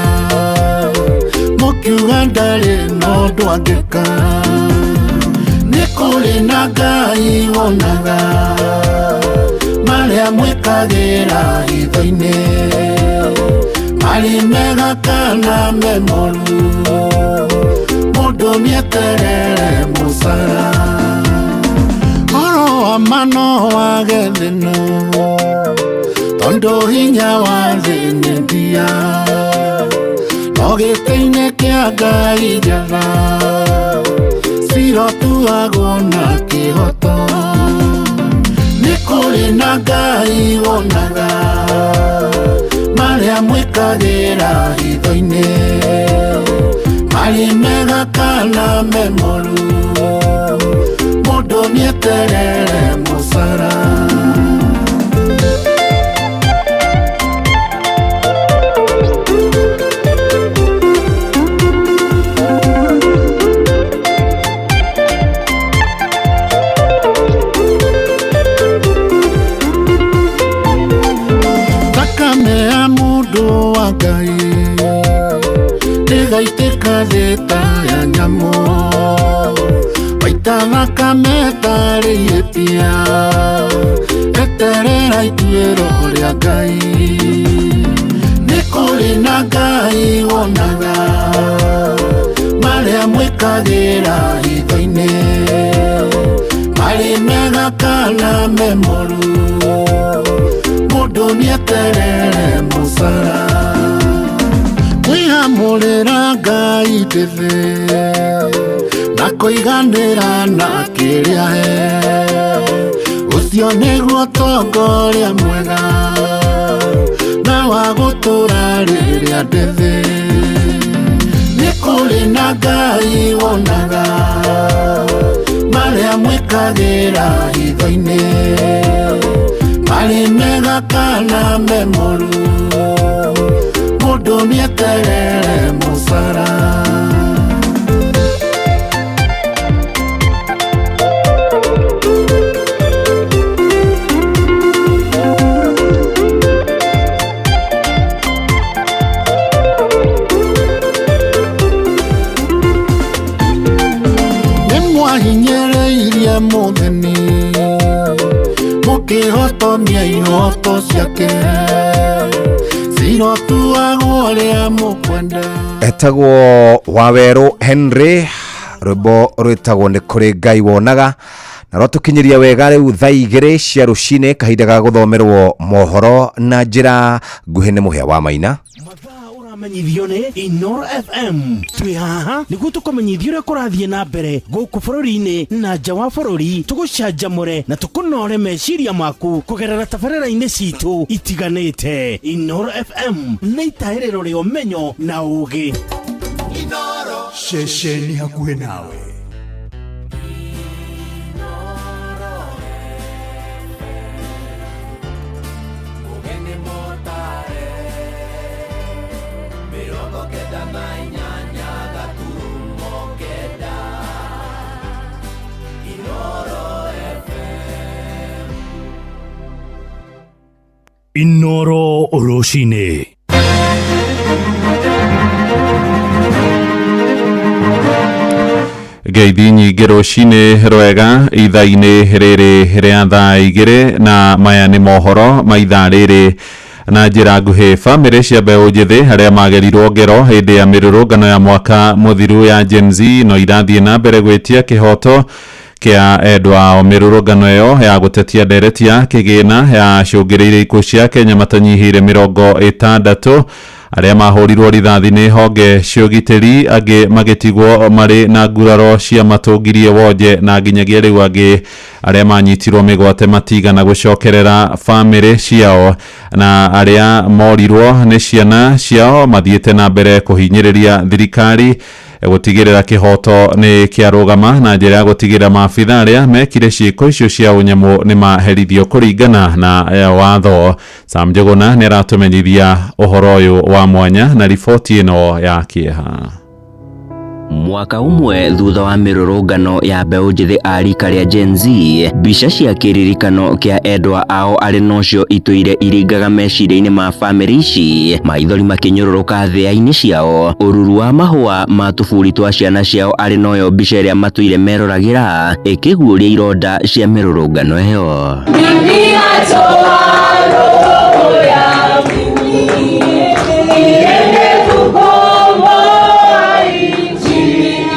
S7: mũkiuga ndarĩ na ũndũ angĩka nĩ kũrĩ na Ngai wonaga marĩa mwĩkagĩra hitho-inĩ marĩ mega kana me moru mũndũ nĩeterere mũcara Oro wa mano wage thĩno tondũ hinya wa thĩ nĩ ndia no gĩtĩ-inĩ kĩa Ngai njatha cirotuagwo na kĩhoto nĩ kũrĩ na Ngai wonaga marĩa mwĩkagĩra hitho-inĩ marĩ mega kana me moru mũndũ nĩeterere mũcara. Thakame ya mũndũ wa Ngai ndĩgaitĩka thĩ ta ya nyamũ waita thakame tarĩ ihĩtia eterera ituĩro rĩa Ngai nĩ kũrĩ na Ngai wonaga marĩa mwĩkagĩra hitho-inĩ marĩ mega kana me moru mũndũ nĩeterere mũcara kwĩhamũrĩra Ngai ndĩthĩ na kũiganĩra na kĩrĩa he ũcio nĩguo ũtongoria mwega na wa gũtũra rĩrĩa ndĩthĩ nĩ kũrĩ na Ngai wonaga marĩa mwĩkagĩra hitho-inĩ marĩ mega kana me moru mũndũ nĩeterere mũcara. Nĩmwahinyĩrĩirie mũthĩni mũkĩhotomia ihoto ciake cirotuagwo ũrĩa mũkwenda.
S1: Etagwo Wawerũ Henry rwĩmbo rwĩtagwo nĩ kũrĩ Ngai wonaga na rwatũkinyĩria wega rĩu thaa 2 cia rũcinĩ kahinda ga gũthomerwo mohoro na njĩra nguhĩ nĩ Mũhĩa wa Maina.
S2: Ũramenyithio nĩ Inoro FM twĩ haha nĩguo tũkũmenyithia ũrĩa kũrathiĩ na mbere gũkũ bũrũri-inĩ na nja wa bũrũri tũgũcanjamũre na tũkũnore meciria maku kũgerera tabarĩra-inĩ citũ itiganĩte. Inoro FM nĩ itahĩrĩro rĩa ũmenyo na ũũgĩ.
S8: Ceceni hakuhĩ nawe.
S3: Inoro rũcinĩ.
S11: Ngeithi nyingĩ rũcinĩ rwega ithaa-inĩ rĩrĩ rĩa thaa 2 na maya nĩ mohoro ma ithaa rĩrĩ na njĩra nguhĩ. Bamĩrĩ cia mbeũ njĩthĩ arĩa magerirwo ngero hĩndĩ ya mĩrũrũngano ya mwaka mũthiru ya Gen Z no irathiĩ na mbere gwĩtia kĩhoto kĩa endwa ao. Mĩrũrũngano ĩyo ya gũtetia ndereti ya kĩgĩna yacũngĩrĩirie ikuũ cia Kenya matanyihĩire 60 arĩa mahũrirwo rithathi nĩ honge cia ũgitĩri, angĩ magĩtigwo marĩ na nguraro cia matũngirie wonje, na nginyagia rĩu angĩ arĩa manyitirwo mĩgwate matigana gũcokerera bamĩrĩ ciao, na arĩa morirwo nĩ ciana ciao mathiĩte na mbere kũhinyĩrĩria thirikari gũtigĩrĩra kĩhoto nĩ kĩarũgama na njĩra ya gũtigĩrĩra maabitha arĩa mekire ciĩko icio cia ũnyamũ nĩ maherithio kũringana na watho. Sam Njuguna nĩ aratũmenyithia ũhoro ũyũ wa mwanya na riboti ĩno ya kĩeha.
S14: Mwaka ũmwe thutha wa mĩrũrũngano ya mbeũ njĩthĩ a rika rĩa Gen Z, mbica cia kĩririkano kĩa endwa ao arĩ nocio itũire iringaga meciria-inĩ ma bamĩrĩ ici, maithori makĩnyũrũrũka thĩa-inĩ ciao, ũruru wa mahũa ma tũburi twa ciana ciao arĩ noyo mbica ĩrĩa matũire meroragĩra ĩkĩguũria ironda cia mĩrũrũngano ĩyo.
S9: Ninatoa roho yangu iende kukomboa nchi.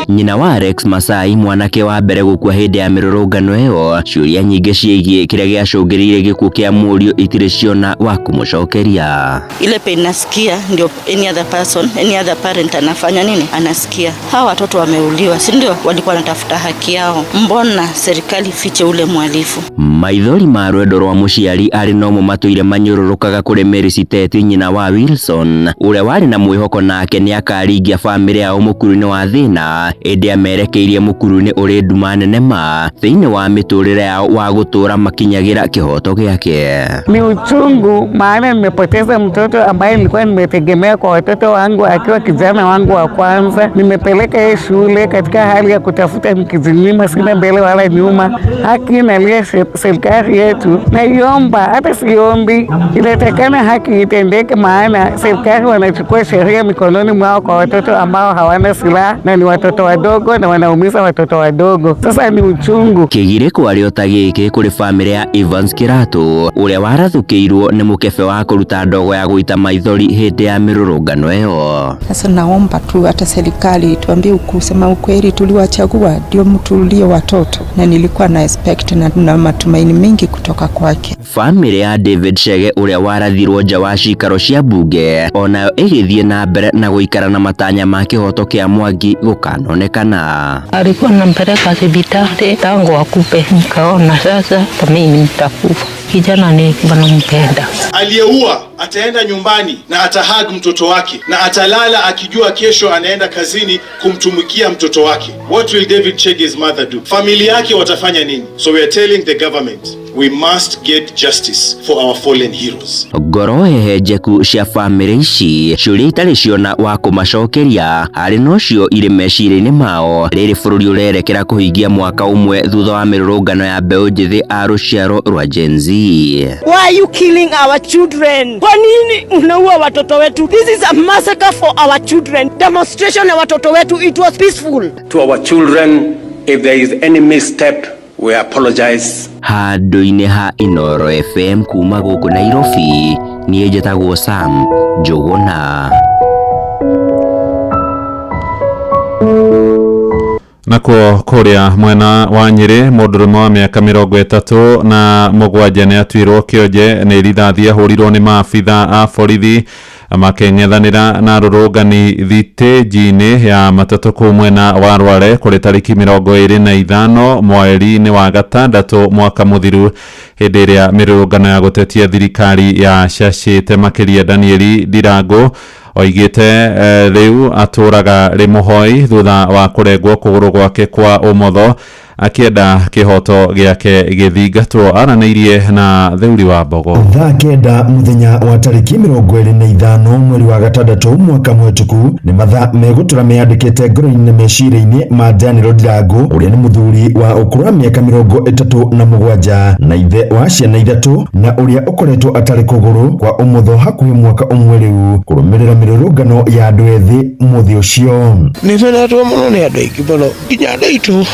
S14: Nyina wa Rex Masai, mwanake wa mbere gũkua hĩndĩ ya mĩrũrũngano ĩyo, ciũria nyingĩ ciĩgiĩ kĩrĩa gĩacũngĩrĩirie gĩkuũ kĩa mũriũ itirĩ ciona wa kũmũcokeria.
S15: Ile pain nasikia ndio any other person, any other parent anafanya nini, anasikia. Hawa watoto wameuliwa, si ndio? Walikuwa wanatafuta haki yao, mbona serikali ifiche ule mhalifu?
S14: Maithori ma rwendo rwa mũciari arĩ nomo matũire manyũrũrũkaga kũrĩ Mary Siteti, nyina wa Wilson, ũrĩa warĩ na mwĩhoko nake nĩakaringia bamĩrĩ yao mũkuru-inĩ wa thĩna, ĩndĩ amerekeirie mũkuru-inĩ ũrĩ nduma nene ma thĩinĩ wa mĩtũrĩre yao wa gũtũra makinyagĩra kĩhoto gĩake.
S16: Ni uchungu, maana nimepoteza mtoto ambaye nilikuwa nimetegemea kwa watoto wangu, akiwa kijana wangu wa kwanza. Nimepeleka yeye shule katika hali ya kutafuta, nikijinyima, sina mbele wala nyuma. Haki nalia serikali yetu, naiomba, hata siombi, inatakana haki itendeke, maana serikali wanachukua sheria mikononi mwao kwa watoto ambao hawana silaha na ni watoto wadogo na wanaumiza watoto wadogo. Sasa ni uchungu.
S14: Kĩgirĩko arĩ o ta gĩkĩ kũrĩ bamĩrĩ ya Evans Kĩratũ, ũrĩa warathũkĩirwo nĩ mũkebe wa kũruta ndogo ya gũita maithori hĩndĩ ya mĩrũrũngano ĩyo.
S17: Sasa naomba tu hata serikali tuambie kusema ukweli, tuliwachagua ndio mtulie watoto, na nilikuwa na expect na matumaini mengi kutoka kwake.
S14: Bamĩrĩ ya David Chege ũrĩa warathirwo nja wa cikaro cia mbunge onayo ĩgĩthiĩ na mbere na gũikara na matanya ma kĩhoto kĩa Mwangi gũkanonekana.
S18: Alikuwa nampeleka hospitali tangu akupe, nikaona sasa hata mimi nitakufa. Kijana nilikuwa nampenda.
S19: Aliyeua ataenda nyumbani na atahag mtoto wake na atalala akijua kesho anaenda kazini kumtumikia mtoto wake. What will David Chege's mother do? Familia yake watafanya nini? So we are telling the government we must get justice for our fallen heroes.
S14: Ngoro hehenjeku cia bamĩrĩ ici ciũria itarĩ ciona wa kũmacokeria harĩ nocio irĩ meciria-inĩ mao rĩrĩ bũrũri ũrerekera kũhingia mwaka ũmwe thutha wa mĩrũrũngano ya mbeũ njĩthĩ a rũciaro rwa Gen Z.
S20: Why are you killing our children? Kwa nini mnaua watoto wetu? This is a massacre for our children. Demonstration ya watoto wetu, it was peaceful.
S21: To our children, if there is any misstep, we apologize.
S14: Handũ-inĩ ha Inooro FM kuma gũkũ Nairobi, niĩ njĩtagwo Sam Njũgũna.
S11: Nakuo kũrĩa mwena wa Nyĩrĩ, mũndũrũme wa mĩaka 37 nĩ atuirwo kĩonje nĩ rithathi ahũrirwo nĩ maabitha a borithi makĩng'ethanĩra na arũrũngani thitĩnji-inĩ ya matatũ kũu mwena wa Rware kũrĩ tarĩki 25 mweri-inĩ wa gatandatũ mwaka mũthiru, hĩndĩ ĩrĩa mĩrũrũngano ya gũtetia thirikari yacacĩte makĩria. Danieli Ndirango oigĩte rĩu atũraga rĩ mũhoi thutha wa kũrengwo kũgũrũ gwake kwa ũmotho akĩenda kĩhoto gĩake gĩthingatwo. Aranĩirie na Theuri wa Mbogo.
S22: Thaa 9 mũthenya wa tarĩki 25 mweri wa gatandatũ mwaka mũhetũku nĩ mathaa megũtũra meyandĩkĩte ngoro-inĩ na meciria-inĩ ma Daniel Ndirango, ũrĩa nĩ mũthuri wa ũkũrũ wa mĩaka 37 na ithe wa ciana 3 na ũrĩa ũkoretwo atarĩ kũgũrũ kwa ũmotho hakuhĩ mwaka ũmwe rĩu kũrũmĩrĩra mĩrũrũngano ya andũ ethĩ mũthĩ ũcio.
S23: Nĩ menetwo mũno nĩ andũ aingĩ mũno, nginya andũ aitũ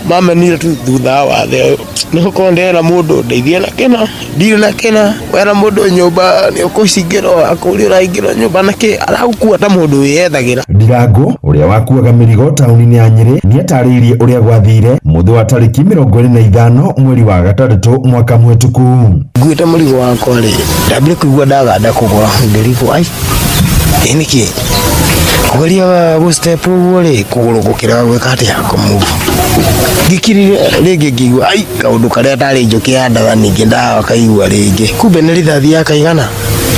S23: mamenire tu thutha wa thĩ, nĩ gũkorwo ndĩrera mũndũ ndeithie na kĩna, ndirĩ na kĩna, wera mũndũ nyũmba nĩ ũkũcingĩrwo, akũria ũraingĩrwo nyũmba na kĩ, aragũkua ta mũndũ wĩyethagĩra.
S22: Ndirango ũrĩa wakuaga mĩrigo taũni-inĩ ya Nyĩrĩ nĩatarĩirie ũrĩa gwathire mũthĩ wa tarĩki 25 mweri wa gatandatũ mwaka mũhetũku.
S23: Nguĩte mũrigo wakwa rĩ, ndambire kũigua ndaganda kũgũra, ngĩrigwo ai ĩ nĩkĩ kũgeria gũ step ũguo rĩ, kũgũrũ gũkĩrega gwĩka atĩa, kũmove. Ngĩkirire rĩngĩ ngĩigua ai kaũndũ karĩa ndarĩ njũkĩ ya ndatha ningĩ ndakaigua rĩngĩ, kumbe nĩ rithathi ya kaigana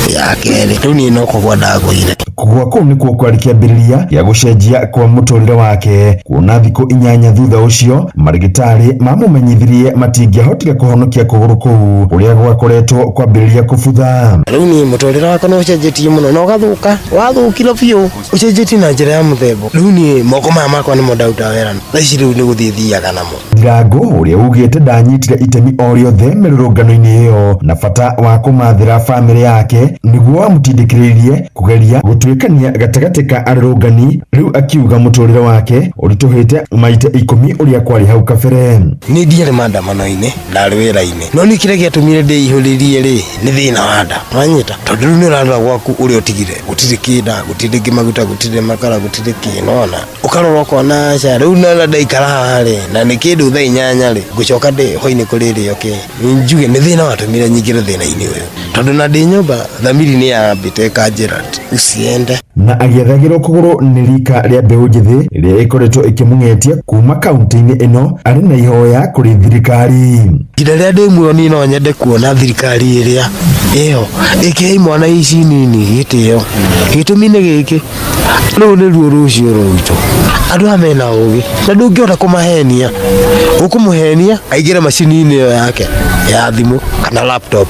S23: Ya kerĩ rĩu niĩ no kũgwa ndagũire.
S4: Kũgũa kũu nĩkuo kwarĩ kĩambĩrĩria gĩa gũcenjia kwa mũtũrĩre wake, kuona thikũ 8 thutha ũcio marĩgĩtarĩ mamũmenyithirie matingĩahotire kũhonokia kũgũrũ kũu kũrĩa gwakoretwo kwambĩrĩria kũbutha.
S23: Rĩu niĩ mũtũrĩre wakwa nĩ ũcenjetie mũno na ũgathũka, wathũkire biũ, ũcenjetie na njĩra ya mũthemba. Rĩu niĩ moko maya makwa nĩmo ndarutaga wĩra, thaa ici rĩu nĩ gũthiĩ thiaga namo.
S4: Ndirango ũrĩa ugĩte ndanyitire itemi o rĩothe mĩrũrũngano-inĩ ĩyo na bata wa kũmathĩra bamĩrĩ yake nĩguo wamũtindĩkĩrĩirie kũgeria gũtuĩkania gatagatĩ ka arũrũngani, rĩu akiuga mũtũrĩre wake ũritũhĩte maita 10 ũrĩa kwarĩ hau kabere.
S23: Niĩ ndiarĩ maandamano-inĩ, ndarĩ wĩra-inĩ, no niĩ kĩrĩa gĩatũmire ndĩihũrĩrie rĩ nĩ thĩna wa nda, wanyita, tondũ rĩu nĩ ũrarora gwaku ũrĩa ũtigire, gũtirĩ kĩnda, gũtirĩ kĩmaguta, gũtirĩ makara, gũtirĩ kĩ, nĩwona ũkarora ũkona aca rĩu nona ndaikara haha rĩ na nĩ kĩndũ thaa 8 rĩ ngũcoka ndĩ hwainĩ kũrĩrĩo kĩ, njuge nĩ thĩna watũmire nyingĩre thĩna-inĩ ũyũ, tondũ na ndĩ nyũmba thamiri nĩ yambĩte ĩkanjĩra usiende.
S4: Na agĩethagĩrwo kũgũrũ nĩ rika rĩa mbeũ njĩthĩ ĩrĩa ĩkoretwo ĩkĩmũng'etia kuma kaunti-inĩ ĩno arĩ na ihoya kũrĩ thirikari.
S23: Ihinda rĩrĩa ndĩ muoyo niĩ no nyende kuona thirikari ĩrĩa ĩyo ĩkĩhe imwana ici nini gĩtĩo, gĩtũmi nĩ gĩkĩ, rũrũ nĩruo rũciũ rwitũ, andũ aya mena ũgĩ na ndũngĩhota kũmahenia, ũkũmũhenia aingĩre macini-inĩ ĩyo yake ya thimũ kana laptop,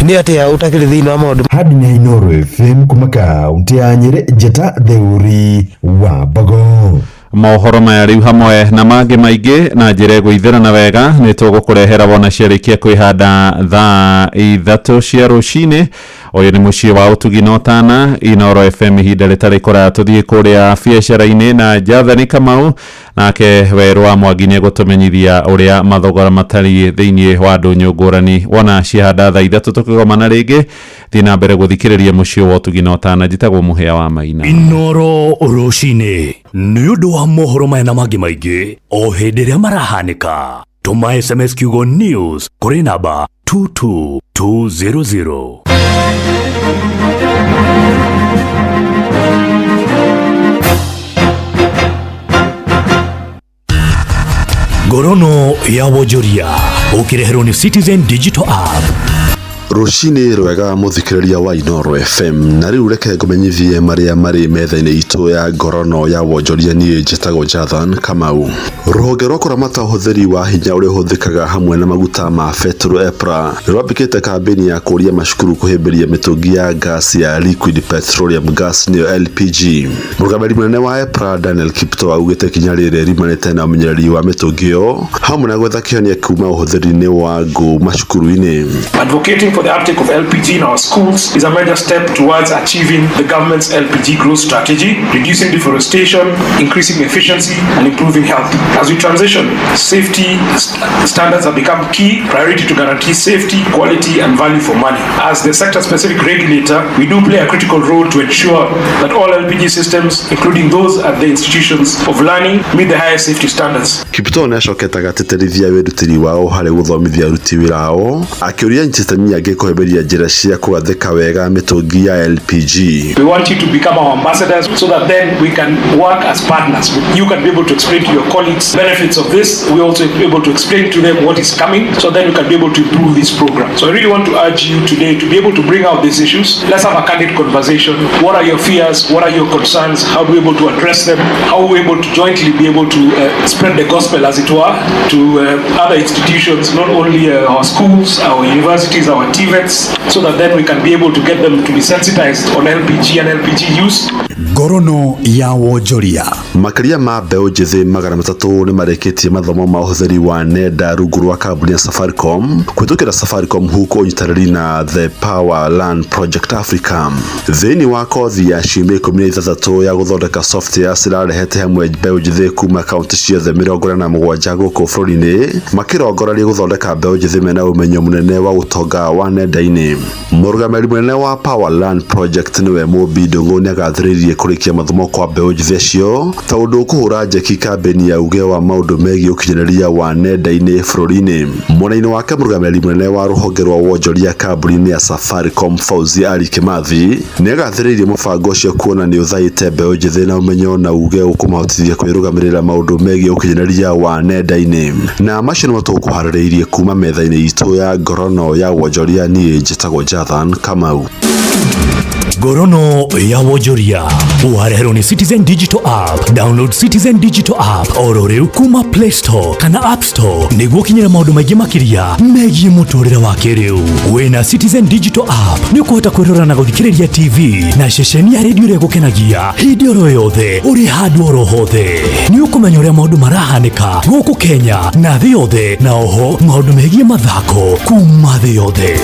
S23: nĩ atĩa ũtakĩrĩ thĩinĩ wa maũndũ.
S4: Hadi Inooro FM kuma kaunti ya Nyĩrĩ, Njata Theuri wa Mbogo.
S11: Mohoro maya rĩu hamwe na mangĩ maingĩ na njĩra ĩgũithĩrana wega nĩ tũgũkũrehera wona ciarĩkia kwĩhanda thaa 3 cia rũcinĩ. Ũyũ nĩ mũciĩ wa ũtugi na ũtana, Inooro FM, ihinda rĩtarĩ kũraya tũthiĩ kũrĩa biacara-inĩ na Jathani Kamau, nake Werũ wa Mwangi nĩ egũtũmenyithia ũrĩa mathogora matariĩ thĩinĩ wa ndũnyũ ngũrani. Wona ciahanda thaa 3 tũkĩgomana rĩngĩ, thiĩ na mbere gũthikĩrĩria mũciĩ wa ũtugi na ũtana. Njĩtagwo Mũhĩa wa Maina.
S3: Inooro rũcinĩ nĩ ũndũ wa mohoro maya na mangĩ maingĩ o hĩndĩ ĩrĩa marahanĩka. Tũma SMS kiugo news kũrĩ namba 22200. Ngorono ya wonjoria ũkĩreherwo nĩ Citizen Digital App.
S5: Rũcinĩ rwega mũthikĩrĩria wa Inooro FM, na rĩu reke ngũmenyithie marĩa marĩ metha-inĩ itũ ya ngorono ya wonjoria. Niĩ njĩtagwo Jathan Kamau. Rũhonge rwa kũramata ũhũthĩri wa hinya ũrĩa ũhũthĩkaga hamwe na maguta ma betũrũ EPRA nĩ rwambĩkĩte kambĩini ya kũũria macukuru kũhĩmbĩria mĩtũngi ya gas ya liquid petroleum gas nĩyo LPG. Mũrũgamĩrĩri mũnene wa EPRA Daniel Kipto augĩte ikinya rĩrĩ riumanĩte na ũmenyereri wa mĩtũngi ĩyo hamwe na gwetha kĩhonia kuma ũhũthĩri-inĩ wa ngũ macukuru-inĩ.
S6: Advocating for the uptake of LPG in our schools is a major step towards achieving the government's LPG growth strategy, reducing deforestation, increasing efficiency, and improving health. As we transition, safety standards have become key priority to guarantee safety, quality, and value for money. As the sector-specific regulator, we do play a critical role to ensure that all LPG systems, including those at the institutions of learning, meet the highest safety standards.
S5: Kipto nĩacokete agatĩtĩrithia wĩrutĩri wao harĩ gũthomithia aruti wĩra ao, akĩũria anyititani angĩ kũhĩmbĩria njĩra cia kũgathĩka wega mĩtũngi ya LPG.
S6: We want you to become our ambassadors so that then we can work as partners. You can be able to explain to your colleagues benefits of this. We also be able to explain to them what is coming, so then we can be able to improve this program. So I really want to urge you today to be able to bring out these issues. Let's have a candid conversation. What are your fears? What are your concerns? How are we able to address them? How are we able to jointly be able to spread the gospel, as it were, to other institutions, not only our schools, our universities, our TVETs, so that then we can be able to get them to be sensitized on LPG and LPG use.
S8: Ngorono ya wonjoria.
S5: Makĩria ma mbeũ njĩthĩ 300 nĩ marĩkĩtie mathomo ma ũhũthĩri wa nenda rungu rwa kambuni ya Safaricom kũhĩtũkĩra Safaricom Hook ũnyitanĩri na The Power Land Project Africa. Thĩinĩ wa kothi ya ciumia 16 ya gũthondeka software cirarehete hamwe mbeũ njĩthĩ kuma kaunti ciothe 47 gũkũ bũrũri-inĩ, makĩrongoreria gũthondeka mbeũ njĩthĩ mena ũmenyo mũnene wa ũtonga wa nenda-inĩ. Mũrũgamĩrĩri mũnene wa Power Land Project nĩwe Mũmbi Ndũng'ũ nĩagathĩrĩirie nĩagathĩrĩirie kũrĩkia mathomo kwa mbeũ njĩthĩ acio ta ũndũ ũkũhũra njeki kambĩni ya uge wa maũndũ megiĩ ũkinyanĩria wa nenda-inĩ bũrũri-inĩ. Mwena-inĩ wake mũrũgamĩrĩri mũnene wa rũhonge rwa wonjoria kambuni-inĩ ya Safaricom Fauzi Ali Kimathi nĩagathĩrĩirie mũbango ũcio kuona nĩ ũthaĩte mbeũ njĩthĩ na ũmenyo na uge ũkũmahotithia kwĩrũgamĩrĩra maũndũ megiĩ ũkinyanĩria wa nenda-inĩ. Na macio nĩmo tũkũharĩrĩirie kuma metha-inĩ itũ ya ngorono ya wonjoria. Niĩ njĩtagwo Jathan Kamau.
S3: Ngorono ya wonjoria wareherwo nĩ Citizen Digital App. Download Citizen Digital App oro rĩu kuma Play Store kana App Store nĩguo ũkinyĩre maũndũ maingĩ makĩria megiĩ mũtũrĩre wa kĩrĩu. Wĩna Citizen Digital App nĩ ũkũhota kwĩrora na gũthikĩrĩria TV na ceceni ya redio ĩrĩa ĩgũkenagia hĩndĩ oro yothe ũrĩ handũ oro hothe. Nĩ ũkũmenya ũrĩa maũndũ marahanĩka gũkũ Kenya na thĩ yothe, na oho maũndũ megiĩ mathako kuma thĩ yothe.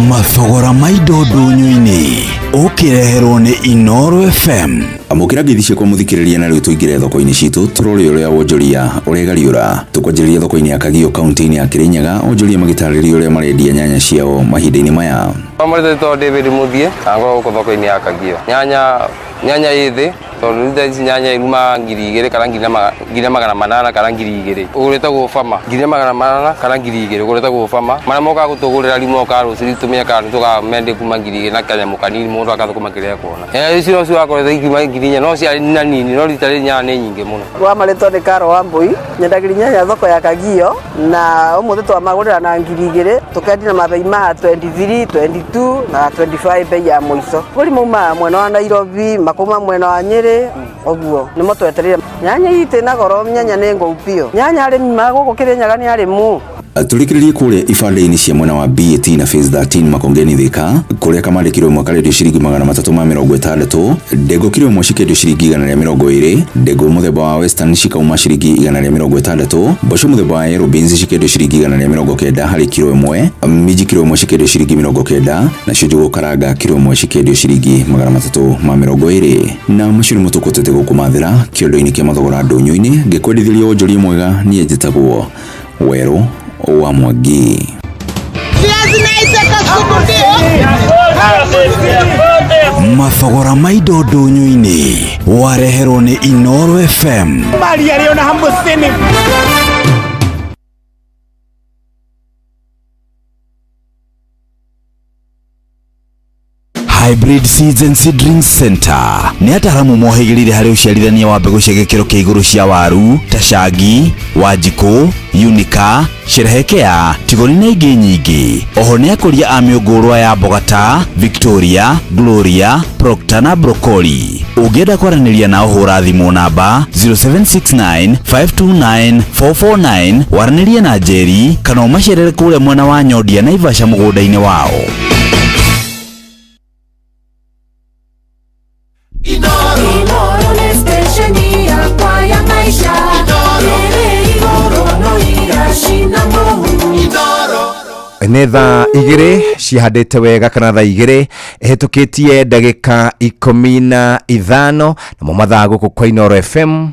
S8: Mathogora ma indo ndũnyũ-inĩ ũkĩreherwo nĩ Inoro FM.
S10: Amũkĩra ngeithi ciakwa mũthikĩrĩria, na rĩu tũingĩre thoko-inĩ citũ tũrore ũrĩa wonjoria ũregariũra. Tũkwanjĩrĩria thoko-inĩ ya Kagio, kaunti-inĩ ya Kĩrĩnyaga, onjoria magĩtarĩria ũrĩa marendia nyanya ciao mahinda-inĩ maya.
S12: Marĩtwa David Muthie na ngoragwo gũkũ thoko-inĩ ya Kagio. Nyanya, nyanya ĩ thĩ tondũ rĩu thaa ici nyanya iruma 2000 kana 1800 kana 2000. Ũgũrĩte fama 1800 kana 2000, ũgũrĩte fama. Marĩa mokaga gũtũgũrĩra rĩu mokaga rũciũ, rĩu tũmenye kana nĩtũkamendie kuma 2000 na kanyamũ kanini mũndũ akathũkũma kĩrĩa ekuona. Ici no ciwakorete ikiuma 4000, no ciarĩ na nini, no rita rĩrĩ nyanya nĩ nyingĩ mũno.
S13: Wa marĩtwa nĩ Karo wa Mbui, nyendagĩria nyanya thoko ya Kagio, na ũmũthĩ twamagũrĩra na 2000, tũkendia na mabei ma 23, 22 na 25 bei ya mũico. Agũri maumaga mwena wa Nairobi, makauma mwena wa Nyĩrĩ, ũguo nĩmo twetereire. Nyanya itĩ na goro, nyanya nĩ ngũu biũ. Nyanya arĩmi ma gũkũ Kĩrĩnyaga nĩ arĩmu.
S10: Tũrĩkĩrĩrie kũrĩa ibanda-inĩ cia mwena wa BAT na Phase 13 Makongeni Thika, kũrĩa kamande kiro ĩmwe karendio ciringi 360, ndengũ kiro ĩmwe cikendio ciringi 120, ndengũ mũthemba wa Western cikauma ciringi 160, mboco mũthemba wa Yellow Beans cikendio ciringi 190 harĩ kiro ĩmwe, minji kiro ĩmwe cikendio ciringi 90, nacio njũgũ karanga kiro ĩmwe cikendio ciringi 320. Na macio nĩmo tũkũtete gũkũmathĩra kĩondo-inĩ kĩa mathogora ndũnyũ-inĩ. Ngĩkwendithĩria wonjoria mwega, niĩ njĩtagwo Werũ wa Mwangi.
S8: Mathogora ma indo ndũnyũ-inĩ wareherwo nĩ Inoro FM.
S2: Mali yaliyo na 50.
S8: Hybrid Seeds and Seedlings Center nĩ ataaramu mohĩgĩrĩire harĩ ũciarithania wa mbegũ cia gĩkĩro kĩa igũrũ cia waru ta Shangi, Wanjikũ, Unica, Sherehekea, Tigoni na ingĩ nyingĩ. Oho nĩ akũria a mĩũngũrwa ya mboga ta Victoria, Gloria, Procter na Broccoli. Ũngĩenda kwaranĩria nao hũra thimũ namba 0769 529 449, waranĩrie na Njeri kana ũmacerere kũrĩa mwena wa Nyondia Naivasha mũgũnda-inĩ wao.
S9: Inoro nĩ stesheni yakwa ya maisha ĩrĩ igũrũ no iracina mũhu.
S1: Nĩ thaa 2 cihandĩte wega kana thaa 2 ĩhĩtũkĩtie ndagĩka 15, namo mathaa gũkũ kwa Inoro FM.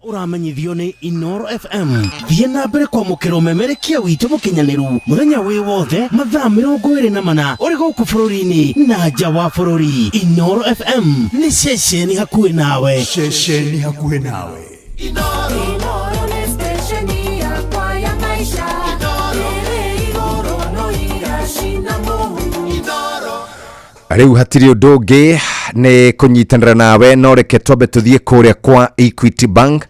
S2: Ũramenyithio nĩ Inoro FM. Thiĩ na mbere kwamũkĩra ũmemerekia witũ mũkinyanĩru mũthenya wĩ wothe, mathaa 24, ũrĩ gũkũ bũrũri-inĩ na nja wa bũrũri. Inoro FM nĩ ceceni hakuhĩ nawe.
S8: Ceceni hakuhĩ nawe.
S9: Inoro nĩ stesheni yakwa ya maisha ĩrĩ igũrũ no iracina mũhu.
S1: Rĩu hatirĩ ũndũ ũngĩ nĩ kũnyitanĩra nawe, no reke twambe tũthiĩ kũrĩa kwa Equity Bank.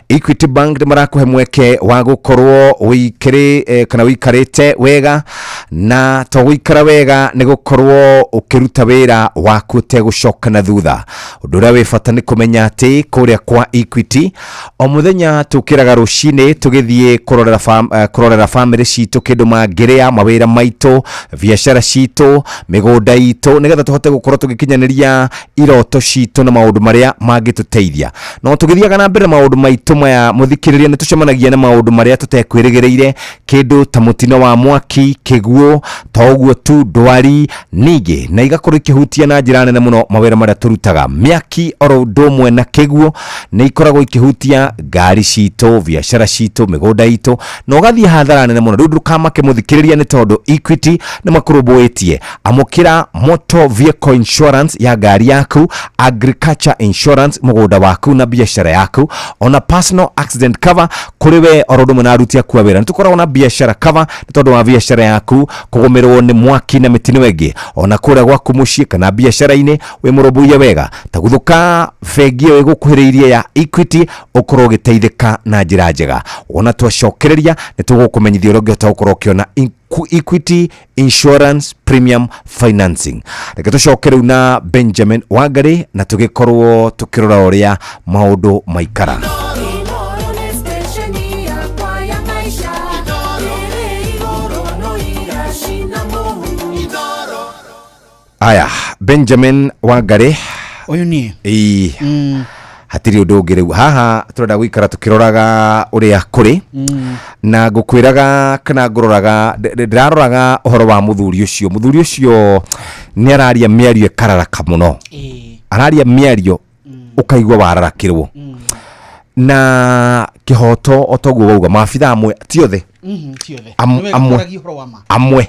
S1: Equity Bank nĩ marakũhe mweke wa gũkorwo ũikĩrĩ kana ũikarĩte wega, na to gũikara wega, nĩ gũkorwo ũkĩruta wĩra waku ũtegũcoka na thutha. Ũndũ ũrĩa wĩ bata nĩ kũmenya atĩ kũrĩa kwa Equity o mũthenya tũkĩraga rũcinĩ tũgĩthiĩ kũrorera bamĩrĩ citũ kĩndũ mangĩrĩa, mawĩra maitũ, biacara citũ, mĩgũnda itũ, nĩgetha tũhote gũkorwo tũgĩkinyanĩria iroto citũ na maũndũ marĩa mangĩtũteithia. No tũgĩthiaga na mbere na maũndũ maitũ maya mũthikĩrĩria, nĩ tũcemanagia na maũndũ marĩa tũtekwĩrĩgĩrĩire, kĩndũ ta mũtino wa mwaki, kĩguũ, to ũguo tu, ndwari ningĩ, na igakorwo ikĩhutia na njĩra nene mũno mawĩra marĩa tũrutaga. Mĩaki oro ũndũ ũmwe na kĩguũ nĩ ikoragwo ikĩhutia ngari citũ, biacara citũ, mĩgũnda itũ, na ũgathiĩ hathara nene mũno. Rĩu ndũkamake mũthikĩrĩria, nĩ tondũ Equity nĩ makũrũmbũĩtie. Amũkĩra motor vehicle insurance ya ngari yaku, agriculture insurance mũgũnda waku na biacara yaku, ona personal accident cover kũrĩ we oro ũndũ ũmwe na aruti aku a wĩra. Nĩ tũkoragwo na biacara cover nĩ tondũ wa biacara yaku kũgũmĩrwo nĩ mwaki na mĩtino ĩngĩ, ona kũrĩa gwaku mũciĩ kana biacara-inĩ wĩ mũrũmbũiye wega. Taguthũka bengi ĩyo ĩgũkuhĩrĩirie ya Equity ũkorwo ũgĩteithĩka na njĩra njega. Wona twacokereria nĩ tũgũkũmenyithia ũrĩa ũngĩhota gũkorwo ũkĩona Equity Insurance Premium Financing. Reke tũcoke rĩu na Benjamin Wangari na tũgĩkorwo tũkĩrora ũrĩa maũndũ maikara. Aya, Benjamin Wangari.
S7: Ũyũ niĩ.
S1: Ĩĩ. Hatirĩ ũndũ ũngĩ rĩu haha tũrenda gũikara tũkĩroraga ũrĩa kũrĩ na ngũkwĩraga kana ngũroraga ndĩraroraga ũhoro wa mũthuri ũcio. Mũthuri ũcio nĩ araria mĩario ĩkararaka mũno, araria mĩario ũkaigua wararakĩrwo na kĩhoto. O toguo wauga, maabitha amwe, ti othe.
S7: Ti othe.
S1: Am-
S7: Nĩ wega
S1: amwe.
S7: kwaragia ũhoro wa ma.
S1: Amwe,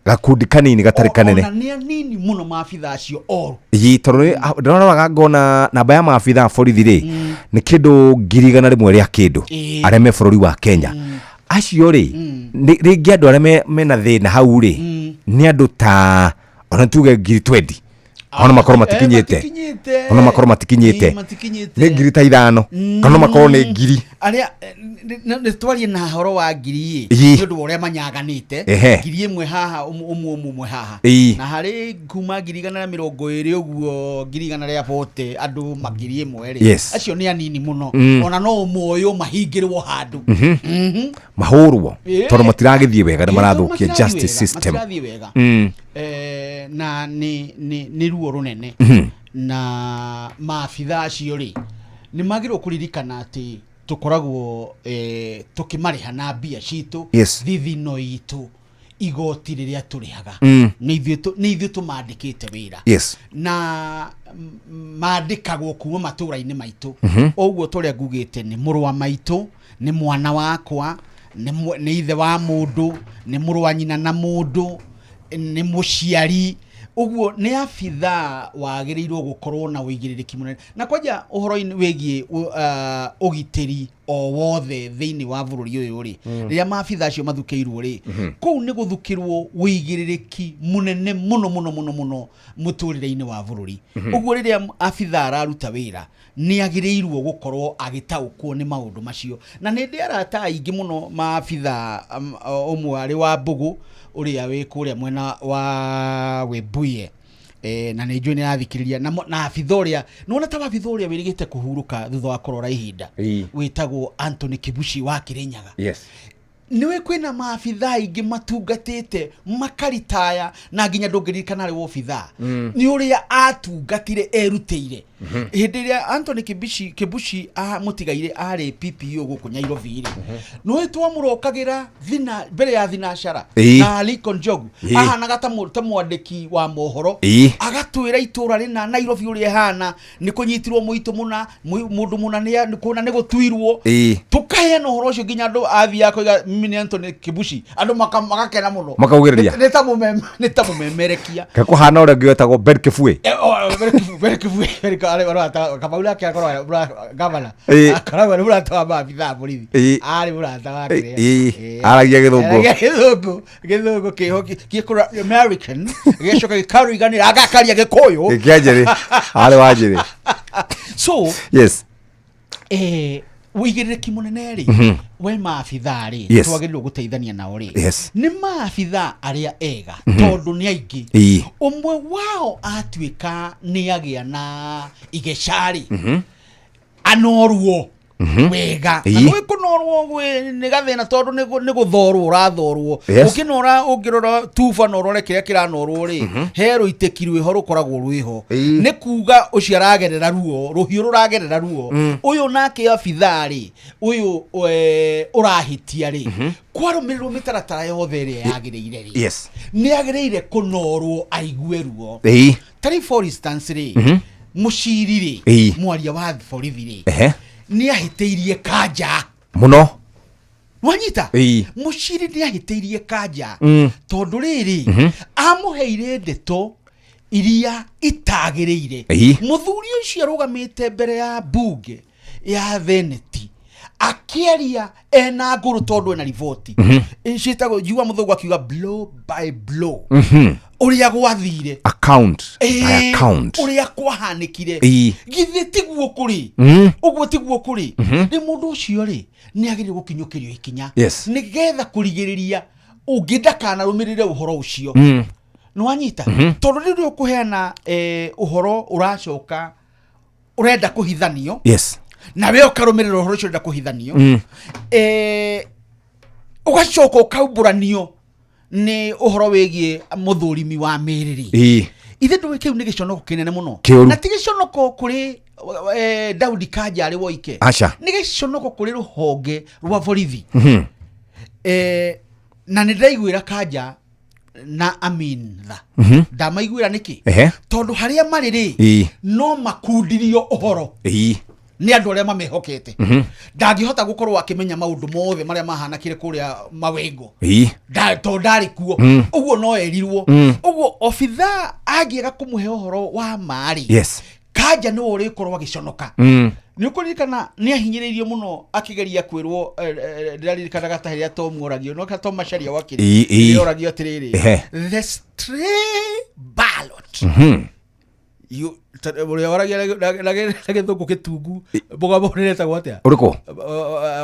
S1: gakundi kanini gatarĩ kanene.
S7: Ona nĩ anini mũno maabitha acio oru.
S1: Ĩ, tondũ ndĩroraga ngona namba ya maabitha a borithi rĩ nĩ kĩndũ 100,000 rĩa kĩndũ arĩa me bũrũri wa Kenya. Acio rĩ rĩngĩ andũ arĩa mena thĩna hau rĩ nĩ andũ ta ona tuge 20,000, ona makorwo matikinyĩte, ona makorwo matikinyĩte nĩ 5,000 kana no makorwo nĩ ngiri.
S7: Arĩa nĩ twarie na horo wa ngiri ĩ nĩ ũndũ wa ũrĩa manyaganĩte. 1,000 haha, ũmwe ũmwe ũmwe ũmwe haha. Na harĩ kuma 120,000 ũguo, 140,000 andũ ma 1,000 rĩ, acio nĩ anini mũno. Ona no ũmoywo mahingĩrwo handũ.
S1: Mahũrwo tondũ matiragĩthiĩ wega, nĩ
S7: Ĩĩ, tondũ
S1: marathũkia
S7: matirathiĩ
S1: justice
S7: wega,
S1: system.
S7: Matirathiĩ wega. Na nĩ ruo rũnene. Na maabitha acio rĩ nĩ magĩrĩirwo kũririkana atĩ tũkoragwo tũkĩmarĩha na mbia citũ, thithino itũ, igoti rĩrĩa tũrĩhaga. Nĩ ithuĩ tũmandĩkĩte wĩra. Na mandĩkagwo kuma matũra-inĩ maitũ. Ũguo tũrĩa ngugĩte nĩ mũrũ wa maitũ, nĩ mwana wakwa, nĩ ithe wa mũndũ, nĩ mũrũ wa nyina na mũndũ, nĩ mũciari. Ũguo nĩ abithaa wagĩrĩirwo gũkorwo na ũigĩrĩrĩki mũnene na kwanja ũhoro-inĩ wĩgiĩ ũgitĩri o wothe thĩinĩ wa bũrũri ũyũ rĩ. Rĩrĩa maabitha acio mathukĩirwo rĩ, kũu nĩ gũthukĩrwo ũigĩrĩrĩki mũnene mũno mũno mũno mũno mũtũrĩre-inĩ wa bũrũri. Ũguo rĩrĩa abitha araruta wĩra nĩ agĩrĩirwo gũkorwo agĩtaũkwo nĩ maũndũ macio. Na nĩ ndĩ arata aingĩ mũno maabitha, ũmwe arĩ wa Mbũgũ ũrĩa wĩ kũrĩa mwena wa Webuye, na nĩ njũĩ nĩ arathikĩrĩria na abitha ũrĩa nĩwona ta wabitha ũrĩa wĩrĩgĩte kũhurũka thutha wa kũrora ihinda, wĩtagwo Anthony Kibushi wa Kirinyaga. Nĩwe kwĩna maabitha aingĩ matungatĩte makaritaya na nginya ndũngĩririkana arĩ wobithaa nĩ ũrĩa atungatire erutĩire. Hĩndĩ ĩrĩa Anthony Kibushi mũtigaire arĩ PPO gũkũ Nairobi rĩ, nĩwe twamũrokagĩra thina mbere ya thinacara na Aliko Njogu. Ahanaga ta mwandĩki wa mohoro. Agatwĩra itũra rĩna Nairobi ũrĩa ĩhana, nĩ kũnyitirwo mũitũ mũna, mũndũ mũna nĩ kũna nĩ gũtuirwo. Tũkaheana ũhoro ũcio nginya andũ athiaga koiga mimi nĩ Anthony Kibushi, andũ magakena mũno.
S1: Makaugĩrĩria.
S7: Nĩ ta mũmemerekia.
S1: Kekũhana ũrĩa ũngĩ wetagwo Ben Kĩbue.
S7: Oh, Ben Kĩbue, Ben Kĩbue, Ben Kĩbue, arĩ mũrata, Kamau nake akoragwo arĩ gavana. Akoragwo arĩ mũrata wa maabitha a borithi. Arĩ mũrata wa kĩrĩa.
S1: Aragia gĩthũngũ.
S7: Aragia gĩthũngũ, gĩthũngũ kĩho gĩkũra American, gĩgacoka gĩkaruiganĩra, agakaria gĩkũyũ.
S1: Gĩkĩa njĩrĩ. Arĩ wa njĩrĩ.
S7: So, ũigĩrĩrĩki mũnene rĩ, we maabitha rĩ, twagĩrĩirwo gũteithania nao rĩ, nĩ maabitha arĩa ega, tondũ nĩ aingĩ. Ũmwe wao atuĩka nĩ agĩa na igeca rĩ, anorwo. Wega na nĩ kũnorwo nĩ gathĩna tondũ nĩ gũthorwo ũrathorwo. Ũkĩnora ũngĩrora tuba na ũrore kĩrĩa kĩranorwo rĩ, he rũitĩki rwĩho rũkoragwo rwĩho, nĩ kuga ũcio aragerera ruo, rũhiũ rũragerera ruo. Ũyũ nake abithaa rĩ, ũyũ ũrahĩtia rĩ, kwarũmĩrĩrwo mĩtaratara yothe ĩrĩa yagĩrĩire rĩ, nĩ agĩrĩire kũnorwo aigue ruo. Tarĩ for instance rĩ, mũciri rĩ, mwaria wa borithi rĩ, nĩ ahĩtĩirie Kanja
S1: muno.
S7: Wanyita? Mũciri nĩ ahĩtĩirie Kanja tondũ rĩrĩ, amũheire ndeto iria itagĩrĩire. Mũthuri ũcio arũgamĩte mbere ya mbunge ya theneti akĩaria ena ngũrũ tondũ ena riboti ciĩtagwo njigua mũthũngũ akiuga blow by blow ũrĩa gwathire,
S1: account by account,
S7: ũrĩa kwahanĩkire. Githĩ tiguo kũrĩ? Ũguo tiguo kũrĩ? Rĩ, mũndũ ũcio rĩ, nĩ agĩrĩire gũkinyũkĩrio ikinya nĩgetha kũrigĩrĩria ũngĩ ndakanarũmĩrĩre ũhoro ũcio. Nĩwanyita? Tondũ rĩrĩa ũkũheana ũhoro ũracoka ũrenda kũhithanio, na we ũkarũmĩrĩra ũhoro ũcio ũrenda kũhithanio, ũgacoka ũkaumbũranio nĩ ũhoro wĩgiĩ mũthũrimi wa mĩĩrĩ rĩ, ithe ndũĩ kĩu nĩ gĩconoko kĩnene mũno.
S1: Kĩũru.
S7: Na ti gĩconoko kũrĩ Daudi Kanja arĩ woike,
S1: Aca.
S7: nĩ gĩconoko kũrĩ rũhonge rwa borithi. Na nĩ ndĩraiguĩra Kanja na Amin tha. Ndamaiguĩra nĩkĩ? Tondũ harĩa marĩ rĩ, no makundirio ũhoro nĩ andũ arĩa mamehokete. Ndangĩhota gũkorwo akĩmenya maũndũ mothe marĩa mahanakire kũrĩa Mawengo, tondũ ndarĩ kuo. Ũguo no erirwo. Ũguo obithaa angĩaga kũmũhe ũhoro wa ma rĩ, Kanja nĩwe ũrĩkorwo agĩconoka. Nĩ ũkũririkana nĩ ahinyĩrĩirio mũno akĩgeria kwĩrwo, ndĩraririkanaga ta rĩrĩa Tom oragio, no Tom Macharia wakiri, rĩrĩa oragio atĩrĩrĩ, the stray ballot, you ũrĩa waragia na gĩthũngũ gĩtungu, mũgambo ũrĩa etagwo atĩa?
S1: Ũrĩkũ?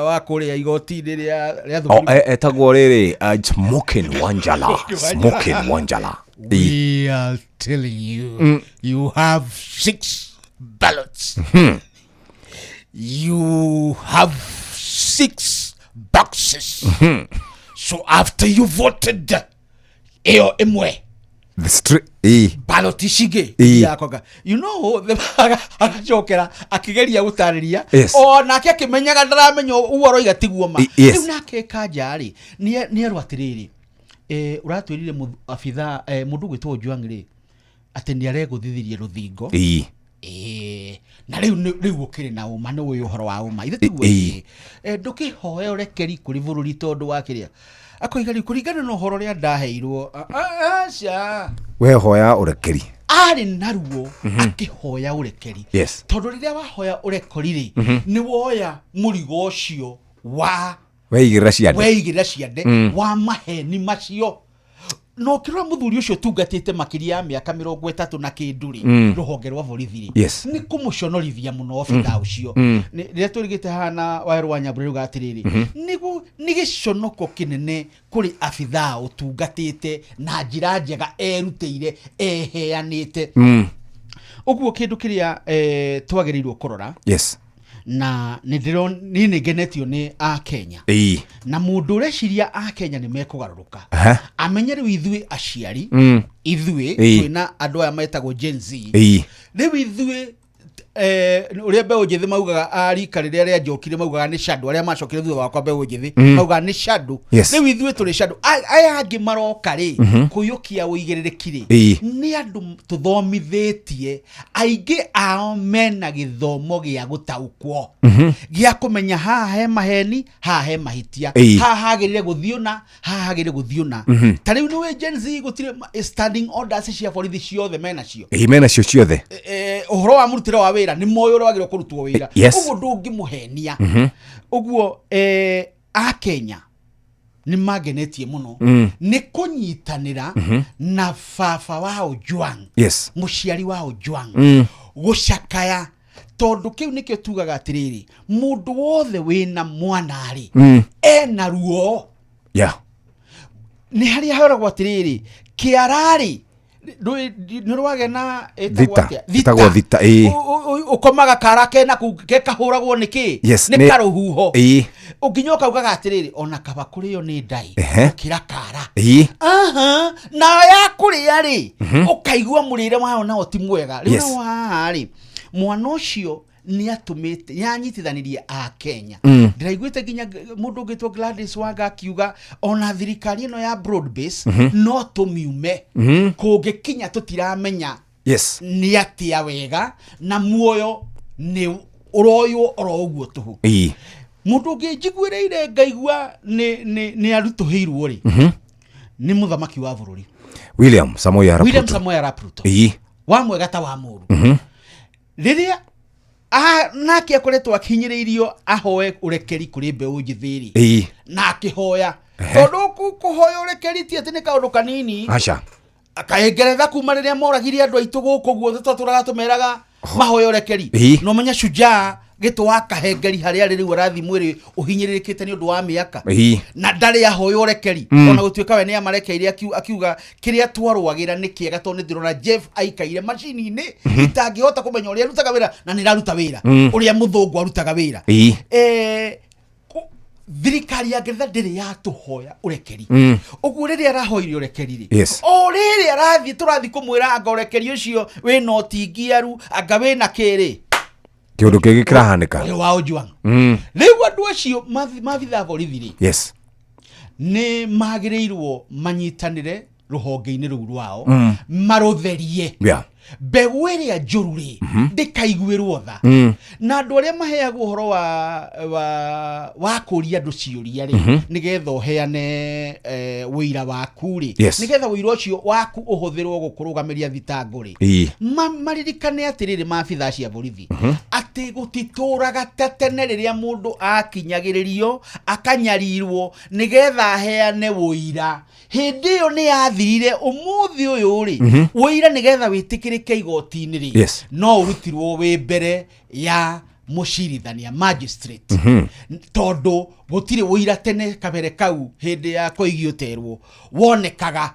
S7: Wa kũrĩa igoti-inĩ rĩa
S1: Oh,
S7: Supreme.
S1: Etagwo rĩrĩ, Smokin Wanjala. Smokin Wanjala.
S7: We are telling you, you have 6 ballots. You have 6 boxes. So after you voted, ĩyo ĩmwe,
S1: The street.
S7: Ballot icingĩ yakwaga, you know, agacokera akĩgeria gũtarĩria, o nake akĩmenyaga ndaramenya ũguo aroiga tiguo ma. Rĩu nake Kanja rĩ, nĩ erwo atĩrĩrĩ, ũratwĩrire abithaa, mũndũ ũgwĩtwo Ojwang rĩ, atĩ nĩ aregũthithirie rũthingo. Na rĩu rĩu ũkĩrĩ na ũma, nĩ ũĩ ũhoro wa ũma, ithe tiguo? Ndũkĩhoe ũrekeri kũrĩ bũrũri tondũ wa kĩrĩa akoiga rĩu kũringana na ũhoro ũrĩa ndaheirwo, aca.
S1: We hoya ũrekeri.
S7: Arĩ na ruo akĩhoya ũrekeri, tondũ rĩrĩa wahoya ũrekeri rĩ, nĩ woya mũrigo ũcio wa
S1: Weigĩrĩra ciande.
S7: Weigĩrĩra ciande wa maheni macio. Na ũkĩrora mũthuri ũcio ũtungatĩte makĩria ya mĩaka 30 na kĩndũ rĩ, rũhonge rwa borithi rĩ, nĩ kũmũconorithia mũno obithaa ũcio. Rĩrĩa twĩrĩgĩte haha na Wawerũ wa Nyambura rauga atĩrĩrĩ, nĩ gĩconoko kĩnene kũrĩ abithaa ũtungatĩte na njĩra njega, erutĩire, eheanĩte. Ũguo kĩndũ kĩrĩa twagĩrĩirwo kũrora, na nĩ niĩ nĩ ngenetio nĩ Akenya, na mũndũ ũreciria Akenya nĩ mekũgarũrũka, amenye rĩu ithuĩ aciari, ithuĩ twĩna andũ aya metagwo Gen Z. Rĩu ithuĩ, ũrĩa mbeũ njĩthĩ maugaga, a rika rĩrĩa rĩanjokire maugaga nĩ shadow, arĩa macokire thutha wakwa mbeũ njĩthĩ maugaga nĩ shadow. Rĩu ithuĩ tũrĩ shadow. Aya angĩ maroka rĩ, kũiyũkia ũigĩrĩrĩki rĩ, nĩ andũ tũthomithĩtie, aingĩ ao mena gĩthomo gĩa gũtaũkwo, gĩa kũmenya haha he maheni, haha he mahĩtia, haha hagĩrĩire gũthiĩ ũna, haha hagĩrĩire gũthiĩ ũna. Ta rĩu nĩũĩ Gen Z gũtirĩ standing orders cia borithi ciothe menacio.
S1: Ĩĩ, menacio ciothe.
S7: Ũhoro wa mũrutĩre wa wĩra, nĩ moĩ ũrĩa wagĩrĩirwo kũrutwo wĩra. Ũguo ndũngĩmũhenia. Ũguo Akenya nĩ mangenetie mũno nĩ kũnyitanĩra na baba wa Ojwang, mũciari wa Ojwang, gũcakaya, tondũ kĩu nĩkĩo tugaga atĩrĩrĩ, mũndũ wothe wĩna mwana rĩ, ena ruo. Nĩ harĩa horagwo atĩrĩrĩ, kĩararĩ nĩ rwagĩa na ĩtagwo
S1: Thita.
S7: atĩa?
S1: Ĩtagwo thita, ĩĩ.
S7: Ũkomaga kara kena kũu gekahũragwo nĩ kĩ?
S1: Yes,
S7: Nĩ karũhuho. Ũnginya ũkaugaga atĩrĩrĩ, ona kaba kũrĩo nĩ ndai gũkĩra kara. Aha, na ya kũrĩa rĩ, ũkaigua mũrĩre wayo nao ti mwega. Rĩu nao haha rĩ, mwana ũcio nĩ atũmĩte yanyitithanirie a Kenya. Ndĩraiguĩte nginya mũndũ ũngĩtwo Gladys Wanga akiuga ona thirikari ĩno ya broad base no tũmiume kũngĩkinya tũtiramenya nĩ atĩa wega na muoyo nĩ ũroywo oro ũguo tũhũ. Mũndũ ũngĩ njiguĩrĩire ngaigua nĩ arutũhĩirwo rĩ, nĩ mũthamaki wa bũrũri
S1: William Samoei Arap
S7: William
S1: Ruto.
S7: Samoei Arap Ruto. Wa mwega ta wa mũru. Rĩrĩa nake akoretwo akinyĩrĩirio ahoe ũrekeri kũrĩ mbeũ njĩthĩ rĩ, na akĩhoya, tondũ kũhoya ũrekeri ti atĩ nĩ kaũndũ kanini.
S1: Aca.
S7: Kaĩ ngeretha kuma rĩrĩa moragire andũ aitũ gũkũ guothe twatũraga tũmeraga mahoya ũrekeri. No menya shujaa gĩtũ wa kahengeri harĩa arĩ rĩu arathiĩ mwĩrĩ ũhinyĩrĩrĩkĩte nĩ ũndũ wa mĩaka na ndarĩ ahoya ũrekeri. Ona gũtuĩka we nĩ amarekeire akiuga kĩrĩa twarũagĩra nĩ kĩega, tondũ nĩ ndĩrona Jeff aikaire macini-inĩ itangĩhota kũmenya ũrĩa arutaga wĩra, na nĩ ĩraruta wĩra ũrĩa mũthũngũ arutaga wĩra. Thirikari ya ngeretha ndĩrĩ yatũhoya ũrekeri. Ũguo rĩrĩa arahoire ũrekeri rĩ, o rĩrĩ arathiĩ tũrathiĩ kũmwĩra anga ũrekeri ũcio wĩna ũtingiaru, anga wĩna kĩrĩ
S1: Kĩũndũ kĩngĩ kĩrahanĩka.
S7: Ũyũ wa Ojwang. Rĩu andũ acio maabithaa borithi rĩ, nĩ magĩrĩirwo manyitanĩre rũhonge-inĩ rũu rwao, marũtherie. Mbegũ ĩrĩa njũru rĩ, ndĩkaiguĩrwo tha. Na andũ arĩa maheagwo ũhoro wa kũria andũ ciũria rĩ, nĩgetha ũheane ũira waku rĩ, nĩgetha ũira ũcio waku ũhũthĩrwo gũkũrũgamĩria thitango rĩ, maririkane atĩrĩrĩ maabithaa cia borithi, atĩ gũtitũraga ta tene rĩrĩa mũndũ akinyagĩrĩrio akanyarirwo nĩgetha aheane ũira. Hĩndĩ ĩyo nĩ yathirire. Ũmũthĩ ũyũ rĩ, ũira nĩgetha wĩtĩkĩrĩke igoti-inĩ rĩ, no ũrutirwo wĩ mbere ya mũcirithania magistrate, tondũ gũtirĩ ũira tene kabere kau hĩndĩ ya koigi ũterwo wonekaga.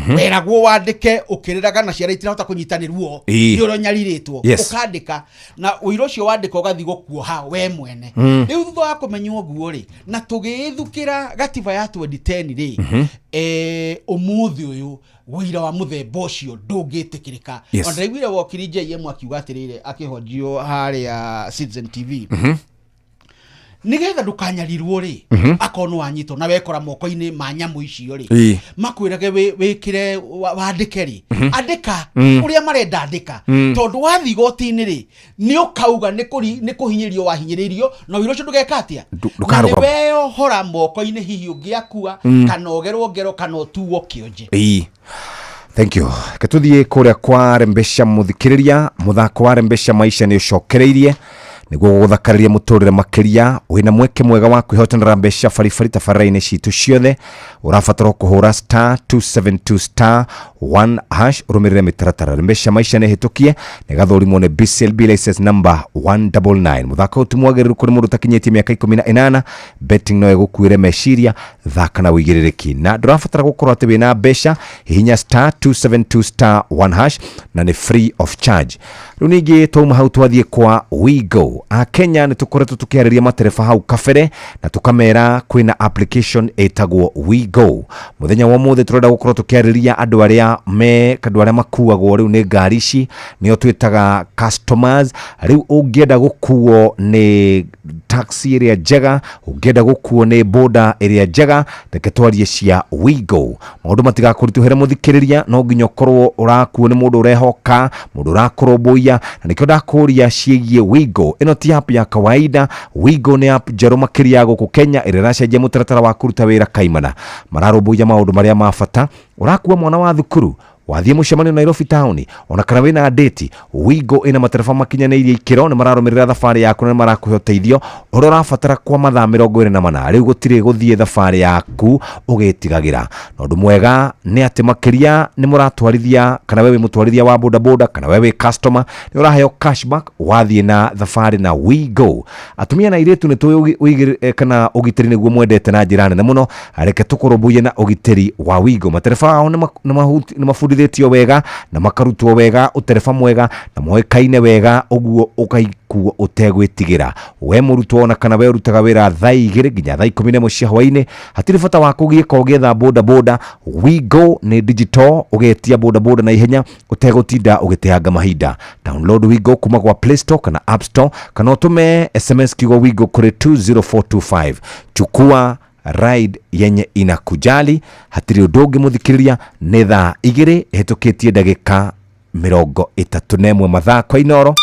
S7: Weragwo wandĩke ũkĩrĩraga na ciana itirahota kũnyita nĩ ruo nĩ ũrĩa ũnyarirĩtwo. Ũkandĩka na ũira ũcio wandĩka ũgathiĩ gũkuoha we mwene. Rĩu thutha wa kũmenya ũguo rĩ, na tũgĩĩthukĩra gatiba ya 2010 rĩ, ũmũthĩ ũyũ ũira wa mũthemba ũcio ndũngĩtĩkĩrĩka. Ona ndaiguire wokiri JM akiuga atĩrĩrĩ akĩhonjio harĩa Citizen TV, nĩgetha ndũkanyarirwo rĩ, akorwo nĩ wanyitwo na wekora moko-inĩ ma nyamũ icio rĩ, makwĩrage wĩkĩre wandĩke rĩ, andĩka ũrĩa marenda andĩka, tondũ wathiĩ igoti-inĩ rĩ, nĩ ũkauga nĩ kũhinyĩrĩrio wahinyĩrĩirio, na ũira ũcio ndũgeka atĩa? Na nĩ
S1: Ndũkarũgama.
S7: weyohora moko-inĩ hihi ũngĩakua, kana ũgerwo ngero, kana ũtuo kĩonje.
S1: Thank you. Reke tuthiĩ kũrĩa kwa Rembesha mũthikĩrĩria. Mũthako wa Rembesha Maisha nĩ ũcokereirie nĩguo gũgũthakarĩria mũtũrĩre makĩria. Wĩna mweke mwega wa kwĩhotanĩra mbeca baribari tabarĩra-inĩ citũ ciothe. Ũrabatara kũhũra star 272 star 1 hash ũrũmĩrĩre mĩtaratara. Rembesha Maisha nĩ hĩtũkie na ĩgathũrimwo nĩ BCLB license number 199. Mũthako ũyũ ti mwagĩrĩru kũrĩ mũndũ ũtakinyĩtie mĩaka 18. Betting no ĩgũkuĩre meciria. Thaka na ũigĩrĩrĩki, na ndũrabatara gũkorwo atĩ wĩna mbeca. Hihinya star 272 star 1 hash na nĩ free of charge. Rĩu ningĩ twauma hau twathiĩ kwa WeGo. A Kenya nĩ tũkoretwo tũkĩarĩria matereba hau kabere na tũkamera kwĩna application ĩtagwo WeGo. Mũthenya wa ũmũthĩ tũrenda gũkorwo tũkĩarĩria andũ arĩa me andũ arĩa makuagwo rĩu nĩ ngari ici, nĩo twĩtaga customers. Rĩu ũngĩenda gũkuo nĩ taxi ĩrĩa njega, ũngĩenda gũkuo nĩ boda ĩrĩa njega, reke twarie cia WeGo. Maũndũ matigakũritũhĩre mũthikĩrĩria, no nginya ũkorwo ũrakuo nĩ mũndũ ũrehoka, mũndũ ũrakũrũmbũiya, na nĩkĩo ndakũria ciĩgiĩ WeGo. Ĩno ti app ya kawaida. WeGo nĩ app njerũ makĩria ya gũkũ Kenya ĩrĩa ĩracenjia mũtaratara wa kũruta wĩra kaimana. Mararũmbũiya maũndũ marĩa ma bata. Ũrakua mwana wa thukuru, wathiĩ mũcemanio Nairobi taũni, ona kana wĩna ndĩti, WeGo ĩna matereba makinyanĩirie ikĩro, nĩ mararũmĩrĩra thabarĩ yaku na nĩ marakũhe ũteithio ũrĩa ũrabatara kwa mathaa 24. Rĩu gũtirĩ gũthiĩ thabarĩ yaku ũgĩtigagĩra. Na ũndũ mwega nĩ atĩ makĩria nĩ mũratwarithia, kana we wĩ mũtwarithia wa bodaboda, kana we wĩ customer, nĩ ũraheo cashback wathiĩ na thabarĩ na WeGo. Atumia na airĩtu nĩ tũĩ kana ũgitĩri nĩguo mwendete na njĩra nene mũno. Reke tũkũrũmbũiye na ũgitĩri wa WeGo. Matereba ao nĩ mabundithĩtio mathomithĩtio wega na makarutwo wega ũtereba mwega na moĩkaine wega, ũguo ũgaikuo ũtegwĩtigĩra. We mũrutwo ona kana we ũrutaga wĩra thaa 2 nginya thaa 11 cia hwaĩ-inĩ, hatirĩ bata wa kũgiĩka ũgĩetha boda boda. Wigo nĩ digital, ũgetia boda boda na ihenya ũtegũtinda ũgĩteanga mahinda. Download Wigo kuma kwa Play Store kana App Store, kana ũtũme SMS kiugo Wigo kũrĩ 20425. Chukua ride yenye inakujali. Hatirĩ ũndũ ũngĩ mũthikĩrĩria, nĩ thaa 2 ĩhĩtũkĩtie ndagĩka 31 mathaa kwa Inoro.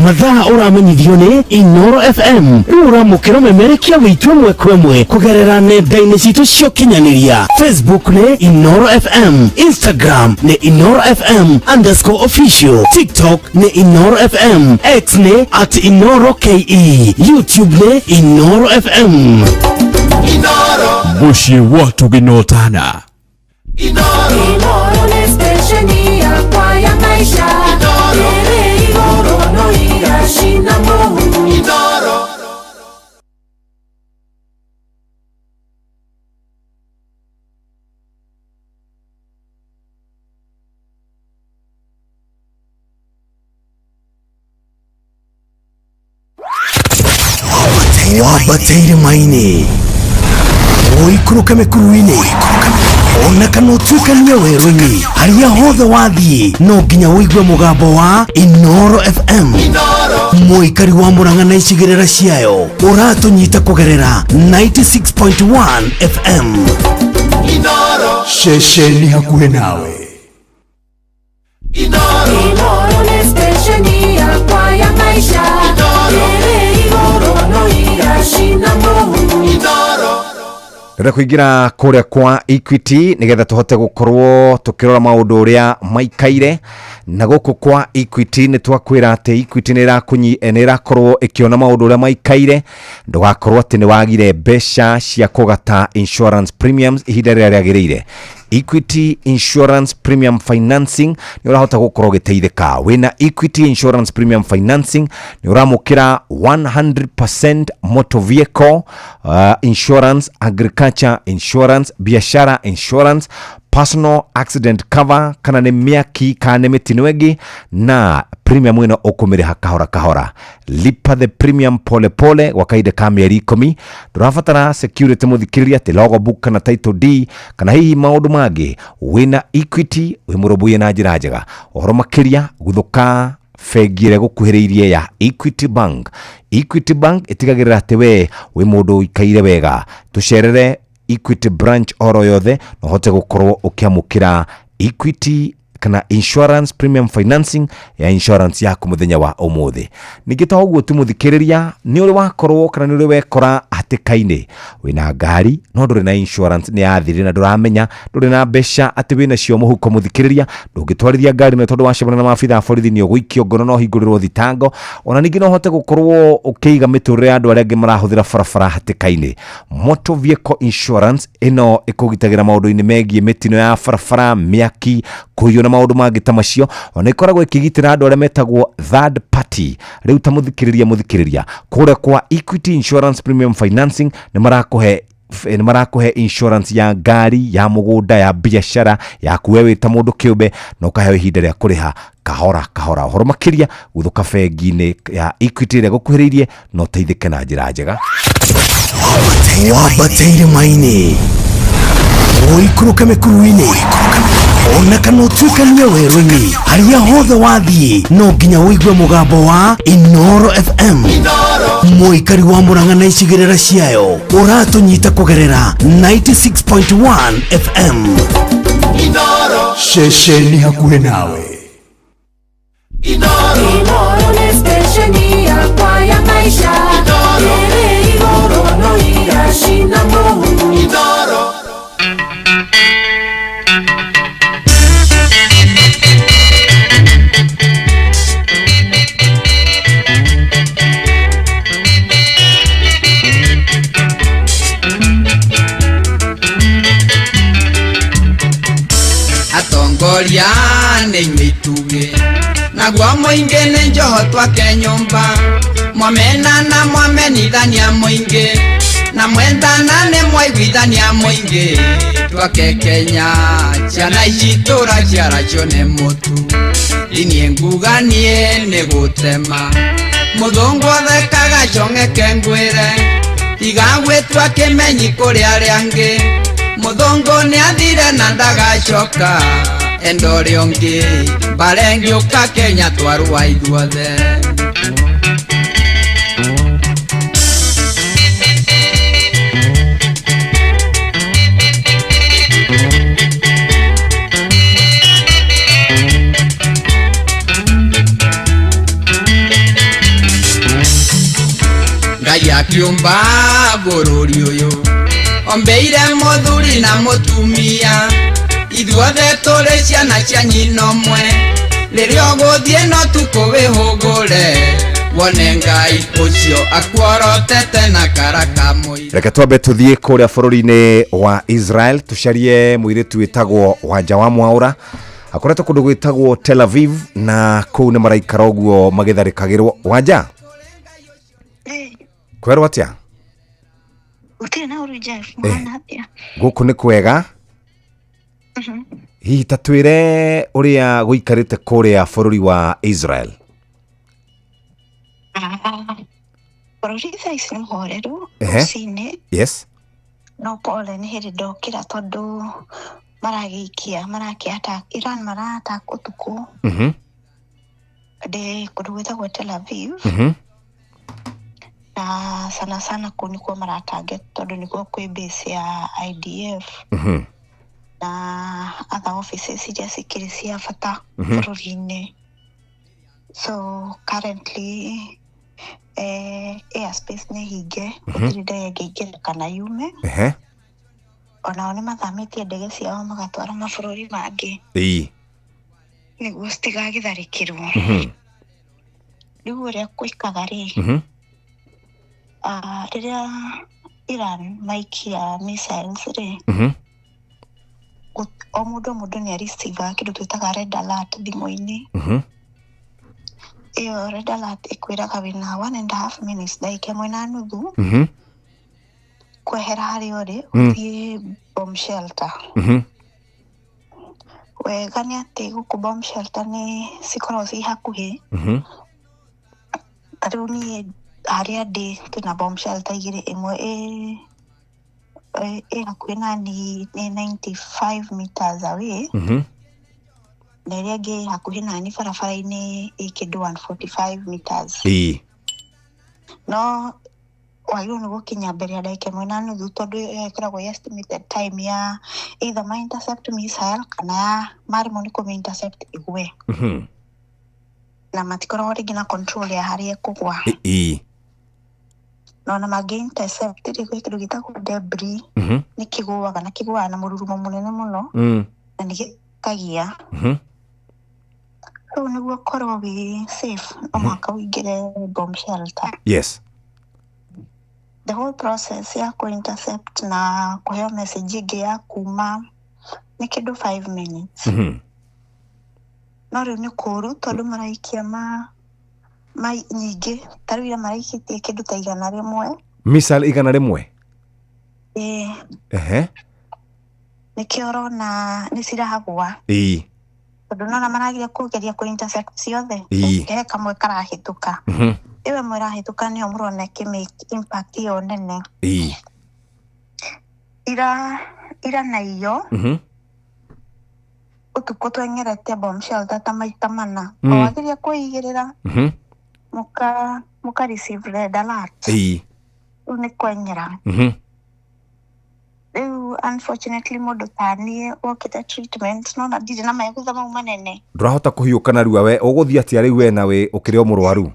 S2: Mathaa ũramenyithio nĩ Inoro FM. Rĩu ũramũkĩra ũmemerekia witũ ĩmwe kwa ĩmwe kũgerera nenda-inĩ citũ cia ũkinyanĩria. Facebook nĩ Inoro FM, Instagram nĩ Inoro FM underscore official, TikTok nĩ Inoro FM, X nĩ at Inoro KE, YouTube nĩ Inoro FM.
S3: Mũciĩ wa tũgĩnotana.
S9: Inoro nĩ stesheni yakwa ya maisha. Ĩrĩ igũrũ no iracina mũhu. Inoro.
S2: Wambate irĩma-inĩ, ũikũrũke mĩkuru-inĩ, ona kana ũtuĩkanie werũ-inĩ, harĩa hothe wathiĩ no nginya ũigue mũgambo wa Inoro FM. Mũikari wa Murang'a na icigĩrĩra ciayo ũratũnyita kũgerera 96.1 FM.
S3: Ceceni hakuhĩ nawe.
S9: Inoro nĩ stesheni yakwa ya maisha. Ĩrĩ igũrũ no iracina mũhu. Inoro.
S1: Ndĩrenda kũingĩra kũrĩa kwa Equity nĩgetha tũhote gũkorwo tũkĩrora maũndũ ũrĩa maikaire. Na gũkũ kwa Equity nĩ twakwĩra atĩ Equity nĩ ĩrakorwo ĩkĩona maũndũ ũrĩa maikaire. Ndũgakorwo atĩ nĩ wagire mbeca cia kũgata insurance premiums ihinda rĩrĩa rĩagĩrĩire. Equity Insurance Premium Financing nĩ ũrahota gũkorwo ũgĩteithĩka. Wĩna Equity Insurance Premium Financing nĩ ũramũkĩra 100% motor vehicle insurance, agriculture insurance, biashara insurance, personal accident cover, kana nĩ mĩaki kana nĩ mĩtino ĩngĩ, na premium ĩno ũkũmĩrĩha kahora kahora. Lipa the premium pole pole gwa kahinda ka mĩeri 10. Ndũrabatara security mũthikĩrĩria atĩ logbook kana title D kana hihi maũndũ mangĩ. Wĩna Equity wĩ mũrũmbũiye na njĩra njega. Ũhoro makĩria gũthũka bengi ĩrĩa ĩgũkuhĩrĩirie ya Equity Bank. Equity Bank ĩtigagĩrĩra atĩ we wĩ mũndũ ũikaire wega. Tũcerere Equity branch oro yothe na ũhote gũkorwo ũkĩamũkĩra Equity kana insurance premium financing ya insurance yaku mũthenya wa ũmũthĩ. Ningĩ to ũguo tu mũthikĩrĩria, nĩ ũrĩ wakorwo kana nĩ ũrĩ wekora hatĩka-inĩ wĩna ngari no ndũrĩ na insurance, nĩ yathirire na ndũramenya, ndũrĩ na mbeca atĩ wĩna cio mũhuko mũthikĩrĩria, ndũngĩtwarithia ngari na tondũ wacemania na maabitha a borithi nĩ ũgũikio ngono no ũhingũrĩrwo thitango. Ona ningĩ no ũhote gũkorwo ũkĩiga mĩtũrĩre ya andũ arĩa angĩ marahũthĩra barabara hatĩka-inĩ. Motor vehicle insurance ĩno ĩkũgitagĩra maũndũ-inĩ megiĩ mĩtino ya barabara, mĩaki, kũiywo na maũndũ mangĩ ta macio. Ona ĩkoragwo ĩkĩgitĩra andũ arĩa metagwo third party. Rĩu ta mũthikĩrĩria kũrĩa kwa Equity Insurance Premium Financing nĩ marakũhe insurance ya ngari, ya mũgũnda, ya biashara yaku we wĩ ta mũndũ kĩũmbe, na ũkaheo ihinda rĩa kũrĩha kahora kahora. Ũhoro makĩria gũthũka bengi-inĩ ya Equity ĩrĩa ĩgũkuhĩrĩirie na ũteithĩke na njĩra njega.
S2: Wambate irĩma-inĩ, ũikũrũke mĩkuru-inĩ, ona kana ũtuĩkanie werũ-inĩ, harĩa hothe wathiĩ no nginya ũigue mũgambo wa Inoro FM. Mũikari wa Murang'a na icigĩrĩra ciayo ũratũnyita kũgerera 96.1 FM.
S3: Ceceni hakuhĩ nawe.
S9: Inoro nĩ stesheni yakwa ya maisha. Ĩrĩ igũrũ no iracina mũhu. Inoro.
S15: Atongoria nĩ inyuĩ itugĩ, naguo mũingĩ nĩ njoho twake nyũmba, mwamena na mwamenithania mũingĩ, Na mwendana nĩ mwaiguithania mũingĩ twake Kenya ciana ici tũraciara nĩ mũtu niĩ nguga niĩ nĩ gũtema mũthũngũ athekaga cong'eke ngwĩre tiga gwĩtua kĩmenyi kũrĩ arĩa angĩ mũthũngũ nĩ athire na ndagacoka enda ũrĩa ũngĩ mbara ĩngĩũka Kenya twarũa ithuothe. Ngai akiũmba bũrũri ũyũ ombeire mũthuri na mũtumia ithuothe tũrĩ ciana cia nyina ũmwe rĩrĩa ũgũthiĩ no tukũ wĩhũgũre wone Ngai ũcio akuorotete na karaka mũirũ.
S1: Reke twambe tuthiĩ kũrĩa bũrũri-inĩ wa Israel tũcarie mũirĩtu wĩtagwo Wanja wa Mwaũra akoretwo kũndũ gwĩtagwo Tel Aviv na kũu nĩ maraikara ũguo magĩtharĩkagĩrwo. Wanja, kwerwo atĩa?
S16: Gũtirĩ na ũru Jeff, mũhana atĩa?
S1: Gũkũ nĩ kwega. Hihi ta twĩre ũrĩa gũikarĩte kũrĩa bũrũri wa Israel.
S16: Bũrũri thaa ici nĩ mũhoreru rũcinĩ.
S1: Yes.
S16: No pole nĩ hĩndĩ ndokĩra tondũ maragĩikia marakĩ attack Iran mara attack ũtukũ. Ndĩ kũndũ gwĩtagwo Tel Aviv. Na sana sana kũu nĩkuo maratarget tondũ nĩkuo kwĩ base ya IDF. Na other offices iria cikĩrĩ cia bata bũrũri-inĩ. So currently airspace nĩ hinge, gũtirĩ ndege ĩngĩingĩra kana yume. Onao nĩ mathamĩtie ndege ciao magatwara mabũrũri mangĩ nĩguo citigagĩtharĩkĩrwo. Rĩu ũrĩa gwĩkaga rĩ, rĩrĩa Iran maikia missiles rĩ, o mũndũ nĩ areceivaga kĩndũ twĩtaga red alert thimũ-inĩ. Ĩyo red alert ĩkwĩraga wĩna 1.5 minutes, ndagĩka ĩmwe na nuthu kwehera harĩa ũrĩ ũthiĩ bomb shelter. Wega nĩ atĩ gũkũ bomb shelter nĩ cikoragwo ciĩ hakuhĩ. Ta rĩu niĩ harĩa ndĩ twĩna bomb shelter igĩrĩ, ĩmwe ĩ hakuhĩ na niĩ nĩ 95 meters away, na ĩrĩa ĩngĩ hakuhĩ na niĩ barabara-inĩ ĩ kĩndũ 145 meters. No wagĩrĩirwo nĩ gũkinya mbere ya ndagĩka ĩmwe na nuthu tondũ ĩyo ĩkoragwo ĩ estimated time ya either ma intercept missile kana ya maremwo nĩ kũmĩ intercept ĩgwe, na matikoragwo rĩngĩ na control ya harĩa ĩkũgwa. Na ona mangĩ intercept rĩ, gwĩ kĩndũ gĩtagwo debris, nĩ kĩgũaga na kĩgũaga na mũrurumo mũnene mũno na nĩ gĩkagia. Rĩu nĩguo ũkorwo wĩ safe no mũhaka ũingĩre bomb shelter.
S1: Yes.
S16: The whole process ya kũ intercept na kũheo message ĩngĩ ya kuma nĩ kĩndũ 5 minutes. No rĩu nĩ kũũru tondũ maraikia ma nyingĩ, ta rĩu ira maraikĩtie kĩndũ ta 100.
S1: Missile 100?
S16: Ĩĩ. Nĩkĩo ũrona nĩ ciragwa. Tondũ nona marageria kũgeria kũ intercept ciothe, he kamwe karahĩtũka. Ĩyo ĩmwe ĩrahĩtũka nĩyo mũrona ĩkĩ-make impact ĩyo nene. Ira na iyo ũtukũ twengerete bomb shelter ta maita mana. O wageria kwĩigĩrĩra mũka receive red alert. Rĩu nĩ kwenyera. Rĩu unfortunately mũndũ ta niĩ wokĩte treatment nona ndirĩ na megutha mau manene.
S1: Ndũrahota kũhiũka narua we ũgũthiĩ atĩa rĩu we nawe ũkĩrĩ o mũrwaru?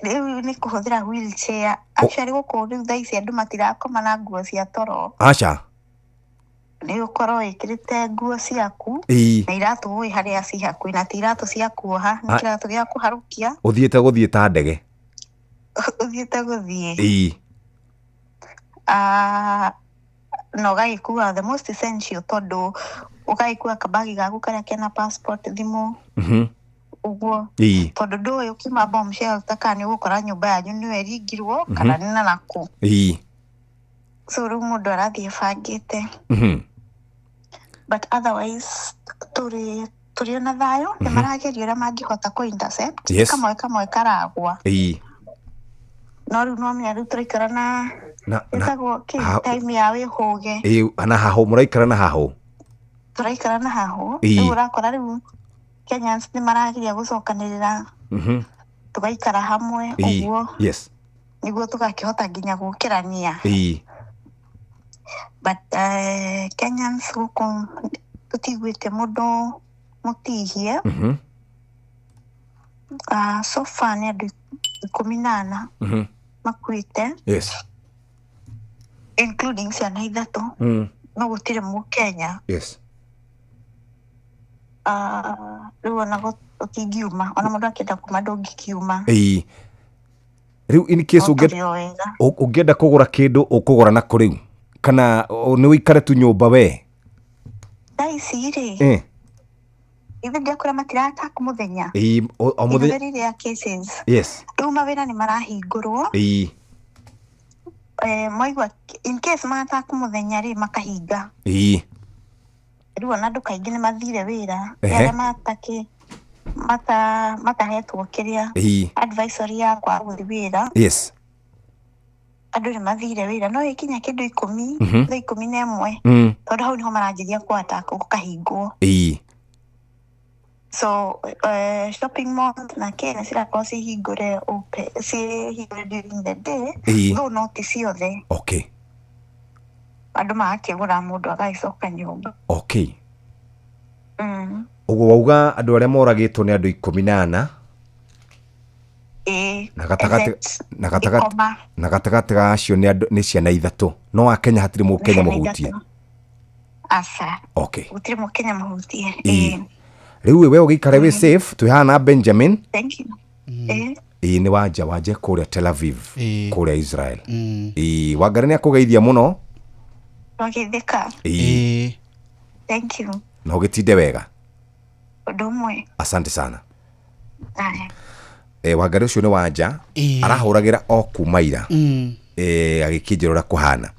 S16: Rĩu nĩ kũhũthĩra wheelchair. Actually gũkũ rĩu thaa ici andũ matirakoma na nguo cia toro.
S1: Aca.
S16: Nĩ ũkorwo wĩkĩrĩte nguo ciaku na iratũ ũĩ harĩa ci hakuhĩ, na ti iratũ cia kuoha, nĩ kĩratũ gĩa kũharũkia.
S1: Ũthiĩte gũthiĩ ta ndege.
S16: Ũthiĩte gũthiĩ. Na ũgagĩkua the most essential tondũ ũgagĩkua kabagi gaku karĩa kena passport, thimũ, ũguo. Tondũ ndũĩ ũkiuma bomb shelter kana nĩ ũgũkora nyũmba yanyu nĩyo ĩringirwo kana nĩ na nakũ. So rĩu mũndũ arathiĩ bangĩte. But otherwise tũrĩ tũrĩ ona thayũ, nĩ marageria ũrĩa mangĩhota kũ intercept. Kamwe kamwe karagwa. No rĩu no menya rĩu tũraikara na ĩtagwo kĩ, time ya wĩhũge.
S1: Ĩĩ, na hahũ mũraikara na hahũ.
S16: Tũraikara na hahũ. Rĩu ũrakora rĩu Kenyans nĩ marageria gũcokanĩrĩra, tũgaikara hamwe ũguo nĩguo tũgakĩhota nginya gũkĩrania. But Kenyans gũkũ tũtiguĩte mũndũ mũtihie. So far nĩ andũ 14 makuĩte, including ciana 3. No gũtirĩ mũkenya. Rĩu ona gũtingiuma, ona mũndũ akĩenda kuma ndũngĩkiuma.
S1: Ĩĩ, rĩu in case
S16: No tũrĩ o wega.
S1: Ũngĩenda kũgũra kĩndũ ũkũgũra nakũ rĩu, kana nĩ ũikare tu nyũmba we?
S16: Thaa ici rĩ, ithe ndiakwĩra matira-attack mũthenya.
S1: Ĩĩ, o mũthenya.
S16: Very rare cases. Rĩu mawĩra nĩ marahingũrwo. Mwaigua in case ma-attack mũthenya rĩ, makahinga. Rĩu ona andũ kaingĩ nĩ mathire wĩra. Arĩa matahetwo kĩrĩa advisory ya kwaga gũthiĩ wĩra. Andũ nĩ mathire wĩra, no ĩkinya kĩndũ 10, thaa 11. Tondũ hau nĩho maranjĩria kũ attack gũkahingwo. So shopping malls na kĩ nĩ cirakorwo cihingũre open, cihingũre during the day, though not ciothe. Andũ magakĩgũra, mũndũ agagĩcoka nyũmba.
S1: Ũguo wauga andũ arĩa moragĩtwo nĩ andũ 14.
S16: Ĩĩ.
S1: Na gatagatĩ
S16: Except
S1: na gatagatĩ
S16: ikoma.
S1: Na gatagatĩ ga acio nĩ andũ, nĩ ciana 3. No a Kenya hatirĩ mũkenya
S16: Nĩ ciana
S1: mũhutie.
S16: 3. Aca. Gũtirĩ mũkenya mũhutie.
S1: Ĩĩ. Rĩu we ũgĩikare wĩ safe, twĩ haha na Benjamin.
S16: Thank you.
S1: Ĩĩ, nĩ wanja wanje kũrĩa Tel Aviv, kũrĩa Israel. Ĩĩ, Wangari nĩ akũgeithia mũno.
S16: Twageithĩka.
S1: Ĩĩ.
S16: Thank you.
S1: Na ũgĩtinde wega.
S16: Ũndũ ũmwe.
S1: Asante sana.
S16: Aya.
S1: Wangari ũcio nĩ wanja arahũragĩra o kuma ira. Agĩkĩnjĩra ũrĩa kũhana.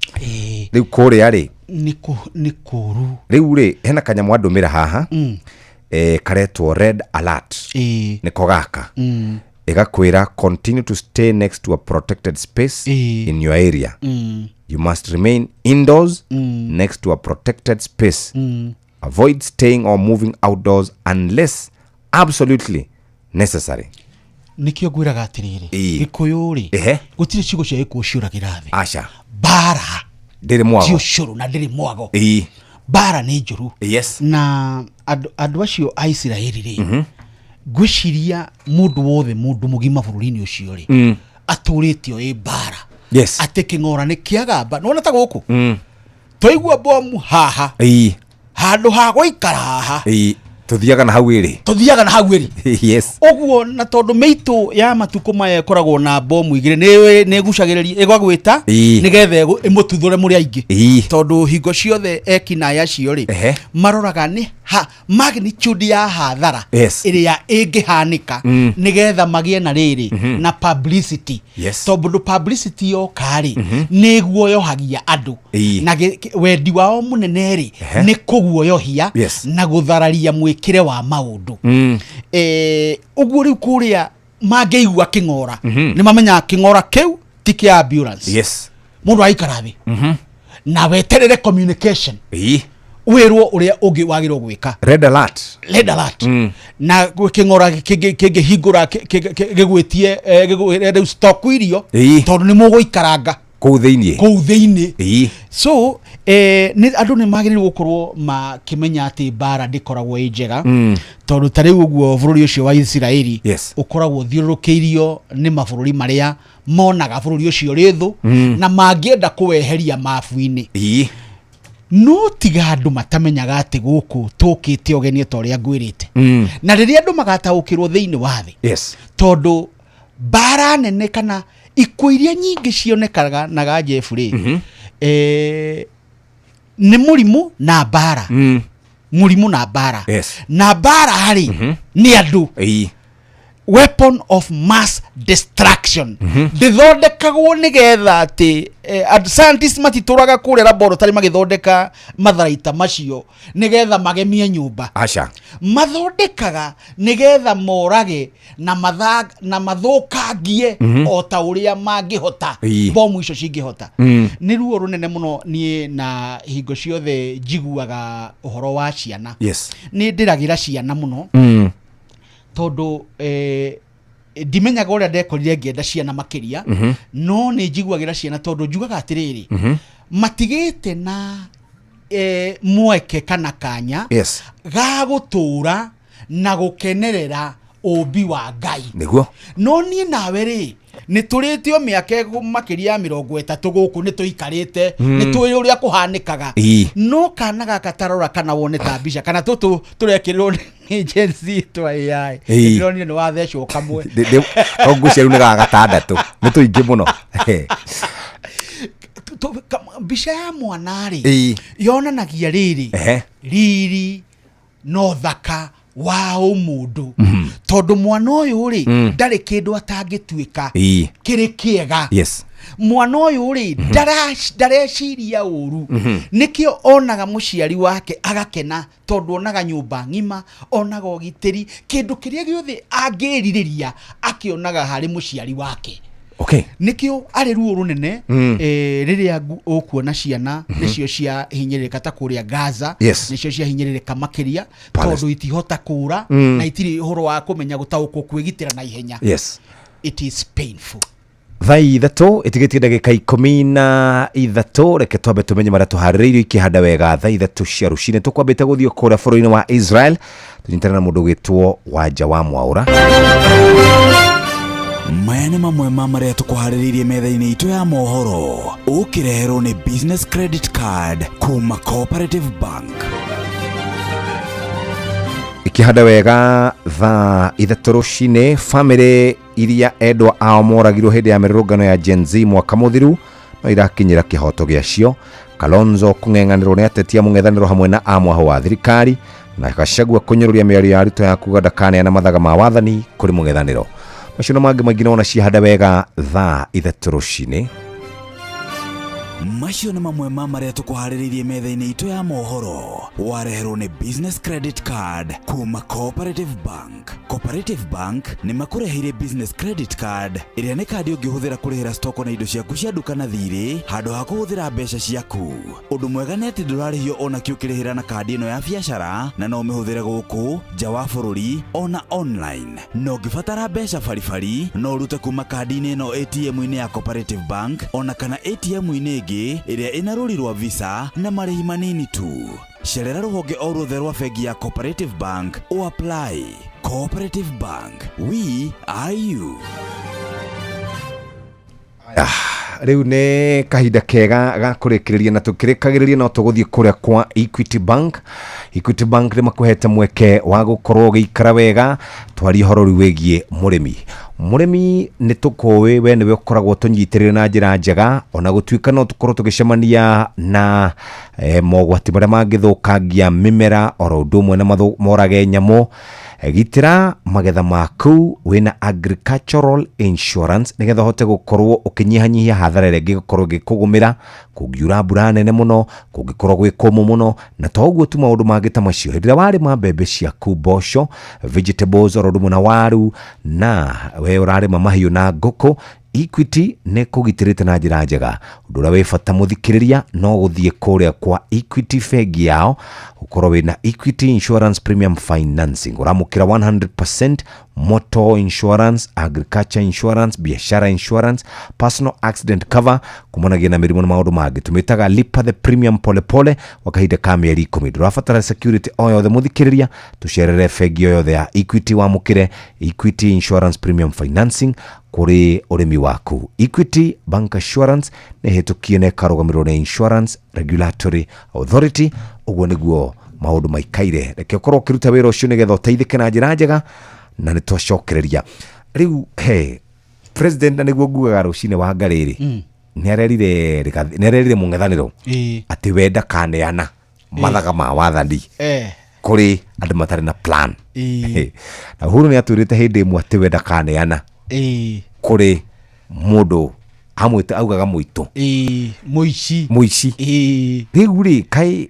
S1: Rĩu kũrĩa rĩ,
S7: Nĩ kũru.
S1: Rĩu rĩ, hena kanyamũ andũmĩra haha. Karetwo red alert. Nĩko gaka. Ĩgakwĩra continue to stay next to a protected space in your area. You must remain indoors next to a protected space. Avoid staying or moving outdoors unless absolutely necessary.
S7: Nĩkĩo ngwĩraga atĩrĩrĩ, Gĩkũyũ rĩ, gũtirĩ ciugo cia Gĩkũyũ ciũragĩra thĩ.
S1: Aca.
S7: Mbara
S1: ndĩrĩ mwago.
S7: Ti ũcũrũ na ndĩrĩ mwago. Mbara nĩ njũru. Na andũ acio a Isiraeli rĩ, ngwĩciria mũndũ wothe, mũndũ mũgima bũrũri-inĩ ũcio rĩ, atũrĩte o ĩ mbara. Atĩ kĩng'ora nĩ kĩagamba. Nĩwona ta gũkũ? Twaigua bomu haha. Handũ ha gũikara haha.
S1: Tũthiaga na hau ĩrĩ.
S7: Tũthiaga na hau ĩrĩ. Ũguo na tondũ mĩitũ ya matukũ maya ĩkoragwo na bomu igĩrĩ, nĩ ĩgucagĩrĩria, ĩgagwĩta, nĩgetha ĩmũtuthũre mũrĩ aingĩ. Tondũ hingo ciothe ekinaĩ acio rĩ, maroraga nĩ magnitude ya hathara ĩrĩa ĩngĩhanĩka, nĩgetha magĩe na rĩrĩ, na publicity. Tondũ publicity yoka rĩ, nĩ ĩguoyohagia andũ. Na wendi wao mũnene rĩ, nĩ kũguoyohia na gũthararia mwĩkĩre wa maũndũ. Ũguo rĩu kũrĩa mangĩigua kĩng'ora, nĩ mamenyaga kĩng'ora kĩu ti kĩa ambulance. Mũndũ aikara thĩ. Na weterere communication. Wĩrwo ũrĩa ũngĩ wagĩrĩirwo gwĩka.
S1: Red alert.
S7: Red alert. Na kĩng'ora kĩngĩhingũra gĩgwĩtie, gĩgwĩre rĩu stock irio, tondũ nĩ mũgũikaranga
S1: kũu thĩinĩ.
S7: Kũu thĩinĩ. So, andũ nĩ magĩrĩirwo gũkorwo makĩmenya atĩ mbara ndĩkoragwo ĩ njega. Tondũ ta rĩu ũguo bũrũri ũcio wa Isiraeli ũkoragwo ũthiũrũrũkĩirio nĩ mabũrũri marĩa monaga bũrũri ũcio ũrĩ thũ, na mangĩenda kũweheria mabu-inĩ. No tiga andũ matamenyaga atĩ gũkũ tũkĩte ũgeni ta ũrĩa ngwĩrĩte. Na rĩrĩa andũ magataũkĩrwo thĩinĩ wa thĩ, tondũ mbara nene kana ikuũ iria nyingĩ cionekaga na ga Jeff rĩ, nĩ mũrimũ na mbara. Mũrimũ na mbara. Na mbara rĩ, nĩ andũ. Weapon of mass destruction ndĩthondekagwo nĩgetha atĩ scientists matitũraga kũrĩa laboratory magĩthondeka matharaita macio nĩgetha magemie nyũmba.
S1: Aca.
S7: Mathondekaga nĩgetha morage na na mathũkangie o ta ũrĩa mangĩhota, bomu icio cingĩhota. Nĩ ruo rũnene mũno niĩ na hingo ciothe njiguaga ũhoro wa ciana. Nĩ ndĩragĩra ciana mũno tondũ ndimenyaga ũrĩa ndekorire ngĩenda ciana makĩria, no nĩ njiguagĩra ciana tondũ njugaga atĩrĩrĩ, matigĩte na mweke kana kanya ga gũtũra na gũkenerera ũmbi wa Ngai.
S1: Nĩguo.
S7: No niĩ nawe rĩ nĩ tũrĩtio mĩaka makĩria ya 30 gũkũ nĩ tũikarĩte, nĩ tũĩ ũrĩa kũhanĩkaga. No kana gaka tarora kana wone ta mbica kana tũtũ tũrekĩrĩrwo nĩ Gen Z twa AI, ndĩronire nĩ wathecwo kamwe.
S1: Ngwĩciria rĩu nĩ ga gatandatũ, nĩ tũingĩ mũno.
S7: Mbica ya mwana rĩ yonanagia rĩrĩ riri no thaka wa ũmũndũ, tondũ mwana ũyũ rĩ ndarĩ kĩndũ atangĩtuĩka kĩrĩ kĩega. Mwana ũyũ rĩ ndareciria ũru, nĩkĩo onaga mũciari wake agakena tondũ onaga nyũmba ng'ima, onaga ũgitĩri, kĩndũ kĩrĩa gĩothe angĩrirĩria akĩonaga harĩ mũciari wake. Nĩkĩo arĩ ruo rũnene rĩrĩa ũkuona ciana nĩcio cia hinyĩrĩrĩka ta kũrĩa Gaza, nĩcio cia hinyĩrĩrĩka makĩria tondũ itihota kũra na itirĩ ũhoro wa kũmenya gũtaũkwo kwĩgitĩra na ihenya. It is painful.
S1: Thaa 3 ĩtigĩtie ndagĩka 13, reke twambe tũmenye marĩa tũharĩrĩirio ikĩhanda wega thaa 3 cia rũcinĩ. Tũkwambĩte gũthiĩ kũrĩa bũrũri-inĩ wa Israel tũnyitane na mũndũ ũgwĩtwo Wanja wa Mwaũra.
S8: Maya nĩ mamwe ma marĩa tũkũharĩrĩirie metha-inĩ itũ ya mohoro, ũkĩreherwo nĩ Business Credit Card kuma Cooperative Bank.
S1: Ikĩhanda wega thaa 3 rũcinĩ, bamĩrĩ iria endwa ao moragirwo hĩndĩ ya mĩrũrũngano ya Gen Z mwaka mũthiru no irakinyĩra kĩhoto gĩacio. Kalonzo kũng'eng'anĩrwo nĩ ateti a mũng'ethanĩro hamwe na a mwahũ wa thirikari, na Gachagua kũnyũrũria mĩario ya Ruto ya kuga ndakaneana mathaga ma wathani kũrĩ mũng'ethanĩro. Macio na mangĩ maingĩ nĩwona ciahanda wega thaa 3 rũcinĩ.
S8: Macio nĩ mamwe ma marĩa tũkũharĩrĩirie metha-inĩ itũ ya mohoro, wareherwo nĩ Business Credit Card kuma Cooperative Bank. Cooperative Bank nĩ makũreheire Business Credit Card ĩrĩa nĩ kandi ũngĩhũthĩra kũrĩhĩra stoko na indo ciaku cia nduka na thirĩ handũ ha kũhũthĩra mbeca ciaku. Ũndũ mwega nĩ atĩ ndũrarĩhio ona kĩ ũkĩrĩhĩra na kandi ĩno ya biacara, na no ũmĩhũthĩre gũkũ nja wa bũrũri ona online. Na ũngĩbatara mbeca baribari no ũrute kuma kandi-inĩ ĩno ATM-inĩ ya Cooperative Bank ona kana ATM-inĩ ĩngĩ ĩrĩa ĩna rũri rwa Visa na marĩhi manini tu. Cerera rũhonge o ruothe rwa bengi ya Cooperative Bank o apply. Cooperative Bank, we are you.
S1: Rĩu nĩ kahinda kega ga kũrĩkĩrĩria na tũkĩrĩkagĩrĩria no tũgũthiĩ kũrĩa kwa Equity Bank. Equity Bank nĩ makũhete mweke wa gũkorwo ũgĩikara wega. Twarie ũhoro rĩu wĩgiĩ mũrĩmi. Mũrĩmi nĩ tũkũĩ we nĩwe ũkoragwo tũnyitĩrĩire na njĩra njega, ona gũtuĩka no tũkorwo tũgĩcemania na mogwati marĩa mangĩthũkangia mĩmera oro ũndũ ũmwe na morage nyamũ. Gitĩra magetha maku wĩna agricultural insurance nĩgetha ũhote gũkorwo ũkĩnyihanyihia hathara ĩrĩa ĩngĩgũkorwo ĩgĩkũgũmĩra kũngiura mbura nene mũno, kũngĩkorwo gwĩ kũmũ mũno, na to ũguo tu maũndũ mangĩ ta macio. Hĩndĩ ĩrĩa warĩma mbembe ciaku, mboco, vegetables oro ũndũ ũmwe na waru, na we ũrarĩma mahiũ na ngũkũ, Equity nĩ kũgitĩrĩte na njĩra njega. Ũndũ ũrĩa wĩ bata mũthikĩrĩria no gũthiĩ kũrĩa kwa Equity bengi yao, ũkorwo wĩna Equity Insurance Premium Financing, ũramũkĩra 100% motor insurance, agriculture insurance, biashara insurance, personal accident cover kumanagia na mĩrimũ na maũndũ mangĩ. Tũmĩtaga lipa the premium pole pole kwa kahinda ka mĩeri 10. Ndũrabatara security o yothe mũthikĩrĩria, tũcerere bengi o yothe ya Equity wamũkĩre Equity Insurance Premium Financing kũrĩ ũrĩmi waku. Equity Bank Assurance nĩ ĩhĩtũkie na ĩkarũgamĩrĩrwo nĩ Insurance Regulatory Authority. Ũguo nĩguo maũndũ maikaire. Reke ũkorwo ũkĩruta wĩra ũcio nĩgetha ũteithĩke na njĩra njega, na nĩ twacokereria rĩu. He president, na nĩguo ngugaga rũcinĩ wa ngarĩrĩ, nĩ arerire mũng'ethanĩro atĩ we ndakaneana mathaga ma wathani. Kũrĩ andũ matarĩ na plan. Na Uhuru nĩ atwĩrĩte hĩndĩ ĩmwe atĩ we ndakaneana kũrĩ mũndũ amwĩte augaga mũitũ.
S7: Mũici.
S1: Mũici. Rĩu rĩ, kaĩ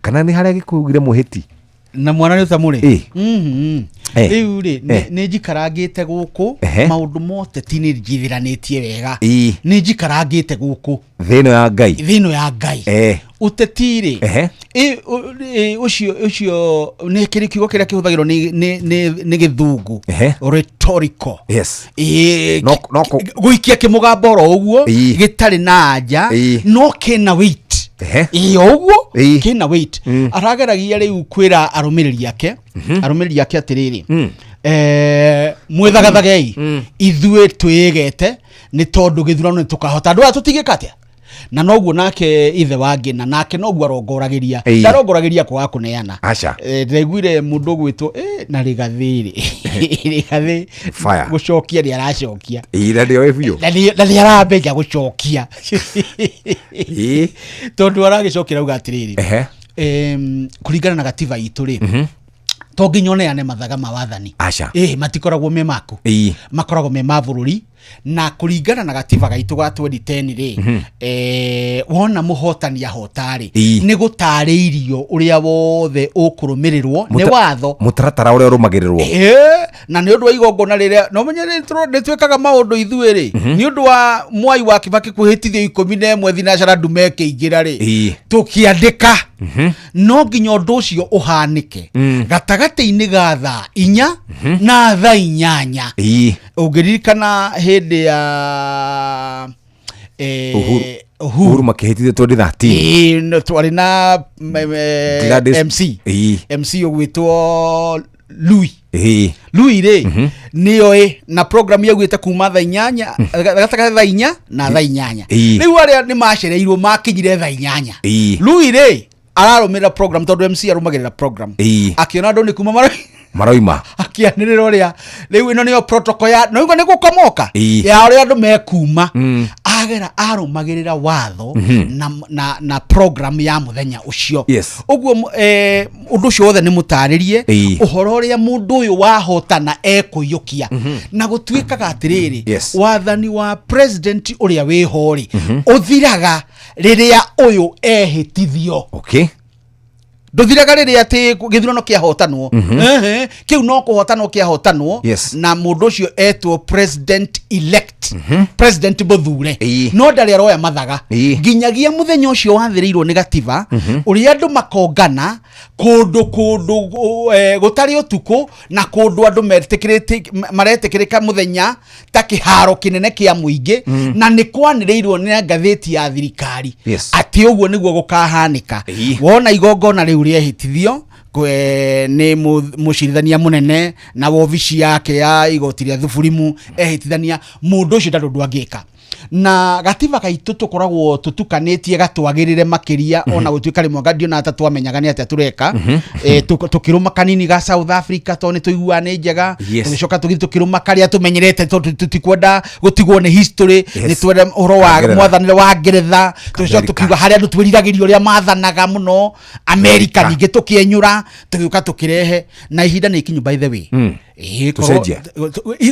S1: kana nĩ harĩa gĩkũugire mũhĩti
S7: na mwana nĩ ũtamũrĩ.
S1: Eh.
S7: Rĩu rĩ, nĩ njikarangĩte gũkũ. Maũndũ ma ũteti nĩ njithiranĩtie wega. Nĩ njikarangĩte gũkũ
S1: thĩ ĩno ya Ngai.
S7: Thĩ ĩno ya Ngai. Ũteti rĩ, ũcio nĩ kĩrĩ kiugo kĩrĩa kĩhũthagĩrwo nĩ gĩthũngũ, rhetorical. Gũikia kĩmũgambo oro ũguo gĩtarĩ na anja, no kĩna weight. Ĩ, o ũguo kĩna weight. Arageragia rĩu kwĩra arũmĩrĩri ake atĩrĩrĩ, mwĩthagathagei, ithuĩ twĩgete nĩ tondũ gĩthurano nĩ tũkahota, andũ aya tũtigĩka atĩa. Na noguo nake ithe wa Ngĩna nake noguo arongoragĩria. Ndarongoragĩria kwaga kũneana.
S1: Aca.
S7: Ndĩraiguire mũndũ ũgwĩtwo na Rĩgathĩ rĩ, Rĩgathĩ
S1: Fire.
S7: gũcokia nĩ aracokia.
S1: Ĩ, na nĩoĩ biũ.
S7: Na nĩ aramenya gũcokia, tondũ aragĩcokia auga atĩrĩrĩ, kũringana na gatiba itũ rĩ, to nginya ũneane mathaga ma wathani.
S1: Aca.
S7: Ĩ, matikoragwo me maku, makoragwo me ma bũrũri. Na kũringana na gatiba gaitũ ga 2010 rĩ, wona mũhotani ahota rĩ, nĩ gũtarĩirio ũrĩa wothe ũkũrũmĩrĩrwo nĩ watho.
S1: Mũtaratara ũrĩa ũrũmagĩrĩrwo.
S7: Na nĩ ũndũ wa igongona rĩrĩa no menye nĩ twĩkaga maũndũ ithuĩ rĩ, nĩ ũndũ wa Mwai wa Kibaki kwĩhĩtithio 11 thinacara ndume ĩkĩingĩra rĩ, tũkĩandĩka no nginya ũndũ ũcio ũhanĩke gatagatĩ-inĩ ga thaa 4 na thaa 8. Ũngĩririkana hĩndĩ ya
S1: Uhuru.
S7: Uhuru.
S1: Uhuru makĩhĩtithio 2013.
S7: Ĩĩ, no, twarĩ na
S1: Gladys.
S7: MC. MC ũgwĩtwo Louis. Louis rĩ, nĩoĩ na program yaugĩte kuma thaa 8, gatagatĩ thaa 4 na thaa 8. Rĩu arĩa nĩ macereirwo makinyire thaa 8. Louis rĩ, ararũmĩrĩra program tondũ MC arũmagĩrĩra program. Akĩona andũ nĩ kuma
S1: maroima,
S7: akĩanĩrĩra ũrĩa rĩu ĩno nĩyo protocol ya no igua nĩ gũkomoka ya ũrĩa andũ mekuma, agera arũmagĩrĩra watho na program ya mũthenya ũcio. Ũguo ũndũ ũcio wothe nĩ mũtarĩrie, ũhoro ũrĩa mũndũ ũyũ wahotana ekũiyũkia. Na gũtuĩkaga atĩrĩrĩ, wathani wa president ũrĩa wĩho rĩ, ũthiraga rĩrĩa ũyũ ehĩtithio. Ndũthiraga rĩrĩa atĩ gĩthurano kĩahotanwo. Ehe, kĩu no kũhotanwo kĩahotanwo, na mũndũ ũcio etwo president elect, president mũthure, no ndarĩ aroya mathaga nginyagia mũthenya ũcio wathĩrĩirwo nĩ gatiba, ũrĩa andũ makongana kũndũ gũtarĩ ũtukũ na kũndũ andũ maretĩkĩrĩka mũthenya, ta kĩharo kĩnene kĩa mũingĩ, na nĩ kwanĩrĩirwo nĩ ngathĩti ya thirikari atĩ ũguo nĩguo gũkahanĩka. Wona igongona rĩu rĩehĩtithio nĩ mũcirithania mũnene na wobici yake ya igoti rĩa thuburimu, ehĩtithania, mũndũ ũcio ndarĩ ũndũ angĩka. Na gatiba gaitũ tũkoragwo tũtukanĩtie gatwagĩrĩre makĩria, ona gũtuĩka rĩmwe ndionaga ta twamenyaga nĩ atĩa tũreka. Tũkĩrũma kanini ga South Africa tondũ nĩ tũiguaga nĩ njega. Tũgĩcoka tũgĩthiĩ tũkĩrũma karĩa tũmenyerete tondũ tũtikwenda gũtigwo nĩ history. Nĩ twenda ũhoro wa
S1: Ngeretha.
S7: mwathanĩre wa Ngeretha. Tũgĩcoka
S1: America.
S7: tũkiuga harĩa andũ twĩriragĩria ũrĩa mathanaga mũno America. Ningĩ tũkĩenyũra, tũgĩũka tũkĩrehe, na ihinda nĩ ikinyu, by the way. Ĩĩ,
S1: Tũcenjie.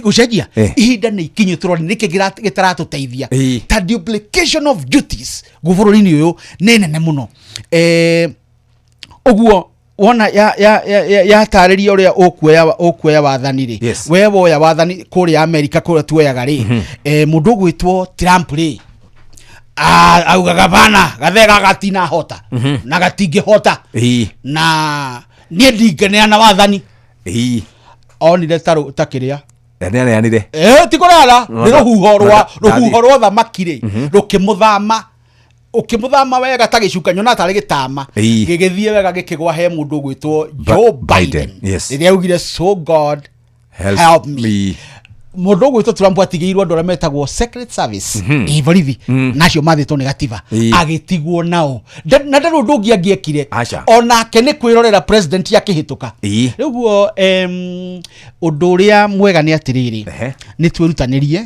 S7: Gũcenjia. Ihinda nĩ ikinyu tũrore nĩkĩ gĩtaratũteithia, ta duplication of duties gu bũrũri-inĩ ũyũ nĩ nene mũno. Ũguo wona yatarĩria ũrĩa ũkuoya wathani rĩ, we woya wathani kũrĩa Amerika kũrĩa tuoyaga rĩ, mũndũ ũgwĩtwo Trump rĩ, augaga bana gathee gaka gatinahota na gatingĩhota, na niĩ ndingĩneana wathani. Onire ta kĩrĩa
S1: Na nĩ aneanire.
S7: Ti kũrara
S1: No,
S7: nĩ rũhuho rwa rũhuho rwa thamaki rĩ, rũkĩmũthama, ũkĩmũthama wega ta gĩcuka, nyona tarĩ gĩtama, gĩgĩthiĩ wega gĩkĩgwa he mũndũ ũgwĩtwo Joe Biden. Rĩrĩa augire, "So God
S1: help,
S7: help me."
S1: Me.
S7: Mũndũ ũgwĩtwo Trump atigĩirwo andũ arĩa metagwo Secret Service, ĩ borithi, nacio mathĩtwo nĩ gatiba, agĩtigwo nao. Na ndarĩ ũndũ ũngĩ angĩekire.
S1: Aca.
S7: Onake nĩ kwĩrorera president akĩhĩtũka. Rĩu guo ũndũ ũrĩa mwega nĩ atĩrĩrĩ, nĩ twĩrutanĩrie.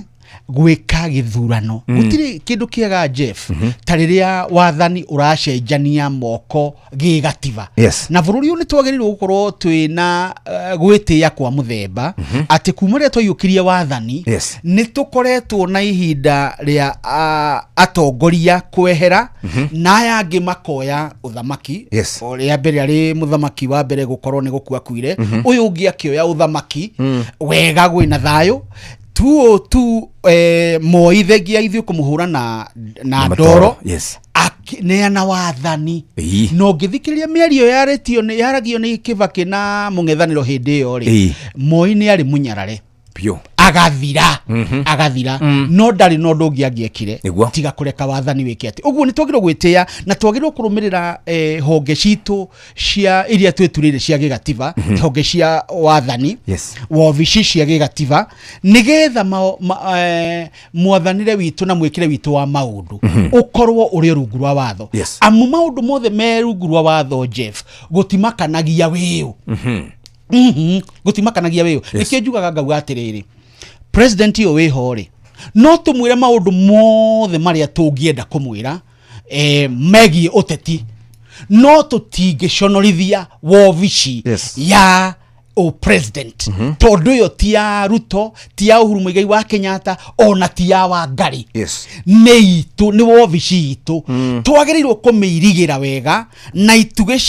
S7: Gwĩka gĩthurano gũtirĩ kĩndũ kĩega, Jeff, ta rĩrĩa wathani ũracenjania moko gĩgatiba. Na bũrũri ũyũ nĩ twagĩrĩirwo gũkorwo twĩna gwĩtĩĩa kwa mũthemba atĩ kuma rĩrĩa twaiyũkirie wathani, nĩ tũkoretwo na ihinda rĩa atongoria kwehera na aya angĩ makoya ũthamaki. O rĩa mbere arĩ mũthamaki wa mbere gũkorwo nĩ gũkua akuire, ũyũ ũngĩ akĩoya ũthamaki wega gwĩna thayũ tu tu Moi thengia ithuĩ kũmũhũra na ndoro, akĩneana wathani. Na ũngĩthikĩrĩria mĩario yarĩtio yaragio nĩ Kĩbakĩ na mũng'ethanĩro hĩndĩ ĩyo rĩ, Moi nĩ arĩ mũnyarare
S1: biũ,
S7: agathira, agathira, no ndarĩ na ũndũ ũngĩ angĩekire tiga kũreka wathani wĩke atĩ ũguo. Nĩ twagĩrĩirwo gwĩtĩĩa na twagĩrĩirwo kũrũmĩrĩra honge citũ cia iria twĩturĩire cia gĩgatiba, honge cia wathani, wobici cia gĩgatiba, nĩgetha mwathanĩre witũ na mwĩkĩre witũ wa maũndũ ũkorwo ũrĩ rungu rwa watho. Amu maũndũ mothe me rungu rwa watho, Jeff, gũtimakanagia wĩũ. Gũtimakanagia wĩũ. Nĩkĩo njugaga ngauga atĩrĩrĩ, president ũyũ wĩho rĩ, no tũmwĩre maũndũ mothe marĩa tũngĩenda kũmwĩra megiĩ ũteti, no tũtingĩconorithia wobici ya o president, tondũ ĩyo ti ya Ruto, ti ya Uhuru Muigai wa Kenyatta, ona ti ya Wangari. Nĩ itũ, nĩ wobici itũ. Twagĩrĩirwo kũmĩirigĩra wega na itugĩ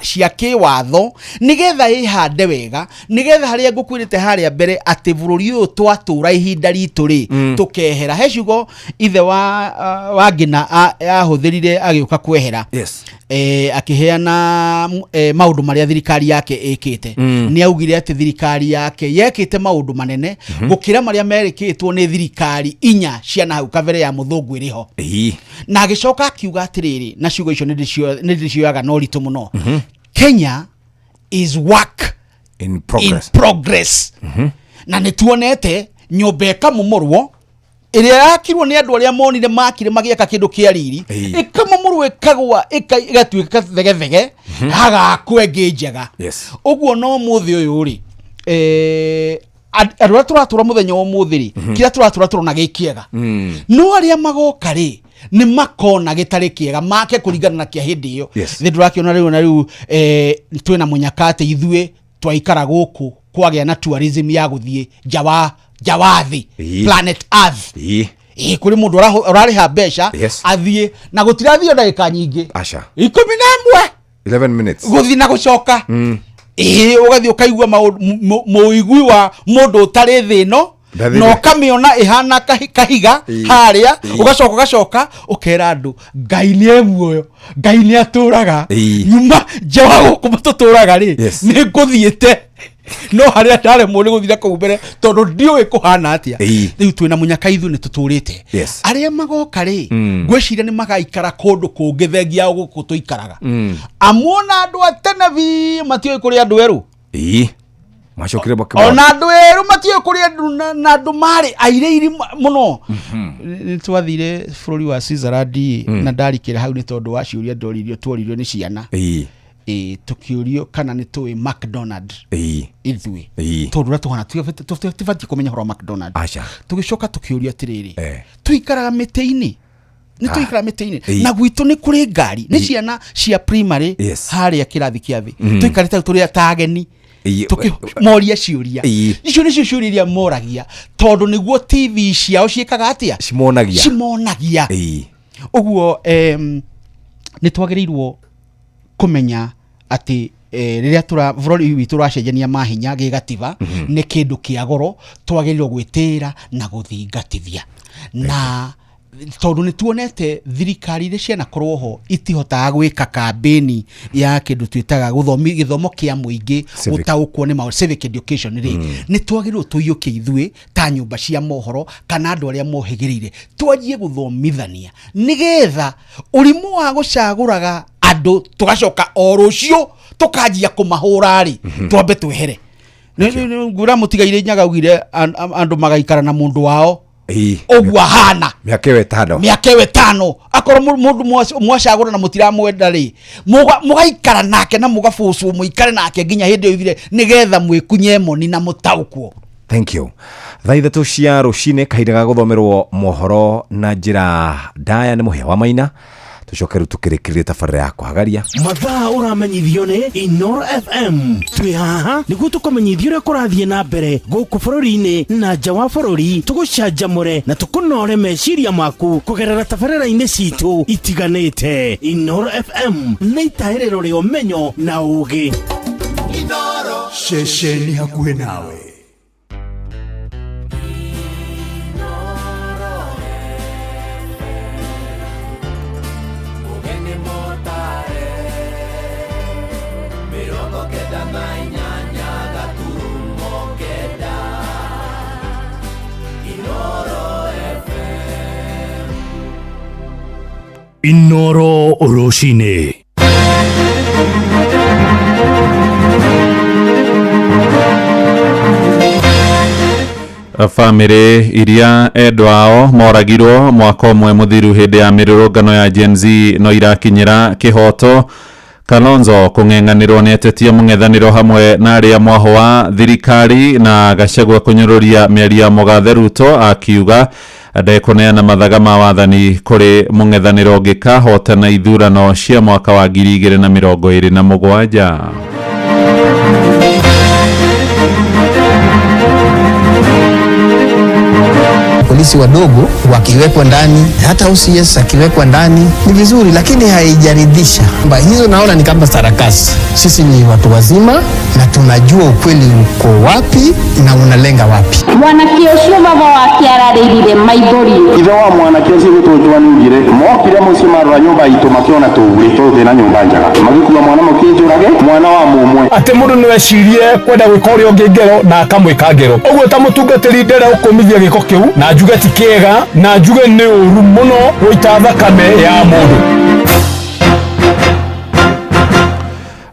S7: cia kĩwatho, nĩgetha ĩhande wega, nĩgetha harĩa ngũkwĩrĩte harĩa mbere atĩ bũrũri ũyũ twatũra ihinda ritũ rĩ, tũkehera. He ciugo ithe wa Ngina ahũthĩrire agĩũka kwehera, akĩheana maũndũ marĩa thirikari yake ĩkĩte. Nĩ augire atĩ thirikari yake yekĩte maũndũ manene gũkĩra marĩa merĩkĩtwo nĩ thirikari inya cia na hau kabere ya mũthũngũ ĩrĩ ho. Na agĩcoka akiuga atĩrĩrĩ, na ciugo icio nĩ ndĩcioyaga na ũritũ mũno, "Kenya is work
S1: in progress."
S7: In progress. Na nĩ tuonete nyũmba ĩkamomorwo ĩrĩa yakirwo nĩ andũ arĩa monire makire magĩaka kĩndũ kĩa riri, ĩkamomorwo, ĩkagwa, ĩgatuĩka thegethege, hagakwo ĩngĩ njega. Ũguo no mũthĩ ũyũ rĩ, andũ arĩa tũratũra mũthenya wa ũmũthĩ rĩ, kĩrĩa tũratũra tũrona gĩ kĩega, no arĩa magoka rĩ, nĩ makona gĩtarĩ kĩega make kũringana na kĩa hĩndĩ ĩyo. Thĩ ndũrakĩona rĩu na rĩu twĩna mũnyaka atĩ ithuĩ twaikara gũkũ kwagĩa na tourism ya gũthiĩ nja wa thĩ, planet Earth. Ĩ, kũrĩ mũndũ ũrarĩha mbeca athiĩ, na gũtirathio ndagĩka nyingĩ,
S1: Aca.
S7: 11.
S1: 11 minutes.
S7: Gũthiĩ na gũcoka. Ĩĩ, ũgathiĩ ũkaigua mũigui wa mũndũ ũtarĩ thĩ ĩno,
S1: Ndathire.
S7: na ũkamĩona ĩhana kahiga harĩa. Ũgacoka ũkera andũ Ngai nĩ e muoyo, Ngai nĩ atũraga. Nyuma nja wa gũkũ tũtũraga rĩ, nĩ ngũthiĩte, no harĩa ndaremwo nĩ gũthira kũu mbere tondũ ndiũĩ kũhana atĩa. Rĩu twĩna mũnyaka, ithuĩ nĩ tũtũrĩte. Arĩa magoka rĩ, ngwĩciria nĩ magaikara kũndũ kũngĩ thengia ya gũkũ tũikaraga. Amuona andũ a tene biũ matiũĩ kũrĩ andũ erũ.
S1: Ĩĩ, macokire makĩmona.
S7: Ona andũ erũ matiũĩ kũrĩ andũ na andũ marĩ airĩiri mũno. Nĩ twathire bũrũri wa Switzerland, na ndarikĩra hau nĩ tondũ wa ciũria ndoririo, tuoririo nĩ ciana. Ĩ, tũkĩũrio kana nĩ tũĩ McDonald. Ithuĩ, tondũ ũrĩa tũhana tũbatiĩ kũmenya ũhoro wa McDonald.
S1: Aca.
S7: Tũgĩcoka tũkĩũrio atĩrĩrĩ, tũikaraga mĩtĩ-inĩ, nĩ tũikaraga mĩtĩ-inĩ, na gwitũ nĩ kũrĩ ngari? Nĩ ciana cia primary harĩa kĩrathi kĩa thĩ. Tũikarĩte hau tũrĩ ta ageni, tũkĩmoria ciũria. Icio nĩcio ciũria iria moragia, tondũ nĩguo TV ciao ciĩkaga atĩa?
S1: Cimonagia.
S7: Cimonagia. Ũguo nĩ twagĩrĩirwo kũmenya atĩ rĩrĩa tũra bũrũri witũ ũracenjania mahinya gĩgatiba, nĩ kĩndũ kĩa goro twagĩrĩirwo gwĩtĩĩra na gũthingatithia, na tondũ nĩ tuonete thirikari iria cianakorwo ho itihotaga gwĩka kambĩni ya kĩndũ twĩtaga gũthomi gĩthomo kĩa mũingĩ,
S1: Civic.
S7: gũtaũkwo nĩ maũndũ, civic education rĩ, nĩ twagĩrĩirwo tũiyũkie ithuĩ ta nyũmba cia mohoro kana andũ arĩa mohĩgĩrĩire, twanjie gũthomithania, nĩgetha ũrimũ wa gũcagũraga andũ tũgacoka o rũciũ tũkanjia kũmahũra rĩ, twambe twehere. Ngwĩra mũtigairĩ Nyaga augire andũ magaikara na mũndũ wao ũguo ahana
S1: mĩaka ĩyo 5.
S7: Mĩaka ĩyo 5, akorwo mũndũ mwacagũra na mũtiramwenda rĩ, mũgaikara nake na mũgabucwo mũikare nake nginya hĩndĩ ĩyo ithire, nĩgetha mwĩkunye moni na mũtaũkwo.
S1: Thank you. Thaa 3 cia rũcinĩ, kahinda ga gũthomerwo mohoro na njĩra ndaya nĩ Mũhĩa wa Maina. Tũcoke rĩu tũkĩrĩkĩrĩrie tabarĩra ya kwagaria.
S2: Mathaa ũramenyithio nĩ Inoro FM. Twĩ haha nĩguo tũkũmenyithie ũrĩa kũrathiĩ na mbere gũkũ bũrũri-inĩ na nja wa bũrũri, tũgũcanjamũre na tũkũnore meciria maku kũgerera tabarĩra-inĩ citũ itiganĩte. Inoro FM nĩ itahĩrĩro rĩa ũmenyo na ũgĩ.
S17: Ceceni hakuhĩ nawe.
S3: Inoro rũcinĩ.
S11: Bamĩrĩ iria endwa ao moragirwo mwaka ũmwe mũthiru hĩndĩ ya mĩrũrũngano ya Gen Z no irakinyĩra kĩhoto. Kalonzo kũng'eng'anĩrwo nĩ atetia mũng'ethanĩro hamwe na arĩa mwaho wa thirikari, na Gachagua kũnyũrũria mĩario ya mũgathe Ruto akiuga ndekũneana mathaga ma wathani kũrĩ mũng'ethanĩro ũngĩkahotana ithurano cia mwaka wa 2027.
S18: Polisi wadogo wakiwekwa ndani, hata OCS akiwekwa ndani ni vizuri, lakini haijaridhisha. Hizo naona ni kama sarakasi. Sisi ni watu wazima na tunajua ukweli uko wapi na unalenga wapi.
S19: Mwanake ũcio baba wake ararĩrire maithori.
S24: Ithe wa mwanake ũcio gwĩtwo Joan Ugire mokire mũciĩ marora nyũmba itũ makĩona tũurĩ tondũ twĩna nyũmba njega, magĩkua mwana mũkĩnjũrage mwana wa mũmwe.
S25: Atĩ mũndũ nĩ ecirie kwenda gwĩka ũrĩa ũngĩ ngero na akamwĩka ngero. Ũguo ta mũtungatĩri ndere ũkũmithia gĩko kĩu na njuge ti kĩega na njuge nĩ ũru mũno gũita thakame ya mũndũ.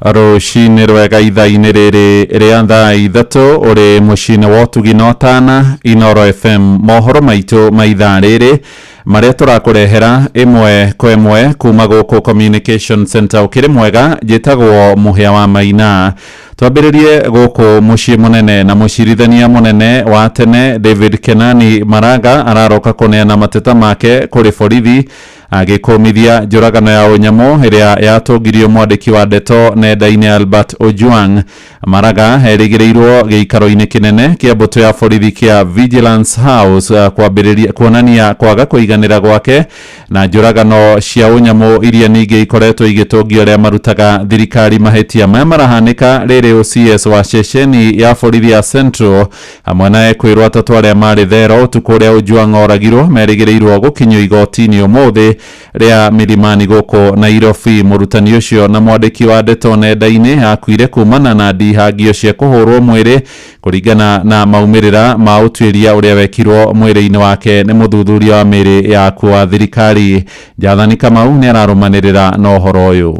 S11: Rũcinĩ rwega ithaa-inĩ rĩrĩ rĩa thaa 3 ũrĩ mũciĩ-inĩ wa ũtugi na ũtana Inoro FM. Mohoro maitũ ma ithaa rĩrĩ marĩa tũrakũrehera ĩmwe kwa ĩmwe kuma gũkũ Communication Center. Ũkĩrĩ mwega, njĩtagwo Mũhĩa wa Maina. Twambĩrĩrie gũkũ mũciĩ mũnene na mũcirithania mũnene wa tene David Kenani Maraga araroka kũneana mateta make kũrĩ borithi agĩkũmithia njũragano ya ũnyamũ ĩrĩa yatũngirio mwandĩki wa ndeto nenda-inĩ Albert Ojwang. Maraga erĩgĩrĩirwo gĩikaro-inĩ kĩnene kĩa mbũtũ ya borithi kĩa Vigilance House kwambĩrĩria kuonania kwaga kũiganĩra gwake na njũragano cia ũnyamũ iria ningĩ ikoretwo igĩtũngio arĩa marutaga thirikari mahĩtia maya marahanĩka rĩrĩ OCS wa ceceni ya borithi ya Central hamwe na ekwĩrwo atatũ arĩa marĩ thero ũtukũ ũrĩa Ojwang oragirwo merĩgĩrĩirwo gũkinyio igoti-inĩ ũmũthĩ rĩa Milimani gũkũ Nairobi. Mũrutani ũcio na mwandĩki wa ndeto nenda-inĩ akuire kumana na ndihangio cia kũhũrwo mwĩrĩ kũringana na maumĩrĩra ma ũtuĩria ũrĩa wekirwo mwĩrĩ-inĩ wake nĩ mũthuthuria wa mĩrĩ ya akuo wa thirikari. Jathani Kamau nĩ ararũmanĩrĩra na ũhoro ũyũ.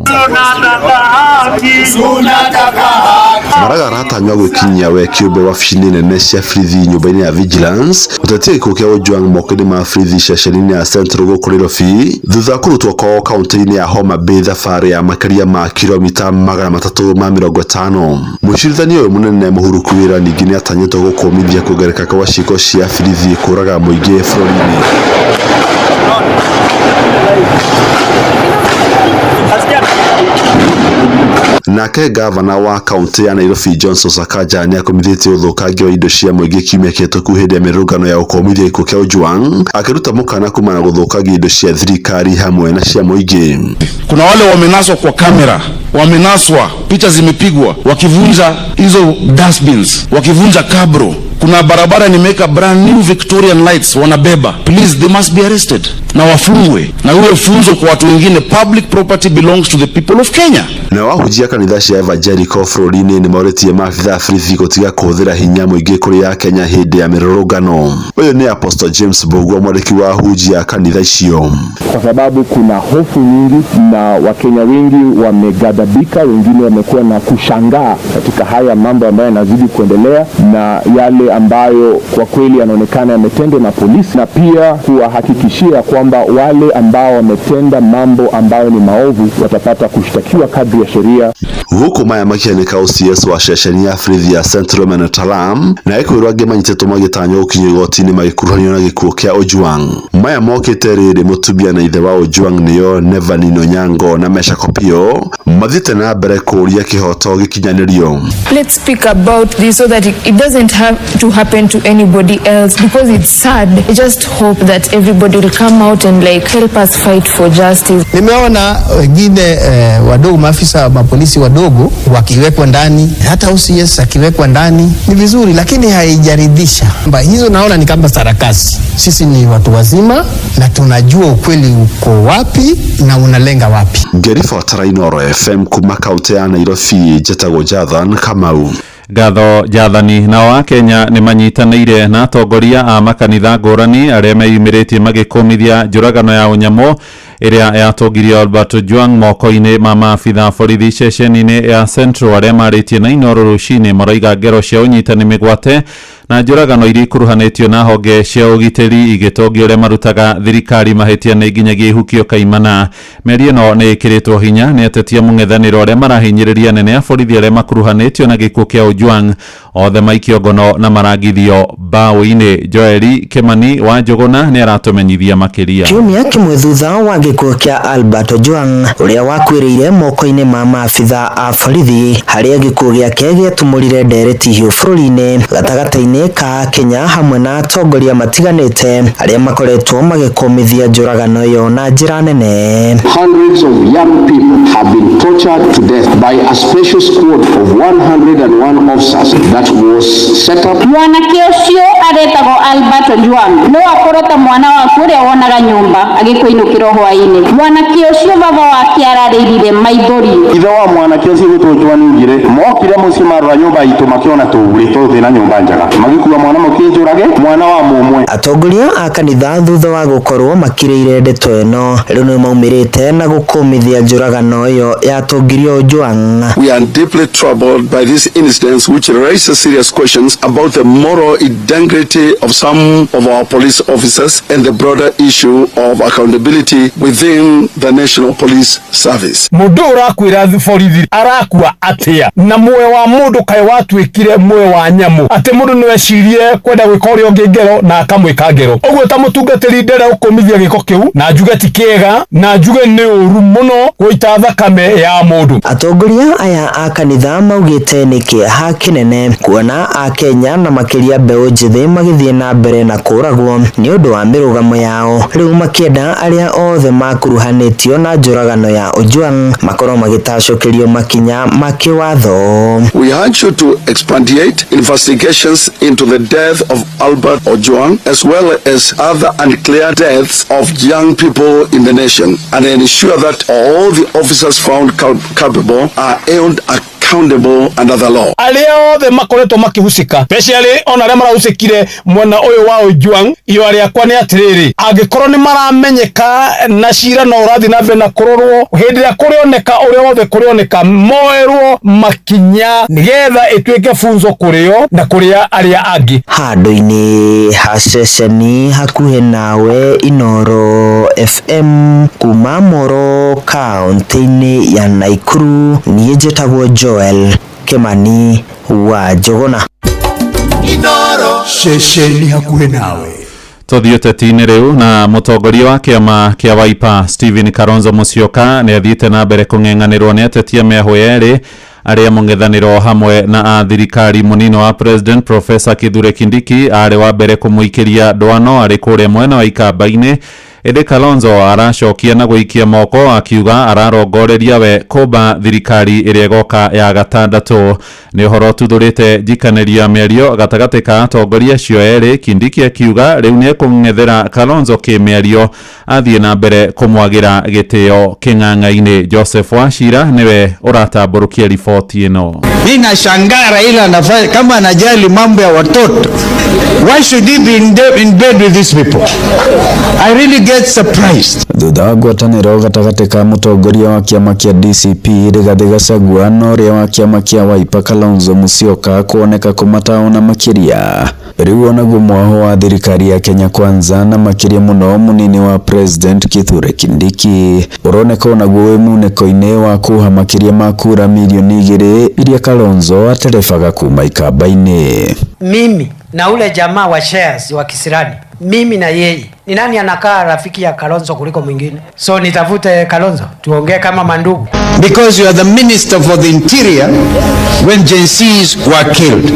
S5: Maraga aratanywa gwĩkinyia we kĩũmbe wabici-inĩ nene cia borithi nyũmba-inĩ ya Vigilance gũtetia gĩkuũ kĩa Ojwang moko-inĩ ma borithi ceceni-inĩ ya Central gũkũ Nairobi thutha wa kũrutwo kwao kaunti-inĩ ya Homa Bay thabarĩ ya makĩria ma kilomita 350. Mũcirithania ũyũ mũnene mũhurũku wĩra ningĩ nĩatanyĩtwo gũkũmithia kuongerereka kwa ciĩko cia borithi kũraga mũingĩ bũrũri-inĩ. Nake gavana wa kaunti ya Nairobi Johnson Sakaja nĩakomithĩtie ũthũkangia wa indo cia mũingĩ kiumia kĩhĩtũku hĩndĩ ya mĩrũrũngano ya gũkũmithia gĩkuũ kĩa Ojwang akĩruta mũkana kumana na gũthũkangia indo cia thirikari hamwe na cia mũingĩ.
S26: Kuna wale wamenaswa kwa kamera, wamenaswa, picha zimepigwa wakivunja hizo dustbins, wakivunja kabro. Kuna barabara nimeweka brand new Victorian lights wanabeba. Please, they must be arrested na wafungwe, na uwe funzo kwa watu wengine. Public property belongs to the people of Kenya.
S5: Na wahunjia kanitha cia Evangelical bũrũri-inĩ nĩmorĩtie maabitha a borithi gũtiga kũhũthĩra hinya mũingĩ kũrĩ a Kenya hĩndĩ ya mĩrũrũngano. Ũyũ nĩ Apostle James Mbugua, mwandĩki wa ahunjia kanitha icio.
S27: Kwa sababu kuna hofu nyingi na Wakenya wengi wameghadhabika, wengine wamekuwa na kushangaa katika haya mambo ambayo yanazidi kuendelea na yale ambayo kwa kweli yanaonekana yametendwa na polisi, na pia kuwahakikishia kwamba wale ambao wametenda mambo ambayo ni maovu watapata kushtakiwa kadri ya sheria.
S5: Gũkũ maya makĩhanĩka OCS wa ceceni ya borithi ya Central Mena Talam na ekwĩrwo angĩ manyitĩtwo magĩtanywo gũkinyio igoti-inĩ magĩkuruhanio na gĩkuũ kĩa Ojwang. Maya mokĩte rĩrĩ mũtumia na ithe wa Ojwang nĩo Nevanin Onyango na Meshack Opio mathiĩte na mbere kũũria kĩhoto gĩkinyanĩrio.
S4: Let's speak about this so that it doesn't have to happen to anybody else, because it's sad. I just hope that everybody will come out and like help us fight for justice.
S18: Nimeona wengine wadogo, maafisa mapolisi wadogo wakiwekwa ndani, hata OCS akiwekwa ndani ni vizuri, lakini haijaridhisha. Hizo naona ni kama sarakasi. Sisi ni watu wazima na tunajua ukweli uko wapi na unalenga wapi.
S5: Ngĩribotera Inooro FM kuma kaunti ya Nairobi, njĩtagwo Jathan Kamau.
S11: Ngatho Jathani. Nao a Kenya nĩ manyitanĩire na atongoria a makanitha ngũrani arĩa meyumĩrĩtie magĩkũmithia njũragano ya ũnyamũ ĩrĩa yatũngirie Albert Ojwang moko-inĩ ma maabitha borithi ceceni-inĩ ya Central. Arĩa marĩtie na Inooro rũcinĩ maraiga ngero cia ũnyitani mĩgwate na njũragano iria ikuruhanĩtio na honge cia ũgitĩri igĩtongia ũrĩa marutaga thirikari mahĩtia nĩ nginyagia ihukio kaimana. Mĩario ĩno nĩ ĩkĩrĩtwo hinya nĩ ateti a mũng'ethanĩro arĩa marahinyĩrĩria anene a borithi arĩa makuruhanĩtio na gĩkuũ kĩa Ojwang othe maikio ngono na marangithio mbaũ-inĩ. Joeli Kimani wa Njũgũna nĩ aratũmenyithia makĩria.
S14: Kiumia kĩmwe thutha wa gĩkuũ kĩa Albert Ojwang ũrĩa wakuĩrĩire moko-inĩ ma maabitha a borithi, harĩa gĩkuũ gĩake gĩatumũrire ndereti hiũ bũrũri-inĩ gatagatĩ-inĩ ka Kenya hamwe na atongoria matiganĩte arĩa makoretwo magĩkũmithia njũragano ĩyo na njĩra nene.
S24: Hundreds of young people have been tortured to death by a special squad of 101 officers that was set up.
S19: Mwanake ũcio aretagwo Albert Ojwang no akorwo ta mwana waku ũrĩa wonaga nyũmba agĩkũinũkĩra hwaĩ-inĩ. Mwanake ũcio baba wake ararĩrire maithori.
S24: Ithe wa mwanake ũcio gwĩtwo Ojwang augire mokire mũciĩ marora nyũmba itũ makĩona tũurĩ tondũ twĩna nyũmba njega, magĩkua mwana mũkĩnjũrage mwana wa mũmwe.
S14: Atongoria a kanitha thutha wa gũkorwo makirĩire ndeto ĩno rĩu nĩ maumĩrĩte na gũkũmithia njũragano ĩyo yatũngirio Ojwang.
S26: We are deeply troubled by these incidents, which raises serious questions about the moral integrity of some of our police officers and the broader issue of accountability within the National Police Service.
S25: Mũndũ ũrakuĩra borithi arakua atĩa? Na muoyo wa mũndũ kaĩ watuĩkire muoyo wa nyamũ, atĩ mũndũ no ecirie kwenda gwĩka ũrĩa ũngĩ ngero na akamwĩka ngero. Ũguo ta mũtungatĩri ndere ũkũmithia gĩko kĩu na njuge ti kĩega na njuge nĩ ũru mũno gũita thakame ya mũndũ.
S14: Atongoria aya a kanitha maugĩte nĩ kĩeha kĩnene kuona a Kenya na makĩria mbeũ njĩthĩ magĩthiĩ na mbere na kũragwo nĩ ũndũ wa mĩrũgamo yao, rĩu makĩenda arĩa othe makuruhanĩtio na njũragano ya Ojwang makorwo magĩtacũkĩrio makinya ma kĩwatho.
S26: We urge you to expandate investigations into the death of Albert Ojwang as well as other unclear deaths of young people in the nation and ensure that all the officers found culpable are held accountable under the law.
S25: Arĩa othe makoretwo makĩhusika, especially ona arĩa marahusikire mwena ũyũ wa Ojwang, iyo arĩa kwa nĩ atĩrĩrĩ, angĩkorwo nĩ maramenyeka na cira no ũrathiĩ na mbere na kũrorwo, hĩndĩ ĩrĩa kũrĩoneka ũrĩa wothe kũrĩoneka moerwo makinya nĩgetha ĩtuĩke funzo kũrĩo na kũrĩa arĩa angĩ.
S14: Handũ-inĩ ha ceceni hakuhĩ nawe Inooro FM kuma Moro kaunti-inĩ ya Nakuru, niĩ njĩtagwo Joel Kimani wa Njũgũna.
S8: Inooro ceceni hakuhĩ nawe.
S11: Tũthiĩ ũteti-inĩ rĩu na mũtongoria wa kĩama kĩa Wiper Stephen Kalonzo Musyoka nĩ athiĩte na mbere kũng'eng'anĩrwo nĩ ateti a mĩahũ yerĩ arĩa mũng'ethanĩro hamwe na a thirikari. Mũnini wa President Professor Kithure Kindiki arĩ wa mbere kũmũikĩria ndwano arĩ kũrĩa mwena wa Ikamba-inĩ, ĩndĩ Kalonzo aracokia na gũikia moko akiuga ararongoreria we kũmba thirikari ĩrĩa ĩgoka ya gatandatũ. Nĩ ũhoro ũtuthũrĩte njikanĩrio ya mĩario gatagatĩ ka atongoria acio erĩ, Kindiki akiuga rĩu nĩ ekũng'ethera Kalonzo kĩmĩario athiĩ na mbere kũmwagĩra gĩtĩo kĩng'ang'a-inĩ. Joseph Wachira nĩwe ũratambũrũkia riboti ĩno.
S17: Mimi nashangaa Raila anafanya kama anajali mambo ya watoto. Why should he be in bed with these people? I really get surprised.
S6: Thutha wa ngwatanĩro gatagatĩ ka mũtongoria wa kĩama kĩa DCP Rigathĩ Gachagua na ũrĩa wa kĩama kĩa Wiper Kalonzo Musyoka kuoneka kũmataona makĩria, rĩu onaguo mwaho wa thirikari ya Kenya Kwanza na makĩria mũno mũnini wa President Kithure Kindiki ũroneka onaguo wĩ munĩko-inĩ wa kuha makĩria ma kura milioni 2 iria Kalonzo aterebaga kuma ikamba-inĩ.
S12: Mimi na ule jamaa wa shares wa Kisirani, mimi na yeye ni nani anakaa rafiki ya Kalonzo kuliko mwingine? So nitafute Kalonzo tuongee kama mandugu.
S17: Because you are the minister for the interior when Gen Zs were killed.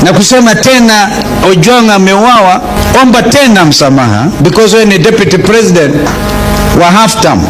S17: Na kusema tena Ojwang ameuawa, omba tena msamaha because wewe ni deputy president wa half term.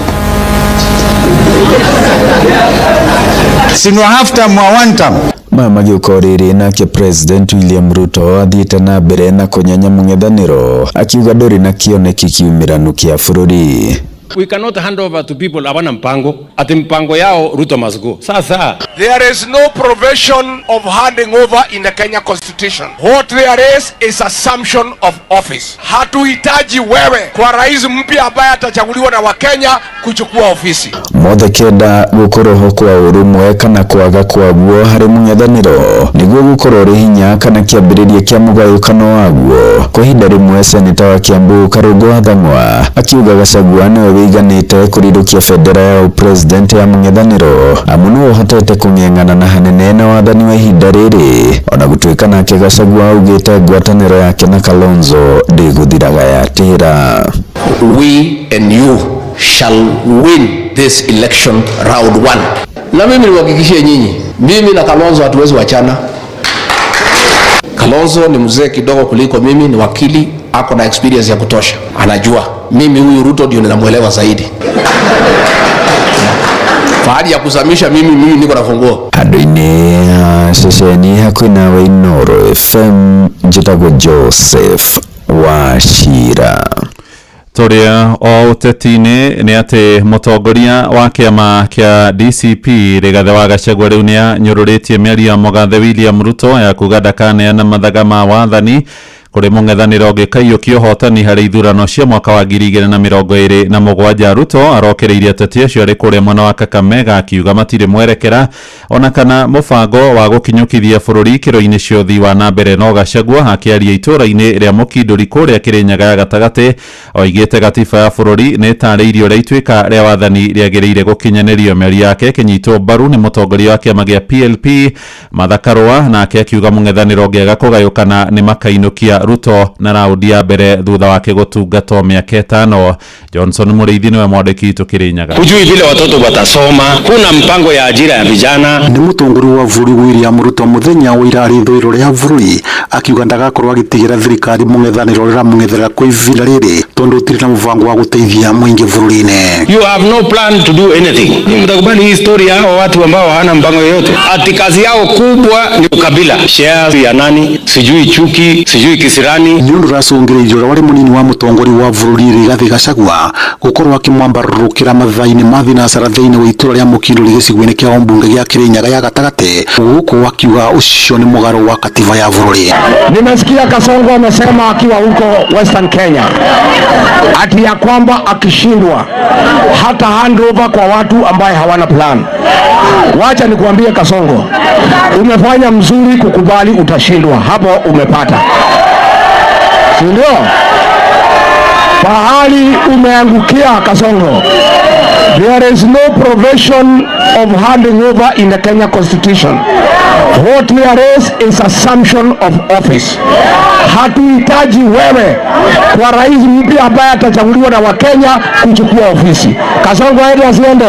S17: Si ni wa half term, wa one term.
S6: Maya magĩũka o rĩrĩ, nake President William Ruto athiĩte na mbere na kũnyenya mũng'ethanĩro akiuga ndũrĩ na kĩoneki kiumĩranu kĩa bũrũri.
S13: We cannot hand over to people hawana mpango, ati mpango yao Ruto must go. Sasa
S20: There is no provision of handing over in the Kenya Constitution. What there is assumption of office. Hatuhitaji wewe kwa rais mpya ambaye atachaguliwa na Wakenya kuchukua ofisi.
S6: Mothe kenda gũkorwo kwa ũrũmwe kana kwaga kwaguo harĩ mũng'ethanĩro nĩguo gũkorwo ũrĩ hinya kana kĩambĩrĩria kĩa mũgayũkano waguo. Kwa ihinda rĩmwe seneta wa Kiambu Karũngũ wa Thang'wa akiuga Gachagua nĩwe wĩiganĩte kũrirũkia bendera ya ũpresident ya mũng'ethanĩro amu nĩwe ũhotete kũng'eng'ana na hanene na wathani wa ihinda rĩrĩ, ona gũtuĩka nake Gachagua augĩte ngwatanĩro yake na Kalonzo ndĩgũthiraga yatĩra.
S21: We and you shall win this election round one. Na mimi niwahakikishie nyinyi, mimi na Kalonzo hatuwezi wachana. Kalonzo ni mzee kidogo kuliko mimi, ni wakili, ako na experience ya kutosha, anajua. Mimi huyu Ruto ndio ninamuelewa zaidi. Fahari ya kuzamisha mimi niko na funguo.
S6: Andũ-inĩ a ceceni hakuhĩ nawe Inooro FM, njĩtagwo Joseph Wachira.
S11: Tũrĩa o ũteti-inĩ nĩ atĩ mũtongoria wa kĩama kĩa DCP Rigathĩ wa Gachagua rĩu nĩanyũrũrĩtie mĩario ya mũgathe William Ruto ya kuga ndakaneana mathaga ma wathani kũrĩ mũng'ethanĩro ũngĩkaiyũkia ũhotani harĩ ithurano cia mwaka wa 2027. Ruto arokereirie ateti acio arĩ kũrĩa mwena wa Kakamega akiuga matirĩ mwerekera ona kana mũbango wa gũkinyũkithia bũrũri ikĩro-inĩ cia ũthii wa na mbere. No Gachagua akĩaria itũũra-inĩ rĩa Mũkindũri kũrĩa Kĩrĩnyaga ya gatagatĩ oigĩte gatiba ya bũrũri nĩ ĩtarĩirie ũrĩa ituĩka rĩa wathani rĩagĩrĩire gũkinyanĩrio. Mĩario yake ĩkĩnyitwo mbaru nĩ mũtongoria wa kĩama gĩa PLP Martha Karũa, nake akiuga mũng'ethanĩro ũngĩaga kũgayũkana nĩ makainũkia Ruto na raundi ya mbere thutha wake gũtungatwo mĩaka 5. Johnson Mũrĩithi nĩwe mwandĩki witũ Kĩrĩnyaga.
S13: Hujui vile watoto watasoma, kuna mpango ya ajira ya vijana.
S22: Nĩ mũtongoria wa bũrũri William Ruto mũthenya wa ira arĩ ithũĩro rĩa bũrũri akiuga ndagakorwo agĩtigĩra thirikari mũng'ethanĩro ũrĩa ũramũng'ethera kwa ihinda rĩrĩ tondũ ũtirĩ na mũbango wa gũteithia mũingĩ bũrũri-inĩ.
S13: You have no plan to do anything. Mtakubali hii story ya hao watu ambao hawana mpango yoyote, ati kazi yao kubwa ni ukabila, shares ya nani, sijui chuki, sijui kisirani.
S22: Nĩ ũndũ ũracũngĩrĩirie ũrĩa warĩ mũnini wa mũtongoria wa bũrũri Rigathĩ Gachagua gũkorwo akĩmwambarũrũkĩra mathaa-inĩ ma thinacara thĩinĩ wa itũũra rĩa Mũkindũri gĩcigo-inĩ kĩa ũmbunge gĩa Kĩrĩnyaga ya gatagatĩ, gũkũ akiuga ũcio nĩ mũgarũ wa katiba ya bũrũri.
S23: Nimesikia Kasongo amesema akiwa huko Western Kenya ati ya kwamba akishindwa hata hand over kwa watu ambaye hawana plan. Wacha nikuambie Kasongo, umefanya mzuri kukubali utashindwa, hapo umepata, si ndio? Pahali umeangukia Kasongo, there is no provision of handing over in the Kenya Constitution. What there is assumption of office. Hatuhitaji wewe kwa rais mpya ambaye atachaguliwa na Wakenya kuchukua ofisi. Kasongo aende asiende?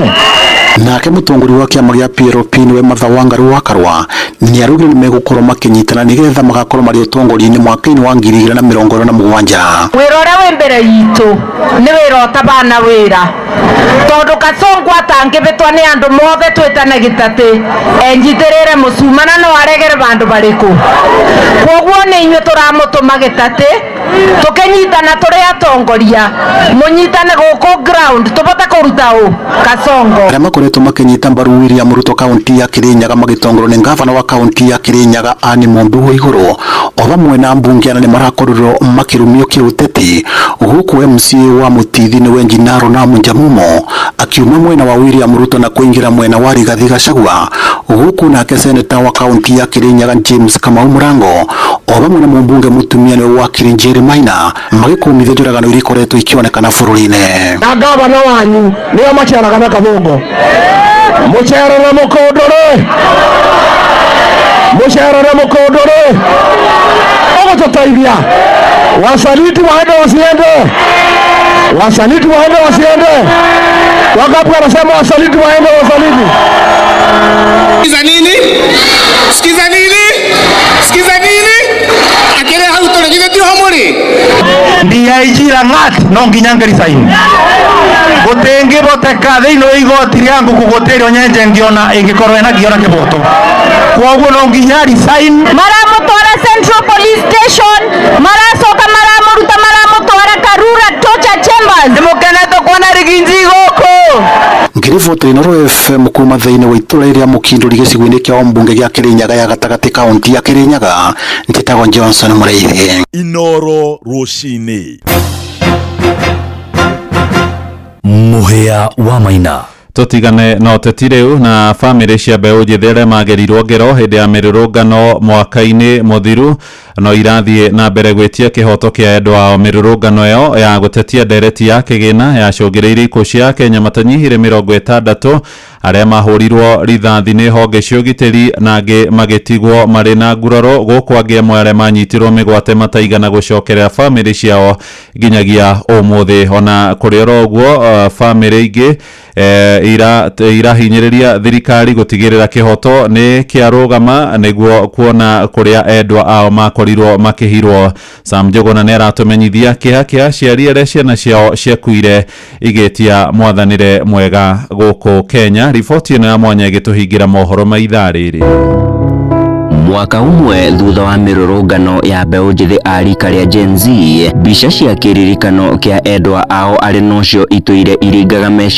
S22: Nake mũtongoria wa kĩama gĩa PLP nĩwe Martha Wangari wa Karua nĩaraugire nĩmegũkorwo makĩnyitana nĩgetha magakorwo marĩ ũtongoria-inĩ mwaka-inĩ wa 2027.
S28: Wĩra ũrĩa wĩ mbere itũ nĩ wĩra ũtabana wĩra, tondũ Kasongo atangĩbĩtwo nĩ andũ mothe twĩtane gĩtatĩ enjitĩrĩre mũcuma na no aregere bandũ barĩkũ. Koguo nĩ inyuĩ tũramũtũma gĩtatĩ tũkĩnyitana tũrĩ atongoria, mũnyitane gũkũ ground tũbote kũruta ũ Kasongo.
S22: Arĩa makoretwo makoretwo makinyita mbaru William Ruto kaunti ya Kirinyaga magitongorwo ni ngavana wa kaunti ya Kirinyaga Anne Mumbi Waiguru o hamwe na mbunge anene marakorirwo makirumio kiuteti guku MCA wa Mutithi ni Wenjinaro na Munjamumo akiuma mwena wa William Ruto na kuingira mwena wa Rigathi Gachagua guku nake seneta wa kaunti ya Kirinyaga James Kamau Murango o hamwe na mumbunge mutumia ni wa Kirinjeri Maina magikumithia njuragano iria ikoretwo ikionekana bururi-ini.
S23: Na gavana wanyu nio maceraga na Kathungu mucerere mukunduri mucerere mukunduri ugututeithia wasaliti waende wasiende, wasaliti waende wasiende. Wangapi wanasema wasaliti waende wasaliti?
S1: Sikiza nini? Sikiza nini? Sikiza nini? Akere hau tore ti homori.
S2: DIG Langat no nginya ngerisaini. Gutingiboteka thiini wa igoti ria nguku gutirio nyenje ngiona ingikorwo ina ngiona kiboto. Koguo no nginya resign.
S19: Maramutwara Central Police Station, maracoka maramuruta maramutwara Karura Torture Chambers.
S2: Nimukenete kuona Riginji guku.
S22: Ngiriboti Inooro FM kuma thiini wa itura ria Mukinduri gicigo-ini kia mbunge gia Kirinyaga ya gatagati kaunti ya Kirinyaga njitagwo Johnson Mureithi.
S8: Inooro rucini Muhia wa Maina.
S11: Tutigane na ũteti rĩu na bamĩrĩ cia mbeũ njĩthĩ arĩa magerirwo ngero hĩndĩ ya mĩrũrũngano mwaka-inĩ mũthiru no irathiĩ na mbere gwĩtia kĩhoto kĩa endwa ao. Mĩrũrũngano ĩyo ya gũtetia ndereti ya kĩgĩna yacũngĩrĩirie ikuũ cia Akenya matanyihire 60 arĩa mahũrirwo rithathi nĩ honge cia ũgitĩri na angĩ magĩtigwo marĩ na nguraro gũkũ angĩ amwe arĩa manyitirwo mĩgwate mataigana gũcokerera bamĩrĩ ciao nginyagia ũmũthĩ. Ona kũrĩ oro ũguo bamĩrĩ ingĩ irahinyĩrĩria thirikari gũtigĩrĩra kĩhoto nĩ kĩarũgama nĩguo kuona kũrĩa endwa ao makorirwo makĩhirwo. Sam Njuguna nĩ aratũmenyithia kĩeha kĩa aciari arĩa ciana ciao ciakuire igĩtia mwathanĩre mwega gũkũ Kenya. Riboti ĩno ya mwanya ĩgĩtũhingĩra mohoro ma ithaa rĩrĩ.
S3: Mwaka umwe thutha wa mirurungano ya mbeũ njĩthĩ a rika rĩa Gen Z, mbica cia kĩririkano kĩa endwa ao arĩ nocio itũire iringaga meciria.